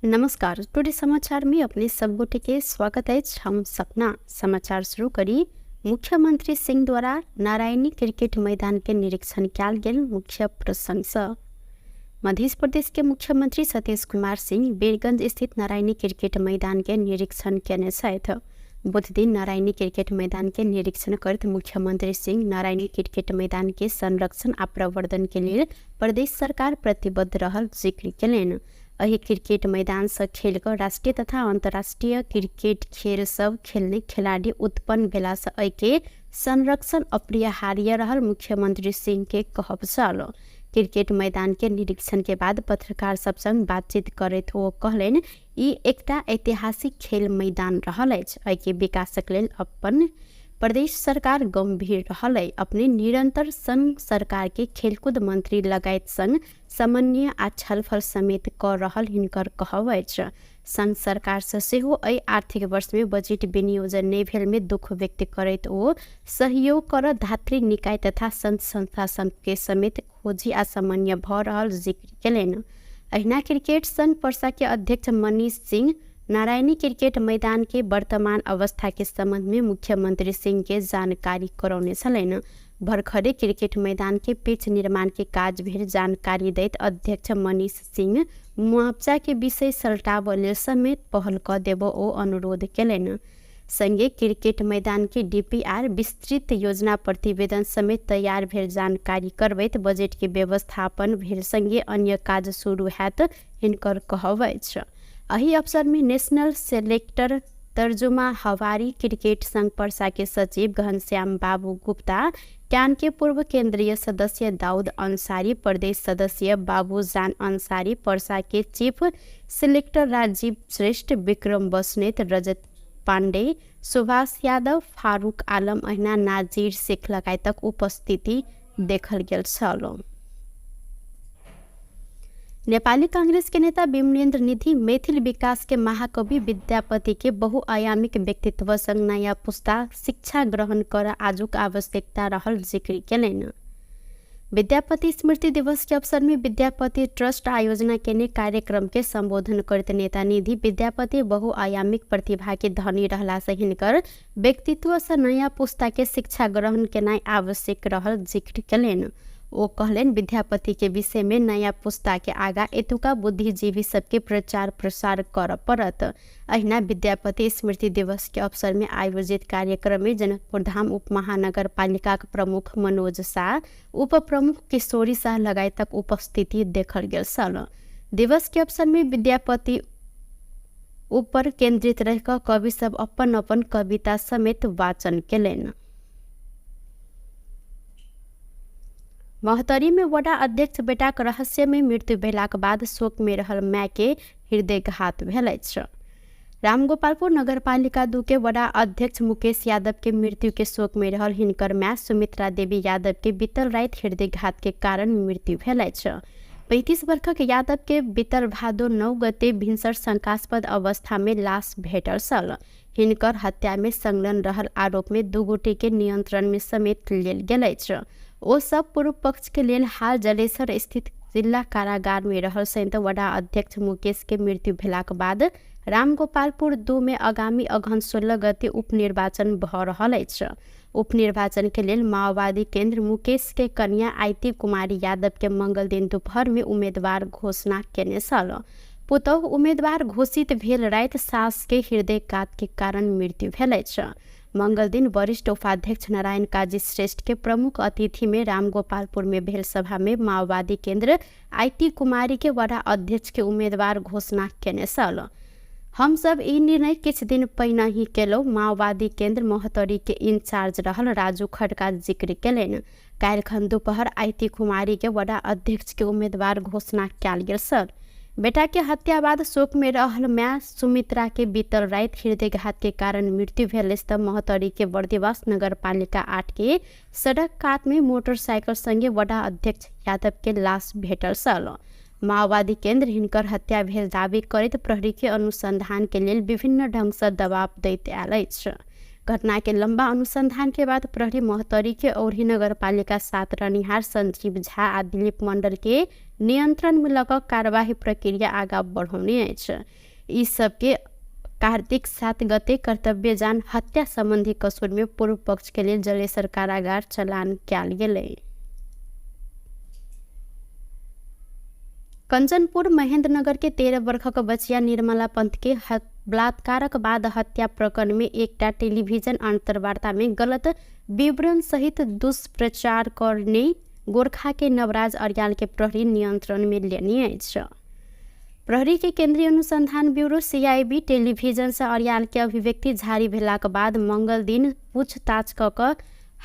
नमस्कार, टुडे समाचार में अपने सब गोटे के स्वागत अछि। हम सपना समाचार शुरू करी। मुख्यमंत्री सिंह द्वारा नारायणी क्रिकेट मैदान के निरीक्षण कयल गेल मुख्य प्रसंग। मध्य प्रदेश के मुख्यमंत्री सतीश कुमार सिंह बीरगंज स्थित नारायणी क्रिकेट मैदान के निरीक्षण केने छथि। बुध दिन नारायणी क्रिकेट मैदान के निरीक्षण करैत मुख्यमंत्री सिंह नारायणी क्रिकेट मैदान के संरक्षण आ प्रवर्धन के लेल प्रदेश सरकार प्रतिबद्ध रहल जिक्र केलनि। एहि क्रिकेट मैदान से खेल कऽ राष्ट्रीय तथा अंतर्राष्ट्रीय क्रिकेट खेल सब खेलने खिलाड़ी उत्पन्न भेला से एहि के संरक्षण अपरिहार्य रहल मुख्यमंत्री सिंह के कहब छल। क्रिकेट मैदान के निरीक्षण के बाद पत्रकार सब संग बातचीत करैत ओ कहलनि, ई एकटा ऐतिहासिक खेल मैदान रहल अछि। एहि के विकासक लेल अपन प्रदेश सरकार गंभीर रहल अछि। अपने निरंतर संघ सरकार के खेलकूद मंत्री लगायत संग समन्वय आ छलफल समेत कऽ रहल हिनकर कहब अछि। संघ सरकार से सेहो एहि आर्थिक वर्ष में बजट विनियोजन नहि भेल में दुख व्यक्त करैत ओ सहयोग कर धात्री निकाय तथा संघ संस्था के समेत खोजी आ समन्वय भऽ रहल जिक्र केलनि। अहिना क्रिकेट संघ पर्सा के अध्यक्ष मनीष सिंह नारायणी क्रिकेट मैदान के वर्तमान अवस्था के संबंध में मुख्यमंत्री सिंह के जानकारी करौने छलनि। भर्खरे क्रिकेट मैदान के पिच निर्माण के काज भेल जानकारी दैत अध्यक्ष मनीष सिंह मुआवजा के विषय सलटाबऽ लेल समेत पहल कऽ देबऽ ओ अनुरोध केलनि। संगे क्रिकेट मैदान के डीपीआर विस्तृत योजना प्रतिवेदन समेत तैयार भेल जानकारी करबैत बजट के व्यवस्थापन भेल संगे अन्य काज शुरू हैत हिनकर कहब अछि। एहि अवसर में नेशनल सेलेक्टर तर्जुमा हवारी क्रिकेट संघ पर्सा के सचिव घनश्याम बाबू गुप्ता, ट्यान के पूर्व केंद्रीय सदस्य दाऊद अंसारी, प्रदेश सदस्य बाबूजान अंसारी, पर्सा के चीफ सिलेक्टर राजीव श्रेष्ठ, विक्रम बस्नेत, रजत पांडे, सुभाष यादव, फारूक आलम अहिना नाजीर शेख लगायतक उपस्थिति देखल गेल छल। नेपाली कांग्रेस के नेता विमलेन्द्र निधि मैथिल विकास के महाकवि विद्यापति के बहुआयामिक व्यक्तित्व संग नयाँ पुस्ता शिक्षा ग्रहण कर आजुक आवश्यकता रहल जिक्र केलनि। विद्यापति स्मृति दिवस के अवसर में विद्यापति ट्रस्ट आयोजना केने कार्यक्रम के संबोधन करैत नेता निधि विद्यापति बहुआयामिक प्रतिभा के धनी रहला से हिनकर व्यक्तित्व से नयाँ पुस्ता के शिक्षा ग्रहण केनाइ आवश्यक रहल जिक्र केलनि। ओ कहलनि, विद्यापति के विषय में नयाँ पुस्ता के आगा एतुका बुद्धिजीवी सबके प्रचार प्रसार करऽ पड़त। अहिना विद्यापति स्मृति दिवस के अवसर में आयोजित कार्यक्रम में जनकपुर धाम उप महानगर पालिका के प्रमुख मनोज शाह, उप प्रमुख किशोरी शाह लगायतक उपस्थिति देखल गेल छल। दिवस के अवसर में विद्यापति ऊपर केंद्रित रह कऽ कवि सब अपन अपन कविता समेत वाचन केलनि। महोत्तरी में वडा अध्यक्ष बेटाक रहस्यमय मृत्यु भेलाक बाद शोक में रहल माय के हृदयघात भेल अछि। रामगोपालपुर नगरपालिका 2 के वडा अध्यक्ष मुकेश यादव के मृत्यु के शोक में रहल हिनकर माय सुमित्रा देवी यादव के बीतल राति हृदयघात के कारण मृत्यु भेल अछि। 35 वर्षक यादव के बीतल भादो 9 गते भिनसर शंकास्पद अवस्था में लाश भेटल छल। हिनकर हत्या में संलग्न रहल आरोप में 2 गोटे के नियंत्रण में समेत लेल गेल अछि। ओ सब पूर्व पक्ष के लेल हाल जलेसर स्थित जिल्ला कारागार में रहल संयुक्त वडा अध्यक्ष मुकेश के मृत्यु भेलाक बाद रामगोपालपुर 2 में आगामी अगहन 16 गते उपनिर्वाचन भ रहल अछि। उपनिर्वाचन के लेल माओवादी केंद्र मुकेश के कन्या आइती कुमारी यादव के मंगल दिन दोपहर में उम्मीदवार घोषणा केने छल। पुतोह उम्मीदवार घोषित भेल राति सास के हृदयघात के कारण मृत्यु भेल अछि। मंगल दिन वरिष्ठ उपाध्यक्ष नारायण काजी श्रेष्ठ के प्रमुख अतिथि में रामगोपालपुर में भेल सभा में माओवादी केंद्र आइती कुमारी के वडा अध्यक्ष के उम्मीदवार घोषणा केने छल। हम सब ई निर्णय किछु दिन पहिने ही केलहुँ, माओवादी केंद्र महोत्तरी के इंचार्ज रहल राजू खड़का जिक्र केलनि। काल्हिखन दोपहर आइती कुमारी के वडा अध्यक्ष के उम्मीदवार घोषणा कयल गेल सर। बेटा के हत्या बाद शोक में रहल माय सुमित्रा के बीतल राति हृदयघात के कारण मृत्यु भेल अछि त महोत्तरी के बर्दिवास नगरपालिका 8 के सड़क कात में मोटरसाइकिल संगे वडा अध्यक्ष यादव के लाश भेटल छल। माओवादी केंद्र हिनकर हत्या भेल दावी करैत प्रहरी के अनुसंधान के लेल विभिन्न ढंग से दबाव दैत आयल अछि। घटना के लंबा अनुसंधान के बाद प्रहरी महोत्तरी के औरही नगरपालिका 7 रहनिहार संजीव झा आ दिलीप मंडल के नियंत्रण में लऽ कऽ कार्यवाही प्रक्रिया आगा बढ़ौने अछि। ई सबके कार्तिक 7 गते कर्तव्य जान हत्या संबंधी कसूर में पूर्व पक्ष के लेल जलेसर कारागार चलान कयल गेलै। कंचनपुर महेंद्रनगर के 13 वर्षक बचिया निर्मला पंत के बलात्कारक बाद हत्या प्रकरण में एकटा टेलीविजन अंतर्वार्ता में गलत विवरण सहित दुष्प्रचार करने गोरखा के नवराज अर्याल के प्रहरी नियंत्रण में लेने अछि। प्रहरी के केंद्रीय अनुसंधान ब्यूरो सीआईबी टेलीविजन से अर्याल के अभिव्यक्ति जारी भेलाक बाद मंगल दिन पूछताछ क कऽ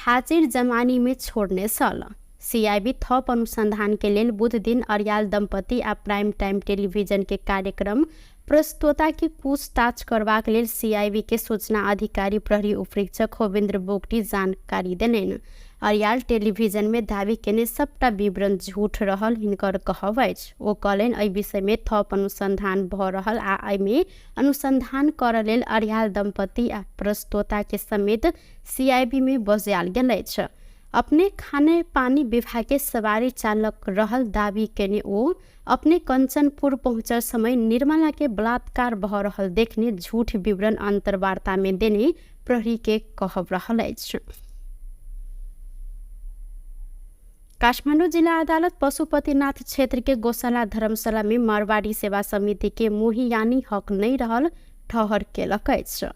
हाजिर जमानी में छोड़ने छल। सीआईबी थप अनुसंधान के लेल बुध दिन अर्याल दंपति आ प्राइम टाइम टेलीविजन के कार्यक्रम प्रस्तोता की पूछताछ करबाक लेल सीआईबी के सूचना अधिकारी प्रहरी उपरीक्षक होविन्द्र बोगटी जानकारी देलनि। अर्याल टेलीविजन में दावी केने सबटा विवरण झूठ रहल हिनकर कहब अछि। ओ कहलनि एहि विषय में थप अनुसंधान भ रहल आ एहिमे अनुसंधान करऽ लेल अर्याल दंपति आ प्रस्तोता के समेत सीआईबी में बजायल गेल अछि। अपने खाने पानी विभाग के सवारी चालक रहल दावी केने ओ अपने कंचनपुर पहुँचल समय निर्मला के बलात्कार भ रहल देखने झूठ विवरण अंतर्वार्ता में देने प्रहरी के कहब रहल अछि। काठमाडौँ जिला अदालत पशुपतिनाथ क्षेत्र के गौशाला धर्मशाला में मारवाड़ी सेवा समिति के मोहियानी हक नहीं रहल ठहर केलक अछि।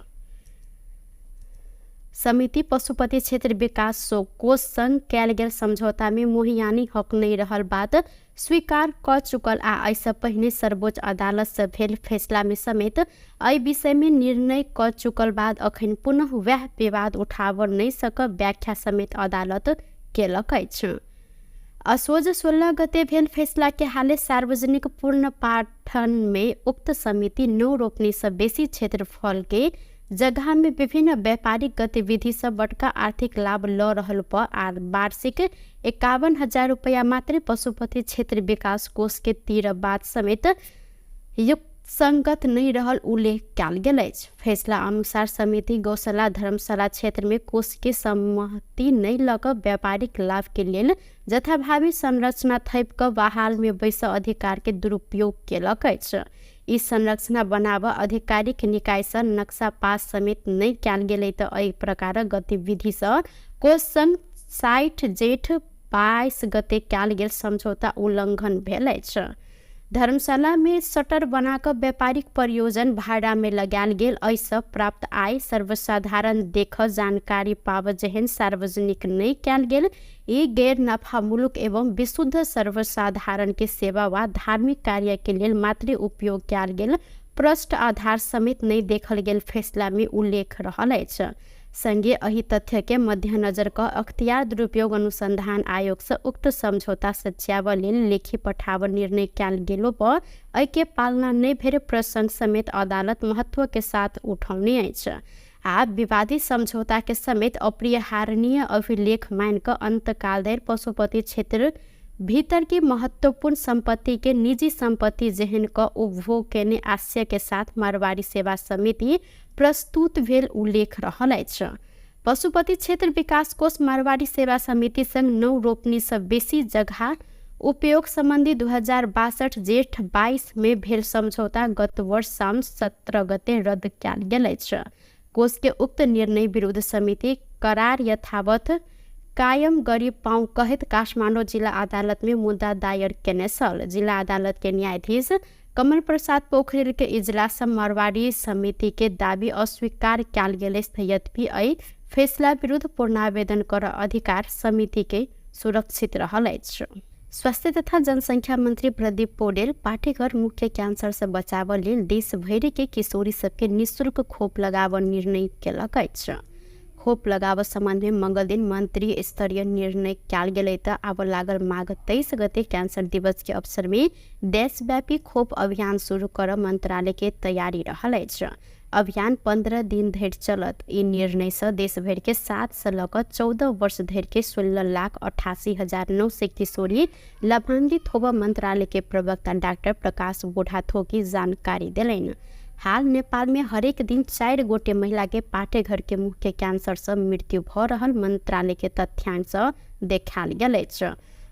समिति पशुपति क्षेत्र विकास कोष संग कयल गेल समझौता में मोहियानी हक नहीं रहल बात स्वीकार क चुकल आ एहिसँ पहिने सर्वोच्च अदालत से भेल फैसला में समेत एहि विषय में निर्णय क चुकल बाद अखन पुनः वएह विवाद उठाबऽ नहि सकब व्याख्या समेत अदालत केलक अछि। असोज 16 गते भेल फैसला के हाले सार्वजनिक पूर्ण पाठन में उक्त समिति 9 रोपनी से बेसी क्षेत्रफल के जगह में विभिन्न व्यापारिक गतिविधि से बड़का आर्थिक लाभ ल रहल पर आ वार्षिक 51,000 रुपया मात्र पशुपति क्षेत्र विकास कोष के तीर बाद समेत युक्त संगत नहीं रहल उल्लेख कयल गेल अछि। फैसला अनुसार समिति गौशाला धर्मशाला क्षेत्र में कोष के सहमति नहीं लऽ कऽ व्यापारिक लाभ के लेल जथाभावी संरचना थपि कऽ बहाल में बैस अधिकार के दुरुपयोग केलक अछि। ई संरचना बनाबऽ आधिकारिक निकायसँ नक्शा पास समेत नहि कयल गेलै तऽ एहि प्रकारक गतिविधिसँ कोष संग 60 जेठ 22 गते कयल गेल समझौता उल्लंघन भेल अछि। धर्मशाला में शटर बनाकऽ व्यापारिक प्रयोजन भाड़ा में लगायल गेल एहिसँ प्राप्त आय सर्वसाधारण देख जानकारी पाबऽ जेहन सार्वजनिक नहि कयल गेल ई गैर नफामूलक एवं विशुद्ध सर्वसाधारण के सेवा वा धार्मिक कार्य के लेल मात्रे उपयोग कयल गेल प्रष्ट आधार समेत नहि देखल गेल फैसला में उल्लेख रहल अछि। संगे एहि तथ्य के मध्यनजर कऽ अख्तियार दुरुपयोग अनुसंधान आयोग से उक्त समझौता सच्याबऽ लेल लेखी पठाबऽ निर्णय कयल गेलो पर एहिके पालना नहि भेल प्रसंग समेत अदालत महत्व के साथ उठौने अछि आ विवादित समझौता के समेत अपरिहार्य अभिलेख मान कऽ अंतकाल धरि पशुपति क्षेत्र भीतर के महत्वपूर्ण संपत्ति के निजी संपत्ति जेहन क उपभोग केने आशय के साथ मारवाड़ी सेवा समिति प्रस्तुत भेल उल्लेख रहल अछि। पशुपति क्षेत्र विकास कोष मारवाड़ी सेवा समिति संग 9 रोपनी से बेसी जगह उपयोग संबंधी 2062 जेठ 22 में भेल समझौता गत वर्ष साउन 17 गते रद्द कयल गेल अछि। कोष के उक्त निर्णय विरुद्ध समिति करार यथावत कायम गरी पाउँ कहैत काठमाडौँ जिल्ला अदालत में मुद्दा दायर केने छल। जिल्ला अदालत के न्यायाधीश कमल प्रसाद पोखरेल के इजलास मारवाड़ी समिति के दावी अस्वीकार कयल गेल अछि। यद्यपि एहि फैसला विरुद्ध पूर्णावेदन कर अधिकार समिति के सुरक्षित रहल अछि। स्वास्थ्य तथा जनसंख्या मंत्री प्रदीप पौडेल पाठेघर मुख्य कैंसर से बचाव लेल देशभरि के किशोरी सबके निःशुल्क खोप लगाव निर्णय केलक अछि। खोप लगाव सम्बन्ध में मंगल दिन मंत्री स्तरीय निर्णय कयल गेलै त आब लागल माघ 23 गते कैंसर दिवस के अवसर में देशव्यापी खोप अभियान शुरू कर मंत्रालय के तैयारी रहल अछि। अभियान 15 दिन धरि चलत। ई निर्णय से देशभरि के 7 से लऽ कऽ 14 वर्ष धरि के 16,88,900 किशोरी लाभान्वित होब मंत्रालय के प्रवक्ता डाक्टर प्रकाश बुढ़ाथोकी जानकारी देलनि। हाल नेपाल में हरेक दिन 4 गोटे महिला के पाठेघर के मुख्य कैंसर से मृत्यु भऽ रहल मंत्रालय के तथ्यांक से देखायल गेल अछि।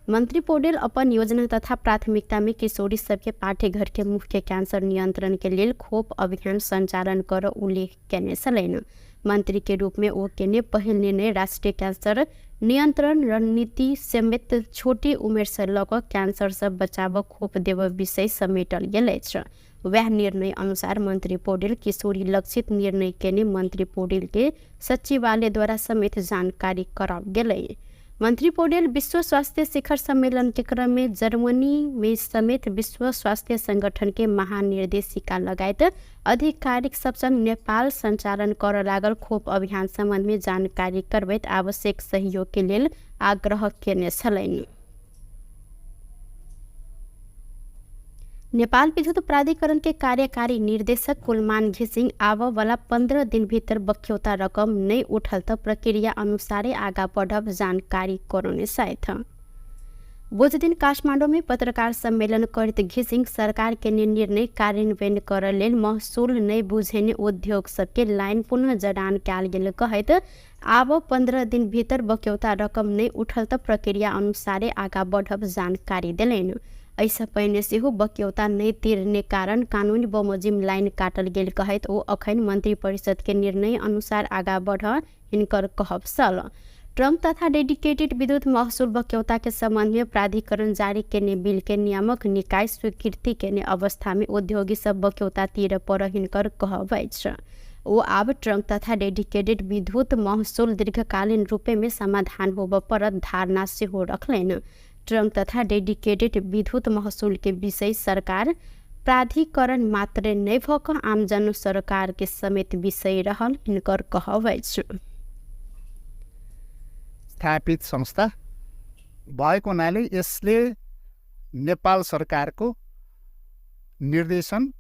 मंत्री पौडेल अपन योजना तथा प्राथमिकता में किशोरी सबके पाठेघर के मुख्य कैंसर नियंत्रण के लेल खोप अभियान संचालन कर उल्लेख केने छलनि। मंत्री के रूप में ओ केने पहिल निर्णय राष्ट्रीय कैंसर नियंत्रण रणनीति समेत छोटी उमेर से लऽ कऽ कैंसर से बचाव खोप देब विषय समेटल गेल अछि। वह निर्णय अनुसार मंत्री पौडेल किशोरी लक्षित निर्णय केने मंत्री पौडेल के सचिवालय द्वारा समेत जानकारी कराओल गेलै। मंत्री पौडेल विश्व स्वास्थ्य शिखर सम्मेलन के क्रम में जर्मनी में समेत विश्व स्वास्थ्य संगठन के महानिर्देशिका लगायत आधिकारिक सब संग नेपाल संचालन कर लागल खोप अभियान सम्बन्ध में जानकारी करबैत आवश्यक सहयोग के लेल आग्रह केने छलनि। नेपाल विद्युत प्राधिकरण के कार्यकारी निर्देशक कुलमान घिसिङ आब वाला 15 दिन भीतर बक्यौता रकम नै उठल त प्रक्रिया अनुसारे आगा बढ़ब जानकारी करौने छथि। बुधदिन काठमाडौँ में पत्रकार सम्मेलन करैत घिसिङ सरकार के निर्णय कार्यान्वयन कर लेल महसुल नै बुझेने उद्योग सबके लाइन पुनः जडान कयल गेल कहैत आब 15 दिन भीतर बक्यौता रकम नै उठल त प्रक्रिया अनुसारे आगा बढ़ब जानकारी देलनि। एहिसँ पहिने सेहो बक्यौता नहि तिरने कारण कानूनी बमोजिम लाइन काटल गेल कहैत ओ अखन मंत्री परिषद के निर्णय अनुसार आगा बढ़ हिनकर कहब छल। ट्रंक तथा डेडिकेटेड विद्युत महसूल बक्यौता के संबंध में प्राधिकरण जारी केने बिल के नियामक निकाय स्वीकृति केने अवस्था में उद्योगी सब बक्यौता तिर पर हिनकर कहब अछि। ओ आब ट्रंक तथा डेडिकेटेड विद्युत महसूल दीर्घकालीन रूपे में समाधान होबऽ पड़त धारणा सेहो रखलनि। ट्रंक तथा डेडिकेटेड विद्युत महसूल के विषय सरकार प्राधिकरण मात्र नहि भऽ कऽ आमजन सरकार के समेत विषय रहल हिनकर कहब अछि। स्थापित संस्था भएको हुनाले यसले नेपाल सरकारको निर्देशन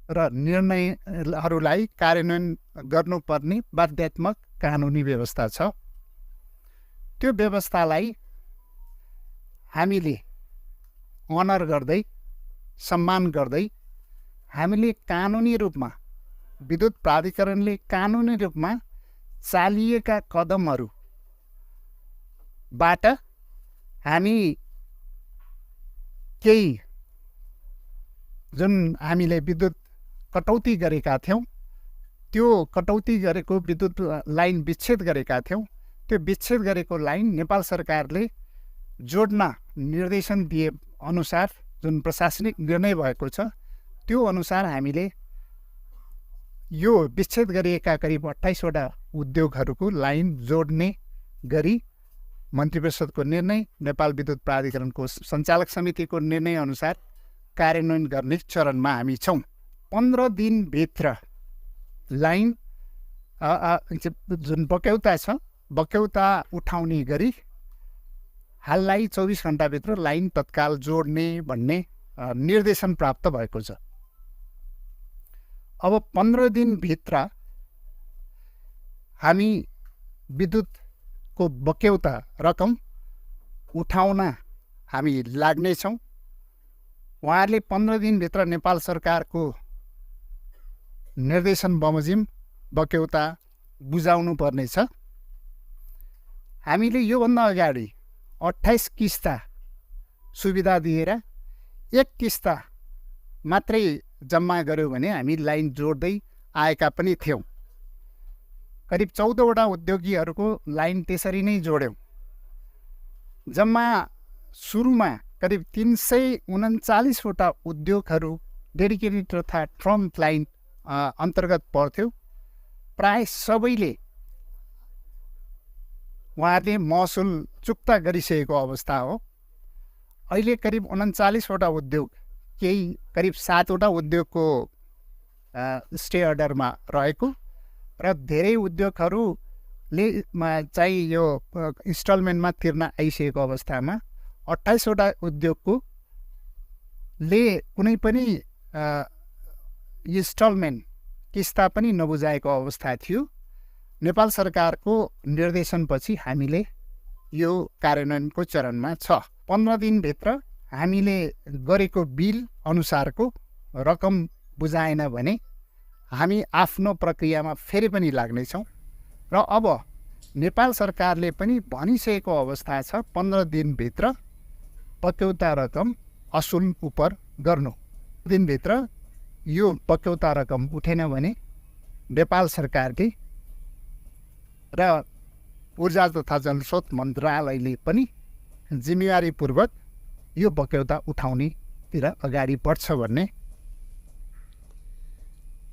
र निर्णयहरूलाई कार्यान्वयन गर्नुपर्ने बाध्यात्मक कानुनी व्यवस्था छ। त्यो व्यवस्थालाई हामीले अनर गर्दै सम्मान गर्दै हामीले कानुनी रूपमा विद्युत प्राधिकरणले कानुनी रूपमा चालिएका कदमहरूबाट हामी केही जुन हामीले विद्युत कटौती गरेका थियौँ त्यो कटौती गरेको विद्युत लाइन विच्छेद गरेका थियौँ, त्यो विच्छेद गरेको लाइन नेपाल सरकारले जोड्न निर्देशन दिए अनुसार जुन प्रशासनिक निर्णय भएको छ त्यो अनुसार हामीले यो विच्छेद गरिएका करिब 28वटा उद्योगहरूको लाइन जोड्ने गरी मन्त्री परिषदको निर्णय नेपाल विद्युत प्राधिकरणको सञ्चालक समितिको निर्णय अनुसार कार्यान्वयन गर्ने चरणमा हामी छौँ। 15 दिनभित्र लाइन जुन बक्यौता छ बक्यौता उठाउने गरी हाललाई 24 घन्टाभित्र लाइन तत्काल जोड्ने भन्ने निर्देशन प्राप्त भएको छ। अब 15 दिनभित्र हामी विद्युतको बक्यौता रकम उठाउन हामी लाग्नेछौँ। उहाँहरूले 15 दिनभित्र नेपाल सरकारको निर्देशन बमोजिम बक्यौता बुझाउनु पर्नेछ। हामीले योभन्दा अगाडि 28 किस्ता सुविधा दिएर एक किस्ता मात्रै जम्मा गऱ्यौँ भने हामी लाइन जोड्दै आएका पनि थियौँ। करिब 14वटा उद्योगीहरूको लाइन त्यसरी नै जोड्यौँ। जम्मा सुरुमा करिब 339वटा उद्योगहरू डेडिकेटेड तथा ट्रम्प लाइन अन्तर्गत पर्थ्यो। प्राय सबैले उहाँहरूले महसुल चुक्ता गरिसकेको अवस्था हो। अहिले करिब 39वटा उद्योग, केही करिब 7वटा उद्योगको स्टे अर्डरमा रहेको र धेरै उद्योगहरूले चाहिँ यो इन्स्टलमेन्टमा तिर्न आइसकेको अवस्थामा 28वटा उद्योगको ले कुनै पनि इन्स्टलमेन्ट किस्ता पनि नबुझाएको अवस्था थियो। नेपाल सरकारको निर्देशनपछि हामीले यो कार्यान्वयनको चरणमा छ। 15 दिनभित्र हामीले गरेको बिल अनुसारको रकम बुझाएन भने हामी आफ्नो प्रक्रियामा फेरि पनि लाग्नेछौँ र अब नेपाल सरकारले पनि भनिसकेको अवस्था छ 15 दिनभित्र बक्यौता रकम असुल उप गर्नु। दिनभित्र यो बक्यौता रकम उठेन भने नेपाल सरकारले र ऊर्जा तथा जलस्रोत मन्त्रालयले पनि जिम्मेवारीपूर्वक यो बक्यौता उठाउनेतिर अगाडि बढ्छ भन्ने।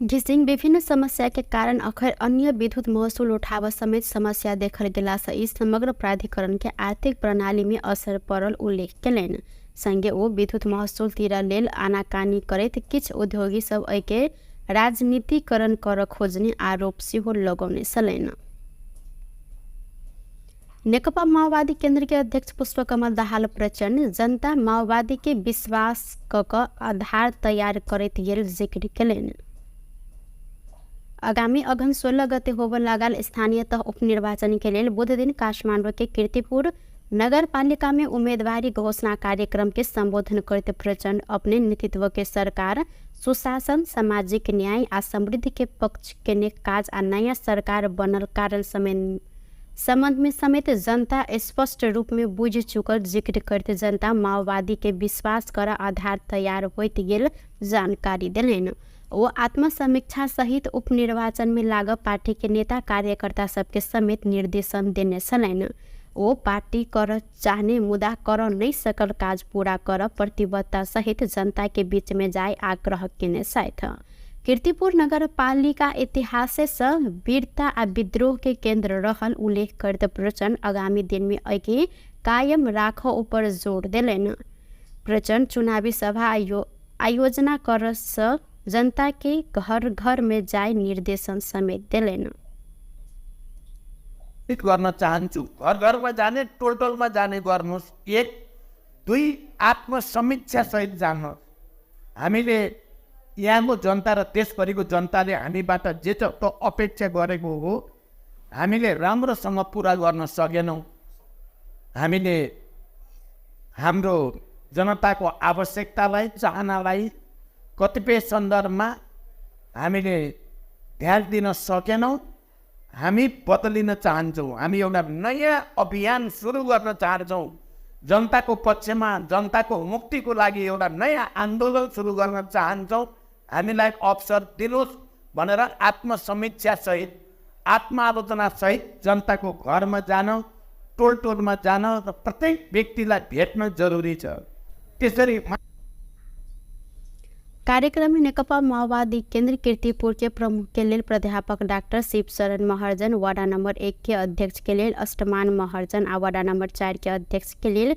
घिसिङ विभिन्न समस्या के कारण अखर अन्य विद्युत महसुल उठाव समेत समस्या देखल गेला से ई समग्र प्राधिकरण के आर्थिक प्रणाली में असर पड़ल उल्लेख केलनि। संगे ओ विद्युत महसुल तिर लेल आनाकानी करैत किछु उद्योगी सब एहिके राजनीतिकरण कर खोजने आरोप सेहो लगौने छलनि। नेकपा माओवादी केंद्र के अध्यक्ष पुष्पकमल दाहाल प्रचण्ड जनता माओवादी के विश्वास क आधार तैयार करैत गेल जिक्र केलनि। आगामी अगहन 16 गते होबय लागल स्थानीय तह उपनिर्वाचन के लेल बुध दिन काठमाडौँ के कीर्तिपुर नगरपालिका में उम्मीदवारी घोषणा कार्यक्रम के संबोधन करते प्रचण्ड अपने नेतृत्व के सरकार सुशासन, सामाजिक न्याय आ समृद्धि के पक्ष के ने काज आ नया सरकार बनल कारण संबंध में समेत जनता स्पष्ट रूप में बुझि चुकल जिक्र करते जनता माओवादी के विश्वास कर आधार तैयार होइत गेल जानकारी देलनि। वो आत्मसमीक्षा सहित उपनिर्वाचन में लाग पार्टी के नेता कार्यकर्ता सबके समेत निर्देशन देने छलनि। वो पार्टी कर चाहने मुदा कर नहीं सकल काज पूरा कर प्रतिबद्धता सहित जनता के बीच में जाए आग्रह केने छथि। कीर्तिपुर नगरपालिका इतिहास से वीरता आ विद्रोह के केंद्र रहल उल्लेख करते प्रचण्ड आगामी दिन में एहिके कायम राख ऊपर जोर देलनि। प्रचण्ड चुनावी सभा आयोजना कर से जनता के घर घर में जाए निर्देशन समेत देलनि। गर्न चाहन्छु घर घरमा जाने, टोल टोलमा जाने गर्नुहोस्। 1 2 आत्मसमीक्षा सहित जानुहोस्। हामीले यहाँको जनता र देशभरिको जनताले हामीबाट जे जस्तो अपेक्षा गरेको हो हामीले राम्रोसँग पुरा गर्न सकेनौँ। हामीले हाम्रो जनताको आवश्यकतालाई, चाहनालाई कतिपय सन्दर्भमा हामीले ध्यान दिन सकेनौँ। हामी बदलिन चाहन्छौँ। हामी एउटा नयाँ अभियान सुरु गर्न चाहन्छौँ। जनताको पक्षमा, जनताको मुक्तिको लागि एउटा नयाँ आन्दोलन सुरु गर्न चाहन्छौँ। हामीलाई अवसर दिनुहोस् भनेर आत्मसमीक्षासहित, आत्मआलोचनासहित जनताको घरमा जान, टोल टोलमा जान र प्रत्येक व्यक्तिलाई भेट्न जरुरी छ। त्यसरी कार्यक्रम में नेकपा माओवादी केंद्र कीर्तिपुर के प्रमुख के लेल प्राध्यापक doctor Shivsharan Maharjan, ward number 1 के अध्यक्ष के लेल अष्टमान महर्जन आ वार्ड नंबर 4 के अध्यक्ष के लेल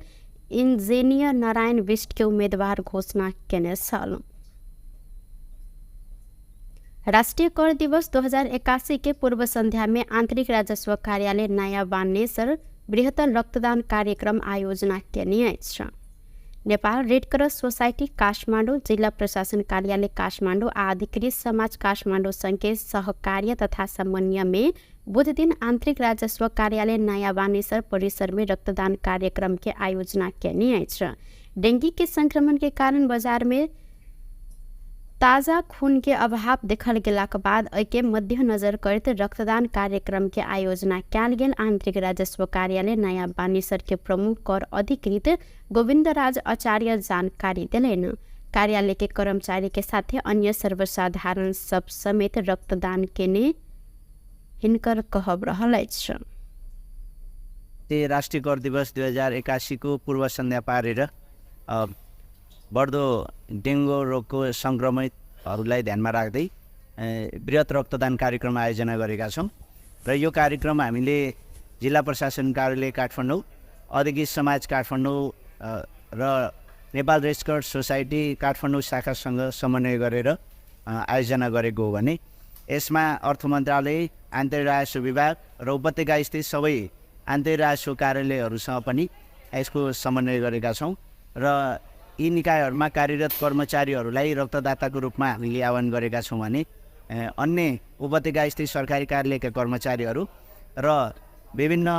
इंजीनियर नारायण बिष्ट के उम्मीदवार घोषणा केने छल। राष्ट्रीय कर दिवस 2081 के पूर्व संध्या में आंतरिक राजस्व कार्यालय नयाँ बानेश्वर बृहत्तर रक्तदान कार्यक्रम आयोजना केने अछि। Nepal red cross society Kathmandu, जिल्ला प्रशासन कार्यालय काठमाडौँ आ अधिकृत समाज काठमाडौँ संघके सहकार्य तथा समन्वय में बुध दिन आंतरिक राजस्व कार्यालय नयाँ बानेश्वर परिसर में रक्तदान कार्यक्रम के आयोजना केने अछि। डेंगू के संक्रमण के कारण बाजार में ताज़ा खून के अभाव देखल गेलाक बाद एहिके मध्यनजर करैत रक्तदान कार्यक्रम के आयोजना कयल गेल। आंतरिक राजस्व कार्यालय नयाँ बानेश्वर के प्रमुख कर अधिकृत गोविन्दराज आचार्य जानकारी देलनि। कार्यालय के कर्मचारी के साथे अन्य सर्वसाधारण सब समेत रक्तदान केने हिनकर कहब रहल अछि। राष्ट्रिय कर दिवस 2081 को पूर्व सन्ध्या पारेर बढ्दो डेङ्गु रोगको सङ्क्रमितहरूलाई ध्यानमा राख्दै बृहत रक्तदान कार्यक्रम आयोजना गरेका छौँ र यो कार्यक्रम हामीले जिल्ला प्रशासन कार्यालय काठमाडौँ, अधिकृत समाज काठमाडौँ र Nepal red cross society Kathmandu शाखासँग समन्वय गरेर आयोजना गरेको हो भने यसमा अर्थ मन्त्रालय, आन्तरिक राजस्व विभाग र उपत्यका स्थित सबै आन्तरिक राजस्व कार्यालयहरूसँग पनि यसको समन्वय गरेका छौँ र यी निकायहरूमा कार्यरत कर्मचारीहरूलाई रक्तदाताको रूपमा हामीले आह्वान गरेका छौँ भने अन्य उपत्यका स्थित सरकारी कार्यालयका कर्मचारीहरू र विभिन्न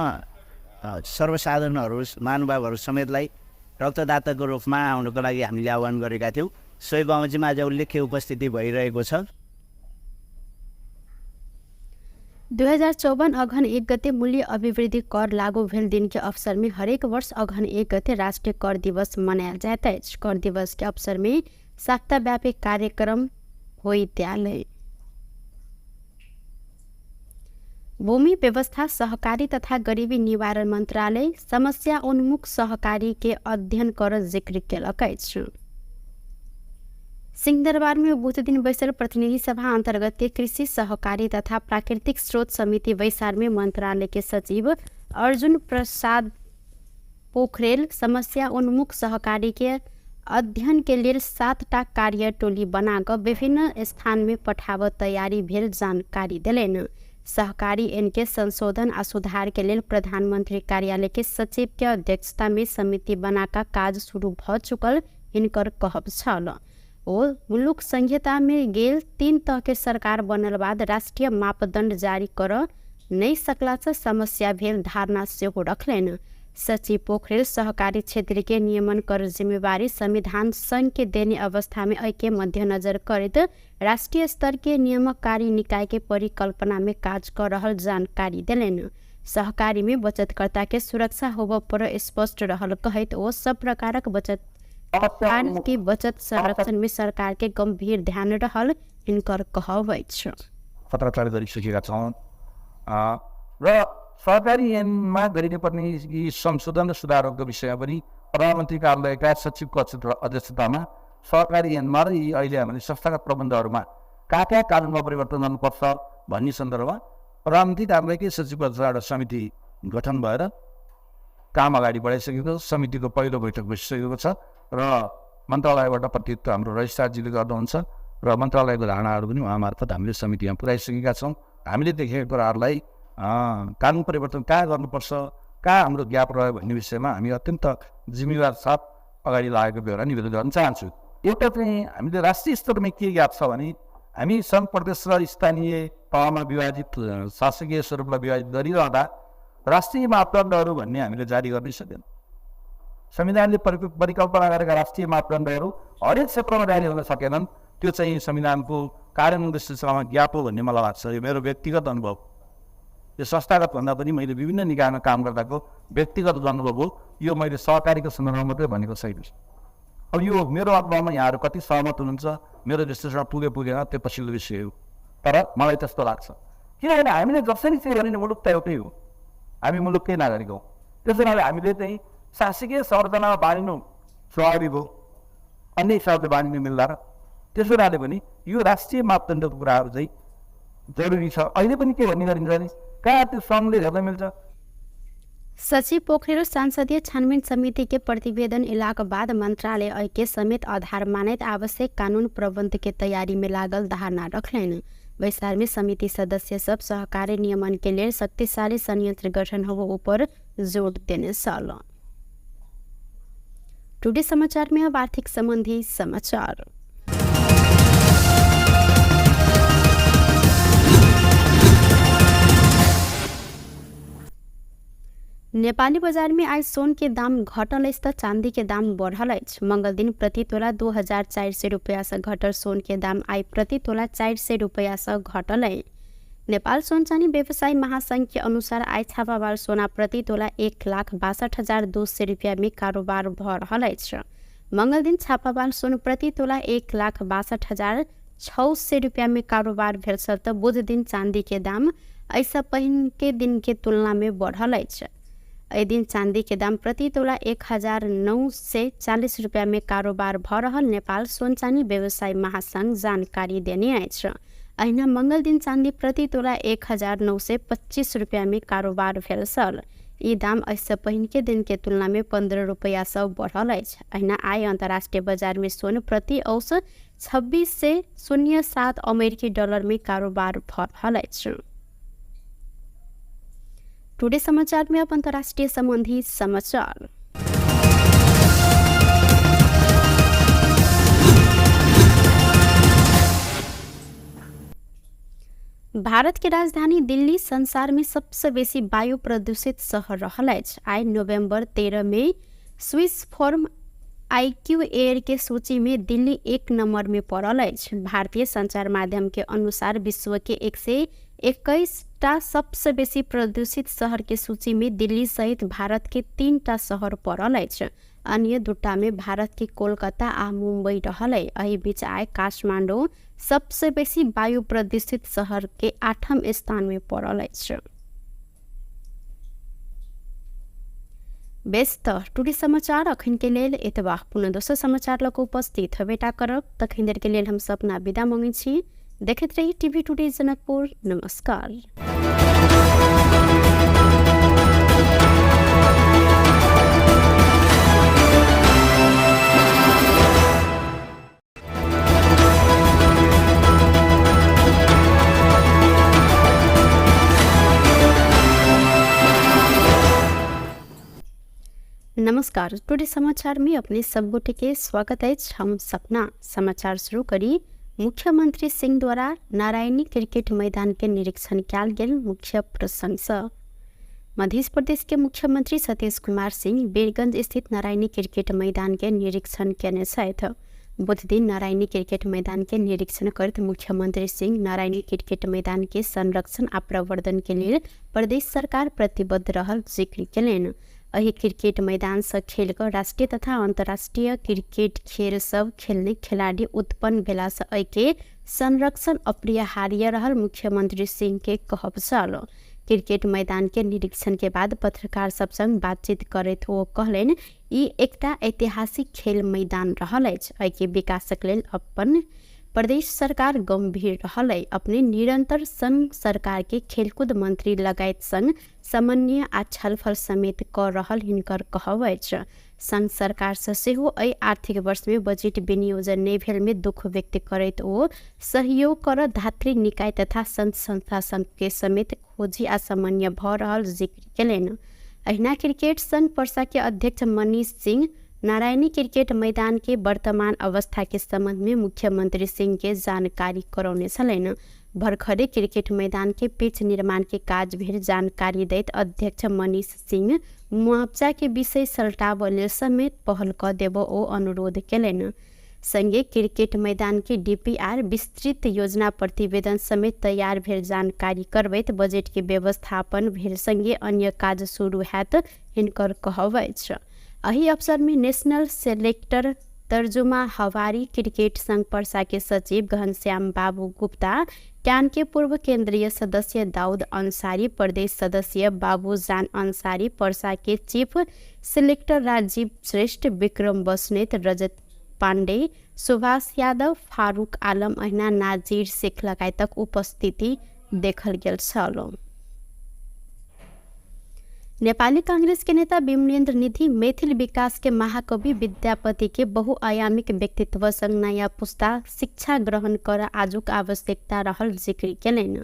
सर्वसाधारणहरू महानुभावहरू समेतलाई रक्तदाताको रूपमा आउनुको लागि हामीले आह्वान गरेका थियौँ। सोही बमोजिम आज उल्लेख्य उपस्थिति भइरहेको छ। 2054 अघन 1 गते मूल्य अभिवृद्धि कर लागू भेल दिन के अवसर में हरेक वर्ष अघन 1 गते राष्ट्रिय कर दिवस मनायल जाइत अछि। कर दिवस के अवसर में सप्ताहव्यापी कार्यक्रम होइत आयल। भूमि व्यवस्था सहकारी तथा गरीबी निवारण मन्त्रालय समस्या उन्मुख सहकारी के अध्ययन कर जिक्र केलक अछि। सिंहदरबार में बुध दिन बैसल प्रतिनिधि सभा अंतर्गत के कृषि सहकारी तथा प्राकृतिक स्रोत समिति बैसार में मंत्रालय के सचिव अर्जुन प्रसाद पोखरेल समस्या उन्मुख सहकारी के अध्ययन के लेल 7टा कार्य टोली बनाकर विभिन्न स्थान में पठाव तैयारी भेल जानकारी देलनि। सहकारी एन के संशोधन आ सुधार के लेल प्रधानमंत्री कार्यालय के सचिव के अध्यक्षता में समिति बनाकर काज शुरू भ चुकल हिनकर कहब छल। ओ मुलुक संहिता में गेल 3 तह के सरकार बनल बाद राष्ट्रीय मापदंड जारी कर नहीं सकला से समस्या भेल धारणा सेहो रखलनि। सचिव पोखरेल सहकारी क्षेत्र के नियमन कर जिम्मेवारी संविधान संघ के देने अवस्था में एहिके मध्यनजर करैत राष्ट्रीय स्तर के नियमकारी निकाय के परिकल्पना में काज कर रहल जानकारी देलनि। सहकारी में बचतकर्ता के सुरक्षा होबय पर स्पष्ट रहल कहैत ओ सब प्रकारक बचत के बचत संरक्षण में सरकार के गंभीर ध्यान रहल हिनकर कहब अछि। पत्राचार गरिसकेका छौँ र सहकारी ऐनमा गरिनुपर्ने यी संशोधन र सुधारहरूको विषयमा पनि प्रधानमन्त्री कार्यालयका सचिवको अध्यक्षतामा सहकारी ऐनमा र यी अहिले हामीले संस्थागत प्रबन्धहरूमा कहाँ कहाँ कानुनमा परिवर्तन गर्नुपर्छ भन्ने सन्दर्भमा प्रधानमन्त्री कार्यालयकै सचिवको अध्यक्षता एउटा समिति गठन भएर काम अगाडि बढाइसकेको छ। समितिको पहिलो बैठक बसिसकेको छ र मन्त्रालयबाट प्रतिनिधित्व हाम्रो रजिस्ट्रारजीले गर्नुहुन्छ र मन्त्रालयको धारणाहरू पनि उहाँ मार्फत हामीले समितिमा पुर्याइसकेका छौँ। हामीले देखेका कुराहरूलाई कानुन परिवर्तन कहाँ गर्नुपर्छ, कहाँ हाम्रो ग्याप रह्यो भन्ने विषयमा हामी अत्यन्त जिम्मेवार साथ अगाडि लागेको बेहोरा निवेदन गर्न चाहन्छु। एउटा चाहिँ हामीले राष्ट्रिय स्तरमा के ग्याप छ भने हामी सङ्घ प्रदेश र स्थानीय तहमा विभाजित शासकीय स्वरूपमा विभाजित गरिरहँदा राष्ट्रिय मापदण्डहरू भन्ने हामीले जारी गर्नै सकेनौँ। संविधानले परिकल्पना गरेका राष्ट्रिय मापदण्डहरू हरेक क्षेत्रमा जारी हुन सकेनन्। त्यो चाहिँ संविधानको कार्यान्वयनको सिलसिलामा ग्याप हो भन्ने मलाई लाग्छ। यो मेरो व्यक्तिगत अनुभव, यो संस्थागत भन्दा पनि मैले विभिन्न निकायमा काम गर्दाको व्यक्तिगत अनुभव हो। यो मैले सहकारीको सन्दर्भमा मात्रै भनेको छैन। अब यो मेरो अनुभवमा यहाँहरू कति सहमत हुनुहुन्छ, मेरो विश्लेषण पुगे पुगेन त्यो पछिल्लो विषय हो, तर मलाई त्यस्तो लाग्छ। किनभने हामीले जसरी चाहिँ गर्ने मुलुक त एउटै हो, हामी मुलुककै नागरिक हौँ। त्यसो हुनाले हामीले चाहिँ शासकीय संरचनामा बाँडिनु स्वाभाविक हो, अन्य हिसाबले बाँडिनु मिल्दा र त्यसो हुनाले पनि यो राष्ट्रिय मापदण्डको कुराहरू चाहिँ जरुरी छ। अहिले पनि के भन्ने गरिन्छ भने कहाँ त्यो सङ्घले हेर्न मिल्छ। सचिव पोखरेल संसदीय छानबिन समिति के प्रतिवेदन इलाक बाद मंत्रालय के समेत आधार मानैत आवश्यक कानून प्रबंध के तैयारी में लागल धारणा रखलनि। बैसार में समिति सदस्य सब सहकारी नियमन के लेल शक्तिशाली संयंत्र गठन हो ऊपर जोड़ देने छल। टुडे समाचार में अब आर्थिक संबंधी समाचार। नेपाली बजार में आइ सोन के दाम घटल अछि तऽ चांदी के दाम बढ़ल अछि। मंगल दिन प्रति तोला 2400 रुपया से घटल सोन के दाम आइ प्रति तोला 400 रुपया से घटल अछि। नेपाल सोन चानी व्यवसायी महासंघ के अनुसार आइ छापावाल सोना प्रति तोला 1,62,200 रुपया में कारोबार भऽ रहल अछि। मंगल दिन छापावाल सोन प्रति तोला 1,62,600 रुपया में कारोबार भेल छल तऽ बुध दिन चांदी के दाम एहिसँ पहिन के दिन के तुलना में बढ़ल अछि। एहि दिन चांदी के दाम प्रति तोला 1940 रुपया में कारोबार भऽ रहल नेपाल सोन चानी व्यवसायी महासंघ जानकारी देने अछि। अहिना मंगल दिन चांदी प्रति तोला 1925 रुपया में कारोबार भेल छल। ई दाम एहिसँ पहिनके दिन के तुलना में 15 रुपया सँ बढ़ल अछि। अहिना आइ अंतर्राष्ट्रीय बाजार में सोन प्रति औसत 2607 अमेरिकी डॉलर में कारोबार भऽ रहल अछि। टुडे समाचार में अब अंतर्राष्ट्रीय संबंधी समाचार। भारत के राजधानी दिल्ली संसार में सबसे बेसी वायु प्रदूषित शहर रहल अछि। आइ नवंबर 13 में स्विस फॉर्म आईक्यू एयर के सूची में दिल्ली 1 नंबर में पड़ल अछि। भारतीय संचार माध्यम के अनुसार विश्व के 121 टा सबसे बेसी प्रदूषित शहर के सूची में दिल्ली सहित भारत के 3 टा शहर पड़ल अछि। अन्य 2 में भारत के कोलकाता आ मुंबई रहल अछि। एहि बीच आइ काठमांडू सबसे बेसी वायु प्रदूषित शहर के 8म स्थान में पड़ल अछि। बेस त टुडे समाचार अखन के लेल एतबा। पुनः दोसर समाचार लऽ कऽ उपस्थित हेबेटा करब। तखन देर के लेल हम सपना विदा मंगै छी। देखैत रही टीवी टुडे जनकपुर। नमस्कार। नमस्कार, टुडे समाचार में अपने सब गोटे के स्वागत अछि। हम सपना समाचार शुरू करी। मुख्यमंत्री सिंह द्वारा नारायणी क्रिकेट मैदान के निरीक्षण कयल गेल मुख्य प्रसंग। मध्य प्रदेश के मुख्यमंत्री सतीश कुमार सिंह बीरगंज स्थित नारायणी क्रिकेट मैदान के निरीक्षण केने छथि। बुध दिन नारायणी क्रिकेट मैदान के निरीक्षण करैत मुख्यमंत्री सिंह नारायणी क्रिकेट मैदान के संरक्षण आ प्रवर्धन के लेल प्रदेश सरकार प्रतिबद्ध रहल जिक्र केलनि। एहि क्रिकेट मैदान से खेल कऽ राष्ट्रीय तथा अंतर्राष्ट्रीय क्रिकेट खेल सब खेलने खिलाड़ी उत्पन्न भेला से एहि के संरक्षण अपरिहार्य रहल मुख्यमंत्री सिंह के कहब छल। क्रिकेट मैदान के निरीक्षण के बाद पत्रकार सब संग बातचीत करैत ओ कहलनि, ई एकटा ऐतिहासिक खेल मैदान रहल अछि। एहि के विकासक लेल अपन प्रदेश सरकार गंभीर रहल अछि। अपने निरंतर संघ सरकार के खेलकूद मंत्री लगायत संग समन्वय आ छलफल समेत कऽ रहल हिनकर कहब अछि। संघ सरकार से सेहो एहि आर्थिक वर्ष में बजट विनियोजन नहि भेल में दुख व्यक्त करैत ओ सहयोग कर धात्री निकाय तथा संघ संस्था संघ के समेत खोजी आ समन्वय भऽ रहल जिक्र केलनि। अहिना क्रिकेट संघ पर्सा के अध्यक्ष मनीष सिंह नारायणी क्रिकेट मैदान के वर्तमान अवस्था के संबंध में मुख्यमंत्री सिंह के जानकारी करौने छलनि। भर्खरे क्रिकेट मैदान के पिच निर्माण के काज भेल जानकारी दैत अध्यक्ष मनीष सिंह मुआवजा के विषय सलटाबऽ लेल समेत पहल कऽ देबऽ ओ अनुरोध केलनि। संगे क्रिकेट मैदान के डीपीआर विस्तृत योजना प्रतिवेदन समेत तैयार भेल जानकारी करबैत बजट के व्यवस्थापन भेल संगे अन्य काज शुरू हैत हिनकर कहब अछि। एहि अवसर में नेशनल सेलेक्टर तर्जुमा हवारी क्रिकेट संघ पर्सा के सचिव घनश्याम बाबू गुप्ता, can के पूर्व केंद्रीय सदस्य दाऊद अंसारी, प्रदेश सदस्य बाबूजान अंसारी, पर्सा के चीफ सिलेक्टर राजीव श्रेष्ठ, विक्रम बस्नेत, रजत पांडे, सुभाष यादव, फारूक आलम अहिना नाजीर शेख लगायतक उपस्थिति देखल गेल छल। नेपाली कांग्रेस के नेता विमलेन्द्र निधि मैथिल विकास के महाकवि विद्यापति के बहुआयामिक व्यक्तित्व संग नयाँ पुस्ता शिक्षा ग्रहण कर आजुक आवश्यकता रहल जिक्र केलनि।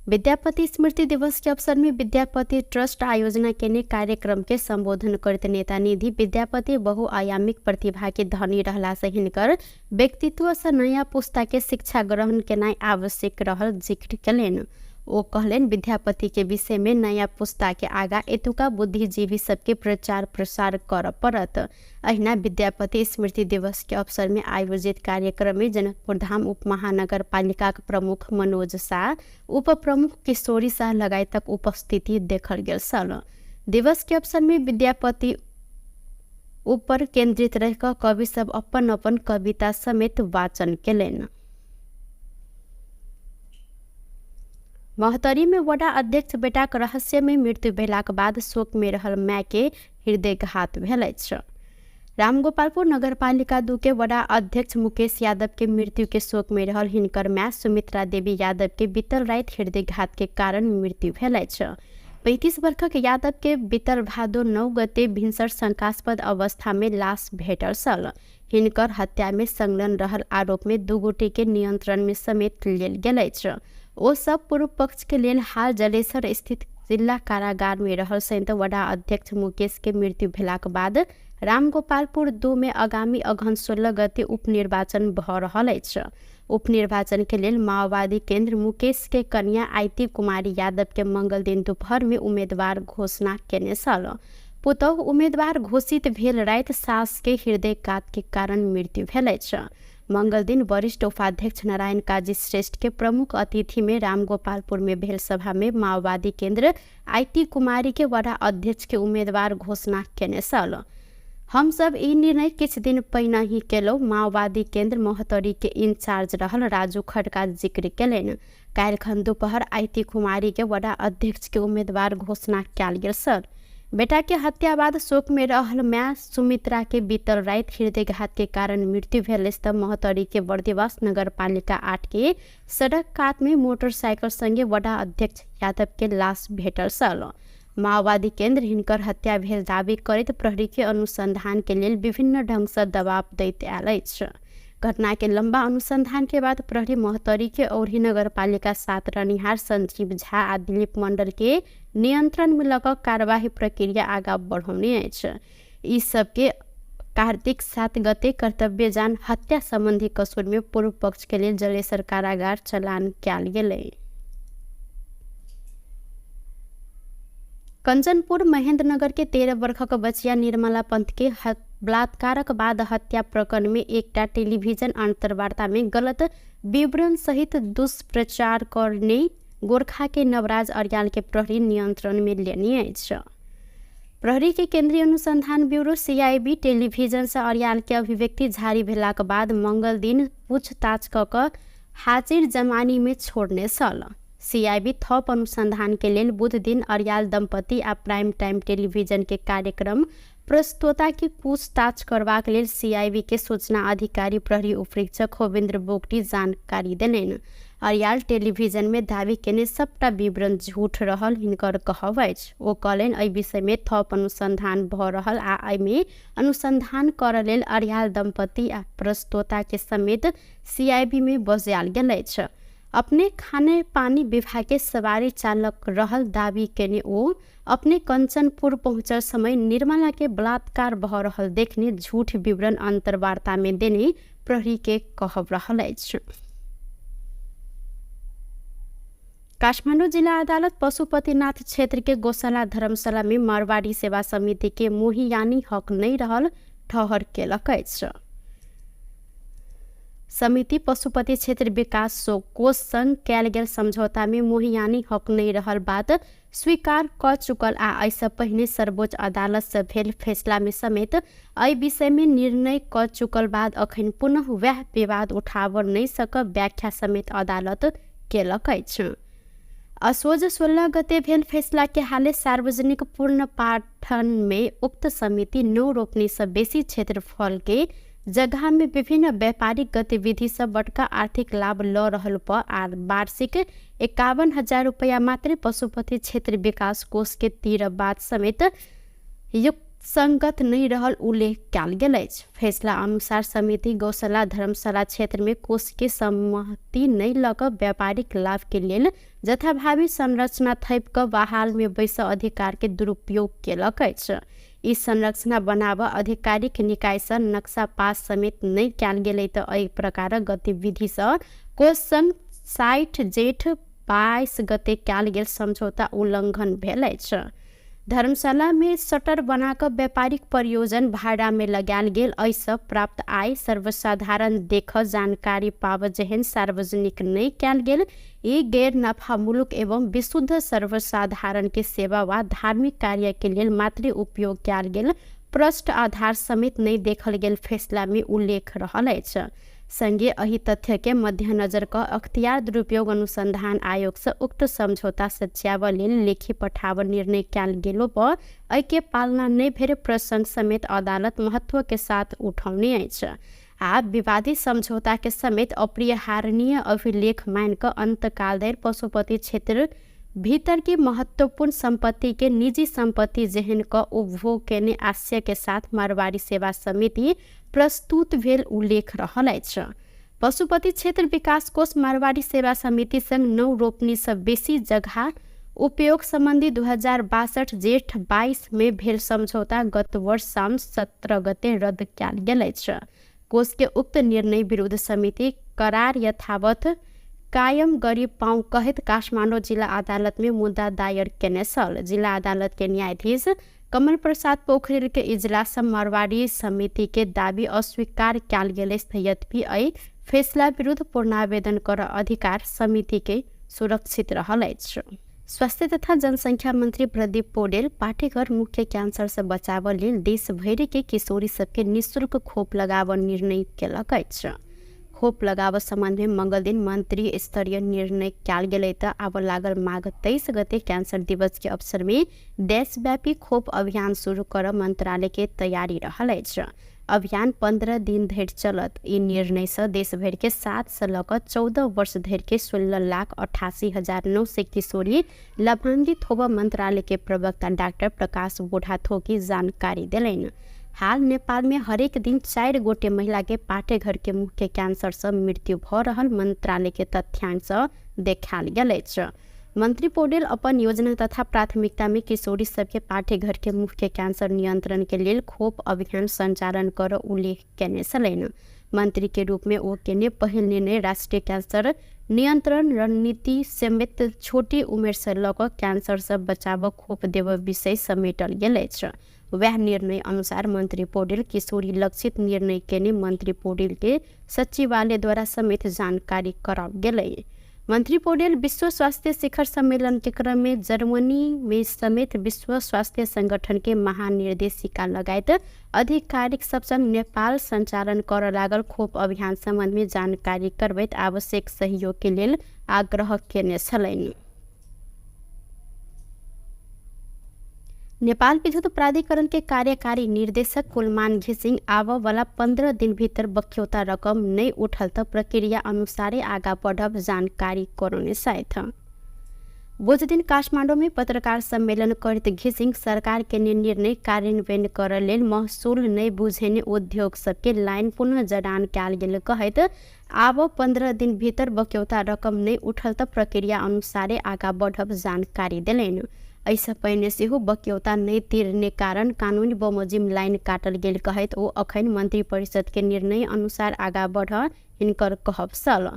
विद्यापति स्मृति दिवस के अवसर में विद्यापति ट्रस्ट आयोजना केने कार्यक्रम के संबोधन करते नेता निधि विद्यापति बहुआयामिक प्रतिभा के धनी रहला से हिनकर व्यक्तित्व से नया पुस्ता के शिक्षा ग्रहण केनाइ आवश्यक रहल जिक्र केलनि। ओ कहलनि विद्यापति के विषय में नया पुस्ता के आगा एतुका बुद्धिजीवी सबके प्रचार प्रसार करऽ पड़त। अहिना विद्यापति स्मृति दिवस के अवसर में आयोजित कार्यक्रम में जनकपुर धाम उप महानगर पालिका के प्रमुख मनोज शाह, उप प्रमुख किशोरी शाह लगायतक उपस्थिति देखल गेल छल। दिवस के अवसर में विद्यापति ऊपर केंद्रित रह कवि सब अपन अपन कविता समेत वाचन केलनि। महोत्तरी में वडा अध्यक्ष बेटाक रहस्यमय मृत्यु भेलाक बाद शोक में रहल माय के हृदयघात भेल अछि। रामगोपालपुर नगरपालिका 2 के वडा अध्यक्ष मुकेश यादव के मृत्यु के शोक में रहल हिनकर माय सुमित्रा देवी यादव के बीतल राति हृदयघात के कारण मृत्यु भेल अछि। 35 वर्षक यादव के बीतल भादो 9 गते भिनसर शंकास्पद अवस्था में लाश भेटल छल। हिनकर हत्या में संलग्न रहल आरोप में 2 गोटे के नियंत्रण में समेत लेल गेल अछि। ओ सब पूर्व पक्ष के लेल हाल जलेसर स्थित जिला कारागार में रहल संयुक्त वडा अध्यक्ष मुकेश के मृत्यु भेलाक बाद रामगोपालपुर 2 में आगामी अगहन 16 गते उपनिर्वाचन भ रहल अछि। उपनिर्वाचन के लेल माओवादी केंद्र मुकेश के कन्या आयती कुमारी यादव के मंगल दिन दोपहर में उम्मीदवार घोषणा केने छल। पुतहु उम्मीदवार घोषित भेल राति सास के हृदयघात के कारण मृत्यु भेल अछि। मंगल दिन वरिष्ठ उपाध्यक्ष नारायण काजी श्रेष्ठ के प्रमुख अतिथि में रामगोपालपुर में भेल सभा में माओवादी केंद्र आयती कुमारी के वडा अध्यक्ष के उम्मीदवार घोषणा केने छल। हम सब ई निर्णय किछ दिन पहिने ही केलौ, माओवादी केंद्र महोत्तरी के इंचार्ज रहल राजू खड़का जिक्र केलनि। काल्हिखन दोपहर आयती कुमारी के वडा अध्यक्ष के उम्मीदवार घोषणा कयल गेल सर। बेटा के हत्या बाद शोक में रहल माय सुमित्रा के बीतल राति हृदयघात के कारण मृत्यु भेल अछि त महोत्तरी के बर्दिवास नगरपालिका 8 के सड़क कात में मोटरसाइकिल संगे वडा अध्यक्ष यादव के लाश भेटल छल। माओवादी केंद्र हिनकर हत्या भेल दावी करैत प्रहरी के अनुसंधान के लेल विभिन्न ढंग से दबाव दैत आयल अछि। घटना के लंबा अनुसंधान के बाद प्रहरी महोत्तरी के औरही नगरपालिका 7 रहनिहार संजीव झा आ दिलीप मंडल के नियंत्रण में लऽ कऽ कार्यवाही प्रक्रिया आगा बढ़ौने अछि। ई सबके कार्तिक 7 गते कर्तव्य जान हत्या संबंधी कसूर में पूर्व पक्ष के लेल जलेसर कारागार चलान कयल गेलै। कंचनपुर महेंद्रनगर के 13 वर्षक बचिया निर्मला पंत के बलात्कारक बाद हत्या प्रकरण में एकटा टेलीविजन अंतर्वार्ता में गलत विवरण सहित दुष्प्रचार करने गोरखा के नवराज अर्याल के प्रहरी नियंत्रण में लेने अछि। प्रहरी के केंद्रीय अनुसंधान ब्यूरो CIB television से अर्याल के अभिव्यक्ति जारी भेलाक बाद मंगल दिन पूछताछ क कऽ हाजिर जमानी में छोड़ने छल। CIB थप अनुसंधान के लेल बुध दिन अर्याल दंपति आ प्राइम टाइम टेलीविजन के कार्यक्रम प्रस्तोता की पूछताछ करबाक लेल CIB के सूचना अधिकारी प्रहरी उपरीक्षक होविन्द्र बोगटी जानकारी देलनि। अर्याल टेलीविजन में दावी केने सबटा विवरण झूठ रहल हिनकर कहब अछि। ओ कहलनि एहि विषय में थप अनुसंधान भ रहल आ एहिमे अनुसंधान करऽ लेल अर्याल दंपति आ प्रस्तोता के समेत CIB में बजायल गेल अछि। अपने खाने पानी विभाग के सवारी चालक रहल दावी केने ओ अपने कंचनपुर पहुँचल समय निर्मला के बलात्कार भ रहल देखने झूठ विवरण अंतर्वार्ता में देने प्रहरी के कहब रहल अछि। काठमाडौँ जिला अदालत पशुपतिनाथ क्षेत्र के गौशाला धर्मशाला में मारवाड़ी सेवा समिति के मोहियानी हक नहीं रहल ठहर केलक अछि। समिति पशुपति क्षेत्र विकास कोष संग कयल गेल समझौता में मोहियानी हक नहीं रहल बात स्वीकार क चुकल आ एहिसँ पहिने सर्वोच्च अदालत से भेल फैसला में समेत एहि विषय में निर्णय क चुकल बाद अखन पुनः वएह विवाद उठाबऽ नहि सकब व्याख्या समेत अदालत केलक अछि। असोज 16 गते भेल फैसला के हाले सार्वजनिक पूर्ण पाठन में उक्त समिति 9 रोपनी से बेसी क्षेत्रफल के जगह में विभिन्न व्यापारिक गतिविधि से बड़का आर्थिक लाभ ल रहल पर आ वार्षिक 51,000 रुपया मात्रै पशुपति क्षेत्र विकास कोष के तीर बाद समेत संगत नहि रहल उल्लेख कयल गेल अछि। फैसला अनुसार समिति गौशाला धर्मशाला क्षेत्र में कोष के सहमति नहि लऽ कऽ व्यापारिक लाभ के लेल जथाभावी संरचना थपि कऽ बहाल में बैस अधिकार के दुरुपयोग केलक अछि। ई संरचना बनाबऽ आधिकारिक निकायसँ नक्शा पास समेत नहि कयल गेलै तऽ एहि प्रकारक गतिविधिसँ कोष संग 60 जेठ 22 गते कयल गेल समझौता उल्लङ्घन भेल अछि। धर्मशाला में शटर बनाकऽ व्यापारिक प्रयोजन भाड़ा में लगायल गेल, एहिसँ प्राप्त आय सर्वसाधारण देख जानकारी पाब जेहन सार्वजनिक नहि कयल गेल। ई गैर नफामूलक एवं विशुद्ध सर्वसाधारण के सेवा वा धार्मिक कार्य के लेल मात्रै उपयोग कयल गेल प्रष्ट आधार समेत नहि देखल गेल फैसला में उल्लेख रहल अछि। संगे एहि तथ्य के मध्यनजर कऽ अख्तियार दुरुपयोग अनुसंधान आयोग से उक्त समझौता सच्याबऽ लेल लेखी पठाबऽ निर्णय कयल गेलो पर एहिके पालना नहि भेल प्रसंग समेत अदालत महत्व के साथ उठौने अछि। आ विवादित समझौता के समेत अपरिहार्य अभिलेख मान कऽ अंतकाल धरि पशुपति क्षेत्र भीतर के महत्वपूर्ण संपत्ति के निजी संपत्ति जेहन कऽ उपभोग केने आशय के साथ मारवाड़ी सेवा समिति प्रस्तुत भेल उल्लेख रहल अछि। पशुपति क्षेत्र विकास कोष मारवाड़ी सेवा समिति संग 9 रोपनी से बेसी जगह उपयोग संबंधी 2062 जेठ 22 में भेल समझौता गत वर्ष साउन 17 गते रद्द कयल गेल अछि। कोष के उक्त निर्णय विरुद्ध समिति करार यथावत कायम गरी पाउँ कहैत काठमाडौँ जिल्ला अदालत में मुद्दा दायर केने छल। जिल्ला अदालत के न्यायाधीश कमल प्रसाद पोखरेल के इजलास मारवाड़ी समिति के दावी अस्वीकार कयल गेल अछि। यद्यपि एहि फैसला विरुद्ध पूर्णावेदन कर अधिकार समिति के सुरक्षित रहल अछि। स्वास्थ्य तथा जनसंख्या मंत्री प्रदीप पौडेल पाठेघर मुख्य कैंसर से बचाव लेल देशभरि के किशोरी सबके निःशुल्क खोप लगाव निर्णय केलक अछि। खोप लगाव सम्बन्ध में मंगल दिन मंत्री स्तरीय निर्णय कयल गेलै तऽ आब लागल माघ 23 गते कैंसर दिवस के अवसर में देशव्यापी खोप अभियान शुरू कर मंत्रालय के तैयारी रहल अछि। अभियान 15 दिन धरि चलत। ई निर्णय से देशभरि के 7 से लऽ कऽ 14 वर्ष धरि के 16,88,900 किशोरी लाभान्वित होबऽ मंत्रालय के प्रवक्ता डॉक्टर प्रकाश बोढ़ाथोकी जानकारी देलनि। हाल नेपाल में हरेक दिन 4 गोटे महिला के पाठेघर के मुख्य कैंसर से मृत्यु भऽ रहल मंत्रालय के तथ्यांक से देखायल गेल अछि। मंत्री पौडेल अपन योजना तथा प्राथमिकता में किशोरी सबके पाठेघर के मुख्य कैंसर नियंत्रण के लेल खोप अभियान संचालन कर उल्लेख केने छलनि। मंत्री के रूप में ओ केने पहिल निर्णय राष्ट्रीय कैंसर नियंत्रण रणनीति समेत छोटी उमेर से लऽ कऽ कैंसर से बचाव खोप देबऽ विषय समेटल गेल अछि। वह निर्णय अनुसार मंत्री पौडेल किशोरी लक्षित निर्णय केने मंत्री पौडेल के सचिवालय द्वारा समेत जानकारी कराओल गेलै। मंत्री पौडेल विश्व स्वास्थ्य शिखर सम्मेलन के क्रम में जर्मनी में समेत विश्व स्वास्थ्य संगठन के महानिर्देशिका लगायत आधिकारिक सब संग नेपाल संचालन कर लागल खोप अभियान सम्बन्ध में जानकारी करबैत आवश्यक सहयोग के लेल आग्रह केने छलनि। नेपाल विद्युत प्राधिकरण के कार्यकारी निर्देशक कुलमान घिसिङ आब वाला 15 दिन भीतर बक्यौता रकम नहीं उठल त प्रक्रिया अनुसारे आगा बढ़ब जानकारी करौने छथि। बुध दिन काठमाडौँ में पत्रकार सम्मेलन करैत घिसिङ सरकार के निर्णय कार्यान्वयन कर लेल महसुल नहीं बुझेने उद्योग सबके लाइन पुनः जडान कयल गेल कहैत आब 15 दिन भीतर बक्यौता रकम नहीं उठल त प्रक्रिया अनुसारे आगा बढ़ब जानकारी देलनि। एहिसँ पहिने सेहो बक्यौता नहि तिरने कारण कानूनी बमोजिम लाइन काटल गेल कहैत ओ अखन मंत्री परिषद के निर्णय अनुसार आगा बढ़ हिनकर कहब छल।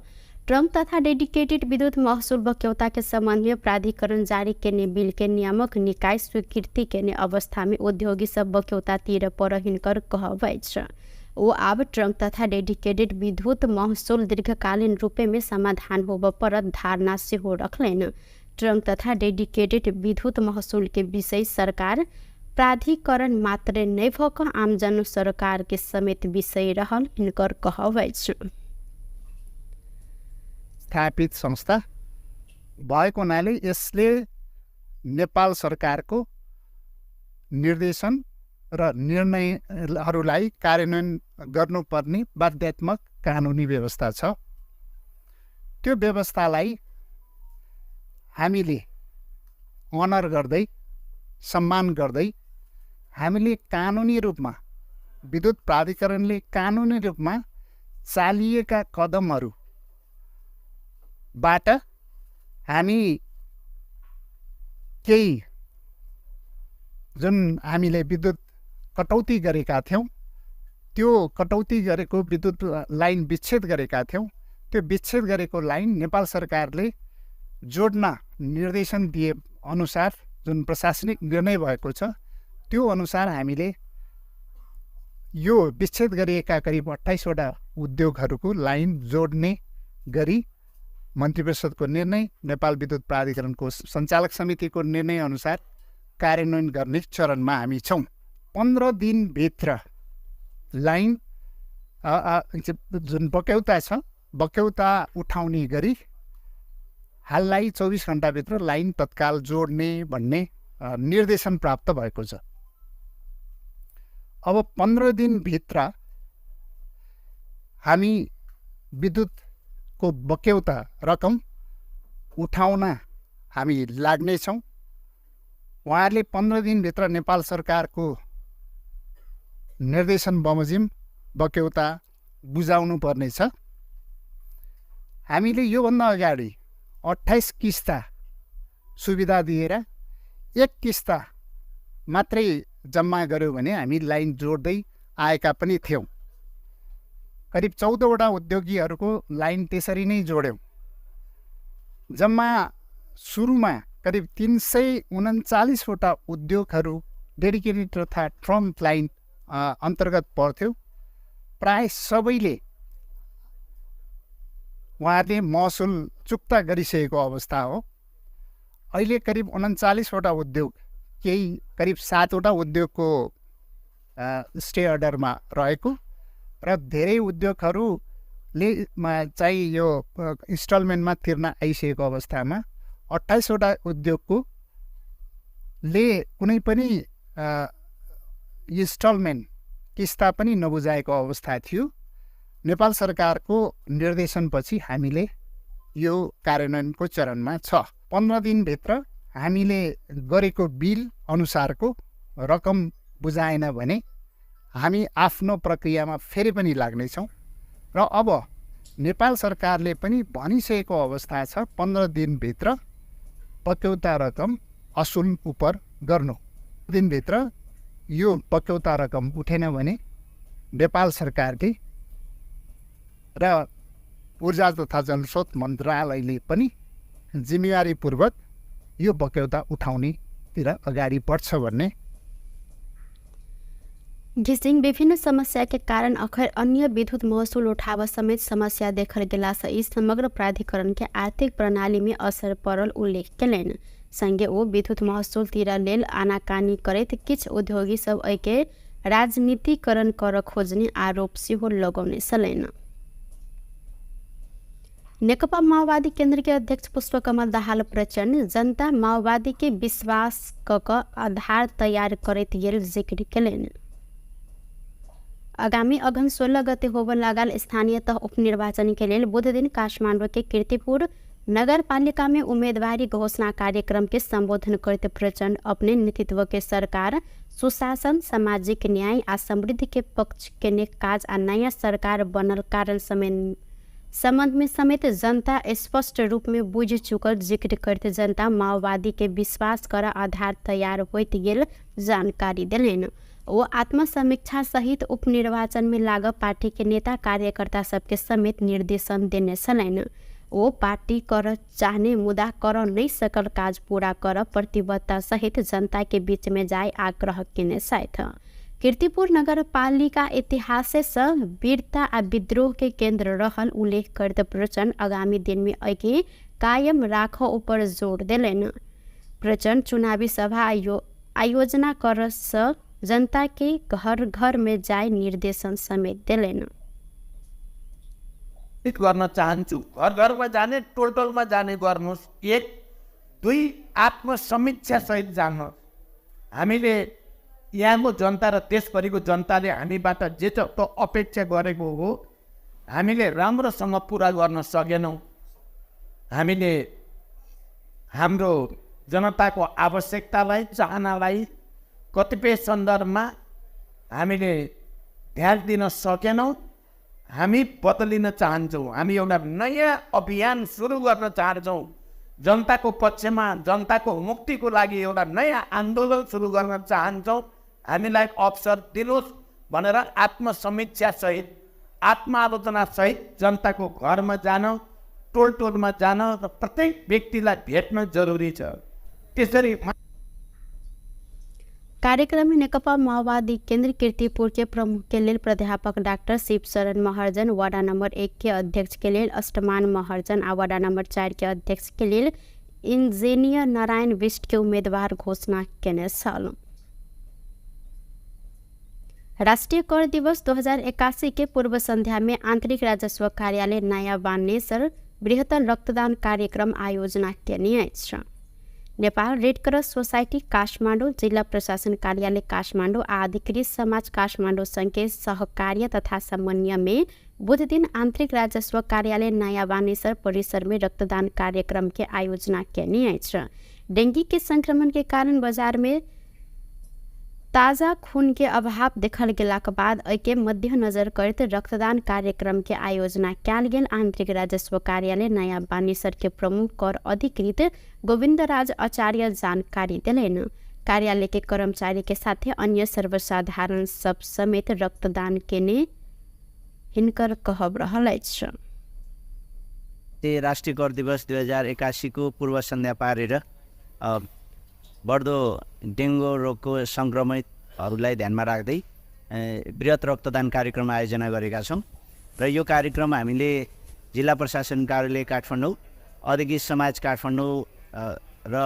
ट्रम्प तथा डेडिकेटेड विद्युत महसुल बक्यौता के संबंध में प्राधिकरण जारी केने बिल के नियामक निकाय स्वीकृति केने अवस्था में उद्योगी सब बक्यौता तिर पर हिनकर कहब अछि। ओ आब ट्रम्प तथा डेडिकेटेड विद्युत महसुल दीर्घकालीन रूपे में समाधान होबऽ पड़त धारणा सेहो रखलनि। ट्रंक तथा डेडिकेटेड विद्युत महसूल के विषय सरकार प्राधिकरण मात्र नहि भऽ कऽ आमजन सरकार के समेत विषय रहल हिनकर कहब अछि। स्थापित संस्था भएको हुनाले यसले नेपाल सरकारको निर्देशन र निर्णयहरूलाई कार्यान्वयन गर्नुपर्ने बाध्यात्मक कानुनी व्यवस्था छ। त्यो व्यवस्थालाई हामीले अनर गर्दै, सम्मान गर्दै हामीले कानुनी रूपमा विद्युत प्राधिकरणले कानुनी रूपमा चालिएका कदमहरूबाट हामी केही जुन हामीले विद्युत कटौती गरेका थियौँ, त्यो कटौती गरेको विद्युत लाइन विच्छेद गरेका थियौँ, त्यो विच्छेद गरेको लाइन नेपाल सरकारले जोड्न निर्देशन दिए अनुसार जुन प्रशासनिक निर्णय भएको छ त्यो अनुसार हामीले यो विच्छेद गरिएका करिब 28वटा उद्योगहरूको लाइन जोड्ने गरी मन्त्री परिषदको निर्णय, नेपाल विद्युत प्राधिकरणको सञ्चालक समितिको निर्णय अनुसार कार्यान्वयन गर्ने चरणमा हामी छौँ। 15 दिनभित्र लाइन जुन बक्यौता छ बक्यौता उठाउने गरी हाललाई 24 घन्टाभित्र लाइन तत्काल जोड्ने भन्ने निर्देशन प्राप्त भएको छ। अब 15 दिनभित्र हामी विद्युतको बक्यौता रकम उठाउन हामी लाग्नेछौँ। उहाँहरूले 15 दिनभित्र नेपाल सरकारको निर्देशन बमोजिम बक्यौता बुझाउनु पर्नेछ। हामीले योभन्दा अगाडि 28 किस्ता सुविधा दिएर एक किस्ता मात्रै जम्मा गऱ्यौँ भने हामी लाइन जोड्दै आएका पनि थियौँ। करिब 14वटा उद्योगीहरूको लाइन त्यसरी नै जोड्यौँ। जम्मा सुरुमा करिब 339वटा उद्योगहरू डेडिकेटेड तथा ट्रम्प लाइन अन्तर्गत पर्थ्यो। प्राय सबैले उहाँहरूले महसुल चुक्ता गरिसकेको अवस्था हो। अहिले करिब 39वटा उद्योग, केही करिब 7वटा उद्योगको स्टे अर्डरमा रहेको र धेरै उद्योगहरूले चाहिँ यो इन्स्टलमेन्टमा तिर्न आइसकेको अवस्थामा 28वटा उद्योगको ले कुनै पनि इन्स्टलमेन्ट किस्ता पनि नबुझाएको अवस्था थियो। नेपाल सरकारको निर्देशनपछि हामीले यो कार्यान्वयनको चरणमा छ। 15 दिनभित्र हामीले गरेको बिल अनुसारको रकम बुझाएन भने हामी आफ्नो प्रक्रियामा फेरि पनि लाग्नेछौँ। र अब नेपाल सरकारले पनि भनिसकेको अवस्था छ 15 दिनभित्र बक्यौता रकम असुल उप गर्नु। दिनभित्र यो बक्यौता रकम उठेन भने नेपाल सरकारले र ऊर्जा तथा जलस्रोत मन्त्रालयले पनि जिम्मेवारीपूर्वक यो बक्यौता उठाउनेतिर अगाडि बढ्छ भन्ने। घिसिङ विभिन्न समस्या के कारण अखर अन्य विद्युत महसुल उठाव समेत समस्या देखल गेला से ई समग्र प्राधिकरण के आर्थिक प्रणाली में असर पड़ल उल्लेख केलनि। संगे ओ विद्युत महसुल तिर लेल आनाकानी करैत किछु उद्योगी सब एहिके राजनीतिकरण कर खोजने आरोप सेहो लगौने छलनि। नेकपा माओवादी केंद्र के अध्यक्ष पुष्पकमल दाहाल प्रचण्ड जनता माओवादी के विश्वास क आधार तैयार करैत गेल जिक्र केलनि। आगामी अगहन 16 गते होबय लागल स्थानीय तह उपनिर्वाचन के लेल बुध दिन काठमाडौँ के कीर्तिपुर नगरपालिका में उम्मीदवारी घोषणा कार्यक्रम के संबोधन करते प्रचण्ड अपने नेतृत्व के सरकार सुशासन, सामाजिक न्याय आ समृद्धि के पक्ष के ने काज आ नया सरकार बनल कारण संबंध में समेत जनता स्पष्ट रूप में बुझि चुकल जिक्र करते जनता माओवादी के विश्वास कर आधार तैयार होइत गेल जानकारी देलनि। ओ आत्मसमीक्षा सहित उपनिर्वाचन में लागल पार्टी के नेता कार्यकर्ता सबके समेत निर्देशन देने छलनि। ओ पार्टी कर चाहने मुदा कर नहीं सकल काज पूरा कर प्रतिबद्धता सहित जनता के बीच में जाए आग्रह केने छथि। कीर्तिपुर नगरपालिका इतिहास से वीरता आ विद्रोह के केंद्र रहल उल्लेख करते प्रचण्ड आगामी दिन में एहिके कायम राख ऊपर जोर देलनि। प्रचण्ड चुनावी सभा आयोजना कर से जनता के घर घर में जाए निर्देशन समेत देलनि। गर्न चाहन्छु घर घरमा जाने, टोल टोलमा जाने गर्नुहोस्। 1 2 आत्मसमीक्षा सहित जानुहोस्। हामीले यहाँको जनता र देशभरिको जनताले हामीबाट जे जस्तो अपेक्षा गरेको हो हामीले राम्रोसँग पुरा गर्न सकेनौँ। हामीले हाम्रो जनताको आवश्यकतालाई, चाहनालाई कतिपय सन्दर्भमा हामीले ध्यान दिन सकेनौँ। हामी बदलिन चाहन्छौँ, हामी एउटा नयाँ अभियान सुरु गर्न चाहन्छौँ। जनताको पक्षमा, जनताको मुक्तिको लागि एउटा नयाँ आन्दोलन सुरु गर्न चाहन्छौँ। हामीलाई अवसर दिनुहोस् भनेर आत्मसमीक्षासहित, आत्मआलोचनासहित जनताको घरमा जान, टोल टोलमा जान र प्रत्येक व्यक्तिलाई भेट्न जरुरी छ। त्यसरी कार्यक्रम में नेकपा माओवादी केंद्र कीर्तिपुर के प्रमुख के लेल प्राध्यापक doctor Shivsharan Maharjan, ward number 1 के अध्यक्ष के लेल अष्टमान महर्जन आ वार्ड नंबर 4 के अध्यक्ष के लेल इंजीनियर नारायण बिष्ट के उम्मीदवार घोषणा केने छल। राष्ट्रीय कर दिवस 2081 के पूर्व संध्या में आंतरिक राजस्व कार्यालय नयाँ बानेश्वर बृहत्तर रक्तदान कार्यक्रम आयोजना केने अछि। Nepal red cross society Kathmandu, जिल्ला प्रशासन कार्यालय काठमाडौँ आ अधिकृत समाज काठमाडौँ संघ सहकार्य तथा समन्वय में बुध दिन आंतरिक राजस्व कार्यालय नयाँ बानेश्वर परिसर में रक्तदान कार्यक्रम के आयोजना केने अछि। डेंगू के संक्रमण के कारण बाजार में ताज़ा खून के अभाव देखल गेलाक बाद एहिके मध्यनजर करैत रक्तदान कार्यक्रम के आयोजना कयल गेल। आंतरिक राजस्व कार्यालय नयाँ बानेश्वर के प्रमुख कर अधिकृत गोविन्दराज आचार्य जानकारी देलनि। कार्यालय के कर्मचारी के साथे अन्य सर्वसाधारण सब समेत रक्तदान केने हिनकर कहब रहल अछि। राष्ट्रिय कर दिवस 2081 को पूर्व सन्ध्या पारेर बढ्दो डेङ्गु रोगको सङ्क्रमितहरूलाई ध्यानमा राख्दै बृहत् रक्तदान कार्यक्रम आयोजना गरेका छौँ र यो कार्यक्रम हामीले जिल्ला प्रशासन कार्यालय काठमाडौँ, अधिकृत समाज काठमाडौँ र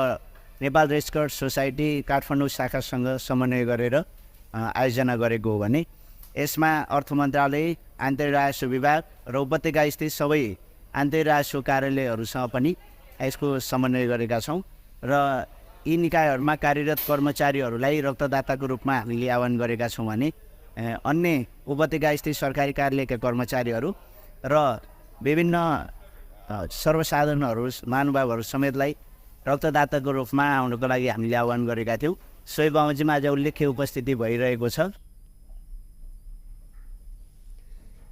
Nepal red cross society Kathmandu शाखासँग समन्वय गरेर आयोजना गरेको हो भने यसमा अर्थ मन्त्रालय, आन्तरिक राजस्व विभाग र उपत्यका स्थित सबै आन्तरिक राजस्व कार्यालयहरूसँग पनि यसको समन्वय गरेका छौँ र यी निकायहरूमा कार्यरत कर्मचारीहरूलाई रक्तदाताको रूपमा हामीले आह्वान गरेका छौँ भने अन्य उपत्यका स्थित सरकारी कार्यालयका कर्मचारीहरू र विभिन्न सर्वसाधारणहरू, महानुभावहरू समेतलाई रक्तदाताको रूपमा आउनको लागि हामीले आह्वान गरेका थियौँ। सोही बमोजिम आज उल्लेख्य उपस्थिति भइरहेको छ।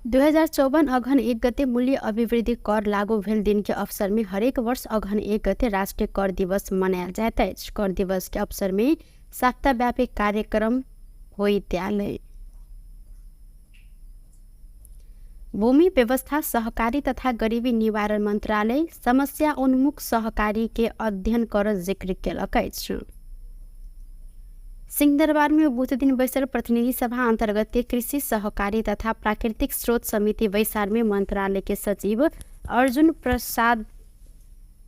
2054 अघन 1 गते मूल्य अभिवृद्धि कर लागू भेल दिन के अवसर में हरेक वर्ष अघन 1 गते राष्ट्रीय कर दिवस मनायल जाइत अछि। कर दिवस के अवसर में सप्ताहव्यापी कार्यक्रम होइत आयल। भूमि व्यवस्था, सहकारी तथा गरीबी निवारण मंत्रालय समस्या उन्मुख सहकारी के अध्ययन कर जिक्र केलक अछि। सिंहदरबार में बुध दिन बैसल प्रतिनिधि सभा अंतर्गत के कृषि सहकारी तथा प्राकृतिक स्रोत समिति बैसार में मंत्रालय के सचिव अर्जुन प्रसाद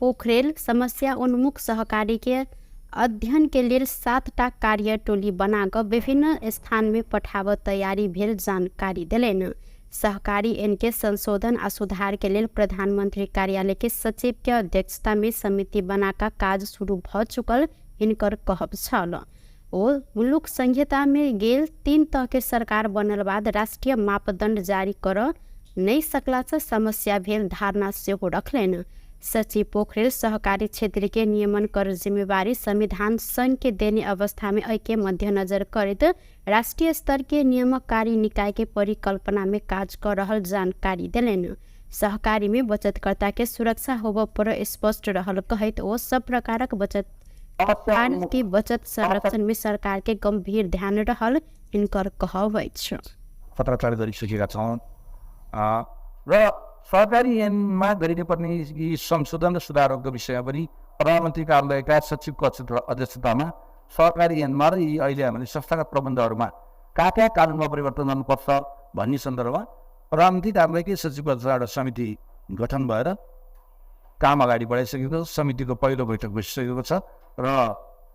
पोखरेल समस्या उन्मुख सहकारी के अध्ययन के लेल 7टा कार्य टोली बनाकर विभिन्न स्थान में पठाव तैयारी भेल जानकारी देलनि। सहकारी एन के संशोधन आ सुधार के लेल प्रधानमंत्री कार्यालय के सचिव के अध्यक्षता में समिति बनाकर काज शुरू भ चुकल हिनकर कहब छल। ओ मुलुक संहिता में गेल 3 तह के सरकार बनल बाद राष्ट्रीय मापदंड जारी कर नहीं सकला से समस्या भेल धारणा सेहो रखलनि। सचिव पोखरेल सहकारी क्षेत्र के नियमन कर जिम्मेवारी संविधान संघ के देने अवस्था में एहिके मध्यनजर करैत राष्ट्रीय स्तर के नियमकारी निकाय के परिकल्पना में काज कर रहल जानकारी देलनि। सहकारी में बचतकर्ता के सुरक्षा होबय पर स्पष्ट रहल कहैत ओ सब प्रकारक बचत के बचत संरक्षण में सरकार के गंभीर ध्यान रहल हिनकर कहब अछि। पत्राचार गरिसकेका छौँ र सहकारी ऐनमा गरिनुपर्ने यी संशोधन र सुधारहरूको विषयमा पनि प्रधानमन्त्री कार्यालयका सचिवको अध्यक्षतामा सहकारी ऐनमा र यी अहिले हामीले संस्थागत प्रबन्धहरूमा कहाँ कहाँ कानुनमा परिवर्तन गर्नुपर्छ भन्ने सन्दर्भमा प्रधानमन्त्री कार्यालयकै सचिवको एउटा समिति गठन भएर काम अगाडि बढाइसकेको छ। समितिको पहिलो बैठक बसिसकेको छ र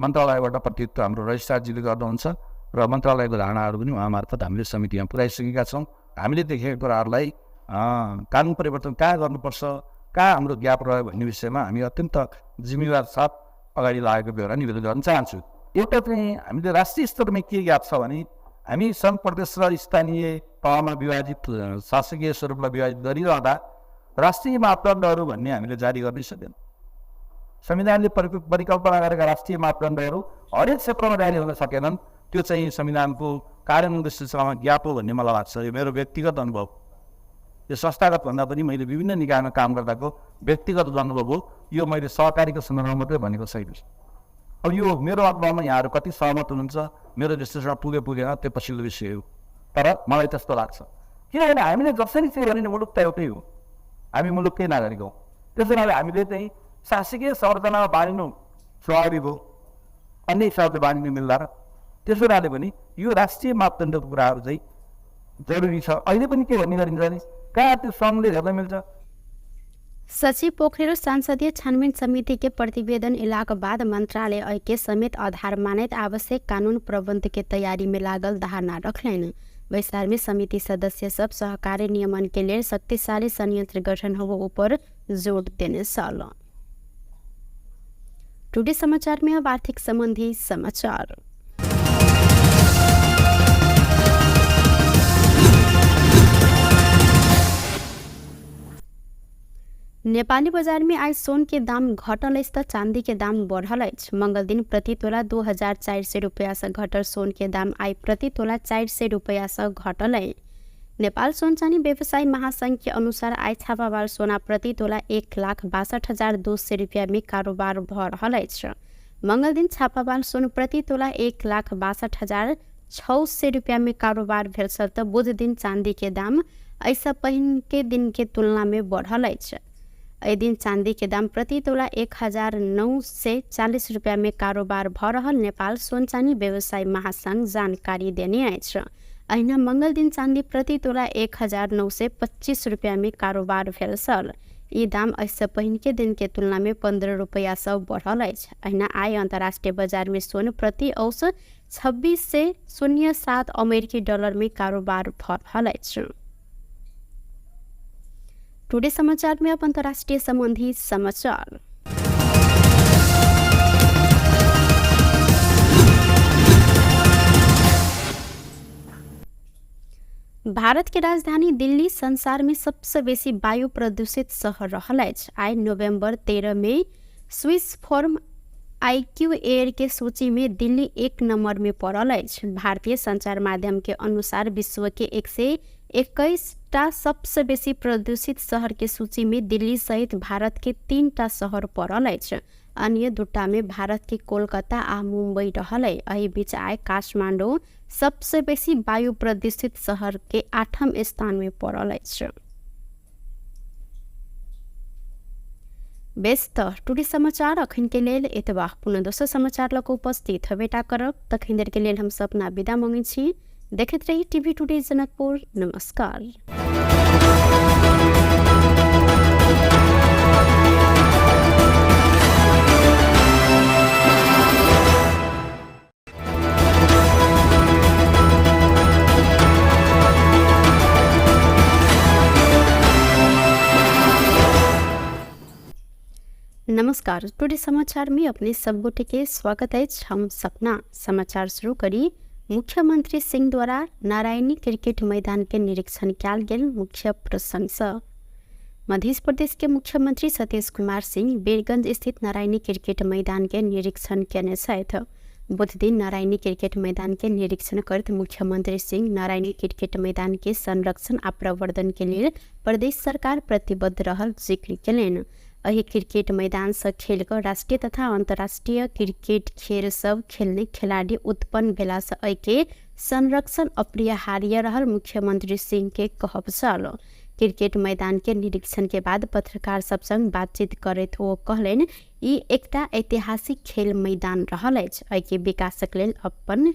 मन्त्रालयबाट प्रतिनिधित्व हाम्रो रजिस्ट्रारजीले गर्नुहुन्छ र मन्त्रालयको धारणाहरू पनि उहाँ मार्फत हामीले समितिमा पुर्याइसकेका छौँ। हामीले देखेका कुराहरूलाई कानुन परिवर्तन कहाँ गर्नुपर्छ, कहाँ हाम्रो ग्याप रह्यो भन्ने विषयमा हामी अत्यन्त जिम्मेवार साथ अगाडि लागेको बेहोरा निवेदन गर्न चाहन्छु। एउटा चाहिँ हामीले राष्ट्रिय स्तरमा के ग्याप छ भने हामी सङ्घ प्रदेश र स्थानीय तहमा विभाजित शासकीय स्वरूपलाई विभाजित गरिरहँदा राष्ट्रिय मापदण्डहरू भन्ने हामीले जारी गर्नै सकेनौँ। संविधानले परिकल्पना गरेका राष्ट्रिय मापदण्डहरू हरेक क्षेत्रमा जारी हुन सकेनन्। त्यो चाहिँ संविधानको कार्यान्वयनको सिलसिलामा ग्याप हो भन्ने मलाई लाग्छ। यो मेरो व्यक्तिगत अनुभव, यो संस्थागत भन्दा पनि मैले विभिन्न निकायमा काम गर्दाको व्यक्तिगत अनुभव हो। यो मैले सहकारीको सन्दर्भमा मात्रै भनेको छैन। अब यो मेरो अनुभवमा यहाँहरू कति सहमत हुनुहुन्छ, मेरो विश्लेषण पुगे पुगेन त्यो पछिल्लो विषय हो, तर मलाई त्यस्तो लाग्छ। किनभने हामीले जसरी चाहिँ भने मुलुक त एउटै हो, हामी मुलुककै नागरिक हौँ। त्यसो हुनाले हामीले चाहिँ शासकीय संरचनामा बाँडिनु स्वाभाविक हो, अन्य हिसाबले बाँडिनु मिल्दा र। त्यसो हुनाले पनि यो राष्ट्रिय मापदण्डको कुराहरू चाहिँ जरुरी छ। अहिले पनि के भन्ने गरिन्छ भने कहाँ त्यो सङ्घले हेर्न मिल्छ। सचिव पोखरेल संसदीय छानबिन समिति के प्रतिवेदन एलाक बाद मंत्रालय के समेत आधार मानैत आवश्यक कानून प्रबंध के तैयारी में लागल धारणा रखलनि। बैसार में समिति सदस्य सब सहकारी नियमन के लिए शक्तिशाली संयंत्र गठन हो ऊपर जोर देने छल। टुडे समाचार में अब आर्थिक संबंधी समाचार। नेपाली बजार में आज सोन के दाम घटल अछि त चांदी के दाम बढ़ल अछि। मंगल दिन प्रति तोला 2400 रुपया से घटल सोन के दाम आइ प्रति तोला 400 रुपया से घटल अछि। नेपाल सोन चानी व्यवसायी महासंघ के अनुसार आइ छापावाल सोना प्रति तोला 1,62,200 रुपया में कारोबार भ रहल अछि। मंगल दिन छापावाल सोन प्रति तोला 1,62,600 रुपया में कारोबार भेल छल त बुध दिन चांदी के दाम एहिसँ पहिन के दिन के तुलना में बढ़ल अछि। एहि दिन चांदी के दाम प्रति तोला 1,940 रुपया में कारोबार भ रहल नेपाल सोन चानी व्यवसायी महासंघ जानकारी देने अछि। अहिना मंगल दिन चांदी प्रति तोला 1,925 रुपया में कारोबार भेल छल। ई दाम एहिसँ पहिन के दिन के तुलना में 15 रुपया सँ बढ़ल अछि। अहिना आइ अंतर्राष्ट्रीय बाजार में सोन प्रति औसत 26.07 अमेरिकी डॉलर में कारोबार भ रहल अछि। टुडे समाचार में अब अंतर्राष्ट्रीय संबंधी समाचार। भारत के राजधानी दिल्ली संसार में सबसे बेसी वायु प्रदूषित शहर रहल अछि। आइ नवंबर 13 में स्विस फर्म आईक्यू एयर के सूची में दिल्ली 1 नंबर में पड़ल अछि। भारतीय संचार माध्यम के अनुसार विश्व के 121 टा सबसे बेसी प्रदूषित शहर के सूची में दिल्ली सहित भारत के 3 टा शहर पड़ल अछि। अन्य 2 में भारत के कोलकाता आ मुंबई रहल अछि। एहि बीच आइ काठमांडू सबसे बेसी वायु प्रदूषित शहर के 8म स्थान में पड़ल अछि। बेस त टुडे समाचार अखन के लेल एतबा। पुनः दोसर समाचार लऽ कऽ उपस्थित हेबेटा करब। तखन देर के लेल हम सब अपना विदा मंगै छी। देखैत रही टीवी टुडे जनकपुर। नमस्कार। नमस्कार, टुडे समाचार में अपने सब गोटे के स्वागत अछि। हम सपना। समाचार शुरू करी। मुख्यमंत्री सिंह द्वारा नारायणी क्रिकेट मैदान के निरीक्षण कयल गेल मुख्य प्रसंग। मध्य प्रदेश के मुख्यमंत्री सतीश कुमार सिंह बीरगंज स्थित नारायणी क्रिकेट मैदान के निरीक्षण केने छथि। बुध दिन नारायणी क्रिकेट मैदान के निरीक्षण करैत मुख्यमंत्री सिंह नारायणी क्रिकेट मैदान के संरक्षण आ प्रवर्धन के लेल प्रदेश सरकार प्रतिबद्ध रहल जिक्र केलनि। एहि क्रिकेट मैदान से खेल कऽ राष्ट्रीय तथा अंतर्राष्ट्रीय क्रिकेट खेल सब खेलने खिलाड़ी उत्पन्न भेला से एहि के संरक्षण अपरिहार्य रहल मुख्यमंत्री सिंह के कहब छल। क्रिकेट मैदान के निरीक्षण के बाद पत्रकार सब संग बातचीत करैत ओ कहलनि, ई एकटा ऐतिहासिक खेल मैदान रहल अछि। एहि के विकासक लेल अपन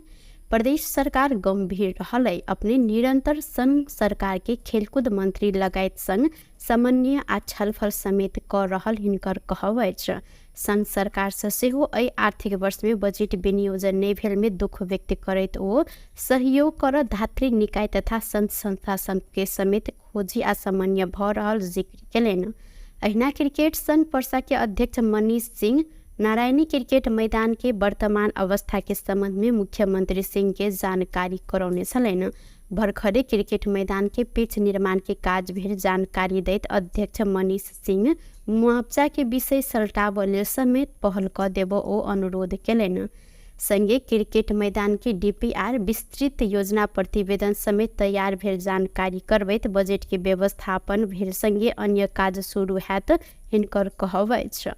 प्रदेश सरकार गंभीर रहल अछि। अपने निरंतर संघ सरकार के खेलकूद मंत्री लगायत संग समन्वय आ छलफल समेत कऽ रहल हिनकर कहब अछि। संघ सरकार से सेहो एहि आर्थिक वर्ष में बजट विनियोजन नहि भेल में दुख व्यक्त करैत ओ सहयोग कर धात्री निकाय तथा संघ संस्था संघ के समेत खोजी आ समन्वय भऽ रहल जिक्र केलनि। अहिना क्रिकेट संघ पर्सा के अध्यक्ष मनीष सिंह नारायणी क्रिकेट मैदान के वर्तमान अवस्था के संबंध में मुख्यमंत्री सिंह के जानकारी करौने छलनि। भर्खरे क्रिकेट मैदान के पिच निर्माण के काज भेल जानकारी दैत अध्यक्ष मनीष सिंह मुआवजा के विषय सलटाबऽ लेल समेत पहल कऽ देबऽ ओ अनुरोध केलनि। संगे क्रिकेट मैदान के डीपीआर विस्तृत योजना प्रतिवेदन समेत तैयार भेल जानकारी करबैत बजट के व्यवस्थापन भेल संगे अन्य काज शुरू हैत हिनकर कहब अछि।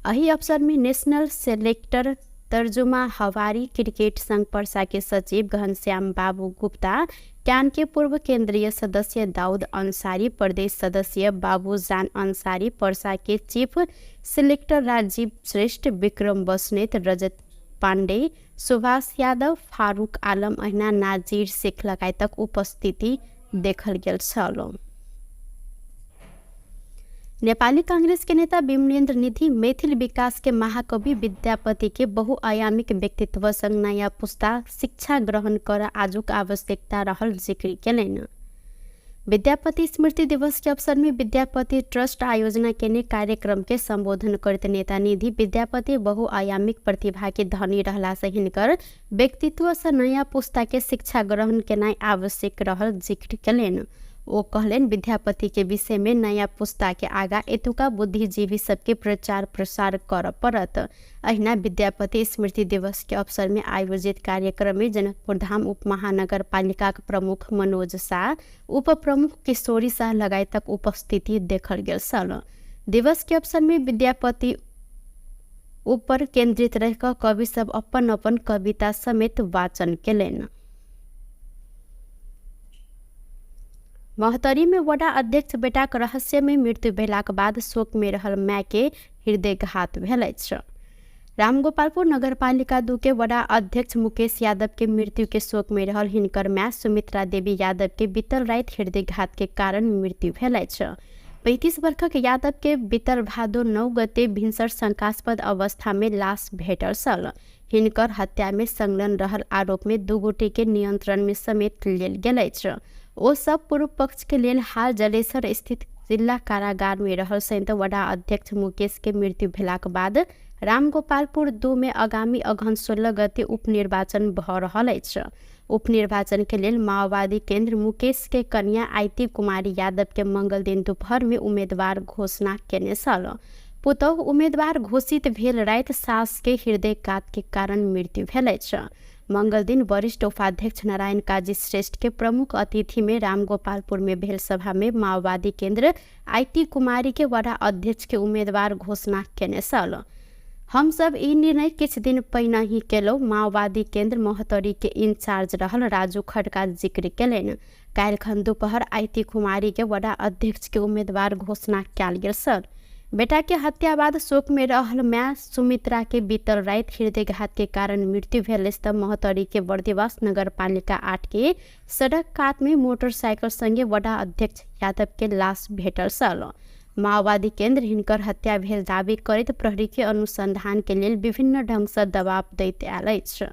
एहि अवसर में नेशनल सेलेक्टर तर्जुमा हवारी क्रिकेट संघ पर्सा के सचिव घनश्याम बाबू गुप्ता, क्यान के पूर्व केंद्रीय सदस्य दाऊद अंसारी, प्रदेश सदस्य बाबूजान अंसारी, पर्सा के चीफ सिलेक्टर राजीव श्रेष्ठ, विक्रम बस्नेत, रजत पांडे, सुभाष यादव, फारूक आलम अहिना नाजीर शेख लगायतक उपस्थिति देखल गेल छल। नेपाली कांग्रेस के नेता विमलेन्द्र निधि मैथिल विकास के महाकवि विद्यापति के बहुआयामिक व्यक्तित्व संग नयाँ पुस्ता शिक्षा ग्रहण कर आजुक आवश्यकता रहल जिक्र केलनि। विद्यापति स्मृति दिवस के अवसर में विद्यापति ट्रस्ट आयोजना केने कार्यक्रम के संबोधन करते नेता निधि विद्यापति बहुआयामिक प्रतिभा के धनी रहला से हिनकर व्यक्तित्व से नयाँ पुस्ता के शिक्षा ग्रहण केनाइ आवश्यक रहल जिक्र केलनि। ओ कहलनि विद्यापति के विषय में नयाँ पुस्ता के आगा एतुका बुद्धिजीवी सबके प्रचार प्रसार कर पड़त। अहिना विद्यापति स्मृति दिवस के अवसर में आयोजित कार्यक्रम में जनकपुर धाम उप महानगर पालिका के प्रमुख मनोज शाह, उप प्रमुख किशोरी शाह लगायतक उपस्थिति देखल गेल छल। दिवस के अवसर में विद्यापति ऊपर केंद्रित रह कवि सब अपन अपन कविता समेत वाचन केलनि। महोत्तरी में वडा अध्यक्ष बेटाक रहस्य में मृत्यु भेलाक बाद शोक में रहल माय के हृदयघात भेल अछि। रामगोपालपुर नगरपालिका 2 के वडा अध्यक्ष मुकेश यादव के मृत्यु के शोक में रहल हिनकर माय सुमित्रा देवी यादव के बीतल राति हृदयघात के कारण मृत्यु भेल अछि। 35 वर्षक यादव के बीतल भादो 9 गते भिनसर शंकास्पद अवस्था में लाश भेटल छल। हिनकर हत्या में संलग्न रहल आरोप में 2 गोटे के नियंत्रण में समेत लेल गेल अछि। ओ सब पूर्व पक्ष के लेल हाल जलेसर स्थित जिला कारागार में रहल संयुक्त वडा अध्यक्ष मुकेश के मृत्यु भेलाक बाद रामगोपालपुर 2 में आगामी अगहन 16 गते उपनिर्वाचन भ रहल अछि। उपनिर्वाचन के लेल माओवादी केंद्र मुकेश के कन्या आइती कुमारी यादव के मंगल दिन दोपहर में उम्मीदवार घोषणा केने छल। पुतोह उम्मीदवार घोषित भेल राति सास के हृदयघात के कारण मृत्यु भेल अछि। मंगल दिन वरिष्ठ उपाध्यक्ष नारायण काजी श्रेष्ठ के प्रमुख अतिथि में रामगोपालपुर में भेल सभा में माओवादी केंद्र IT कुमारी के वडा अध्यक्ष के उम्मीदवार घोषणा केने छल। हम सब ई निर्णय किछ दिन पहिने ही केलौ, माओवादी केंद्र महोत्तरी के इंचार्ज रहल राजू खड़का जिक्र केलनि। काल्हिखन दोपहर IT कुमारी के वडा अध्यक्ष के उम्मीदवार घोषणा कयल गेल छल। बेटा के हत्या बाद शोक में रहल माय सुमित्रा के बीतल राति हृदयघात के कारण मृत्यु भेल अछि त महोत्तरी के बर्दिवास नगरपालिका 8 के सड़क कात में मोटरसाइकिल संगे वडा अध्यक्ष यादव के लाश भेटल छल। माओवादी केंद्र हिनकर हत्या भेल दावी करैत प्रहरी के अनुसंधान के लेल विभिन्न ढंग से दबाव दैत आयल अछि।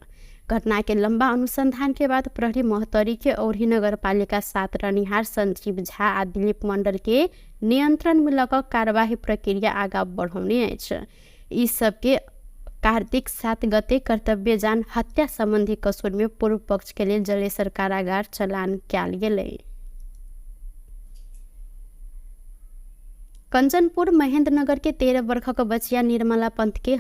घटना के लंबा अनुसंधान के बाद प्रहरी महोत्तरी के औरही नगरपालिका 7 रहनिहार संजीव झा आ दिलीप मंडल के नियंत्रण में लऽ कऽ कार्यवाही प्रक्रिया आगा बढ़ौने अछि। ई सबके कार्तिक 7 गते कर्तव्य जान हत्या संबंधी कसूर में पूर्व पक्ष के लेल जलेसर कारागार चलान कयल गेलै। कंचनपुर महेंद्रनगर के 13 वर्षक बचिया निर्मला पंत के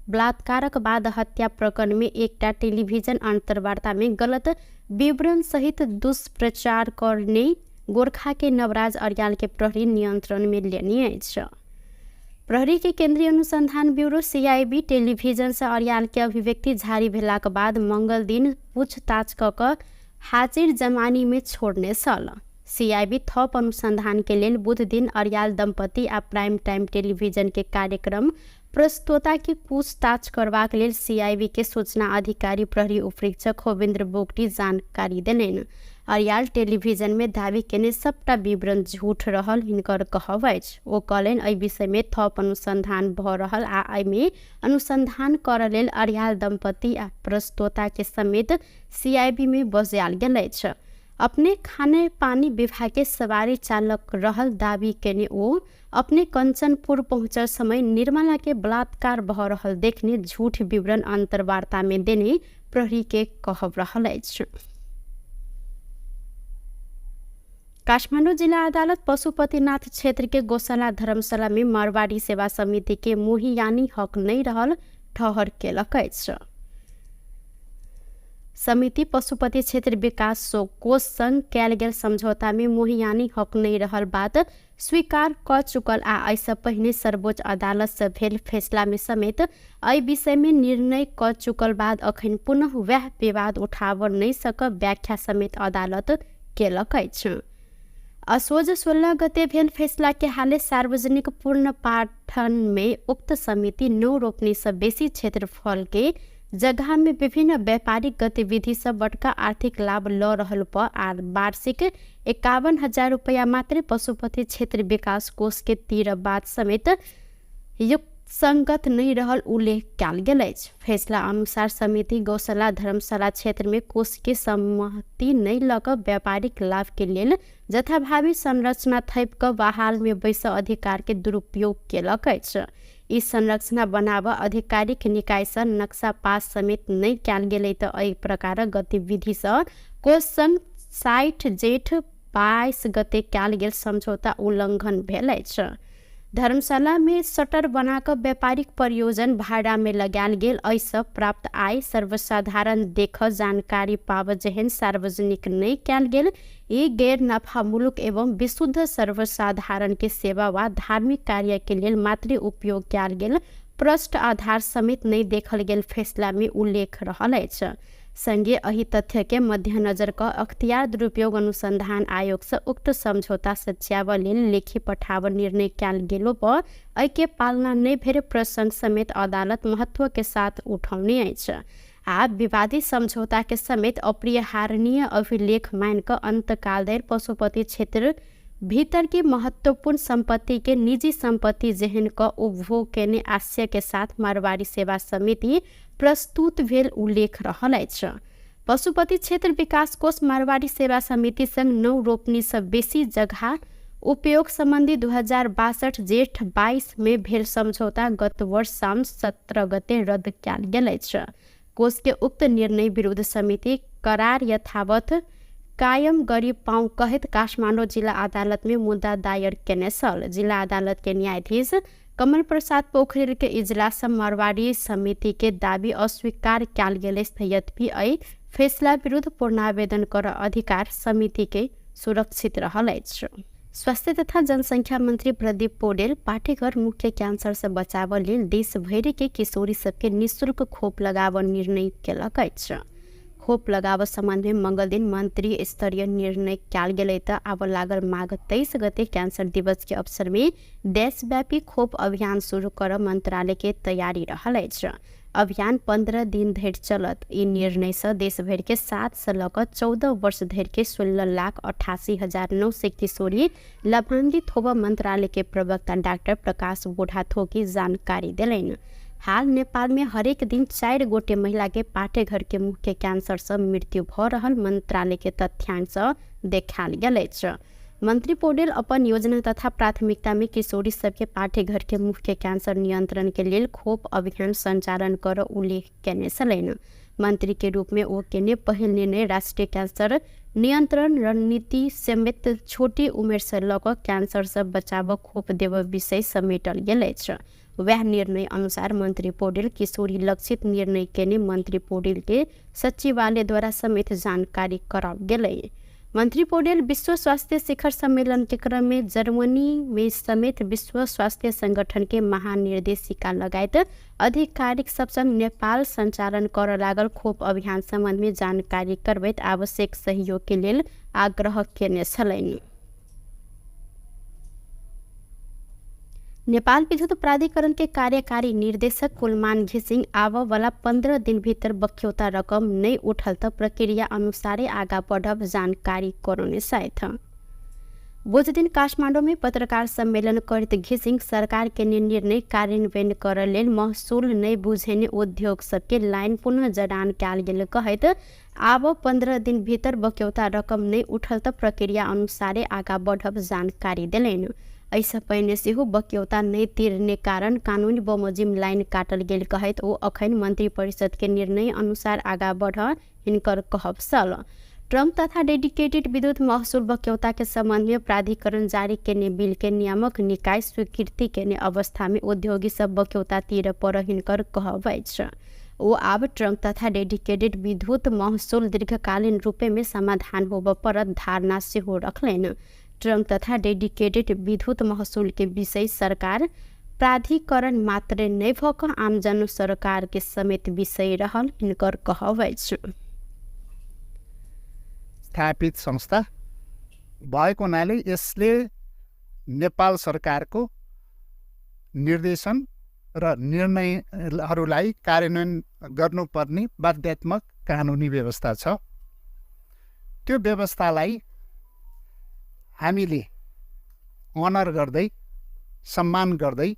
बलात्कारक बाद हत्या प्रकरण में एकटा टेलीविजन अंतर्वार्ता में गलत विवरण सहित दुष्प्रचार करने गोरखा के नवराज अर्याल के प्रहरी नियंत्रण में लेने अछि। प्रहरी के केंद्रीय अनुसंधान ब्यूरो सीआईबी टेलीविजन से अर्याल के अभिव्यक्ति जारी भेलाक बाद मंगल दिन पूछताछ क कऽ हाजिर जमानी में छोड़ने छल। सीआईबी थप अनुसंधान के लेल बुध दिन अर्याल दंपति आ प्राइम टाइम टेलीविजन के कार्यक्रम प्रस्तोता के पूछताछ करबाक लेल सीआईबी के सूचना अधिकारी प्रहरी उपरीक्षक होविन्द्र बोगटी जानकारी देलनि। अर्याल टेलीविजन में दावी केने सबटा विवरण झूठ रहल हिनकर कहब अछि। ओ कहलनि एहि विषय में थप अनुसंधान भ रहल आ एहिमे अनुसंधान करऽ लेल अर्याल दंपति आ प्रस्तोता के समेत सीआईबी में बजायल गेल अछि। अपने खाने पानी विभाग के सवारी चालक रहल दावी केने ओ अपने कंचनपुर पहुँचल समय निर्मला के बलात्कार भ रहल देखने झूठ विवरण अंतर्वार्ता में देने प्रहरी के कहब रहल अछि। काठमाडौँ जिला अदालत पशुपतिनाथ क्षेत्र के गौशाला धर्मशाला में मारवाड़ी सेवा समिति के मोहियानी हक नहीं रहल ठहर केलक अछि। समिति पशुपति क्षेत्र विकास कोष संग कयल गेल समझौता में मोहियानी हक नहीं रहल बात स्वीकार क चुकल आ एहिसँ पहिने सर्वोच्च अदालत से भेल फैसला में समेत एहि विषय में निर्णय क चुकल बाद अखन पुनः वएह विवाद उठाब नहीं सकब व्याख्या समेत अदालत केलक अछि। असोज 16 गते भेल फैसला के हाले सार्वजनिक पूर्ण पाठन में उक्त समिति 9 रोपनी से बेसी क्षेत्रफल के जगह में विभिन्न व्यापारिक गतिविधि से बड़का आर्थिक लाभ ल रहल पर आ वार्षिक 51,000 रुपया मात्रै पशुपति क्षेत्र विकास कोष के तीर बात समेत युक्तसंगत नहीं रहल उल्लेख कयल गेल अछि। फैसला अनुसार समिति गौशाला धर्मशाला क्षेत्र में कोष के सहमति नहीं लऽ कऽ व्यापारिक लाभ के लेल जथाभावी संरचना थपि कऽ बहाल में बैस अधिकार के दुरुपयोग केलक अछि। ई संरचना बनाब आधिकारिक निकायसँ नक्सा पास समेत नहि कयल गेलै तऽ एहि प्रकारक गतिविधिसँ कोष संग 60 जेठ 22 गते कयल गेल समझौता उल्लङ्घन भेल अछि। धर्मशाला में शटर बनाकऽ व्यापारिक प्रयोजन भाड़ा में लगायल गेल एहिसँ प्राप्त आय सर्वसाधारण देख जानकारी पाब जेहन सार्वजनिक नहि कयल गेल ई गैर नफामूलक एवं विशुद्ध सर्वसाधारण के सेवा वा धार्मिक कार्य के लेल मात्रै उपयोग कयल गेल प्रष्ट आधार समेत नहि देखल गेल फैसला में उल्लेख रहल अछि। संगे एहि तथ्य के मध्यनजर क अख्तियार दुरुपयोग अनुसंधान आयोग से उक्त समझौता सच्याब लेल लेखी पठाब निर्णय कयल गेलो पर एहि के पालना नहि भेल प्रसंग समेत अदालत महत्व के साथ उठौने अछि आ विवादित समझौता के समेत अपरिहार्य अभिलेख मान कऽ अंतकाल धरि पशुपति क्षेत्र भीतर के महत्वपूर्ण संपत्ति के निजी संपत्ति जेहन क उपभोग केने आशय के साथ मारवाड़ी सेवा समिति प्रस्तुत भेल उल्लेख रहल अछि। पशुपति क्षेत्र विकास कोष मारवाड़ी सेवा समिति संग 9 रोपनी से बेसी जगह उपयोग संबंधी 2062 जेठ 22 में भेल समझौता गत वर्ष साउन 17 गते रद्द कयल गेल अछि। कोष के उक्त निर्णय विरुद्ध समिति करार यथावत कायम गरी पाऊँ कहैत काठमाडौँ जिल्ला अदालत में मुद्दा दायर केने छल। जिल्ला अदालत के न्यायाधीश कमल प्रसाद पोखरेल के इजलास मारवाड़ी समिति के दावी अस्वीकार कयल गेल अछि। यद्यपि एहि फैसला विरुद्ध पूर्णावेदन कर अधिकार समिति के सुरक्षित रहल अछि। स्वास्थ्य तथा जनसंख्या मंत्री प्रदीप पौडेल पाठेघर मुख्य क्यान्सर से बचाव लेल देशभरि के किशोरी सबके निःशुल्क खोप लगाब निर्णय केलक अछि। खोप लगाब सम्बन्ध में मंगल दिन मंत्री स्तरीय निर्णय कयल गेलै तऽ आब लागल माघ 23 गते कैंसर दिवस के अवसर में देशव्यापी खोप अभियान शुरू कर मंत्रालय के तैयारी रहल अछि। अभियान 15 दिन धरि चलत। ई निर्णय से देशभरि के 7 से लऽ कऽ 14 वर्ष धरि के 16,88,900 किशोरी लाभान्वित होब मंत्रालय के प्रवक्ता डाक्टर प्रकाश बोढ़ाथोकी जानकारी देलनि। हाल नेपाल में हरेक दिन 4 गोटे महिला के पाठेघर के मुख्य कैंसर से मृत्यु भऽ रहल मंत्रालय के तथ्यांक से देखायल गेल अछि। मंत्री पौडेल अपन योजना तथा प्राथमिकता में किशोरी सबके पाठेघर के मुख्य कैंसर नियंत्रण के लेल खोप अभियान संचालन कर उल्लेख केने छलनि। मंत्री के रूप में ओ केने पहिल निर्णय राष्ट्रीय कैंसर नियंत्रण रणनीति समेत छोटी उमेर से लऽ कऽ कैंसर से बचाव खोप देब विषय समेटल गेल अछि। वह निर्णय अनुसार मंत्री पौडेल किशोरी लक्षित निर्णय केने मंत्री पौडेल के सचिवालय द्वारा समेत जानकारी कराओल गेलै। मंत्री पौडेल विश्व स्वास्थ्य शिखर सम्मेलन के क्रम में जर्मनी में समेत विश्व स्वास्थ्य संगठन के महानिर्देशिका लगायत आधिकारिक सब संग नेपाल संचालन कर लागल खोप अभियान सम्बन्ध में जानकारी करबैत आवश्यक सहयोग के लेल आग्रह केने छलनि। नेपाल विद्युत प्राधिकरण के कार्यकारी निर्देशक कुलमान घिसिङ आबऽवला 15 दिन भीतर बक्यौता रकम नै उठल त प्रक्रिया अनुसारे आगा बढ़ब जानकारी करौने छथि। बुध दिन काठमाडौँ में पत्रकार सम्मेलन करैत घिसिङ सरकार के निर्णय कार्यान्वयन कर लेल महसुल नै बुझेने उद्योग सबके लाइन पुनः जडान कयल गेल कहैत आब 15 दिन भीतर बक्यौता रकम नै उठल त प्रक्रिया अनुसारे आगा बढ़ब जानकारी देलनि। एहिसँ पहिने सेहो बक्यौता नहि तिरने कारण कानूनी बमोजिम लाइन काटल गेल कहैत ओ अखन मंत्री परिषद के निर्णय अनुसार आगा बढ़ हिनकर कहब छल। ट्रम्प तथा डेडिकेटेड विद्युत महसुल बक्यौता के संबंध में प्राधिकरण जारी केने बिल के नियामक निकाय स्वीकृति केने अवस्था में उद्योगी सब बक्यौता तिर पर हिनकर कहब अछि। ओ आब ट्रंक तथा डेडिकेटेड विद्युत महसुल दीर्घकालीन रूपे में समाधान होबय पड़त धारणा सेहो रखलनि। ट्रंक तथा डेडिकेटेड विद्युत महसुल के विषय सरकार प्राधिकरण मात्रे नहि भऽ कऽ आमजन सरकार के समेत विषय रहल हिनकर कहब अछि। स्थापित संस्था भएको हुनाले यसले नेपाल सरकारको निर्देशन र निर्णयहरूलाई कार्यान्वयन गर्नुपर्ने बाध्यात्मक कानुनी व्यवस्था छ। त्यो व्यवस्थालाई हामीले अनर गर्दै, सम्मान गर्दै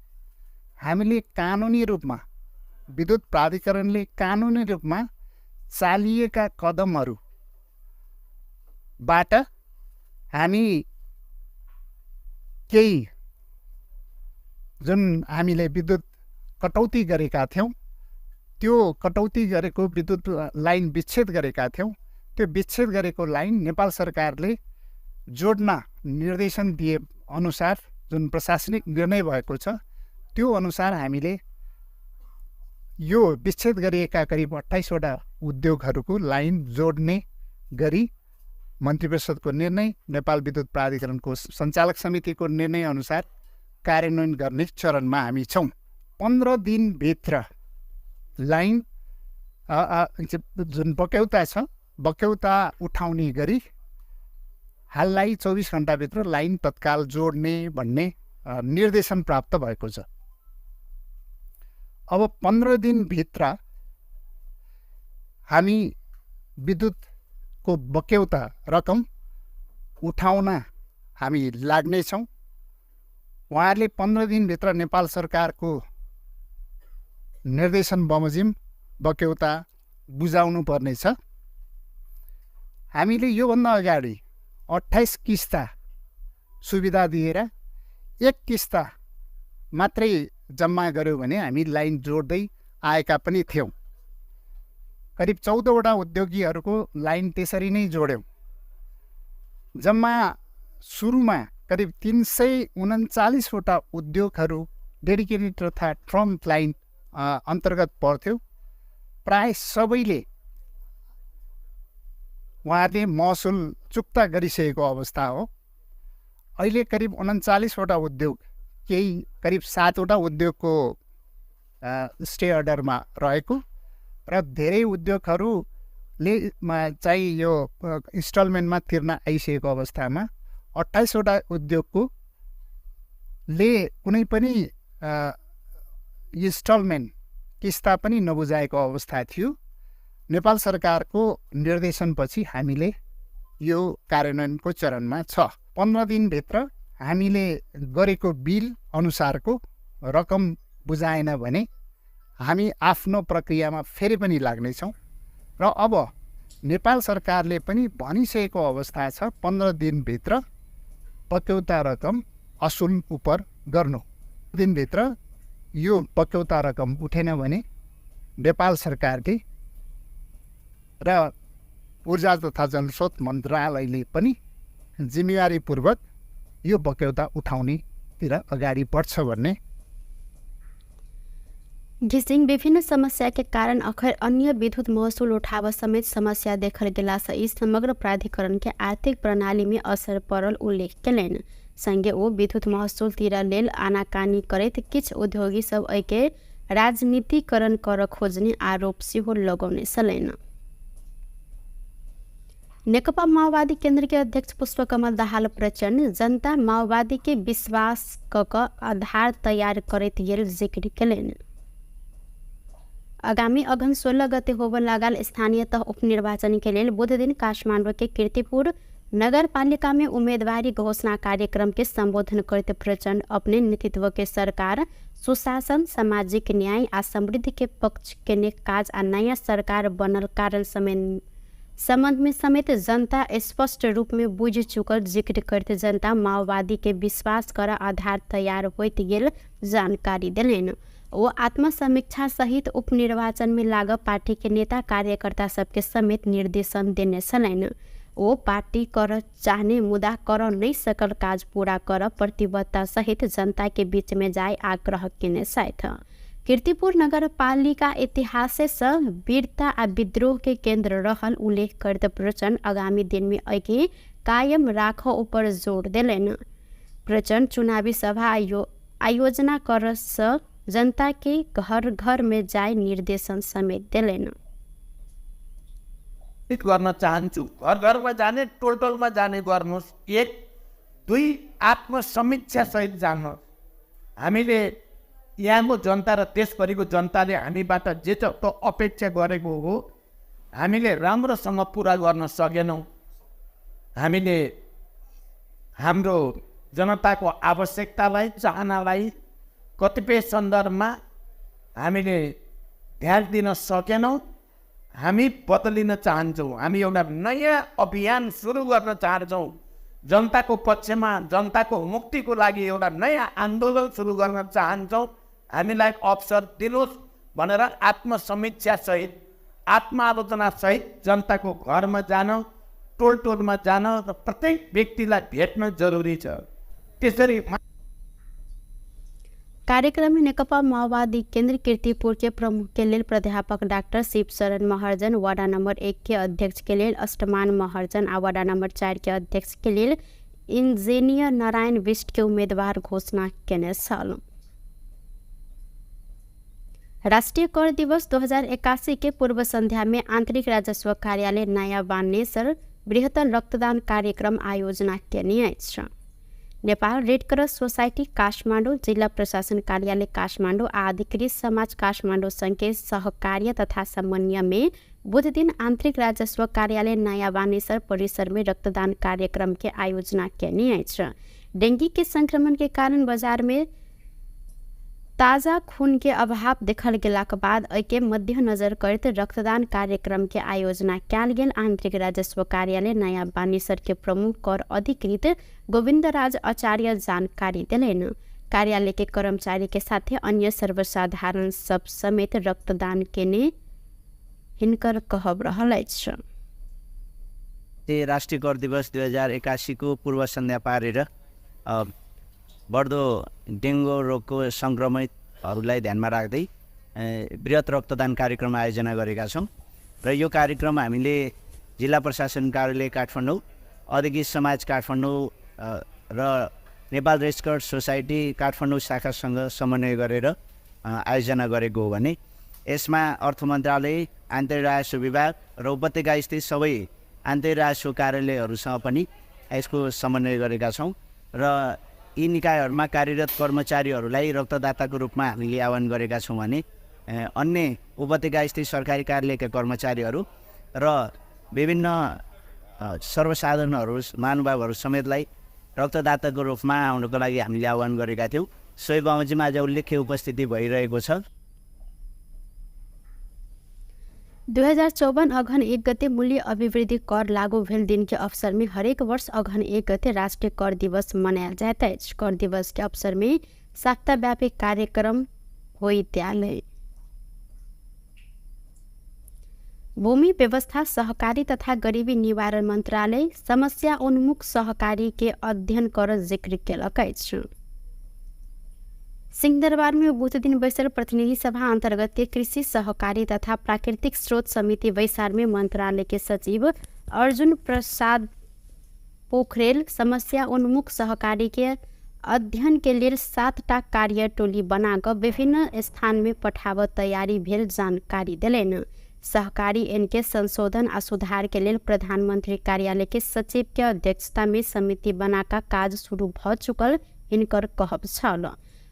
हामीले कानुनी रूपमा विद्युत प्राधिकरणले कानुनी रूपमा चालिएका कदमहरूबाट हामी केही जुन हामीले विद्युत कटौती गरेका थियौँ, त्यो कटौती गरेको विद्युत लाइन विच्छेद गरेका थियौँ, त्यो विच्छेद गरेको लाइन नेपाल सरकारले जोड्न निर्देशन दिए अनुसार जुन प्रशासनिक निर्णय भएको छ त्यो अनुसार हामीले यो विच्छेद गरिएका करिब 28वटा उद्योगहरूको लाइन जोड्ने गरी मन्त्री परिषदको निर्णय, नेपाल विद्युत प्राधिकरणको सञ्चालक समितिको निर्णय अनुसार कार्यान्वयन गर्ने चरणमा हामी छौँ। 15 दिनभित्र लाइन जुन बक्यौता छ बक्यौता उठाउने गरी हाललाई 24 घन्टाभित्र लाइन तत्काल जोड्ने भन्ने निर्देशन प्राप्त भएको छ। अब 15 दिनभित्र हामी विद्युतको बक्यौता रकम उठाउन हामी लाग्नेछौँ। उहाँहरूले 15 दिनभित्र नेपाल सरकारको निर्देशन बमोजिम बक्यौता बुझाउनु पर्नेछ। हामीले योभन्दा अगाडि 28 किस्ता सुविधा दिएर एक किस्ता मात्रै जम्मा गऱ्यौँ भने हामी लाइन जोड्दै आएका पनि थियौँ। करिब 14वटा उद्योगीहरूको लाइन त्यसरी नै जोड्यौँ। जम्मा सुरुमा करिब 339वटा उद्योगहरू डेडिकेटेड तथा ट्रङ्क लाइन अन्तर्गत पर्थ्यो। प्राय सबैले उहाँहरूले महसुल चुक्ता गरिसकेको अवस्था हो। अहिले करिब 39वटा उद्योग, केही करिब 7वटा उद्योगको स्टे अर्डरमा रहेको र धेरै उद्योगहरूले चाहिँ यो इन्स्टलमेन्टमा तिर्न आइसकेको अवस्थामा 28वटा उद्योगको ले कुनै पनि इन्स्टलमेन्ट किस्ता पनि नबुझाएको अवस्था थियो। नेपाल सरकारको निर्देशनपछि हामीले यो कार्यान्वयनको चरणमा छ। 15 दिनभित्र हामीले गरेको बिल अनुसारको रकम बुझाएन भने हामी आफ्नो प्रक्रियामा फेरि पनि लाग्नेछौँ र अब नेपाल सरकारले पनि भनिसकेको अवस्था छ 15 दिनभित्र बक्यौता रकम असुल उप गर्नु। दिनभित्र यो बक्यौता रकम उठेन भने नेपाल सरकारले र ऊर्जा तथा जलस्रोत मन्त्रालयले पनि जिम्मेवारीपूर्वक यो बक्यौता उठाउनेतिर अगाडि बढ्छ भन्ने। घिसिङ विभिन्न समस्या के कारण अखर अन्य विद्युत महसुल उठाव समेत समस्या देखल गेला से ई समग्र प्राधिकरण के आर्थिक प्रणाली में असर पड़ल उल्लेख केलनि। संगे ओ विद्युत महसुल तिर लेल आनाकानी करैत किछु उद्योगी सब एहिके राजनीतिकरण कर खोजने आरोप सेहो लगौने छलनि। नेकपा माओवादी केंद्र के अध्यक्ष पुष्पकमल दाहाल प्रचण्ड जनता माओवादी के विश्वास क आधार तैयार करैत गेल जिक्र केलनि। आगामी अगहन 16 गते होबय लागल स्थानीय तह उपनिर्वाचन के लेल बुध दिन काठमाडौँ के कीर्तिपुर नगरपालिका में उम्मीदवारी घोषणा कार्यक्रम के संबोधन करते प्रचण्ड अपने नेतृत्व के सरकार सुशासन, सामाजिक न्याय आ समृद्धि के पक्ष के ने काज आ नया सरकार बनल कारण संबंध में समेत जनता स्पष्ट रूप में बुझ चुकल जिक्र करते जनता माओवादी के विश्वास कर आधार तैयार होइत गेल जानकारी देलनि। ओ आत्मसमीक्षा सहित उपनिर्वाचन में लागल पार्टी के नेता कार्यकर्ता सबके समेत निर्देशन देने छलनि। ओ पार्टी कर चाहने मुदा कर नहीं सकल काज पूरा कर प्रतिबद्धता सहित जनता के बीच में जाय आग्रह केने छथि। कीर्तिपुर नगरपालिका इतिहाससँ वीरता आ विद्रोह के केन्द्र रहल उल्लेख करैत प्रचण्ड आगामी दिन में एहिके कायम राख ऊपर जोर देलनि। प्रचण्ड चुनावी सभा आयोजना करसँ जनता के घर घर में जाय निर्देशन समेत देलनि। गर्न चाहन्छु, घर घरमा जाने, टोल टोलमा जाने गर्नुहोस्। 1, 2 आत्मसमीक्षा सहित जानुहोस्। हामीले यहाँको जनता र देशभरिको जनताले हामीबाट जे जस्तो अपेक्षा गरेको हो हामीले राम्रोसँग पुरा गर्न सकेनौँ। हामीले हाम्रो जनताको आवश्यकतालाई, चाहनालाई कतिपय सन्दर्भमा हामीले ध्यान दिन सकेनौँ। हामी बदलिन चाहन्छौँ, हामी एउटा नयाँ अभियान सुरु गर्न चाहन्छौँ। जनताको पक्षमा, जनताको मुक्तिको लागि एउटा नयाँ आन्दोलन सुरु गर्न चाहन्छौँ। हामीलाई अवसर दिनुहोस् भनेर आत्मसमीक्षासहित, आत्मआलोचनासहित जनताको घरमा जान, टोल टोलमा जान र प्रत्येक व्यक्तिलाई भेट्न जरुरी छ। त्यसरी कार्यक्रम में नेकपा माओवादी केंद्र कीर्तिपुर के प्रमुख के लेल प्राध्यापक doctor Shivsharan Maharjan, ward number 1 के अध्यक्ष के लेल अष्टमान महर्जन आ वार्ड नंबर 4 के अध्यक्ष के लेल इंजीनियर नारायण बिष्ट के उम्मीदवार घोषणा केने छल। राष्ट्रीय कर दिवस 2081 के पूर्व संध्या में आंतरिक राजस्व कार्यालय नयाँ बानेश्वर बृहत्तर रक्तदान कार्यक्रम आयोजना केने अछि। Nepal red cross society Kathmandu, जिल्ला प्रशासन कार्यालय काठमाडौँ आ अधिकृत समाज काठमाडौँ संघ के सहकार्य तथा समन्वय में बुध दिन आंतरिक राजस्व कार्यालय नयाँ बानेश्वर परिसर में रक्तदान कार्यक्रम के आयोजना केने अछि। डेंगू के संक्रमण के कारण बाजार में ताज़ा खून के अभाव देखल गेलाक बाद एहिके मध्यनजर करैत रक्तदान कार्यक्रम के आयोजना कयल गेल। आंतरिक राजस्व कार्यालय नयाँ बानेश्वर के प्रमुख कर अधिकृत गोविन्दराज आचार्य जानकारी देलनि। कार्यालय के कर्मचारी के साथे अन्य सर्वसाधारण सब समेत रक्तदान केने हिनकर कहब रहल अछि। राष्ट्रिय कर दिवस 2081 को पूर्व सन्ध्या पारेर बढ्दो डेङ्गु रोगको सङ्क्रमितहरूलाई ध्यानमा राख्दै बृहत् रक्तदान कार्यक्रम आयोजना गरेका छौँ र यो कार्यक्रम हामीले जिल्ला प्रशासन कार्यालय काठमाडौँ, अधिकृत समाज काठमाडौँ र Nepal red cross society Kathmandu शाखासँग समन्वय गरेर आयोजना गरेको हो भने यसमा अर्थ मन्त्रालय, आन्तरिक राजस्व विभाग र उपत्यका स्थित सबै आन्तरिक राजस्व कार्यालयहरूसँग पनि यसको समन्वय गरेका छौँ र यी निकायहरूमा कार्यरत कर्मचारीहरूलाई रक्तदाताको रूपमा हामीले आह्वान गरेका छौँ भने अन्य उपत्यका स्थित सरकारी कार्यालयका कर्मचारीहरू र विभिन्न सर्वसाधारणहरू, महानुभावहरू समेतलाई रक्तदाताको रूपमा आउनको लागि हामीले आह्वान गरेका थियौँ। सोही बमोजिम आज उल्लेख्य उपस्थिति भइरहेको छ। 2054 अगहन 1 गते मूल्य अभिवृद्धि कर लागू भेल दिन के अवसर में हरेक वर्ष अगहन 1 गते राष्ट्रीय कर दिवस मनायल जाइत अछि। कर दिवस के अवसर में सप्ताहव्यापी कार्यक्रम होइत आयल। भूमि व्यवस्था, सहकारी तथा गरीबी निवारण मंत्रालय समस्या उन्मुख सहकारी के अध्ययन कर जिक्र केलक अछि। सिंहदरबार में बुध दिन बैसल प्रतिनिधि सभा अंतर्गत के कृषि सहकारी तथा प्राकृतिक स्रोत समिति बैसार में मंत्रालय के सचिव अर्जुन प्रसाद पोखरेल समस्या उन्मुख सहकारी के अध्ययन के लिए 7टा कार्य टोली बनाकर विभिन्न स्थान में पठाव तैयारी भेल जानकारी देलनि। सहकारी एन के संशोधन आ सुधार के लिए प्रधानमंत्री कार्यालय के सचिव के अध्यक्षता में समिति बनाकर काज शुरू भ चुकल हिनकर कहब छल।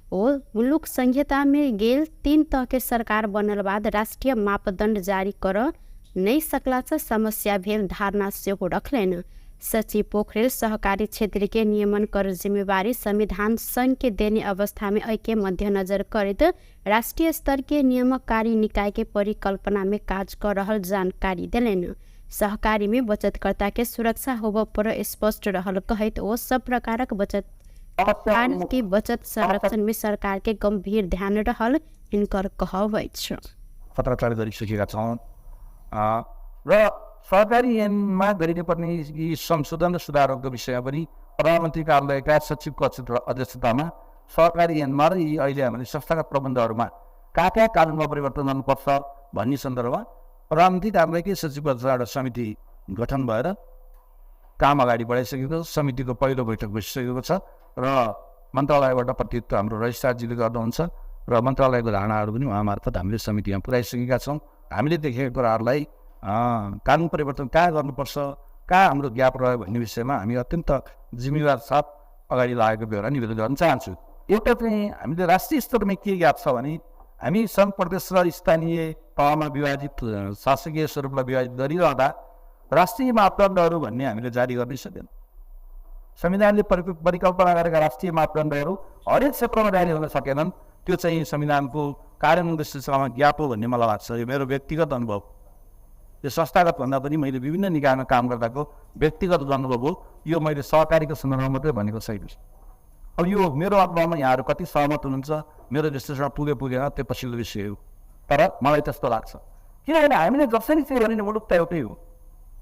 ओ मुलुक संहिता में गेल 3 तह के सरकार बनल बाद राष्ट्रीय मापदंड जारी कर नहीं सकला से समस्या भेल धारणा सेहो रखलनि। सचिव पोखरेल सहकारी क्षेत्र के नियमन कर जिम्मेवारी संविधान संघ के देने अवस्था में एहिके मध्यनजर करैत राष्ट्रीय स्तर के नियमकारी निकाय के परिकल्पना में काज कर रहल जानकारी देलनि। सहकारी में बचतकर्ता के सुरक्षा होबय पर स्पष्ट रहल कहैत ओ सब प्रकारक बचत के बचत संरक्षण में सरकार के गंभीर ध्यान रहल हिनकर कहब अछि। पत्राचार गरिसकेका छौँ र सहकारी ऐनमा गरिनुपर्ने यी संशोधन र सुधारहरूको विषयमा पनि प्रधानमन्त्री कार्यालयका सचिवको अध्यक्षतामा सहकारी ऐनमा र यी अहिले हामीले संस्थागत प्रबन्धहरूमा कहाँ कहाँ कानुनमा परिवर्तन गर्नुपर्छ भन्ने सन्दर्भमा प्रधानमन्त्री कार्यालयकै सचिवको एउटा समिति गठन भएर काम अगाडि बढाइसकेको छ। समितिको पहिलो बैठक बसिसकेको छ र मन्त्रालयबाट प्रतिनिधित्व हाम्रो रजिस्ट्रारजीले गर्नुहुन्छ र मन्त्रालयको धारणाहरू पनि उहाँ मार्फत हामीले समितिमा पुर्याइसकेका छौँ। हामीले देखेका कुराहरूलाई कानुन परिवर्तन कहाँ गर्नुपर्छ, कहाँ हाम्रो ग्याप रह्यो भन्ने विषयमा हामी अत्यन्त जिम्मेवार साथ अगाडि लागेको बेहोरा निवेदन गर्न चाहन्छु। एउटा चाहिँ हामीले राष्ट्रिय स्तरमा के ग्याप छ भने हामी सङ्घ प्रदेश र स्थानीय तहमा विभाजित शासकीय स्वरूपमा विभाजित गरिरहँदा राष्ट्रिय मापदण्डहरू भन्ने हामीले जारी गर्नै सकेन। संविधानले परिकल्पना गरेका राष्ट्रिय मापदण्डहरू हरेक क्षेत्रमा जारी हुन सकेनन्। त्यो चाहिँ संविधानको कार्यान्वयन सिलसिलामा ग्याप हो भन्ने मलाई लाग्छ। यो मेरो व्यक्तिगत अनुभव, यो संस्थागत भन्दा पनि मैले विभिन्न निकायमा काम गर्दाको व्यक्तिगत अनुभव हो। यो मैले सहकारीको सन्दर्भमा मात्रै भनेको छैन। अब यो मेरो अनुभवमा यहाँहरू कति सहमत हुनुहुन्छ, मेरो विश्लेषण पुगे पुगेन त्यो पछिल्लो विषय हो, तर मलाई त्यस्तो लाग्छ। किनभने हामीले जसरी चाहिँ गर्ने मुलुक त एउटै हो,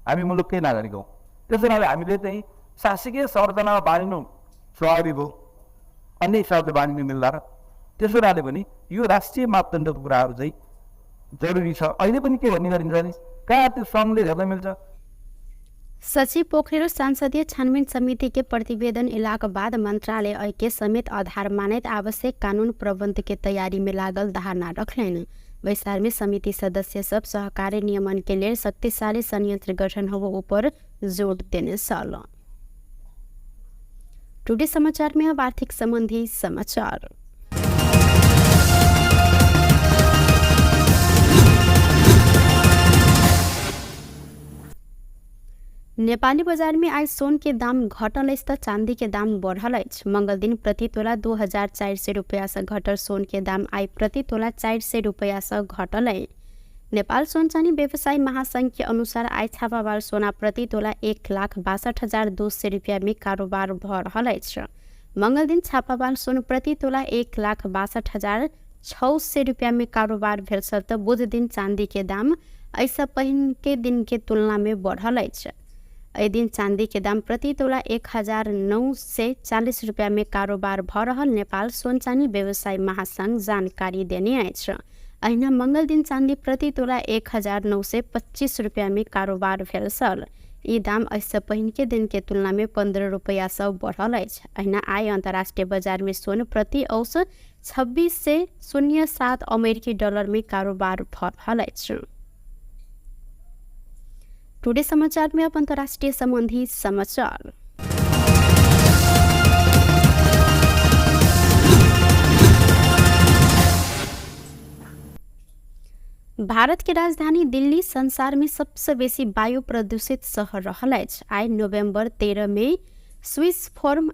हामी मुलुककै नागरिक हौँ। त्यसो हुनाले हामीले चाहिँ शासकीय संरचनामा बाँडिनु स्वाभाविक हो, अन्य हिसाबले बाँडिनु मिल्दा र त्यसो हुनाले पनि यो राष्ट्रिय मापदण्डको कुराहरू चाहिँ जरुरी छ। अहिले पनि के भन्ने गरिन्छ भने कहाँ त्यो सङ्घले हेर्न मिल्छ। सचिव पोखरेल संसदीय छानबिन समिति के प्रतिवेदन एलाक बाद मंत्रालय के समेत आधार मानैत आवश्यक कानून प्रबंध के तैयारी में लागल धारणा रखलनि। बैसार में समिति सदस्य सब सहकारी नियमन के लेल शक्तिशाली संयंत्र गठन हो ऊपर जोर देने छल। टुडे समाचार में अब आर्थिक संबंधी समाचार। नेपाली बजार में आज सोन के दाम घटल अछि त चांदी के दाम बढ़ल अछि। मंगल दिन प्रति तोला 2400 रुपया से घटल सोन के दाम आइ प्रति तोला 400 रुपया से घटल अछि। नेपाल सोन चानी व्यवसायी महासंघ के अनुसार आइ छापावाल सोना प्रति तोला 1,62,200 रुपया में कारोबार भ रहल अछि। मंगल दिन छापावाल सोन प्रति तोला 1,62,600 रुपया में कारोबार भेल छल त बुध दिन चांदी के दाम एहिसँ पहिन के दिन के तुलना में बढ़ल अछि। एहि दिन चांदी के दाम प्रति तोला 1,940 रुपया में कारोबार भ रहल नेपाल सोन चानी व्यवसायी महासंघ जानकारी देने अछि। अहिना मंगल दिन चांदी प्रति तोला 1,925 रुपया में कारोबार भेल छल। ई दाम एहिसँ पहिन के दिन के तुलना में 15 रुपया सँ बढ़ल अछि। अहिना आइ अंतर्राष्ट्रीय बाजार में सोन प्रति औसत 26.07 अमेरिकी डॉलर में कारोबार भ रहल अछि। टुडे समाचार में अब अंतर्राष्ट्रीय संबंधी समाचार। भारत के राजधानी दिल्ली संसार में सबसे बेसी वायु प्रदूषित शहर रहल अछि। आइ नवंबर 13 में स्विस फर्म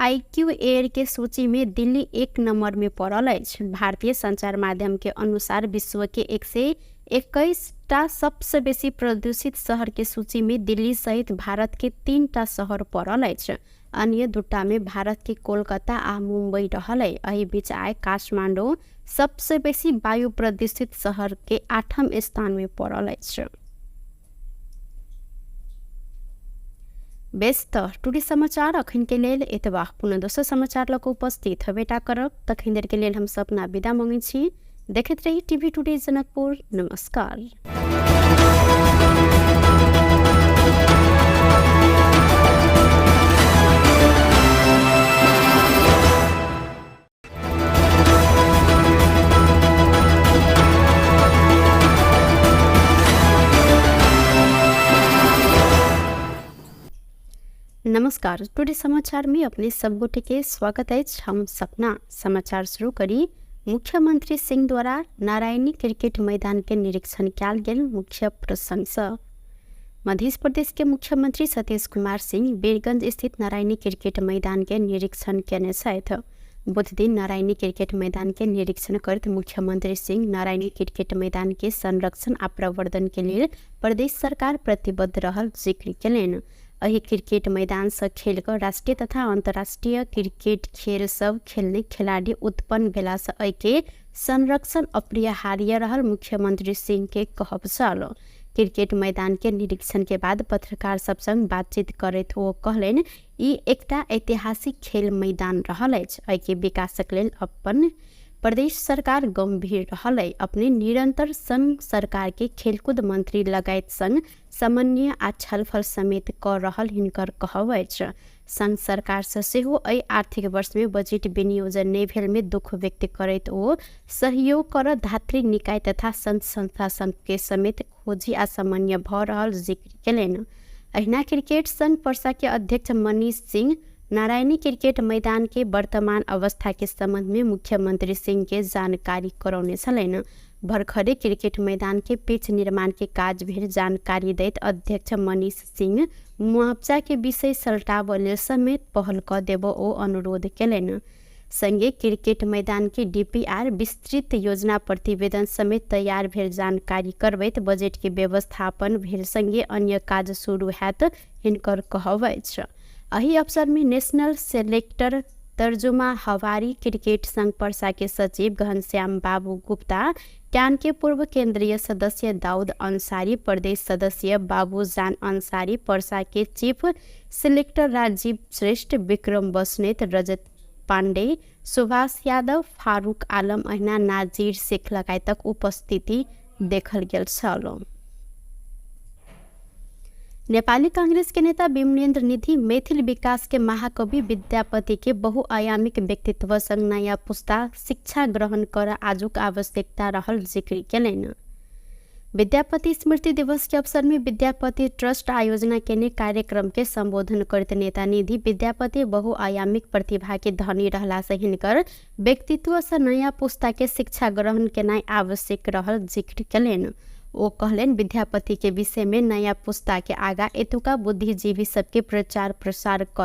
आईक्यू एयर के सूची में दिल्ली 1 नंबर में पड़ल अछि। भारतीय संचार माध्यम के अनुसार विश्व के 121 टा सबसे बेसी प्रदूषित शहर के सूची में दिल्ली सहित भारत के 3 टा शहर पड़ल अछि। अन्य 2 में भारत के कोलकाता आ मुंबई रहल अछि। एहि बीच आइ काठमांडू सबसे बेसी वायु प्रदूषित शहर के 8म स्थान में पड़ल अछि। बेस त टुडे समाचार अखन के लेल एतबा। पुनः दोसर समाचार लऽ कऽ उपस्थित हेबेटा करब। तखन देर के लेल हम सब अपना विदा मंगै छी। देखैत रही टीवी टुडे जनकपुर। नमस्कार। नमस्कार, टुडे समाचार में अपने सब गोटे के स्वागत अछि। हम सपना समाचार शुरू करी। मुख्यमंत्री सिंह द्वारा नारायणी क्रिकेट मैदान के निरीक्षण कयल गेल मुख्य प्रसंग। मध्य प्रदेश के मुख्यमंत्री सतीश कुमार सिंह वीरगंज स्थित नारायणी क्रिकेट मैदान के निरीक्षण केने छथि। बुध दिन नारायणी क्रिकेट मैदान के निरीक्षण करैत मुख्यमंत्री सिंह नारायणी क्रिकेट मैदान के संरक्षण आ प्रवर्धन के लेल प्रदेश सरकार प्रतिबद्ध रहल जिक्र केलनि। एहि क्रिकेट मैदान से खेल कऽ राष्ट्रीय तथा अंतर्राष्ट्रीय क्रिकेट खेल सब खेलने खिलाड़ी उत्पन्न भेला से एहि के संरक्षण अपरिहार्य रहल मुख्यमंत्री सिंह के कहब छल। क्रिकेट मैदान के निरीक्षण के बाद पत्रकार सब संग बातचीत करैत ओ कहलनि, ई एकटा ऐतिहासिक खेल मैदान रहल अछि। एहि के विकासक लेल अपन प्रदेश सरकार गम्भीर रहल। अपने निरन्तर संघ सरकार के खेलकुद मंत्री लगायत संग समन्वय आ छलफल समेत क रहल हिनकर कहब अछि। संघ सरकार से सेहो एहि आर्थिक वर्ष में बजेट विनियोजन नहि भेल में दुख व्यक्त करैत ओ सहयोग कर धात्री निकाय तथा संघ संस्था के समेत खोजी आ समन्वय भ रहल जिक्र केलनि। अहिना क्रिकेट संघ पर्सा के अध्यक्ष मनीष सिंह नारायणी क्रिकेट मैदान के वर्तमान अवस्था के संबंध में मुख्यमंत्री सिंह के जानकारी करौने छलनि। भर्खरे क्रिकेट मैदान के पिच निर्माण के काज भेल जानकारी दैत अध्यक्ष मनीष सिंह मुआवजा के विषय सल्टाबऽ लेल समेत पहल क देबऽ ओ अनुरोध केलनि। संगे क्रिकेट मैदान के डीपीआर विस्तृत योजना प्रतिवेदन समेत तैयार भेल जानकारी करबैत बजट के व्यवस्थापन भेल संगे अन्य काज शुरू हैत हिनकर कहब अछि। एहि अवसर में नेशनल सेलेक्टर तर्जुमा हवारी क्रिकेट संघ पर्सा के सचिव घनश्याम बाबू गुप्ता, क्यान के पूर्व केंद्रीय सदस्य दाऊद अंसारी, प्रदेश सदस्य बाबूजान अंसारी, पर्सा के चीफ सिलेक्टर राजीव श्रेष्ठ, विक्रम बस्नेत, रजत पांडे, सुभाष यादव, फारूक आलम अहिना नाजीर शेख लगायतक उपस्थिति देखल गेल छल। नेपाली कांग्रेस के नेता विमलेन्द्र निधि मैथिल विकास के महाकवि विद्यापति के बहुआयामिक व्यक्तित्व संग नयाँ पुस्ता शिक्षा ग्रहण कर आजुक आवश्यकता रहल जिक्र केलनि। विद्यापति स्मृति दिवस के अवसर में विद्यापति ट्रस्ट आयोजना केने कार्यक्रम के संबोधन करैत नेता निधि विद्यापति बहुआयामिक प्रतिभा के धनी रहला से हिनकर व्यक्तित्व से नयाँ पुस्ता के शिक्षा ग्रहण केनाइ आवश्यक रहल जिक्र केलनि। ओ कहलनि विद्यापति के विषय में नयाँ पुस्ता के आगा एतुका बुद्धिजीवी सबके प्रचार प्रसार कर